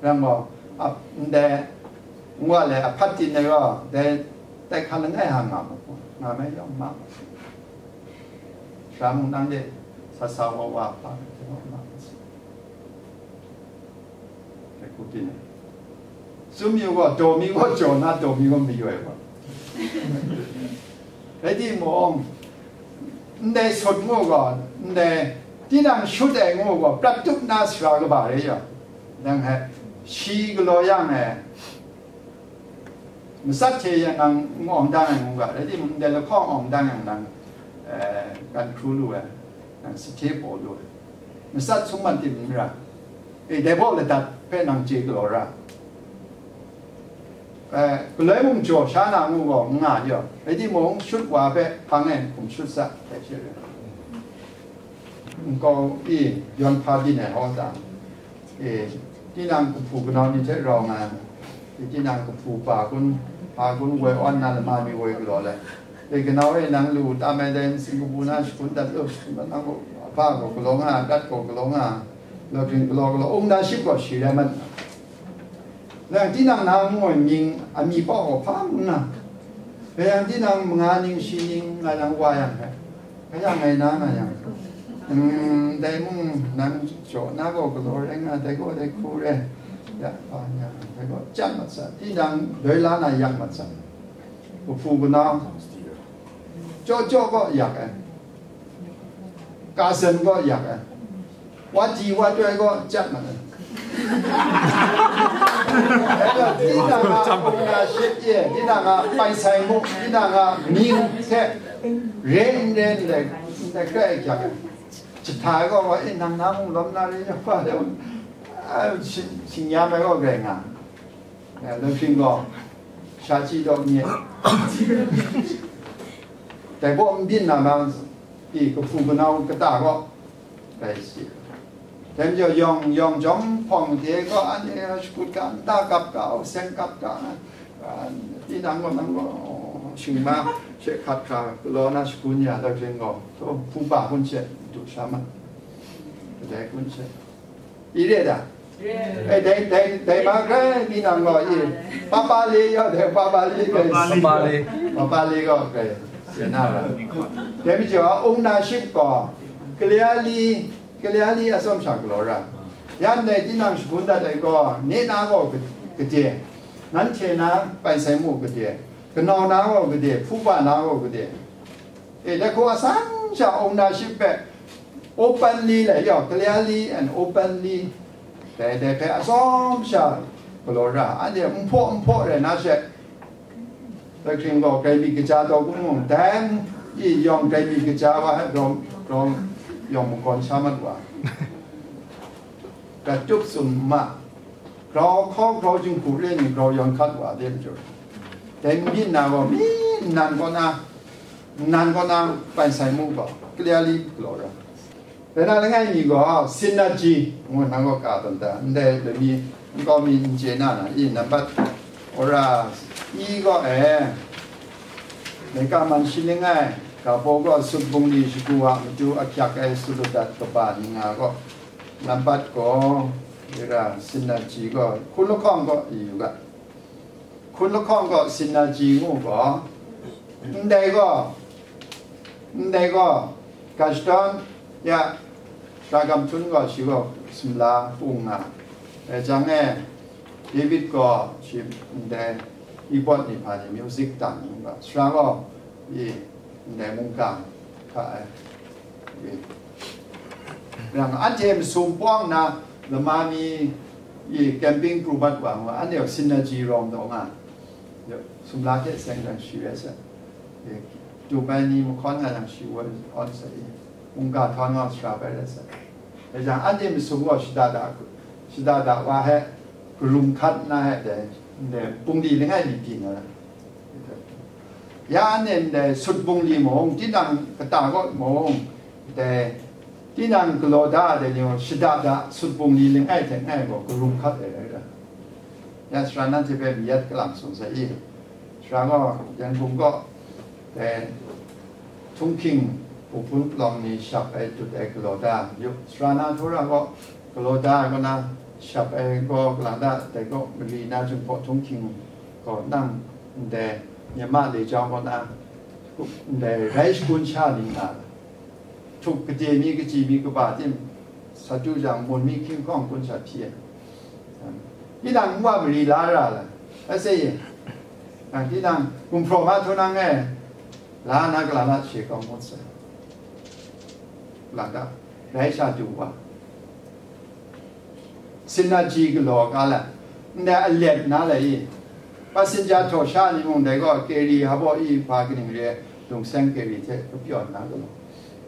ram gaw, ap, ndai, nwa le ahpat tin ai gaw, dai, dai hkan langai ha nga ma, nga mai yawng ma, ma sai. Sara mung nang de, sa sa wa wa hpa, ma, ma sai. Rai hku byin ai. Tsun mi gaw, daw mi gaw jaw na, daw mi gaw mayu ai wa. Rai timung, ndai sut ngu gaw, ndai tinang shut ai ngu gaw, prat tup na sara kaba rai yang, nang hpe shi galaw yang e, matsat hte yang nang n-awng dang ai ngu ga, rai timung, ndai lahkawng awng dang yang nang, eh, gan hkru lu ai, nang sahte paw lu ai. Matsat sung man tim n ra. E, dai baw ladat hpe nang chye galaw ra. Eh, galoi mung jaw sha na ngu gaw, n nga yaw. Rai timung, shut wa hpe hpang e hkum shut sa, dai hte rai. Nkau e yawn hpa byin ai hawng dan, e, Tinang kahpu kanau ni hte rau nga ai, tinang kahpu pa kun, hpa kun woi awn na lama mi woi galaw le. Dai kanau e nang lu tam ai dai, Singkapu na shakun dat lu, shakun dat nang gaw, hpa gaw galaw nga, dat gaw galaw nga, lo hpring galaw galaw, ung na ship gaw shi rai mat. Nang tinang na ngu ai mying, a mi pawk gaw hpa ngu na? Rai yang tinang manga ning, shi ning, nga yang wa yang hpe. Kayang ngai na nga yang, mm, dai mung nang jaw na gaw galaw rai nga, dai gaw dai hku rai, ya, ba nya, dai gaw chyat mat sa, tinang doi la na yak mat sa, kahpu kanau, jaw jaw gaw yak ai, kasan gaw yak ai, wa ji wa toi gaw chyat mat ai. Tinang a ownership ye, tinang a pai sai mu, tinang a mying hte, ren ren dai, dai hkrai hkyak ai. Jahta ai gaw, wa, e, nang na mung lawm na re, ya, wa, a, shin-, shingyam ai gaw grai nga. Eh, Langshin gaw, sha chi daw nye. Dai baw n byin na mang, i, kahpu kanau kata gaw, rai si. Dai majaw yawng, yawng jawm hpawng hte gaw, an e shakut ga, nta kap ga, au seng kap ga, a, tinang gaw, nang gaw, shing ma, she hkat hkra, galaw na shagun ya, Langshin gaw, hpu pa kun she, du sha ma. Kadai kun she. I re da? Eh, dai, dai, dai ma grai, tinang gaw, i, pa pa le yaw, dai pa pa le grai. Pa pa le. Pa pa le gaw grai. Sian na ra. Dai majaw, ownership gaw, Kalia li, Kalia li atsawm sha galaw ra. Yan dai tinang shagun dat ai gaw, ne na gaw ka-, kade, nanhte na pai sai mu kade, kanau na gaw kade, hpu pa na gaw kade. E, dai hku asan sha ownership hpe openly le, yaw, clearly and openly, dai, dai hpe atsawm sha galaw ra, anhte nhpaw nhpaw rai na she, Dai hkring gaw, grai myit kaja taw kun mung, dai i yawng grai myit kaja wa, rawng, rawng yawng magawn sha mat wa, gat tup sum ma, grau hkau grau jinghku re ni grau yawng hkat wa de majaw, dai myit na gaw, mi nnan kaw na, nnan kaw na, pai sai mu gaw, clearly galaw ra. Dai na langai mi gaw, synergy ngu nang gaw ka tawn ta, ndai lami nkau mi n chye na na, i nambat ora i gaw e, laika man shi langai, ga baw gaw sut bungli shagu a matu ahkyak ai sut lu dat kaba ni nga gaw, nambat gaw, ira synergy gaw, hkun lahkawng gaw i yu ga. Hkun lahkawng gaw synergy ngu gaw, ndai gaw, ndai gaw, Gashton ya, Shagam Htun gaw shi gaw sumla pung nga, dai jang e, David gaw shi ndai keyboard ni hpa ni music dang ngu ga, sara gaw, i, ndai mungga hta e, i, yang anhte masum pawng na lama mi i camping pru mat wa ngu, anhte synergy rawng daw nga, sumla hte seng jang shi rai sa, i, tup ai ni mahkawn nga jang shi woi awn sa i, mungga htawn nga sara bai rai sa. Dai jang anhte masum gaw shada da, shada da wa he, karum hkat na he dai, ndai bungli langai mi byin nga ra. Ya anhte ndai sut bungli mung, tinang kata kaw mung, dai tinang galaw da ai dai ni gaw, shada da sut bungli langai hte ngai gaw karum hkat ai rai ra. Ya sara nanhte hpe mayat kalang sung sai i, sara gaw Yangon kaw, dai Htunghking, Hpunglawng ni shap ai tut ai galaw da yu, sara na Htawra gaw galaw da ai kaw na, shap ai gaw kalang da, dai gaw mali na Jinghpaw Htunghking gaw nang ndai Myanmar Lejang kaw na, ndai rai shagun sha ni nga, htuk gade mi, kaji mi kaba tim, sat du jang, mun mi hkying hkawng kun sha hpyi ai. Tinang nwa mari la ra la, a se ye. Nang tinang gumhpraw ma htaw nang e, la na kala na she kau ngut sai. Lata, rai sha du wa. Synergy galaw ga la, ndai alet na lai i, passenger htaw sha ni mung dai gaw, carry ha baw i hpa kaning re, lungseng carry hte kapyawn na galaw.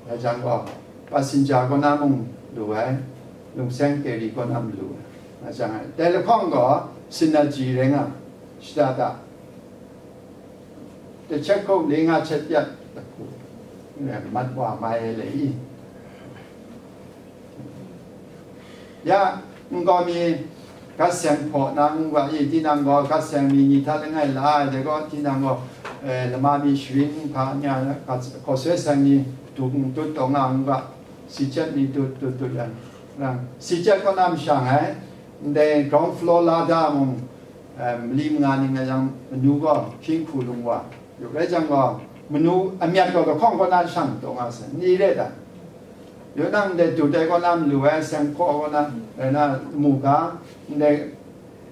Dai jang gaw, passenger kaw na mung lu ai, lungseng carry kaw na mung lu ai. Dai jang ai, dai lahkawng gaw, synergy rai nga, shada da. Tachet hkau le nga chet pyat, mat wa mai ai le i. Ya, nkau mi, Gat seng hpaw na ngu ga i, tinang gaw gat seng mi ni hta langai la ai, dai gaw tinang gaw, eh, lama mi sharin hpa nya, hkaw soi seng ni dut, dut taw nga ngu ga, si jet ni dut, dut, dut yang, yang, si jet kaw na mashang ai, ndai ground floor lada mung, eh, mali manga ning a yang manu gaw hpyi hku lung wa. Yu rai jang gaw, manu amyat gaw lahkawng kaw na shang taw nga sai, ni re ai ta? Yu nang ndai dut ai kaw na malu ai, seng hpaw kaw na, rai na, mu ga, ndai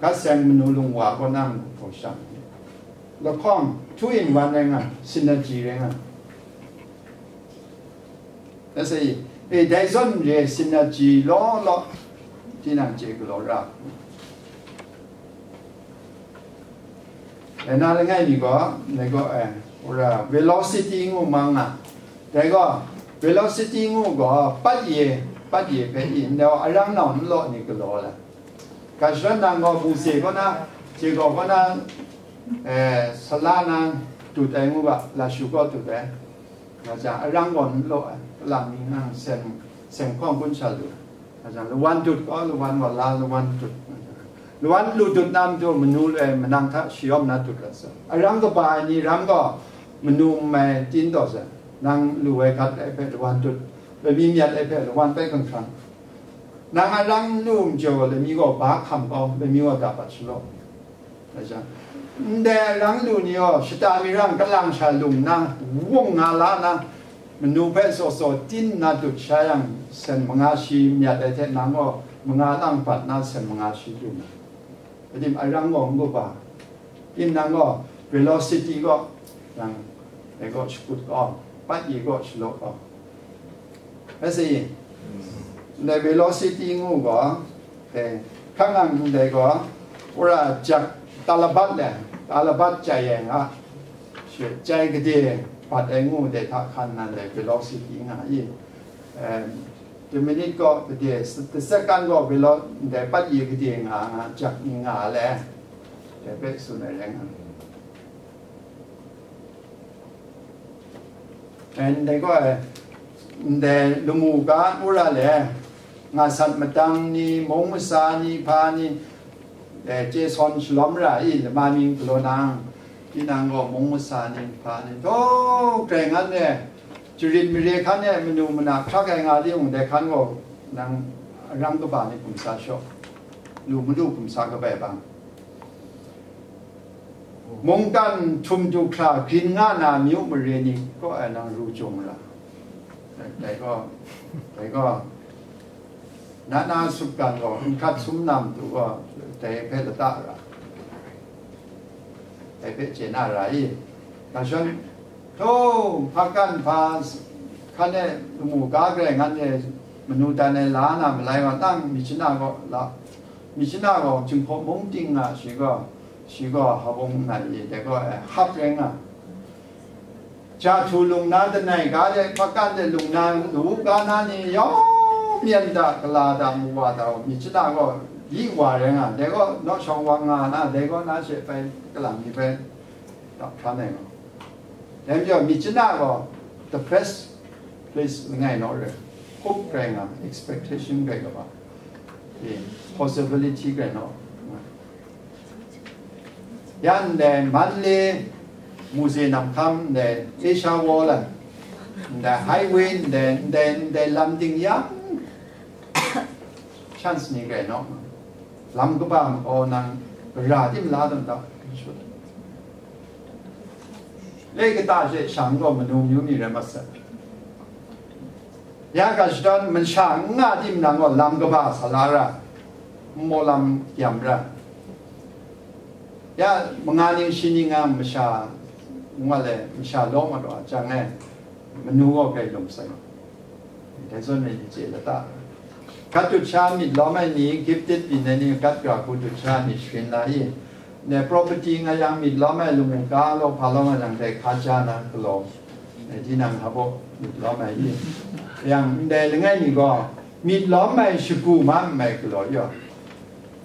gat seng manu lung wa kaw na malu hpaw shang. Lahkawng, two in one rai nga, synergy rai nga. Let's say, eh, dai zawn re synergy law law, tinang chye galaw ra. Dai na langai mi gaw, dai gaw, eh, ora velocity ngu mang nga. Dai gaw, velocity ngu gaw, pat ye, pat ye hpe i, ndai arang nau n law ni galaw la. Ga shadawn nang gaw, bu se kaw na, je gaw kaw na, eh, sala na dut ai ngu ga, lashu kaw dut ai. Nga jang, arang gaw n law ai, kalang ni nang seng, seng hkawng kun sha lu ai. Nga jang, lawan dut gaw, lawan wa la, lawan dut. Lawan lu dut na matu, manu, eh, manang hta shayawm na dut rat sa. Arang kaba ai ni ram gaw, manu n mai tin taw sa. Nang lu ai gat ai hpe lawan dut, lami myat ai hpe lawan bai hkrang hkrang. Nang arang lu majaw, lami gaw ba hkam kau, lami gaw da bat shalaw. Ndai arang lu ni gaw, shata mi rang kalang sha lung na, wung nga la na, manu hpe saw saw tin nna dut sha yang, sen manga shi myat ai hte nang gaw, manga lang bat na sen manga shi lu na. Kadim arang gaw n gu ba, tim nang gaw, velocity gaw, nang, dai gaw shakut gaw, pat ye gaw shalaw gaw. Bai sa i, ndai velocity ngu gaw, eh, hkang nang ndai gaw, ora jak talabat le, talabat jai ai nga, shi jai gade bat ai ngu dai hta hkan nan dai velocity nga i, eh, the minute gaw gade, the second gaw velo-, ndai pat ye gade nga, nga jak ni nga le, dai hpe tsun ai rai nga. Ndai gaw, ndai lamu ga n ura le, nga sat matang ni, mung masa ni, hpa ni, eh, chye sawn shalawm ra i, lama mying galaw nang, tinang gaw mung masa ni, hpa ni, daw grai ngan e, jarit mare hkan e, manu mana hkrak ai nga li mung, dai hkan gaw nang arang kaba ni hkum sa shaw, lu malu hkum sa kabai bang. Mungkan htum du hkra grin nga na myu mare ni kaw ai nang ru jung ra. Dai gaw, dai gaw, na na sutgan gaw, nhkrat sum na matu gaw, dai hpe lata ra. Dai hpe chye na ra i. Ga shawng, htaw, hpa kan hpa hkan e lamu ga garai ngan e manu dan e la na malai gaw, nang myit shana gaw la, myit shana gaw Jinghpaw mung ting nga shi gaw, shi gaw hawng nga i, dai gaw, eh, hap rai nga. Ja htu lung na, lanai ga de, hpa kan de lung na, lu ga na ni yawng myen da, gala da, mu wa da, myit shana gaw, yi wa rai nga, dai gaw, naw shawng wa nga na, dai gaw, na she bai, kalang ni bai, dap hpran ai gaw. Dai majaw, myit shana gaw, the best place langai naw rai, hope rai nga, expectation rai kaba, eh, possibility rai naw. Ya ndai Mandalay Muzei Namhkam, ndai Asia Wall, ndai highway, ndai, ndai, ndai lam ding yang chance ni rai naw. Lam kaba makaw nang ra tim la dun ta. Le kata she shang gaw manu myu mi rai mat sai. Ya ga shadawn masha n nga tim nang gaw lam kaba sa la ra, nmo lam yam ra. Ya manga ning shi ning a masha n wa le, masha lawm a raw a jang e, manu gaw grai lum sai. Dai zawn e ni chye lata. Gat dut sha myit lawm ai ni, gifted byin ai ni, gat gara hku dut sha ai ni sharin la i? Ndai property nga yang myit lawm ai lamu ga law hpa law nga yang dai hkaja na galaw, eh, tinang hpa baw myit lawm ai i? Yang ndai langai mi gaw myit lawm ai shagu ma n mai galaw yaw.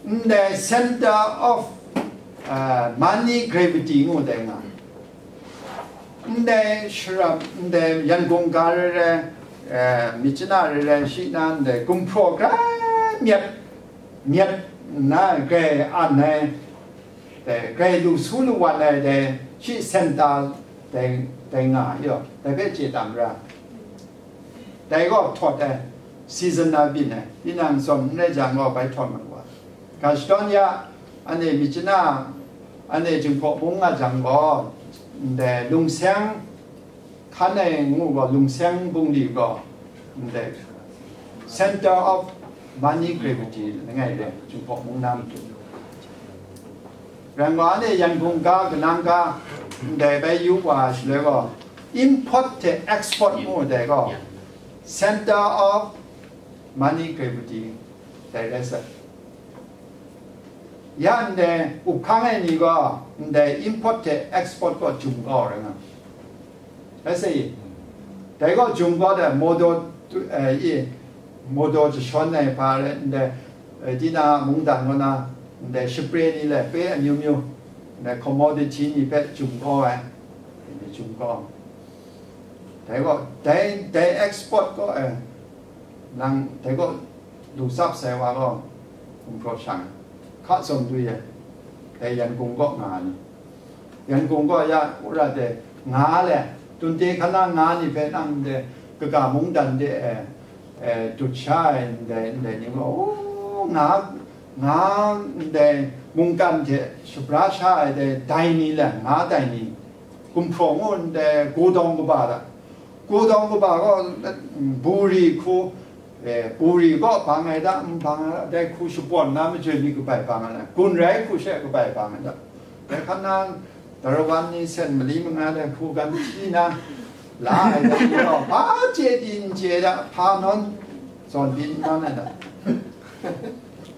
Ndai center of, uh, money gravity ngu dai nga. Ndai sharap, ndai Yangon ga re re, eh, myit chana re re, shi na ndai gumhpraw grai myat, myat, nna grai an ai, dai grai lu su lu wan ai dai shi senta dai, dai nga ai yaw, dai hpe chye tam ra. Dai gaw htawt ai, season na byin ai, tinang zawn n rai jang gaw bai htawt mat wa. Gash tawn ya, anhte myit chana, anhte Jinghpaw mung nga jang gaw, ndai lungseng hkan ai ngu gaw, lungseng bungli gaw, ndai center of money gravity langai le, Jinghpaw mung na matu. Rai nme anhte Yangon ga, kanang ga, ndai bai yu wa shaloi gaw, import hte export ngu dai gaw, center of money gravity dai rai sai. Ya ndai up hkang ai ni gaw, ndai import hte export gaw jum kau rai nga. Rai sai, dai gaw jum kau dai, modo tu, eh, i, modo jashawn ai hpa rai, ndai, eh, tinang mungdan kaw na, ndai shapre ni le pe amyu myu, ndai commodity ni hpe jum kau ai, jum kau. Dai gaw, dai, dai export gaw, eh, nang dai gaw lu tsap sai wa gaw, gumhpraw shang, hka zawn dwi ai, dai Yangon kaw nga ni. Yangon kaw ya, wora de nga le, tun te hkan na nga ni hpe nang de, kaga mungdan de, eh, eh, dut sha ai ndai, ndai ni gaw, oh, nga, nga ndai mungkan hte shabra sha ai dai, dai ni le, nga dai ni, gumhpraw ngu ndai, gudawng kaba da, gudawng kaba gaw, mm, buri hku, eh, buri gaw bang ai da, n bang ai da, dai hku shapawn na majoi mi kabai bang ai da, gun rai hku she kabai bang ai da. Dai hkan na, darawan ni sen mali manga dai hku gan hti na, la ai da, gaw, hpa chye di n chye da, hpa nawn, zawn di n nawn ai da.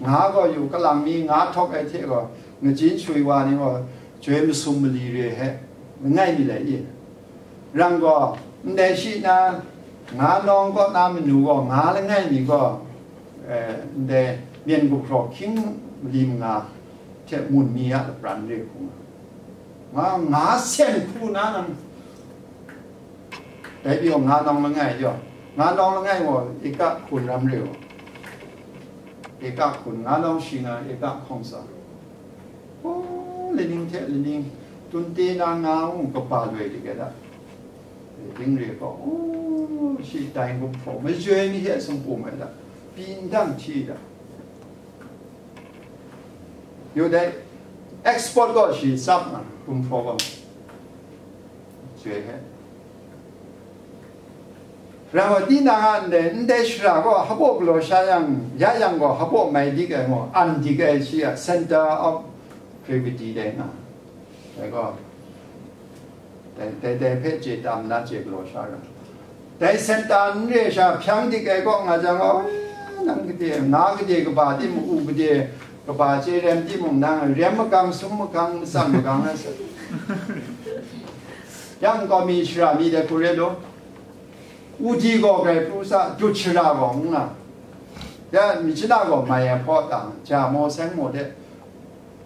Nga gaw yu, kalang mi nga htawk ai hte gaw, ngachin shui wa ni gaw, joi masum mali re he, langai mi lai i. Rang gaw, ndai shi na, nga nawng kaw na manu gaw, nga langai mi gaw, eh, ndai myen gumhpraw hkying mali manga hte mun mi a lapran re hku nga, nga, nga sen hku na nang, dai pyi gaw nga nawng langai yaw, nga nawng langai gaw, ika hkun ram re gaw, ika hkun nga nawng shi na, ika hkawng sa. Oh, laning hte laning, tun te na nga ngu kaba loi dik ai da. Ding re gaw, oh, shi dai gumhpraw, majoi mi hte sung pum ai da, pyi n dang hti da. Yu dai, export gaw shi tsap nga, gumhpraw gaw. Joi he. Rau tinang a ndai, ndai shara gaw hpaw galaw sha yang, ya yang gaw hpaw mai dik ai gaw, an dik ai shi a, center of gravity dai nga. Dai gaw, dai, dai, dai hpe chye tam na chye galaw sha ra. Dai center n re sha hpyang dik ai kaw nga jang gaw, "Ai, nang gade, nga gade kaba timung, u gade kaba chye rem timung, nang rem makang, sum makang, matsam makang na sa." Yang gaw mi shara mi dai hku re law, u di gaw grai pru sa, dut shara gaw n nga. Ya, mi chana gaw mai ai hpaw tang, ja maw seng maw de,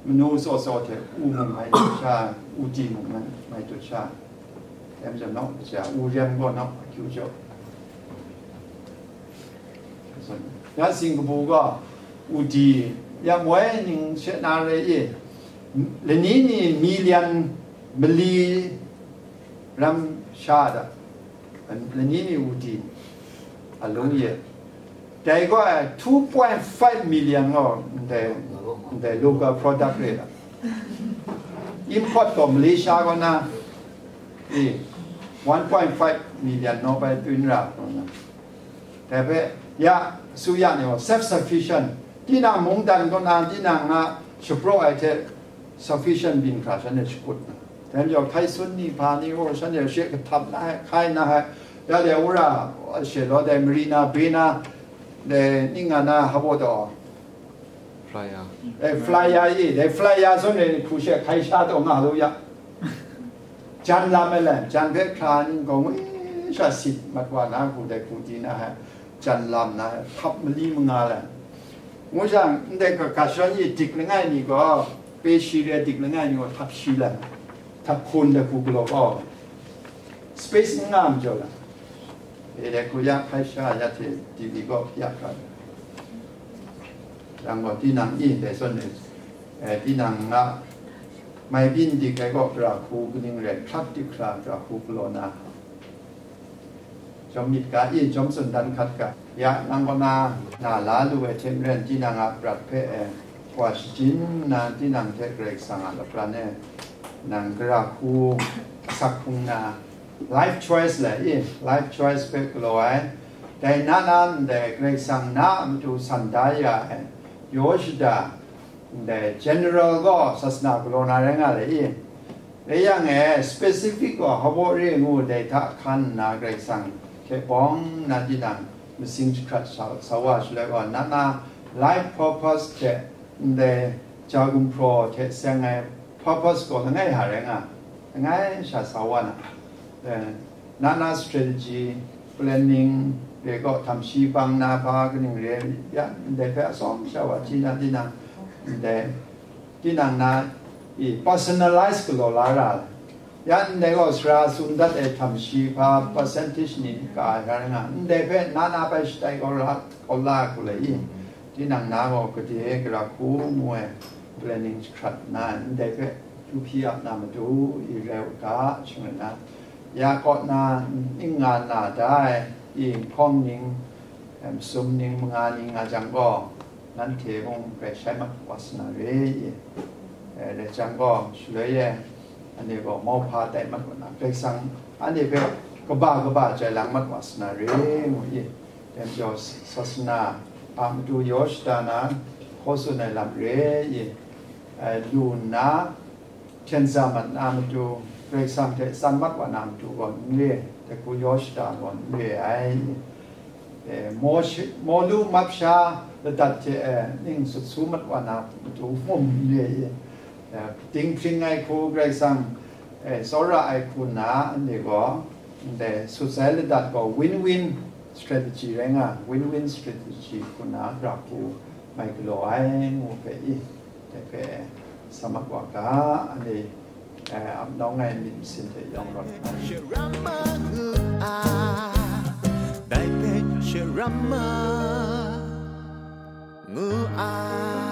manu tsaw tsaw hte u mung mai dut sha, u di mung mai, mai dut sha. Rem jaw nawk, ja, u rem gaw nawk, akyu jaw. Ya, Singkapu gaw u di, ya moi ning she na re i, lani ni million mali ram sha da, lani ni u di a lung ye. Dai gaw two point five million gaw ndai, ndai local product re da. Import gaw Malaysia gaw na, e, one point five million naw bai tun ra gaw na. Dai hpe, ya, su ya ni gaw self sufficient. Tinang mungdan kaw na, tinang a shapraw ai hte sufficient byin hkra shanhte shakut na. Dai majaw hkai sun ni hpa ni gaw shanhte she kahtap na ai, hkai na ai, ya de wora she law dai marina, bina, dai ning nga na hpaw taw, flyer. Dai flyer i, dai flyer zawn re ni hku she hkai sha taw nga lu ya. Jan lam ai lan, jan hpe hkra ni gaw ngwi sha sit mat wa na hku dai hku di na ai, jan lam na ai, hkap mali manga lan. Ngu jang, ndai ga, ga sharan e dik langai mi gaw, pe shi re dik langai mi gaw, htap shi lan, htap hkun dai hku galaw kau, space n nga majaw lan. E dai hku ya hkai sha ya hte T V gaw ya hkra. Yang gaw tinang i dai zawn e, eh, tinang nga mai byin dik ai gaw, gara hku kaning rai hkrat dik hkra, gara hku galaw na, jawm myit ga i, jawm tsun dan hkat ga. Ya, nang kaw na, na la lu ai hte maren, tinang a prat hpe, eh, wa shajin nna, tinang hte Karai Kasang a lapran e nang gara hku asak hkung na, life choice le i, life choice hpe galaw ai, dai na na ndai Karai Kasang na a matu san da ya ai, yaw shada, ndai general gaw sasana galaw na rai nga le i, rai yang e, specific gaw hpabaw re ngu dai hta hkan nna Karai Kasang hte bawng na tinang masing jahkrat sa, sa wa shaloi gaw, na na life purpose hte ndai ja gumhpraw hte seng ai purpose gaw langai hta rai nga, langai sha sa wa na, eh, na na strategy, planning, re gaw htam shi bang na hpa kaning re, ya, ndai hpe atsawm sha wa, tinang, tinang, ndai, tinang na i personalize galaw la ra, ya, ndai gaw sara tsun dat ai htam shi hpa percentage ni ka ai hkra nga, ndai hpe na na bai shatai kau la, kau la ai hku le i, tinang na gaw gade gara hku ngu ai planning jahkrat nna, ndai hpe lu hpyi ap na matu i rai u ga, shing rai na, ya kaw na ning nga na da ai i, nhkawng ning, em, sum ning, manga ning nga jang gaw, nanhte mung grai shai mat wa sa na re i, eh, rai jang gaw, shaloi e, anhte gaw mauhpa tai mat wa na, Karai Kasang anhte hpe kaba kaba jai lang mat wa sa na re, ngu i, dai majaw sasana a matu yaw shada na, hkaw tsun ai lam re i, eh, lu nna, hten za mat na matu, Karai Kasang hte tsan mat wa na matu gaw n re, dai hku yaw shada gaw n re ai. E, maw shi-, maw lu map sha ladat hte, e, ning sut su mat wa na matu mung n re i, e, dinghpring ai hku Karai Kasang, e, tsawra ai hku nna, anhte gaw, ndai sut sai ladat gaw win-win strategy rai nga, win-win strategy hku nna, gara hku mai galaw ai ngu hpe i, dai hpe sa mat wa ga, anhte, eh, ap nawng ai myit masin hte yawng rawt nna, Sharama ngu a, dai hpe sharama ngu a.